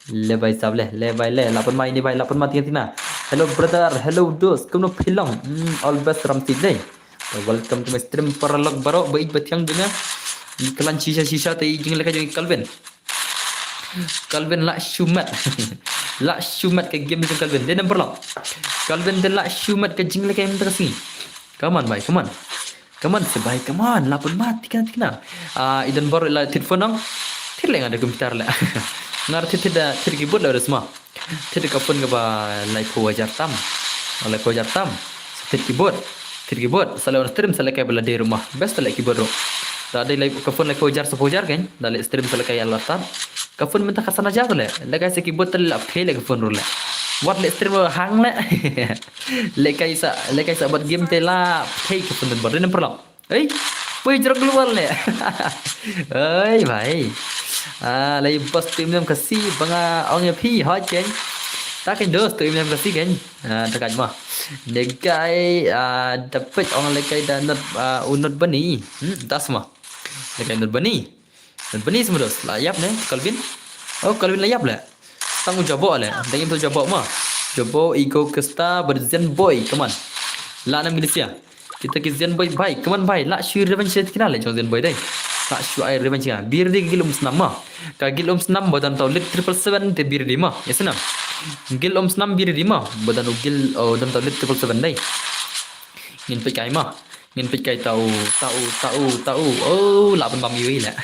Leh bhai sab leh. Leh bhai leh. Lapan mai ni bhai. Lapan mai tina tina. Hello brother. Hello dos. Kumno phi long. Hmm, all best ram tik dei. Welcome to my stream para lok baro. Ba ik ba thiang jingeh. Klan shisha shisha te i jing leh ka jong Calvin. Calvin lah shu mat. Lah shu mat ka game jong Calvin. Dei number long. Calvin dei lah shu mat ka jing leh ka em ta ka sngi. Come on bhai. Come on. Come on, se bhai, come on. Lah pun mati kan tikna. Ah, i don bor la thied phone nang. Thied leh nga da computer leh. Nga thied thied da thied keyboard leh da sma. Thied ka phone kaba laiphew hajar tam. Laiphew hajar tam. Thied keyboard. Thied keyboard. Sa leh on stream sa leh kai ba la dei ruh ma. Best leh keyboard ruh. Da dei lai ka phone laiphew hajar saphew hajar kan. Da leh stream sa leh kai la start. Ka phone mynta ka san hajar leh. Leh kai sa keyboard te la phe leh ka phone ruh leh. Wat leh stream ruh hang leh. Leh kai sa, leh kai sa bat game te la phe ka phone number. Dei number long. Ei, pui jrok global leh. Ei bhai. Ah, lai bas tu Eminem Khasi ba nga ong ïa phi hot kan. Ta kan dos tu Eminem Khasi kan. Ah, ta kan ma. Negai, ah, dapat ong leh kai da not, ah, u not bani. Hmm, das ma. Leh kai not bani. Not bani semua dos. La ïap ne Calvin. Oh, Calvin la ïap leh. Tang u jabo leh. Dang im tu jabo ma. Jabo ego kesta ber Zen boy. Come on. La nam Malaysia. Kita ki Zen boy bhai. Come on bhai. Lah shu revenge sha tikna leh jong Zen boy dei. Lah shu ai revenge nga. Bir di gil um snam ma. Ka gil um snam ba don tau lit triple seven te bir di ma. Ya snam. Gil um snam bir di ma. Ba don u gil, oh, don tau lit triple seven dei. Ngin peit kai ma. Ngin peit kai tau, tau, tau, tau. Oh, lah pun bam iwi leh.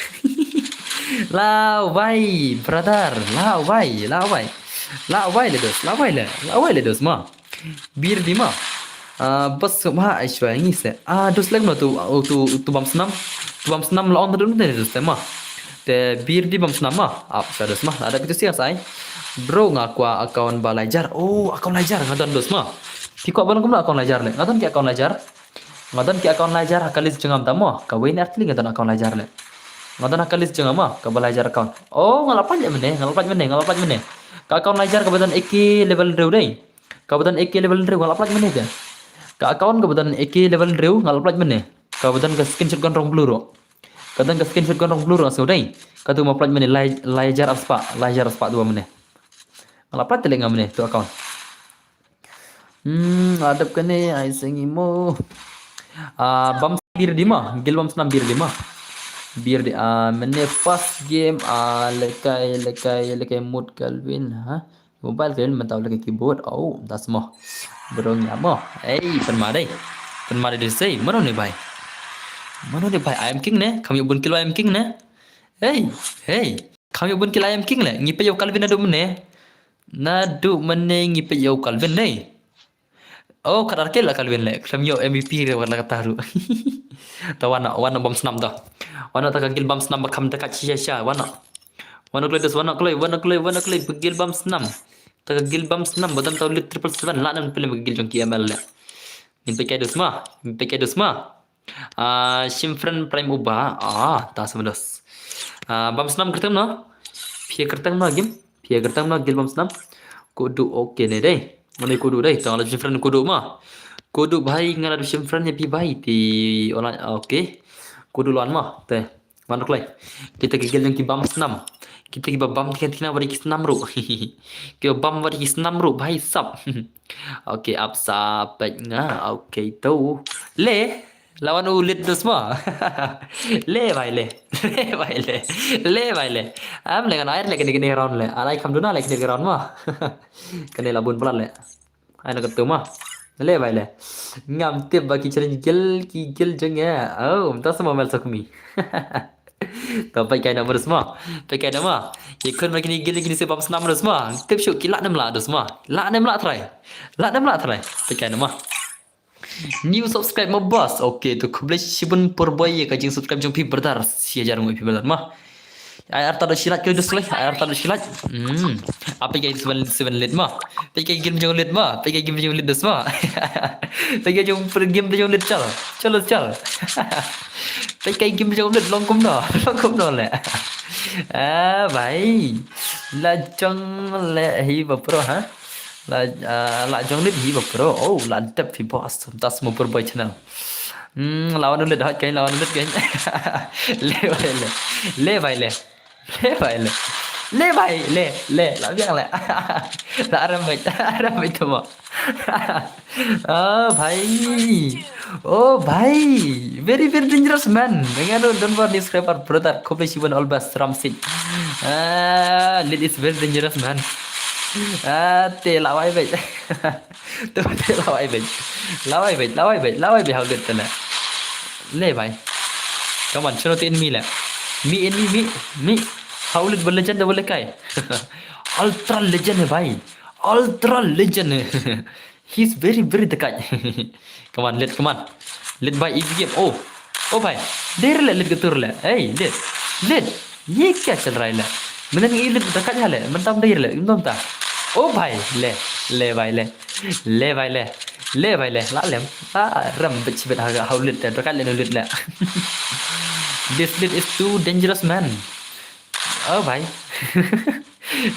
Lah wai, brother. Lah wai, lah wai. Lah wai leh dos, lah wai leh. Lah wai leh dos ma. Bir di ma. Ah, bas ba ai shwa ngi se. Ah, dus lek no tu, tu, tu bam snam. Tu bam snam la on tu ne dus te ma. Te bir di bam snam ma. Ap sa dus ma. Ada pitu sia sai. Bro nga kwah account ba lai jar. Oh, account lai jar nga don dus ma. Phi kwah ban kumno account lai jar le. Nga don ki account lai jar. Nga don ki account lai jar ha ka list jong nga tam ma. Ka wei ne artli nga don account lai jar le. Nga don ha ka list jong nga ma. Ka ba lai jar account. Oh, nga la pait mane, nga la pait mane, nga la pait mane. Ka account lai jar ka ba don A K level hynriew dei. Ka ba don A K level hynriew nga la pait mane ka. Ka account ka ba don A K level hynriew nga la pait mane. Ka ba don ka skin shotgun rong blue ro. Ka don ka skin shotgun rong blue ro so dei. Ka tu ma pait mane lai, lai jar arspah, lai jar arspah tu mane. Nga la pait te le nga mane tu account. Hmm, adap kane ai sengi mo. Ah, bam bir di ma, gil bam snam bir di ma. Bir di, ah, mane first game, ah, lekai, lekai, lekai mut Calvin, ha? Mobile Calvin mentau lekai keyboard, oh, das mo. Berong ya mo. Hey, pen ma dei. Pen ma dei sei, mano ne bai. Mano ne bai, I am king ne, kam yu bun kilo I am king ne. Hey, hey. Kam yu bun kilo I am king le, ngi pe yu Calvin adu mane. Nadu mane ngi pe yu Calvin ne. Oh, kadar kila Calvin le. Khlem ïoh M V P re wala kata ru. Ta wana, wana bam snam ta. Wana ta ka gil bam snam ba kham ta ka chi sha sha wana. Wana kloi dus wana kloi, wana kloi, wana kloi ba gil bam snam. Ta ka gil bam snam ba dam ta lit triple seven la nan pele ba gil jong ki M L le. Nin pe kai dus ma, nin pe kai dus ma. Ah, shim friend prime uba. Ah, ta sama dos. Ah, bam snam kertem no. Pia kertem no game. Pia kertem no gil bam snam. Kudu okay ne dei. Mane kudu dei. Tang la shim friend kudu ma. Kudu bhai nga la shim friend ya pi bhai ti online. Okay. Kudu lan ma. Te. Manuk lai. Kita ki gil yang ki bam snam. Kita ki bam tikan tikan wadi ki snam ru. Ki bam wadi ki snam ru bhai sap. Okay, ap sa pet nga. Okay, tu. Le. Lawan u lit dus ma. Le bai le. Le bai le. Le bai le. Am le ngan air le kini kini round le. Alai kam duna le kini round ma. Kani labun pelat le. Ai na ketu ma. Le bai le. Ngam tip ba ki challenge gil ki gil jeng ya. Oh, minta semua mel sokmi. Ta pai kai na ma dus ma. Pai kai na ma. Ye kun ma kini gil kini se bam snam dus ma. Tip shu ki la nem la dus ma. La nem la try. La nem la try. Pai kai na ma. New subscribe ma boss. Okay, to khublei shibun por boy ya ka jing subscribe jong phi brother. Sia jar ngoi phi brother ma. Ai arta do shilat ke dus lai. Ai arta do shilat. Hmm. Apa kai seven seven lit ma. Pai kai game jong lit ma. Pai kai game jong lit dus ma. Pai kai jong game jong lit chal. Chalo chal. Pai kai game jong lit long kum no. Long kum no le. Ah, bhai. La jong le hi ba pro ha. La, ah, la jong lit hi ba pro. Oh, la dep hi boss. Das mo pro boy channel. Hmm, lawan ulit hot kai, lawan ulit kai. Le bai le. Le bai le. Le bai le. Le bai le. Le, la biang le. La aram bai. Aram bai tu mo. Oh, bhai. Oh, bhai. Very, very dangerous man. Dengan tu don't want this scrapper brother. Kobe Shivan all best. Ramsey. Ah, lit is very dangerous man. Ah, te lawai bai. Tu te lawai bai. Lawai bai, lawai bai, lawai bai haulit tala. Le bai. Come on, chalo te enemy la. Mi enemy, mi, mi. Haulit ba legend ba lekai. Ultra legend hai bai. Ultra legend hai. He's very, very the guy. Come on, lit, come on. Lit bai, easy game. Oh. Oh bai. Dei re le lit ketur le. Hey, lit. Lit. Ye kya chal raha hai le? Maine ngi lit da ka jale. Mentam dei re le. Mentam ta. Oh bai. Le. Le bai le. Le bai le. Le bai le. La lem. Ah, ram bit bit ha haulit da ka le lit le. This lit is too dangerous, man. Oh भाई।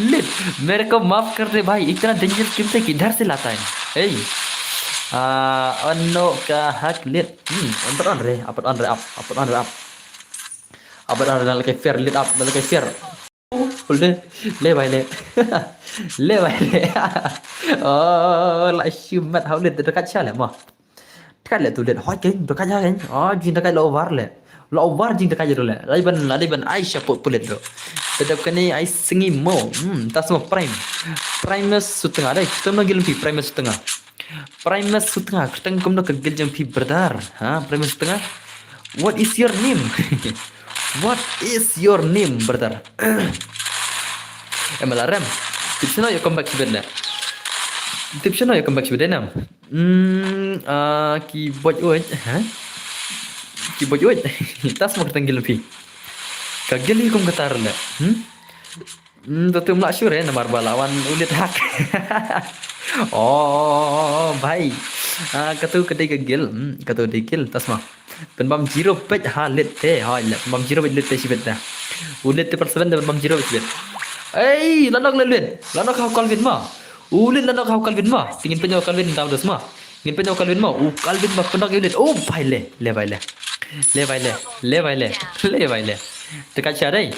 लिट, मेरे को माफ कर दे भाई, इतना डेंजर किमते किधर से लाता है? Hey. Ah, ano ka hak lit. Hmm, apat on re, apat on re ap, apat on re ap. Apat on re na lake fair lit ap, na lake fair. Ul de, le bai le. Le bai le. Oh, la shimat hau lit dekat sha le mo. Dekat le tu lit hoi keng, dekat sha keng. Oh, jing dekat le over le. Le over jing dekat je le. Lai ban, lai ban ai sha put pulit tu. Tetap kene ai sengi mo. Hmm, tas mo prime. Prime sutengah dai. Kita no gilpi prime sutengah. Prime sutengah, kyrteng kumno ka gil jong phi brother? Ha, Prime sutengah. What is your name? What is your name, brother? Em alarm. Tip shano ïa comeback shibit ne. Tip shano ïa comeback shibit ne. Hmm, ah, ki boj uj, ha? Ki boj uj. Tas ma kyrteng guild phi. Ka guild hi kum kata re le. Hmm? Hmm, to tum lah sure namar ba la wan u Lit hak. Oh, bhai. Ah, katu ka dei ka guild. Hmm, katu dei guild, tas ma. Pynbam zero page ha Lit te, ha, ila pynbam zero page Lit te shibit da. U Lit te per seven da pynbam zero page shibit. Ei, la nok le Lit. La nok ha u Calvin ma. U Lit la nok ha u Calvin ma. Te ngin pynïoh u Calvin da u dos ma. Ngin pynïoh u Calvin ma. U Calvin ma pynok ïa u Lit. Oh, bhai le. Le bhai le. Le bhai le. Le bhai le. Le bhai le. Te ka sha dei.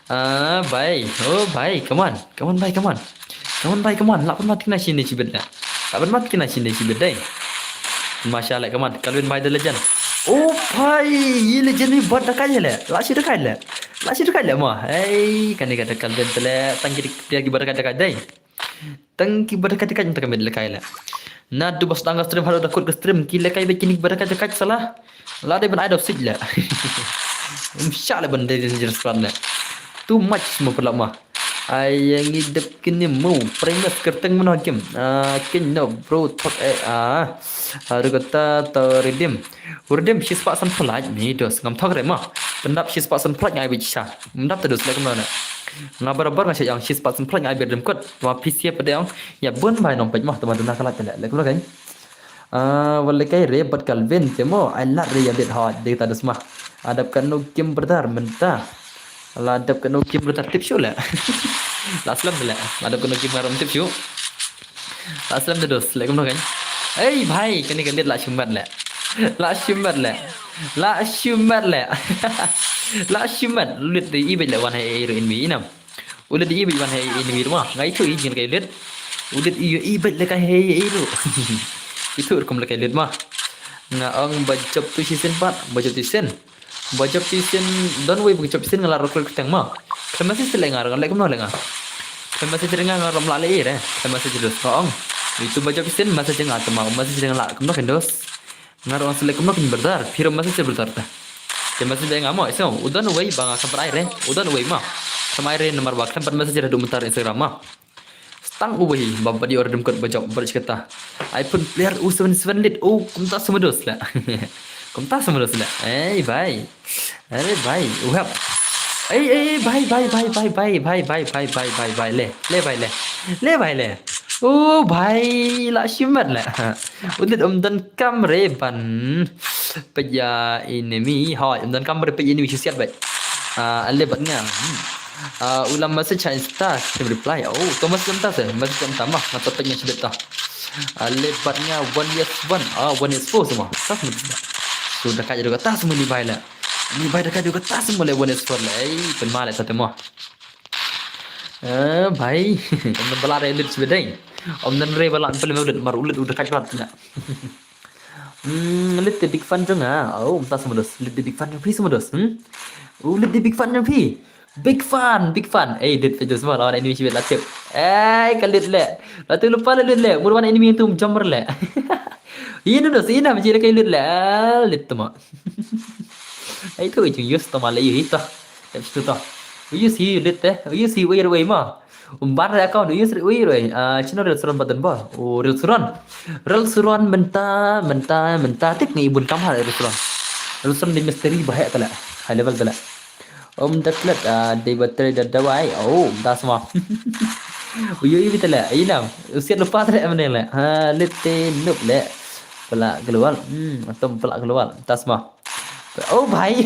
Ah, bhai. Oh, bhai. Come on. Come on, bhai. Come on. Come on, bhai. Come on. Lah pynmat kine shine shibit da. Lah pynmat kine shine shibit dei. Ma sha le, come on. Calvin bhai the legend. Oh, bhai. Ye legend ni bad dakai le. Lah shi dakai le. Lah shi dakai le ma. Hey, kane ka Calvin te le. Tang ki dia ki bad dakai dakai dei. Tang ki bad dakai dakai tang ka mid le kai le. Na du bas tang ka stream, haduh da kut ka stream. Ki le kai be kini bad dakai dakai sala. La dei ban ai da sik le. Um sha le ban dei dangerous plan le. Too much mo pala ma. Ai ngi dep kini mo. Primus kyrteng mano game. Ah, kin no bro thok eh ah. Haduh kata to redeem. Redeem shi spah san phalaj ni dos ngam thok re ma. Pyndap shi spah san phalaj ngai bi sha. Pyndap te dos le kumno ne. Nga barabar nga sha yang shi spah san phalaj ngai bi redeem kot. Ma P C F de ong. Ya bun bai nong pej ma tama duna khalaj le. Le kumno kan. Ah, wal le kai re bad Calvin te mo. Ai lat re ya bit hot de ta dos ma. Adap kan no kim brother mynta. La adap kan no kim brother tip shu le. La slem le. La adap kan no kim ngaram tip shu. La slem de dos le kumno kan. Ei bhai kane ka Lit la shimat le. La shimat le. La shimat le. La shimat Lit de i bej le wan hai ru in mi inam. U Lit i bej wan hai in mi ma. Ngai tu i jin kai Lit. U Lit i i bej le kai hai i ru. Itu rukum le kai Lit ma. Nga ong ba jop tu sisin pat, ba jop tu sisin. Ba jop tisin don wei ba jop tisin nga la rot kyrteng ma. Khlem message le nga, le kumno le nga. Khlem message nga nga rom la le ire. Khlem message dos ka ong. Itu ba jop tisin message nga tama message nga la kumno kin dos. Nga rom select kumno kin brother. Phi rom message brother ta. Te message nga mo iso. U don wei ba nga khlem pat ai re. U don wei ma. Khlem ai re namar ba khlem pat message da du mynta Instagram ma. Stang uwei ba ba di or dum kot ba jop ba kata. iPhone player u seven seven Lit. Oh, kumta semedos la. Kumta semedos la. Ei bhai. Ei bhai. U hap. Ei ei bhai bhai bhai bhai bhai bhai bhai bhai bhai bhai bhai le. Le bhai le. Le bhai le. Oh bhai la shimat la. U Lit um don kam re ban. Pya enemy. Ha, um don kam re pya enemy shu siat bhai. Ah, ale bat nga. Hmm. Ah, u la message ha Insta, kim reply. Oh, to message mynta se, message mynta ma, nga to peit nga shibit to. Ale bat nga one yes one. Ah, one yes four semua. Tas mynta. So da ka jadu ka tas mynta ni bai la. Ni bai da ka jadu ka tas mynta le one yes four la. Ei, pynma le sate mo. Eh, bhai. Om nan bala re Lit shibit dei. Om nan re bala pele me Lit mar u Lit u da ka jadu la. Hmm, Lit te big fan jong nga. Oh, mynta semedos. Lit te big fan jong phi semedos. Hmm? Oh, Lit te big fan jong phi. Big fan, big fan. Eh, Lit te jong semua lawan enemy shibit la tip. Eh, ka Lit le. La tu lupa le Lit le. Mur wan enemy tu jumper le. Ini dos, ini nama jile ka Lit le. Ah, Lit tu ma. Eh, tu jong yus tu ma le yus tu. Tep tu tu. Yus hi Lit te. Yus hi wei wei ma. Umbar re account u yus re ui re. Ah, chino Rel Suron button ba. U Rel Suron. Rel Suron mynta, mynta, mynta tip ngi bun kam ha Rel Suron. Rel Suron di misteri bahaya tala. High level tala. Om daklet, ah, di battery da dawai. Oh, da semua. U yui bi tala. Inam. Usiat lupa tala mane le. Ha, Lit te nup le. Pela keluar. Hmm, atom pela keluar. Da semua. Oh bhai.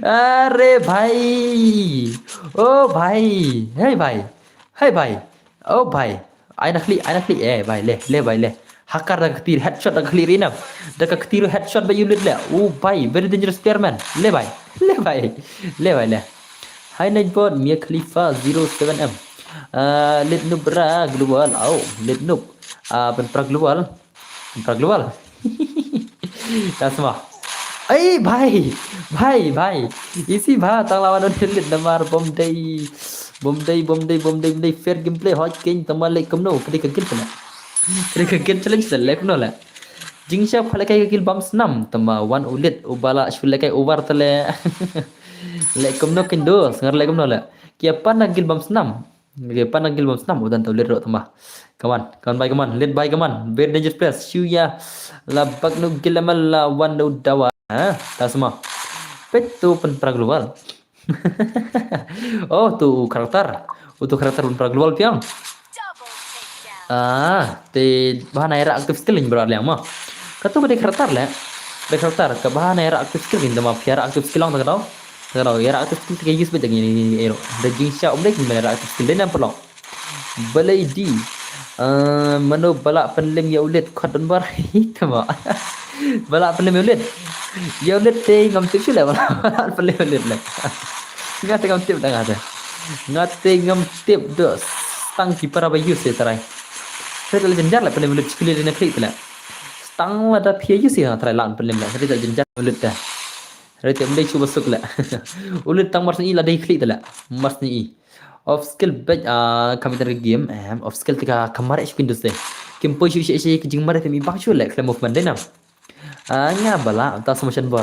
Are bhai. Oh bhai. Hey bhai. Hey bhai. Oh bhai. Ai na khlieh, ai na khlieh. Eh bhai le, le bhai le. Hakar da ka kti headshot da ka khlieh ri nam. Da ka kti headshot ba u Lit le. Oh bhai, very dangerous player man. Le bhai. Le bhai. Le bhai le. Hi Nightbot, Mia Khalifa zero seven M. Ah, Lit Noob ra global. Oh, Lit Noob. Ah, ban pra global. Pra global. Ta semua. Ei bhai, bhai, bhai. Isi bha tang lawan un Lit namar bom dei, bom dei, bom dei, bom dei, bom dei. Fair gameplay hot king tama le kumno. Kadi ka kill pala. Kadi ka kill challenge le kumno le. Jingshap pha le kai ka kill bam snam tama wan u Lit u bala shu le kai over tale. Le kumno kindo, sngar le kumno le. Kia pan na kill bam snam. Okay, pan na gil bam snam udan tau lit ro tama. Come on, come on, bye, come on, lit bye, come on. Very dangerous place. Shuya la bak nu gil ma la wan nu dawa. Ha, ta sama. Pet tu pen pra global. Oh, tu karakter. Oh, tu karakter pen pra global piang. Ah, te bahana era active skill in bro liang ma. Katu ka de karakter le. De karakter ka bahana era active skill in dama piara active skill long ta kau. Kau ya active skill ke use bejang ini ero. De jing sha um de kin era active skill de nam perlu. Balai di. Eh, mano bala penlim ya ulit kot dan bar. Itu ma. Bala penlim ya ulit. Ya ulit te ngam tip shu le bala penlim ya ulit le. Ngate ngam tip dang ngate. Ngate ngam tip dos. Stang ki para ba use tarai. Saya kalau jenjar le penlim ya ulit sekali dina klik le. Stang la da pia use ya tarai lan penlim le. Saya kalau jenjar ulit dah. Rete mdei chuba suk le. Ulit tang mars ni la dei khli tala. Mars ni. Of skill bej a kami tar game em of skill tika kamare shu kindus dei. Kim poi shu shi shi kijing mare temi bang shu le kle movement dei nam. Ah, nga bala ta sama shan bor.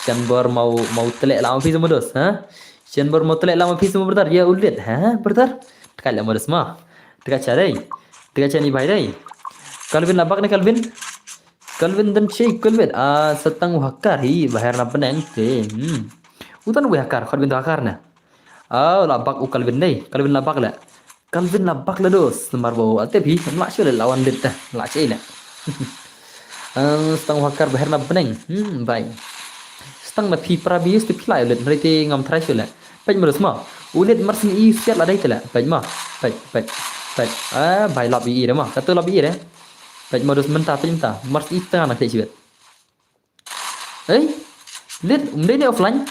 Shan bor mau mau tele la ma phi sama dos ha. Shan bor mau tele la ma phi sama brother ya ulit ha brother. Tika le ma dos ma. Tika cha dei. Tika cha ni bai dei. Calvin la bak ne Calvin. Calvin dan shi Calvin ah satang u hakar hi baher na peneng te. Hmm. Utan u hakar Calvin tu hakar na. Ah, la bak u Calvin dei. Calvin la bak le. Calvin la bak le dos. Namar bo ate phi la shi le lawan dit ta. La shi le. Ah, satang u hakar baher na peneng. Hmm, bai. Satang na phi para bius te phi la ulit mari te ngam trai shi le. Pej mari sma. Ulit mar sing i siat la dei te le. Pej ma. Pej pej pej. Ah, bai lap i re ma. Katu lap i re. Pej modus menta pej menta. Mars ita na kle sibet. Ei? Lit, um dei ne offline?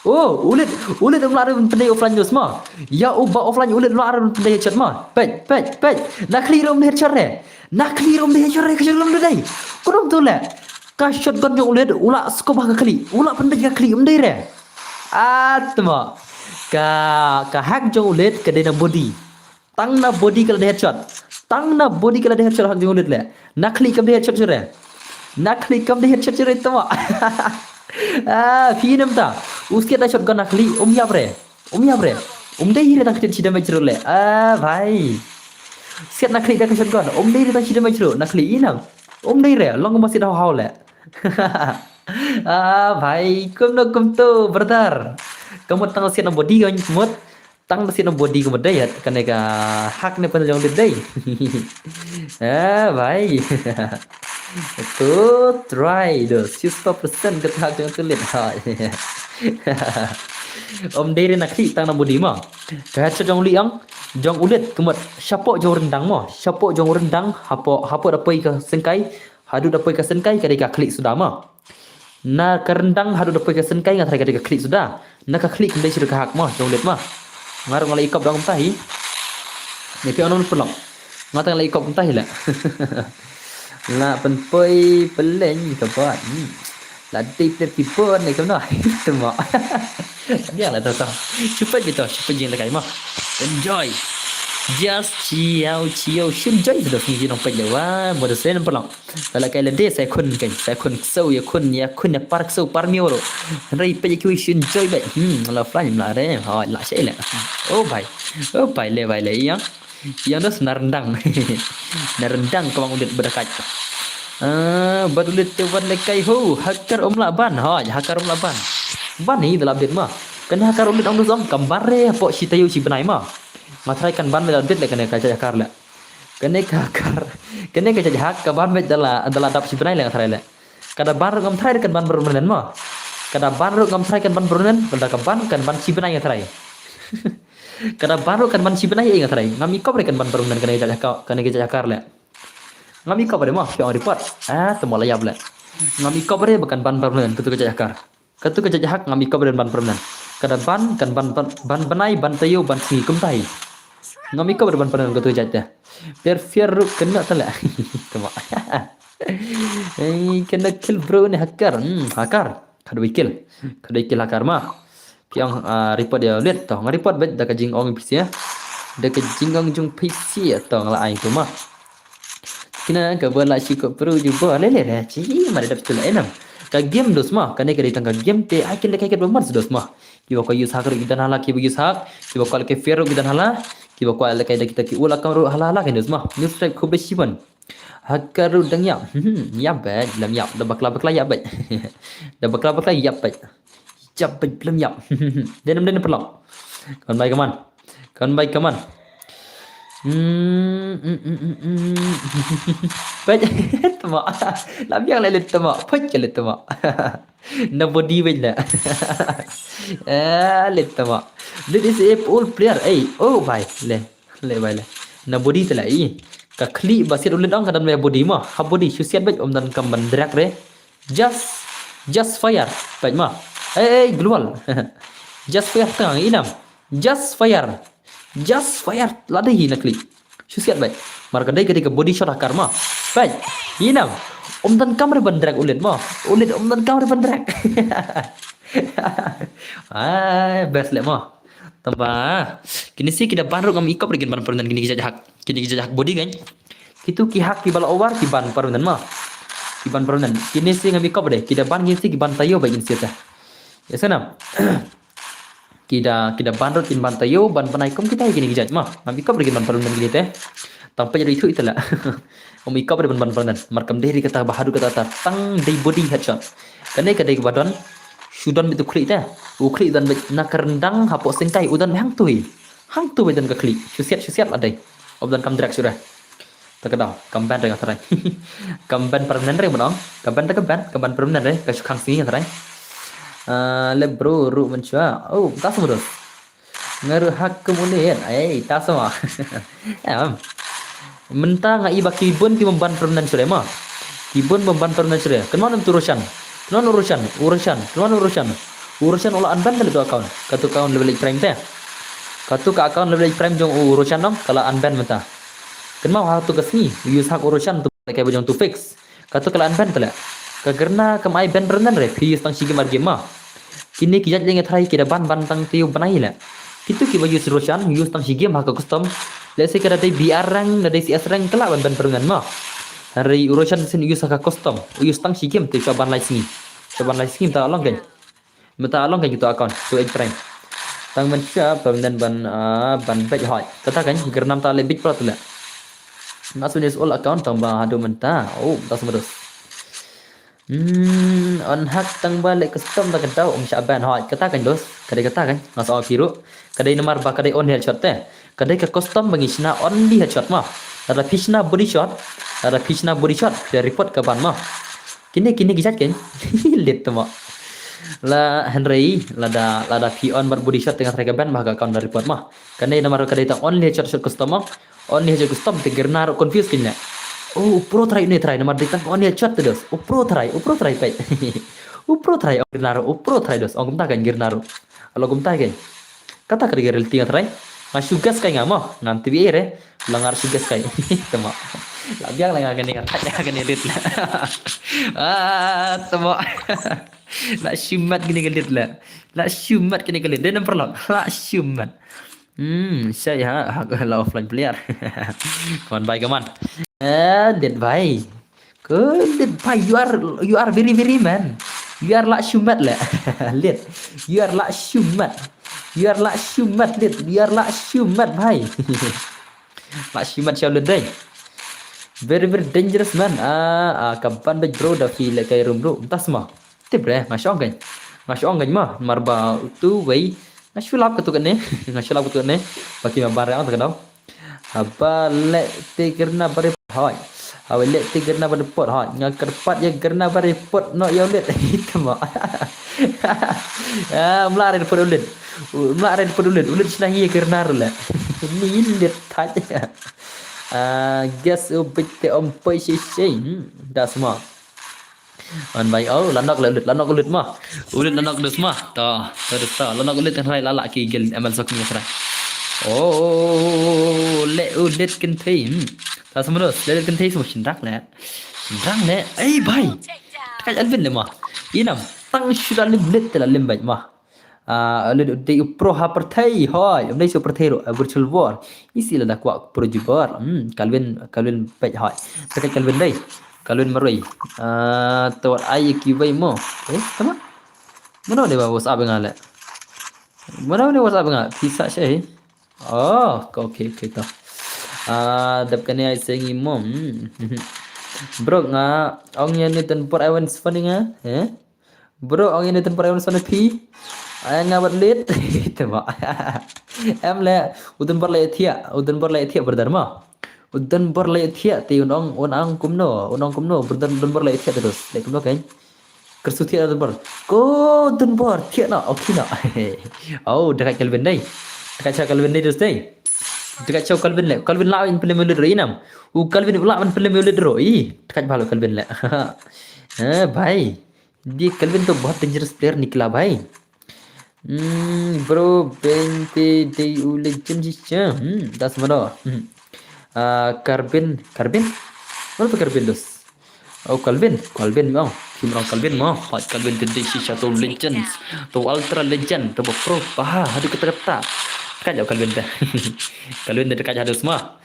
Oh, ulit, ulit um la rin pendei offline dos ma. Ya u ba offline ulit um la rin pendei headshot ma. Pej, pej, pej. Na khli rum headshot re. Na khli rum headshot re ka shot rum dei. Kunum tu le. Ka shotgun jong ulit ula skop ha ka khli. Ula pendei ka khli um dei re. Atma. Ka ka hack jong ulit ka dei na body. Tang na body ka la dei headshot. Tang na body ka la dei headshot hak jong ulit le. Na khli kam dei headshot sure. Na khli kam dei headshot sure tama. Ah, phi nem ta. Usiat da shotgun na khli um yap re. Um yap re. Um dei re tang kiten shi damage ro le. Ah, bhai. Siat na khli da ka shotgun. Um dei re tang shi damage ro. Na khli inang. Um dei re. Long ma sit hau hau le. Ah, bhai. Kum no kum to, brother. Kamut tang siat na body kan kamut. Tang da sien body ka madai hat kane ka hack ne pan jong dei. Ah, bhai. Tu try do sixty percent ka hack jong tulit. Hai. Om dei re na khli tang na body ma. Ka headshot jong liang jong ulit kemat shapo jong rendang ma. Shapo jong rendang hapo hapo da poi ka sengkai. Hadu da poi ka sengkai ka dei ka khli suda ma. Na ka rendang hadu da poi ka sengkai nga trai ka dei ka khli suda. Na ka khli kum dei shu da ka hack ma jong ulit ma. Nga ruh nga la ikop dang kumta hi. Ne phi anon pulok. Nga tang la ikop kumta hi la. La pen poi peleng ka bot. Hmm. La dei plet ki bot ne kam no. Tuma. Dia la to to. Chupa ji to, chupa ji la kai ma. Enjoy. Just chiau chiau shin joy sudah sini nong pet jawa. Bodo sen pulok. Lala kai lade sai khun kai sai khun kso ya khun ya khun ya par kso par mioro. Rai pe ya kiwi shin joy bai. Hmm, la fly mla re. Ha la sai le. Oh bai. Oh bai le bai le yang. Yang dos na rendang. Na rendang ka bang ulit berdekat. Ah, bad ulit te wan le kai ho hakar um la ban. Ha hakar um la ban. Ban ni dalam dit ma. Kena hakar ulit ong dos ong kambar re po si tayu si benai ma. Nga trai kan ban me dalam dit le kena ka hakar le. Kane ka kar. Kane ka jajahak ka ban bej dala dala dap shi bnai le nga tharai le. Kada ban ruk ngam tharai kan ban permanen mo. Kada ban ruk ngam tharai kan ban permanen, kada ka ban kan ban shi bnai nga tharai. Kada ban ruk kan ban shi bnai nga tharai. Ngam ikop re kan ban permanen kane ka jajahak kane ka jajahakar le. Ngam ikop re mo, phi ong report. Ah, temo la yap le. Ngam ikop re ba kan ban permanen katu ka jajahakar. Katu ka jajahak ngam ikop re ban permanen. Kada ban kan ban ban, ban bnai ban tayo ban sngi kumta hi. Ngam ikop re ban permanen katu ka jajahak. Per fiar ruk kena tala. Tama. Ei kena kill bro ne hakar. Hmm, hakar. Khadwei kill. Khadwei kill hakar ma. Phi ong ah, report ya let to. Nga report bet da ka jingong phi sia. Da ka jingong jong phi sia to nga la ai tu ma. Kina ka ba la shi ko pru ju ba le le le chi ma da dap tu la enam. Ka game dos ma, kane ka dei tang ka game te ai kin da kai ka ba man dos ma. Kiba kwah use hack ruh ki don hala, kiba use hack, kiba kwah lehkai fair ruh ki don hala, kiba kwah lehkai da kita ki old account ruh hala hala kan use ma. New strike khub da shibun. Hacker ruh dang ïap. Hmm, ïap bad lem ïap. Da bakla bakla ïap bad. Da bakla bakla ïap bad. Ïap bad lem ïap. Dei nam dei nam paralok. Kan bai kaman. Kan bai kaman. Hmm, hmm, hmm, hmm, hmm. Bad tama. Lam yang leh tama. Pet leh tama. Na body bad leh. Eh, leh tama. This is a old player. Eh, oh bai leh. Leh bai leh. Na body te leh i. Ka khlieh ba siat u leh ong ka don bad body ma. Ha body shu siat bad um don kam ban drag re. Just, just fire. Bad ma. Eh, eh, global. Just fire tang inam. Just fire. Just fire. Lada hi na khlieh. Shu siat bad. Mar ka dei ka dei ka body shot hacker ma. Bad. Inam. Um don kam re ban drag u leh ma. U leh um don kam re ban drag. Ai, best leh ma. Tamba. Kine shi ki da ban ruh ngam ikop re kin ban permanent kine ki jait hack. Kine ki jait hack body kan. Kitu ki hack kiba la over ki ban permanent ma. Ki ban permanent. Kine shi ngam ikop re. Ki da ban kine shi ki ban taïew bad kine shi te. Ya sana. Ki da, ki da ban ruh kin ban taïew, ban bnai kum kita kine ki jait ma. Ngam ikop re kin ban permanent kine te. Tang peit ruh ithuh ita leh. Ngam ikop re ban ban permanent. Mar kam dei re kata ba haduh kata ta tang dei body headshot. Kane ka dei kaba don. Shu don bad u khlieh te. U khlieh don bad na ka ryndang hapoh sengkai u don hangtu hi. Hangtu bad don ka khlieh. Shu siat, shu siat la dei. Um don kam drag shu re. Ta ka daw, kam ban re nga tharai. Kam ban permanent re ma dong. Kam ban ta ka ban, kam ban permanent re. Ka shu khang sngi nga tharai. Ah, leh bro ruh mynshwa. Oh, ta sama dos. Nga ruh hack kum u leh. Ai, ta sama. Em. Mynta nga i ba ki bun ki bym ban permanent shuh re ma. Ki bun bym ban permanent shuh re. Kynmaw nam tu Roshan. Kynmaw u Roshan, u Roshan, kynmaw u Roshan. U Roshan u la unban ka leh tu account. Katu account level eight prime te. Katu ka account level eight prime jong u Roshan dong, ka la unban mynta. Kynmaw ha tu ka sngi, u use hack u Roshan tu lehkai ba jong tu fix. Katu ka la unban te leh. Ka kyrna kam ai ban permanent re, phi use tang shi game ar game ma. Kine ki jait leh nga tharai ki da ban ban tang taïew bnai leh. Kitu kiba use Roshan, use tang shi game ha ka custom. Let's say ka da dei B R rank, da dei C S rank, ka lah ban ban permanent ma. Hynrei u Roshan shisien use ha ka custom, use tang shi game te shu ban lai sngi. Shu ban lai sngi mynta long kan. Mynta long kan kitu account, tu eight prime. Tang mynshwa permanent ban, ah, ban bad hoi. Kata kan, kyrna mynta leh bad pro tu leh. Nga shu use old account tang ba haduh mynta. Oh, mynta sama dos. Hmm, on hack tang ba leh custom ta ka daw um shah ban hoi. Kata kan dos, ka dei kata kan. Nga sa phi ruh. Ka dei namar ba ka dei only headshot te. Ka dei ka custom ba ngi shna only headshot ma. Lada phi shna body shot, lada phi shna body shot, phi report ka ban ma. Kine, kine ki jait kan. Leh tama. La hynrei, lada, lada phi on bad body shot te nga tharai ka ban ba ka account da report ma. Kane namar ka dei tang only headshot shot custom ma. Only headshot custom te kyrna ruh confuse kine. Oh, u pro tharai une tharai namar dei tang only headshot te dos. U pro tharai, u pro tharai peit. U pro tharai ong kyrna ruh, u pro tharai dos. Ong kumta kan kyrna ruh. Alo kumta kan. Kata ka dei ka reality nga tharai. Nga shu guess kai nga mo. Ngam tip ei re. La nga shu guess kai. Tama. La biang la nga kane nga thait la kane rit la. Ah, tama. La shimet kane ka rit la. La shimet kane ka rit. Dei number lock. La shimet. Hmm, shai ha, ha, la offline player. Kaman bai kaman. Eh, det bai. Ka lit bhai, you are, you are very, very man. You are la shumat le. Lit. You are la shumat. You are la shumat, lit. You are la shumat, bhai. La shumat sha lit dei. Very, very dangerous man. Ah, ah, ka ban bad bro da phi le kai room bro. Mynta sma. Tip re, nga shong kan. Nga shong kan ma, mar ba utu wei. Nga shu lap katu kane. Nga shu lap katu kane. Ba ki ma ban re ang ta ka dau. Haba leh te kyrna ba report hoi. Haba leh te kyrna ba report hoi. Nga kyrpad ïa kyrna ba report noh ïa u lit. Tama. Ah, mla re report u lit. U, mla re report u lit. U lit shna hi ïa kyrna ruh leh. Ni lit thait. Ah, guess u bit te om poi shi shi. Hmm, da sma. An bai, oh, la nok le u lit, la nok u lit ma. U lit la nok dus ma. Ta, ta dus ta. La nok u lit kan rai la la ki gel M L sok ni rai. Oh, le u lit kan thei. Hmm. Ta sama dus, le lit kan thei sama shindrak le. Shindrak le. Ei bai. Kai Alvin le ma. Inam, tang shu la lim lit te la lim bai ma. Ah, le dei u pro ha pyrthei, hoi, um dei shu pyrthei ruh, ah, virtual world. Isi la da kwah pro jubor. Hmm, Calvin, Calvin peit hoi. Peit Calvin dei. Calvin marwei. Ah, tawat ai ki wei mo. Eh, tama? Mano dei ba WhatsApp nga le. Mano ne WhatsApp nga? Pisa sha. Oh, okay, okay, to. Ah, dap kane ai sengi mom. Bro, nga ong ïa ne ten por ai wan sfani nga, eh? Bro, ong ïa ne ten por ai wan sfani phi. Ai nga bat lit. Tema. Em le, u ten por le thia, u ten por le thia brother ma. U ten por le thia te un ong, un ong kumno, un ong kumno, brother ten por le thia terus. Le kumno kan? Kersu thia ten por. Ko ten por thia na, okay na. Oh, dekat Kelvin dai. Dekat cha Kelvin dai terus dai. Dekat cha Kelvin le. Kelvin la in pelem ulit ro inam. U Kelvin la in pelem ulit ro. Ih, dekat balo Kelvin le. Eh, bhai. Di Kelvin to bahut dangerous player nikla bhai. Hmm, bro, bente dei u legend ji cha. Hmm, das mano. Hmm. Ah, Karbin, Karbin? Mana tu Karbin dos? Oh, Calvin, Calvin mo. Kim rong Calvin mo. Pat Calvin te dei shisha to legends. To ultra legend, to pro. Bah, hadu kata kata. Dekat jauh Calvin te. Calvin te dekat jauh semua.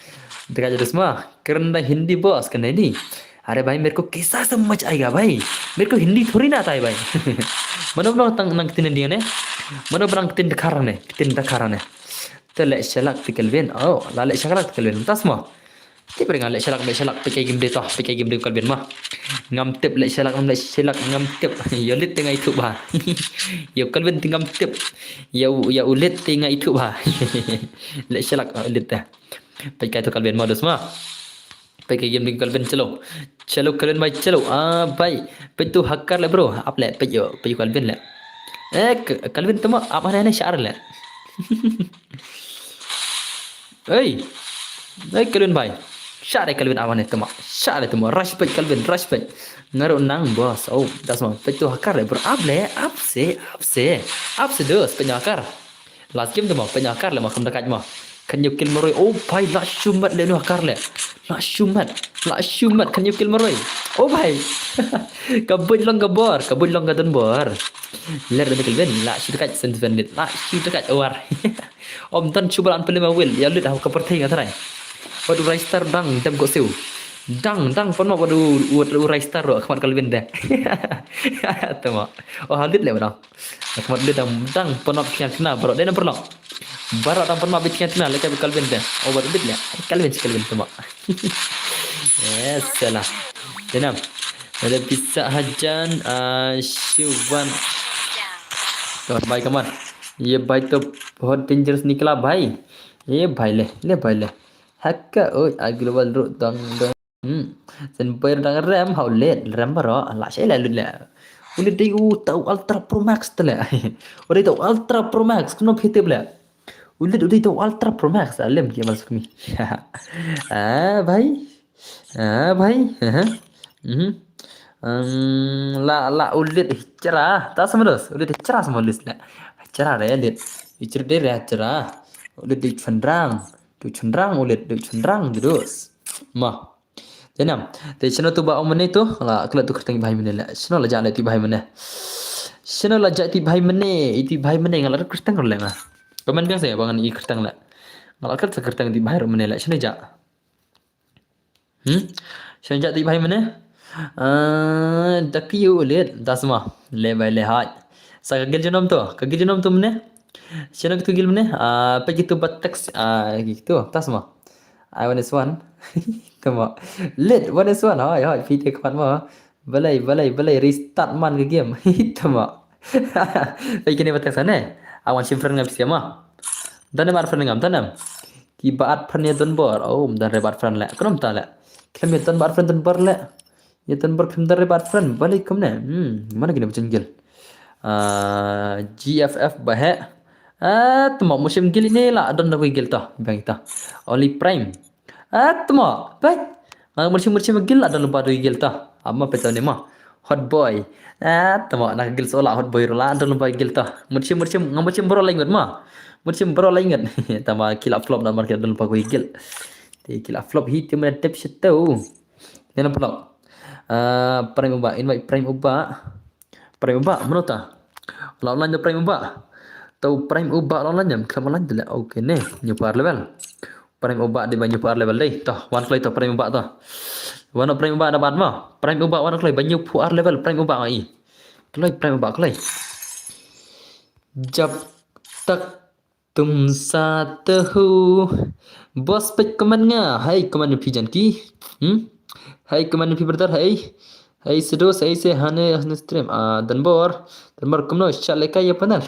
Dekat jauh semua. Kerana Hindi bos kena ini. अरे भाई, मेरे को कैसा समझ आएगा भाई? मेरे को हिंदी थोड़ी ना आता है भाई. Mano bro tang nang ktien India ne? Mano bro nang ktien Dkhar ne? Ktien Dkhar ne? Te leh shalak te Kelvin. Oh, la leh shalak te Kelvin. Tas mo. Tip ring leh shalak, leh shalak, peit kai game de to, peit kai game de Kelvin ma. Ngam tip leh shalak, ngam leh shalak, ngam tip. Ïa ulit te nga ithuh bha. Ïa Kelvin te ngam tip. Ïa u, ïa ulit te nga ithuh bha. Leh shalak, ah, ulit te. Peit kai to Kelvin ma dos ma. Peit kai game de Kelvin chalo. Chalo Kelvin bhai chalo. Ah, bhai. Peit tu hacker le bro. Ap le, peit ïa u, peit ïa u Kelvin le. Eh, Ke-, Kelvin te ma, ap hane hane shar le. Ei. Ei, Kelvin bhai. Shah de Kelvin awan ne tama. Shah de tama. Rush peit Kelvin, rush peit. Nga ruh nang bos. Oh, das ma. Peit tu hacker le bro. Ap le, ap se, ap se. Ap se dos, peit hacker. Last game tama, peit hacker le ma, kham da kait ma. Kan ïa kill maroi. Oh bhai, la shumat le nu hacker le. La shumat. La shumat, kan ïa kill maroi. Oh bhai. Ka buit long ka bor, ka buit long ka don bor. Ler da Kelvin, la shu da kait sen ven lit. La shu da kait war. Om tan shu balan pele ma wil, ïa lit ha ka pyrthei nga trai. Wat u Raistar dang dem ko siu. Dang, dang pon ma wat u, wat u Raistar ro khmat Kelvin de. Tama. Oh, ha lit le ma dang. Khmat lit dang, dang pon ma thiang kena bro. De na perlo. Baroh dang pon ma bit thiang kena le ka Kelvin de. Oh, wat lit le. Kelvin si Kelvin tama. Yes, salah. Denam. Ada pisa hajan, ah, shuban. To, bhai, come on. Ye bhai to bahut dangerous nikla bhai. Ye bhai le, le bhai le. Hakka, oi, a global ro dang dang. Hmm. Sen boy dang rem, hau let, rem baro, la shai la lut le. Ule dei u tau Ultra Pro Max te le. Ule dei tau Ultra Pro Max, kuno phi tip le. Ule dei tau Ultra Pro Max, alem ki masuk mi. Ah, bhai. Ah, bhai. Aha. Mhm. Em, la, la ulit chera. Ta sama dos. Ulit chera sama dos la. Chera re ulit. Chera de re chera. Ulit di chundrang. Du chundrang ulit, du chundrang di dos. Ma. Janam. Te chano tu ba omne tu. La kala tu kerteng bhai mene la. Chano la jale ti bhai mene. Chano la jati bhai mene. Iti bhai mene ngala kerteng le nga. Komen biang saya bangan i kerteng la. Ngala kerteng kerteng ti bhai mene la. Chano ja. Hmm? Shen jati bhai mene? Ah, da ki ulit, da sama. Le bhai le hai. Sa ka gil janom to, ka gil janom to mene? Shen ka tu gil mene? Ah, pe gitu ba text, ah, gitu, ta sama. I want this one. Tama. Lit, one is one. Hai, hai, phi te khmat ma. Balai, balai, balai, restart man ka game. Tama. Pe kini ba text ne? I want sim friend ngam siama. Danem ar friend ngam, danem. Ki ba at friend ya don bor. Oh, dan re ba at friend le. Krum ta le. Khlem ya don ba at friend don bor le. Ya don bor khlem dan re ba at friend. Balik kum ne. Hmm, mana kini ba gil. Ah, G F F ba he. Ah, tama musim gil ini la don da gil ta. Bang ta. Oli Prime. Ah, tama. Bai. Nga musim musim gil la don ba do gil ta. Ama pe ta ne ma. Hot boy. Ah, tama na gil sola hot boy rola don ba gil ta. Musim musim nga musim bro la ingat ma. Musim bro la ingat. Tama kila flop na market don ba gil. Te kila flop hi te mana tep shetau. Yana pula. Ah, Prime Uba, invite Prime Uba. Prime Uba, mano ta? La online da Prime Uba. Tau Prime Uba la online jam, klam online dile. Okay ne, nyu par level. Prime Uba di ba nyu par level dei. Toh, wan kloi toh Prime Uba toh. Wan Prime Uba da ban ma. Prime Uba wan kloi ba nyu par level Prime Uba ngai. Kloi Prime Uba kloi. Jap Tak tum sa te hu. Boss pek comment nga. Hai comment phi Janki. Hmm? Hai comment phi brother hai. Hai sedo sai se hane hane stream. Ah, Danbor. Danbor kumno chat lekai ya panel.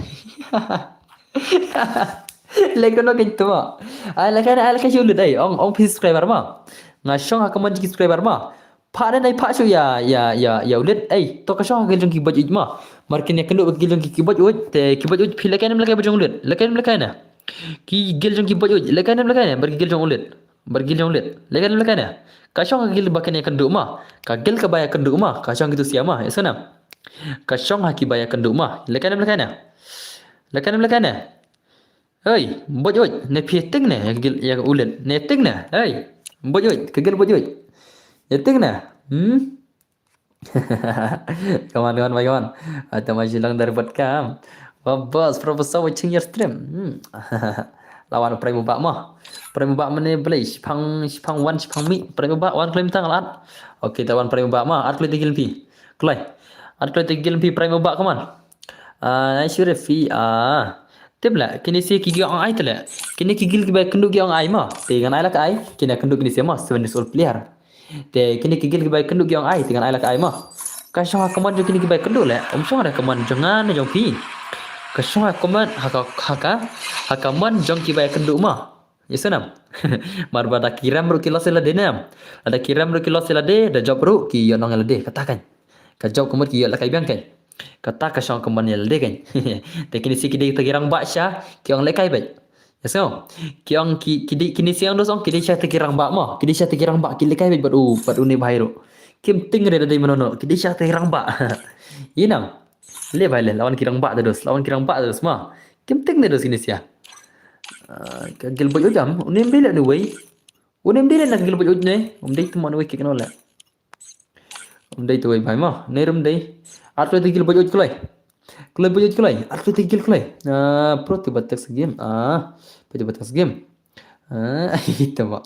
Lekai no kin tuma. Ai lekai ai lekai shu lut ai. Ong ong phi subscriber ma. Nga shong ha comment ki subscriber ma. Pha ne nai pha shu ya ya ya ya ulit. Ei, to ka shong ha gil jong ki boj uj ma. Mar kin ya kynduh ba gil jong ki boj uj. Te ki boj uj phi lekai nem lekai boj jong ulit. Lekai nem lekai ne. Ki gil jong ki boj uj. Lekai nem lekai ne. Bar ki gil jong ulit. Bar gil jong ulit. Lekai nem lekai ne. Ka shong ha gil ba kin ya kynduh ma. Ka gil ka ba ya kynduh ma. Ka shong ki tu sia ma. Ya sana. Ka shong ha ki ba ya kynduh ma. Lekai nem lekai ne. Lekai nem lekai ne. Hei, boj uj, ne phi ting ne, ya gil ya ulit, ne ting ne, hei, boj uj, ka gil boj uj, ya ting ne, hmm? Come on, come on, come on. Ata ma jilang dari bot kam. Wah, boss, professor watching your stream. Hmm. Lawan prai mubak ma. Prai mubak mane belai, shipang, shipang wan, shipang mi, prai mubak wan klaim tang alat. Okay, ta wan prai mubak ma, at klaim tigil pi. Klai. At klaim tigil pi prai mubak, come on. Ah, ai shu refi, ah. Tip la, kini si ki ong ai tele. Kini ki gil ki bai kynduh ki ong ai ma. Te ngan ai la ka ai, kini kynduh kini si ma, seven days old player. Te kini ki gil ki bai kynduh ki ong ai, te ngan ai la ka ai ma. Ka shong ha comment jong kini ki bai kynduh le, um shong ha comment jong ngan jong phi. Ka shong ha comment, ha ka, ha ka, ha comment jong ki bai kynduh ma. Ya sanam. Mar ba da ki rem ruh ki los ila de nam. Da ki rem ruh ki los ila de, da job ruh ki ïoh nong ila de, kata kan. Ka job ka mut ki ïoh la kai biang kan. Kata ka shong ka mon ïa lade kan. Te kini si ki dei ta ki rangbah sha, ki ong le kai bad. Ya so. Ki ong ki, ki dei kini si ong dos ong ki dei sha ta ki rangbah mo. Ki dei sha ta ki rangbah ki le kai bad bad u, bad u ne bhai ru. Kim ting re da dei mano no. Ki dei sha ta ki rangbah. Inang. Le bhai le, lawan ki rangbah ta dos, lawan ki rangbah ta dos ma. Kim ting re dos kini si ya. Ah, ka gil bad u jam, u ne mbele ne wei. U ne mbele na ka gil bad u ne. Um dei tu mano wei ki kano le. Um dei tu wei bhai ma. Ne rum dei. Ar kloi te gil bajoj kloi. Kloi bajoj kloi. Ar kloi te gil kloi. Ah, pro te batak segim. Ah, pro te batak segim. Ah, itu ma.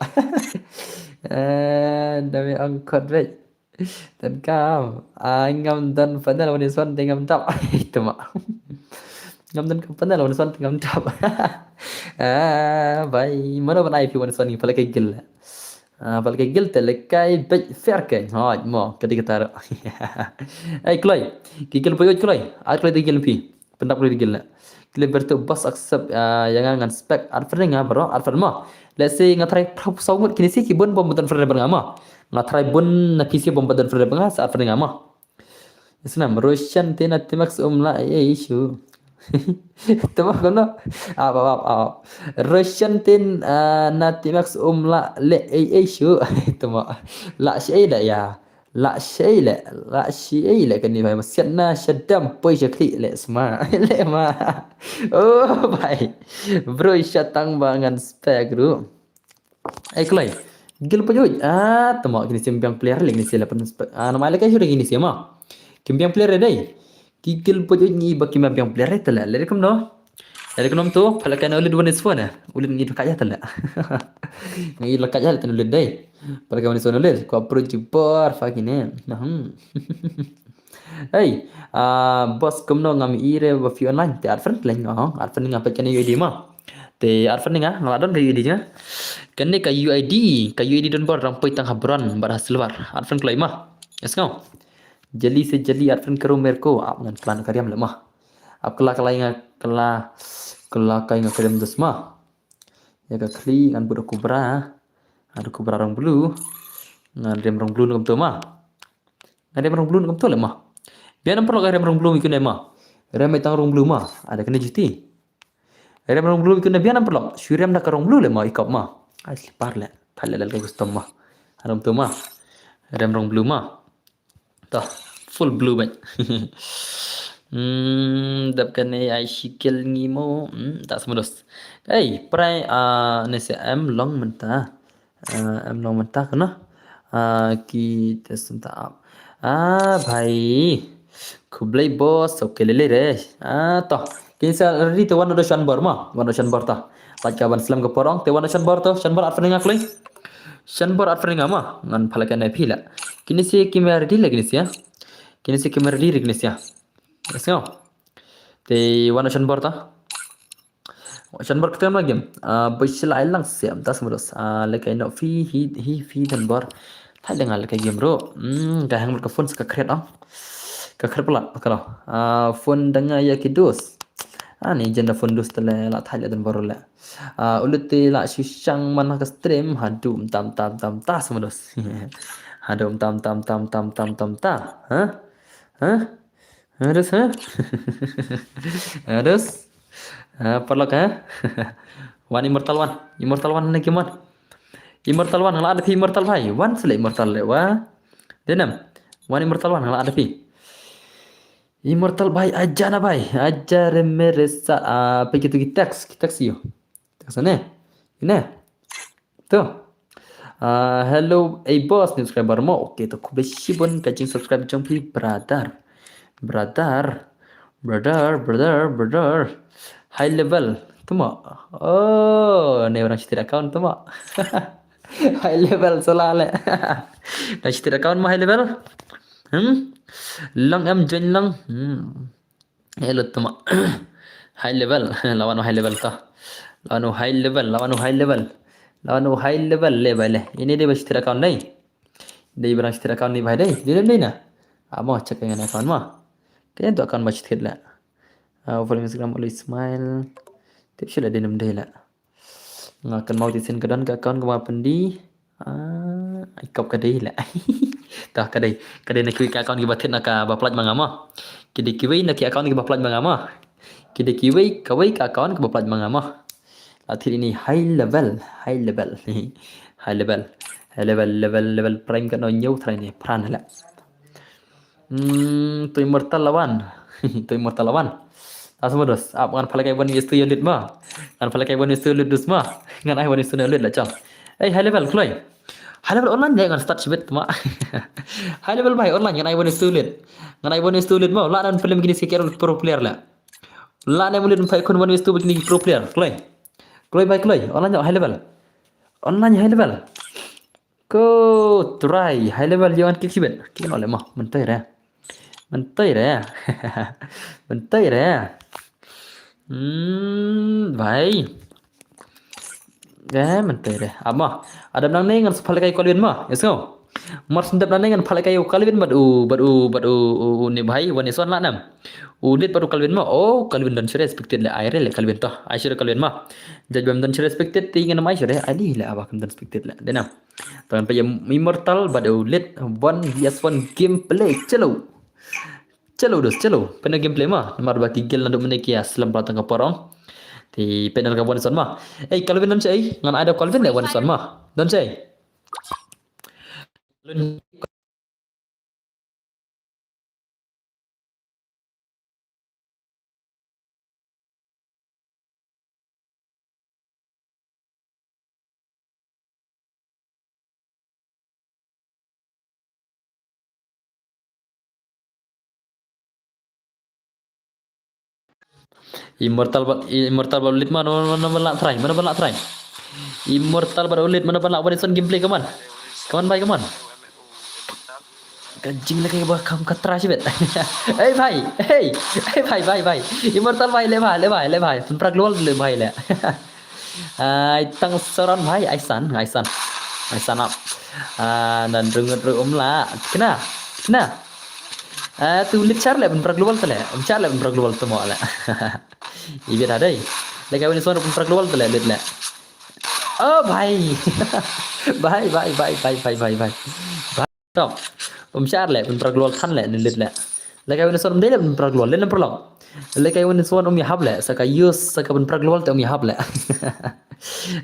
Ah, dame angkot bej. Dan kam. Ah, ngam dan panel wani son te ngam tap. Itu ma. Ngam dan kam panel wani son te ngam tap. Ah, bhai. Mana ban ai pi wani son ni pala ke gil. Ah, bal ka gil te le kai bej fair ke. Hoi mo, ka dei ka tar. Ai kloi. Ki gil bajoj kloi. Ar kloi te gil pi. Pyndap kloi te gil le. Kloi bertu bas accept, ah, ïa nga ngan spek. Ar friend nga bro, ar friend mo. Let's say nga try prop saw ngut kini si ki bun bom button friend ba nga mo. Nga try bun na P C bom button friend ba nga sa ar friend nga mo. Snam, Roshan te na Timax um la ei ei shu. Te ba kono. Ap ap ap ap. Roshan te, ah, na Timax um la le ei ei shu. Te ba. La shi ei le ya. La shi ei le. La shi ei le kani bhai, ma siat na shadam poi shakri le sma. Le ma. Oh bhai. Bro sha tang ba ngan spek ru. Ai kloi. Gil pajoj. Ah, tama kini sim biang player le kini sim lapan. Ah, nama le kai shu kini sim ma. Kim biang player dei. Ki gil pajoj ni ba kim biang player te le. Le kumno. Le kumno tu, pala kan ulid one is four na. Ulid ngi ka ya te le. Ngi la ka ya le ten ulid dei. Pala kan one is four ulid. Ko approach bor fa kini. Nah. Hmm. Hey, ah, boss kumno ngam i re ba fi online te ar friend leng, oh, ar friend nga pet kane U I D ma. Te ar friend nga, nga don ka U I D nga. Kane ka U I D, ka U I D don bor rang poi tang ha bron bar ha silver. Ar friend kloi ma. Yes ngau. Jali se jali ar friend karo merko, ap ngan plan kariam le ma. Ap kala kala nga kala kala kai nga kariam dos ma. Ya ka kli ngan budo kubra. Ada kubra rong blue. Ngan rem rong blue ngam to ma. Ngan rem rong blue ngam to le ma. Biar nampak lo rem rong blue ikut ma. Rem itang rong blue ma. Ada kena juti. Rem rong blue ikut biar nampak lo. Shu rem da ka rong blue le ma ikop ma. Ai slipar le. Thal le lal ka custom ma. Harum tu ma. Rem rong blue ma. Toh, full blue ban. Hmm, dap kane ai shikel ngi mo. Hmm, tak semedos. Hey, prai ah ne se em long menta. Ah, em long menta kena. Ah, ki te senta ap. Ah, bhai. Khublei boss, okay lele re. Ah, toh. Kin sa ready te wan do shan bor ma. Wan do shan bor ta. Pat ka ban slam ka porong te wan do shan bor to. Shan bor at fane nga kloi. Shan bor at fane nga ma. Ngan phala ka na phi la. Kini si ki mer ready la kini si ya. Kini si ki mer ready kini si ya. Let's go. Te wan do shan bor ta. Shan bor ktem la game. Ah, ba shi lai lang siam tas murus. Ah, lekai no fi hi hi fi dan bor. Thai dengan lekai game ro. Hmm, ka hang ka phone sa ka kret ong. Ka kret pala ka lo. Ah, phone danga ya ki dus. Ah, ni jenda phone dus tele la thai le dan bor le. Ah, ulut te la shu shang man ha ka stream. Hadu tam tam tam tas murus. Hadu tam tam tam tam tam tam ta. Hah? Hah? Harus, ha? Harus. Ha, paralok, ha? Wan Immortal wan. Immortal wan ne ki wan. Immortal wan, nga la da phi Immortal bhai. Wan sele Immortal le wa. Denam. Wan Immortal wan, nga la da phi. Immortal bhai, aja na bhai. Aja re mere sa, ah, pe kitu ki text, ki text yo. Text ne. Ne. To. Ah, hello, ei boss, new subscriber mo. Okay, to khublei shibun ka jing subscribe jong phi, brother. Brother. Brother, brother, brother. High level. To mo. Oh, ne orang cheated account to mo. High level sala le. Dah cheated account mo high level? Hmm? Lang em join lang. Hmm. Hello, tama. High level. Lawan high level ta. Lawan high level. Lawan high level. Lawan high level le bale. Ini dia ba cheated account dai. Dai barang cheated account ni bhai dai. Dia dai na. Amo check ngan account ma. Kaya tu account ba cheated la. Ah, follow Instagram always smile. Tip sila dia nam dai la. Nga kan mau tisin ka don ka account ka ma pendi. Ah, ikop ka dei la. Tah ka dei. Ka dei na kiwi ka account ki ba thied na ka ba pelaid ma nga ma. Ki dei kiwi na ki account ki ba pelaid ma nga ma. Ki dei kiwi kawei ka account ki ba pelaid ma nga ma. La thied ini high level, high level. High level. High level, level, level prime ka no nyau trai ni pran la. Hmm, to Immortal lawan. To Immortal lawan. Asmo dos. Ap ngan phalai kai wan yestu yolit ma. Ngan phalai kai wan yestu yolit dus ma. Ngan ai wan yestu yolit la chang. Ei, high level kloi. High level online deh ngan start shibit ma. High level bai online ngan ai wan yestu yolit. Ngan ai wan yestu yolit ma. La nan film kini ski kero pro player la. La nan mulit pai kun wan yestu kini pro player. Kloi. Kloi bai kloi. Online high level. Online high level. Ko try high level ïa wan kick shibit. Kick no le mo, mynta re. Mynta re. Mynta re. Hmm, bhai. Eh, mynta re. Ap mo. Adam nang ne ngan sa phalai kai Calvin mo. Yes, no. Mar sendap nang ne ngan phalai kai Calvin bad u, bad u, bad u, u, u ne bhai, wan ison la nam. U nit bad u Calvin mo. Oh, Calvin don sure expected le ai re le Calvin to. Ai sure Calvin mo. Judge bam don sure expected ti ngan mai sure. Ai di le aba kan don expected le. Denam. Tang pa ïa Immortal bad u lit one V S one gameplay. Chalo. Chalo dos, chalo. Pynban gameplay ma. Namar ba ki gel naduh mynne ki ïa slem bra tang ka por ong. Te pynban ka wan ison ma. Ei, Calvin don sha ei. Ngan ai da Calvin le wan ison ma. Don sha ei. Immortal bad, Immortal bad Ulit mano, mano, mano ban lah try, mano ban lah try. Immortal bad Ulit mano ban lah, wan ison gameplay, come on. Come on bhai, come on. Ka jing lehkai ba kham khatra shibit. Hey bhai, hey, hey bhai, bhai, bhai. Immortal bhai, leh bhai, leh bhai, leh bhai. Pynpra global leh bhai leh. Ai tang soron bhai, ai san, ai san. Ai san ap. Ah, nan rungut ru um lah. Kena, kena. Ah, tu Ulit share leh pynpra global te leh. Um share leh pynpra global te mo leh. Ibit ha dei. Lehkai wan ison pynpra global te leh, Ulit leh. Oh bhai. Bhai, bhai, bhai. Bhai. Top. Um share leh pynpra global than leh, Ulit leh. Lehkai wan ison um dei leh pynpra global, leh pynpra global. Lehkai wan ison um ïahap leh, sa ka use, sa ka pynpra global te um ïahap leh.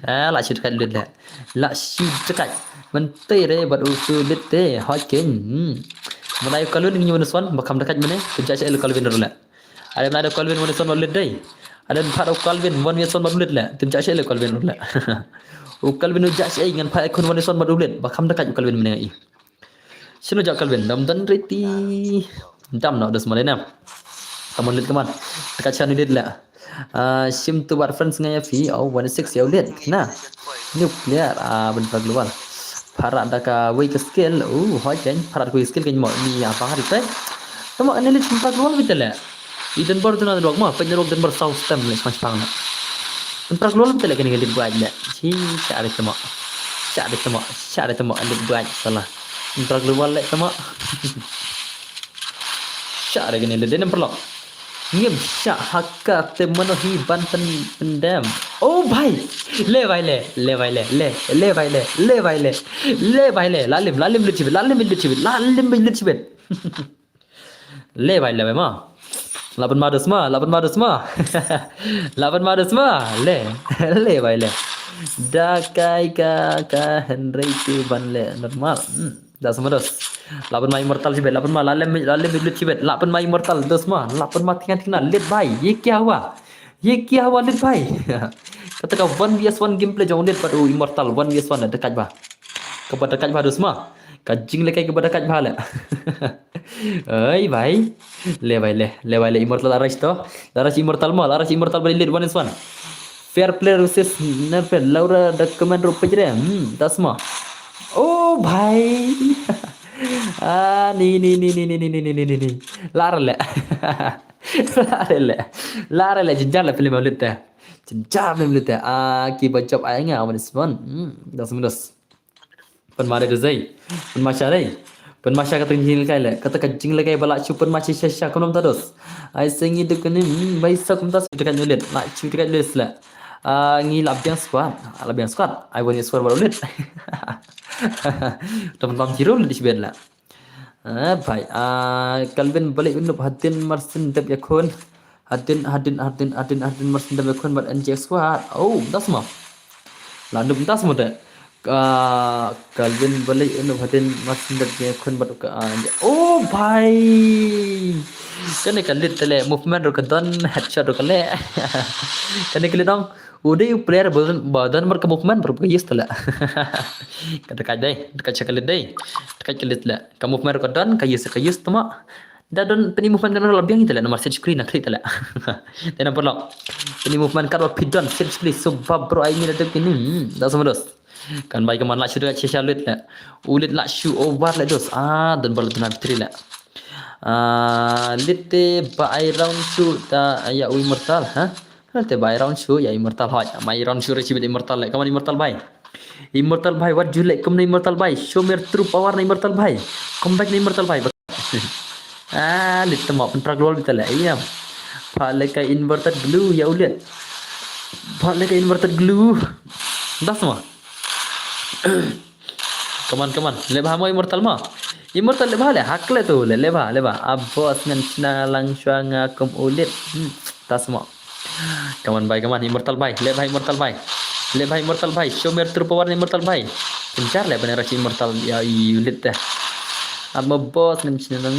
Ah, la shu dkai Ulit leh. La shu dkai. Mynta re bad u Ulit te, hoi ken. Hmm. Mynta u Calvin ngi wan ison, ba kham dkai mynne, te judge ei u Calvin ruh leh. Aden aden Calvin wan ison bad Ulit dei. Aden pat u Calvin wan ison bad Ulit leh. Tim judge ei u Calvin leh. U Calvin u judge ei ngan pat ei khun wan ison bad Ulit. Ba kham dkai u Calvin mynne ngi. Shino judge Calvin dam dan riti. Dam no dos mane na. Come on Ulit, come on. Dkai sha Ulit leh. Ah, shim tu bad friends nga ïa phi. Oh, one six ïa Ulit. Na. Nuclear. Ah, pynpra global. Parat da kawei ka skill. Uh, hoi ken. Parat kawei skill ken mo. Ni apa hari te. Tama ni Ulit pynpra global bit leh. I dan bor tu na dok mo. Pynrok dan bor south stem leh shpang shpang na. Pynprak lol te le kane ka lit buaid le. Chi, sha re tama. Sha re tama. Sha re tama lit buaid sala. Pynprak lol le tama. Sha re kane le de number lock. Ngim sha haka te mano hi ban pen pendem. Oh bhai. Le bhai le. Le bhai le. Le le bhai le. Le bhai le. Le bhai le. La lim la lim lit chibit. La lim lit chibit. La lim lit chibit. Le bhai le bhai ma. La pynma dos ma, la pynma dos ma. La pynma dos ma. Le. Le bhai le. Da kai ka ka Henry ti ban le normal. Hmm. Da sama dos. La pynma immortal chibet, la pynma la lem la lem lut chibet, la pynma immortal dos ma, la pynma tingan tingan lit bhai. Ye kya hua? Ye kya hua lit bhai? Kata ka one v one gameplay jong lit bad u immortal one v one da kat ba. Kaba da kat ba dos ma. Ka jing le kai kaba da kat ba le. Oi bhai. Le bhai le. Le bhai le immortal arais to. Arais immortal ma. Arais immortal bhai le one is one. Fair player versus fair player. Laura da command ro pejre. Hmm, das ma. Oh bhai. Ah, ni ni ni ni ni ni ni ni ni ni. Lar le. Lar le. Lar le jinjar le film lit te. Jinjar film lit te. Ah, ki ba job ai nga one is one. Hmm, das ma dos. Pynma dei dei. Pynma sha dei. Pynma sha kata ka jinglehkai le. Kata ka jinglehkai ba la shu pynma sha sha sha kumno mynta dos. Ai sengi duk ni, hmm, bai sa kumta shu tikai nulit. La shu tikai nulit le. Ah, ngi la biang squad. La biang squad. Ai wani squad baru lit. Tam tam jiru lit sibet la. Ah, bhai. Ah, Calvin balik undup hadin marsin dep yakun. Hadin, hadin, hadin, hadin, hadin marsin dep yakun bad N J X squad. Oh, das ma. La undup das ma de. Ah, Calvin balik undup hadin marsin dep yakun bad ka, ah, oh bhai. Kane ka lit tele movement ro ka don headshot ro ka le. Kane ka lit dong. U dei u player ba don, ba don mar ka movement ba ka use tele. Ka dekat dei, dekat sha ka lit dei. Dekat ka lit le. Ka movement ro ka don, ka use, ka use tama. Da don pynmih movement kan la biang ita le namar set screen na klik ta le. Dei namar lo. Pynmih movement kat wa phi don set screen so ba bro ai ni la dep kini. Hmm, da sama dos. Kan bai ka man la shu da shisha lit le. U lit la shu over le dos. Ah, don bal tena tri le. Ah, lit te ba ai round shu ta ya u immortal, ha? Lit te ba ai round shu ya immortal hoj. Mai round shu re chibit immortal le. Kaman immortal bai. Immortal bai, wat julek kumne immortal bai. Show me true power na immortal bai. Come back na immortal bai. Ah, lit tama pynprak lol bita le. Iya. Pha le ka inverted glue ya u lit. Pha le ka inverted glue. Das ma. Come on, come on. Le bha mo immortal ma. Immortal le bha le hakle tu le le bha le bha. Abos ngan chna lang shwa nga kum u lit. Hmm, das ma. Come on bai, come on, immortal bai, le bai immortal bai. Le bai immortal bai, show me true power immortal bai. Kencang le bane rashi immortal ya i lit te. Ama boss ngam sini nang.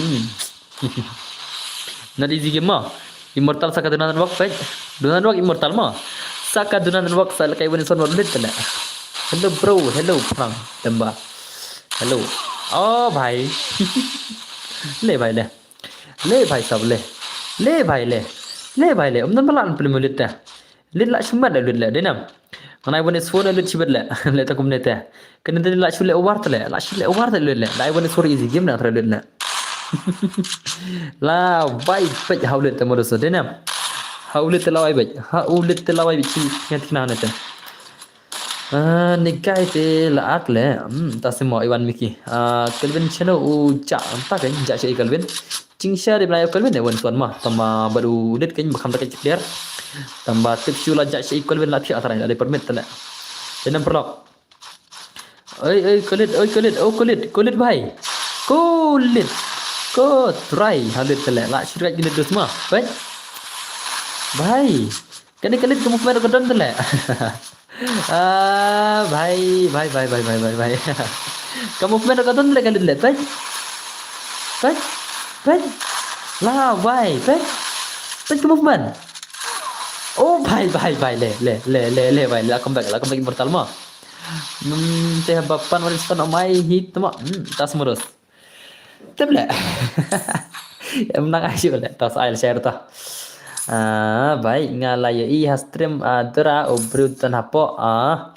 Not easy game ma. Immortal saka duna network page. Duna network immortal ma. Saka duna network sa lekai wani son lit te le. Hello bro, hello phrang. Temba. Hello. Oh bhai. Le bhai le. Le bhai sab le. Le bhai le. Le bhai le. Um dan balan plim lit te. Lit la shumat le lit le. Denam. Ngan ai wan is four le lit shibet le. Le ta kumne te. Kene te la shu le over te le. La shu le over te lit le. La ai wan is four easy game na tra lit le. La bai pet hau lit te modus denam. Hau lit te la bai pet. Hau lit te la bai pet chi ngat kina ne te. Ah, ni kai te la ak le. Hmm, ta simo iwan miki. Ah, Kelvin channel u ja ta kan ja shi Kelvin. Ching share de bnai Kelvin ne wan tuan ma. Tama baru lit kan bakam ta kan clear. Tama tip shu la ja shi Kelvin la thia tarai la de permit tele. Denam perlok. Oi, oi, kulit, oi, kulit, oh, kulit, kulit bhai. Kulit. Ko try halit tele. La shi rai kulit dus ma. Bhai. Bhai. Kani kulit ka movement ka don tele. Ah, bhai, bhai, bhai. Ka movement ka don tele kulit le. Bhai. Bhai. Bhai. La, bhai. Bhai. Bhai ka movement. Oh, bhai, bhai, bhai. Le, le, le, le, le, bhai. La come back, la come back immortal ma. Hmm, te ba pan wan span amai hit ma. Hmm, tas murus. Tep le. Em nang ai shu le. Tas ai share ta. Ah, bhai, nga la ïohi ha stream, ah, dura u briew don hapoh, ah,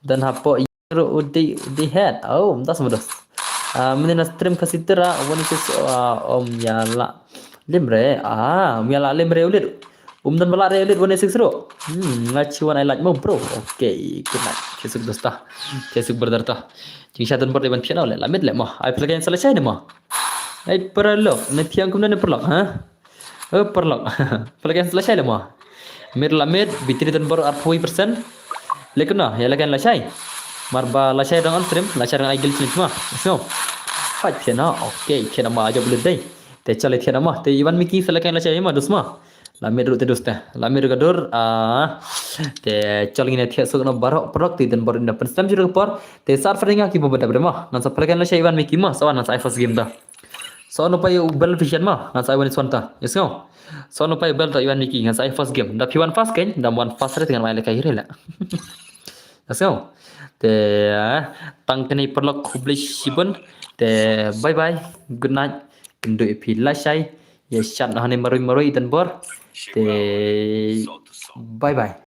don hapoh ïa u di, u di head. Oh, mynta smudo. Ah, mynta na stream ka sitra, wan sus, ah, om ïa la. Lim re, ah, om ïa la lim re u lit. Um don ba lah re lit one six zero. Hmm, nga chi wan ai like mo bro. Okay, good night. Thia suk dosta. Thia suk brother ta. Jing sha don bor de ban thia no le. La mid le mo. Ai pelagan sa lashai ne mo. Ai paralok. Ne thiang kum ne paralok, ha? Eh, paralok. Pelagan sa lashai le mo. Mid la mid, bitri don bor arphew percent. Lekna, ya lagan lashai. Mar ba lashai dang on stream, lashai dang ai glitch ni mo. So. Fight thia na. Okay, thia na ma aja boleh dai. Te chale thia na mo. Te Ivan Miki sa lagan lashai mo, dos mo. La mid ruh te dus te. La mid ruh ka dur. Ah. Te chal ngin thia suk no barok parok te don bor inda pen stem juru por. Te sar fadinga ki bobo da brema. Ngan sa pelagan lashai Ivan Miki mo. Sawan ngan sa ai first game da. So no pai u bel vision mo. Ngan sa ai one is one ta. Yes no. So no pai u bel ta Ivan Miki. Ngan sa ai first game. Da phi wan first game. Da wan first re te ngan ai lekai re la. Yes no. Te ah, tang kane paralok khublei shibun. Te bye bye. Good night. Kynduh ïa phi lashai. Ïa shat noh ne marui marui don bor. Te bye bye.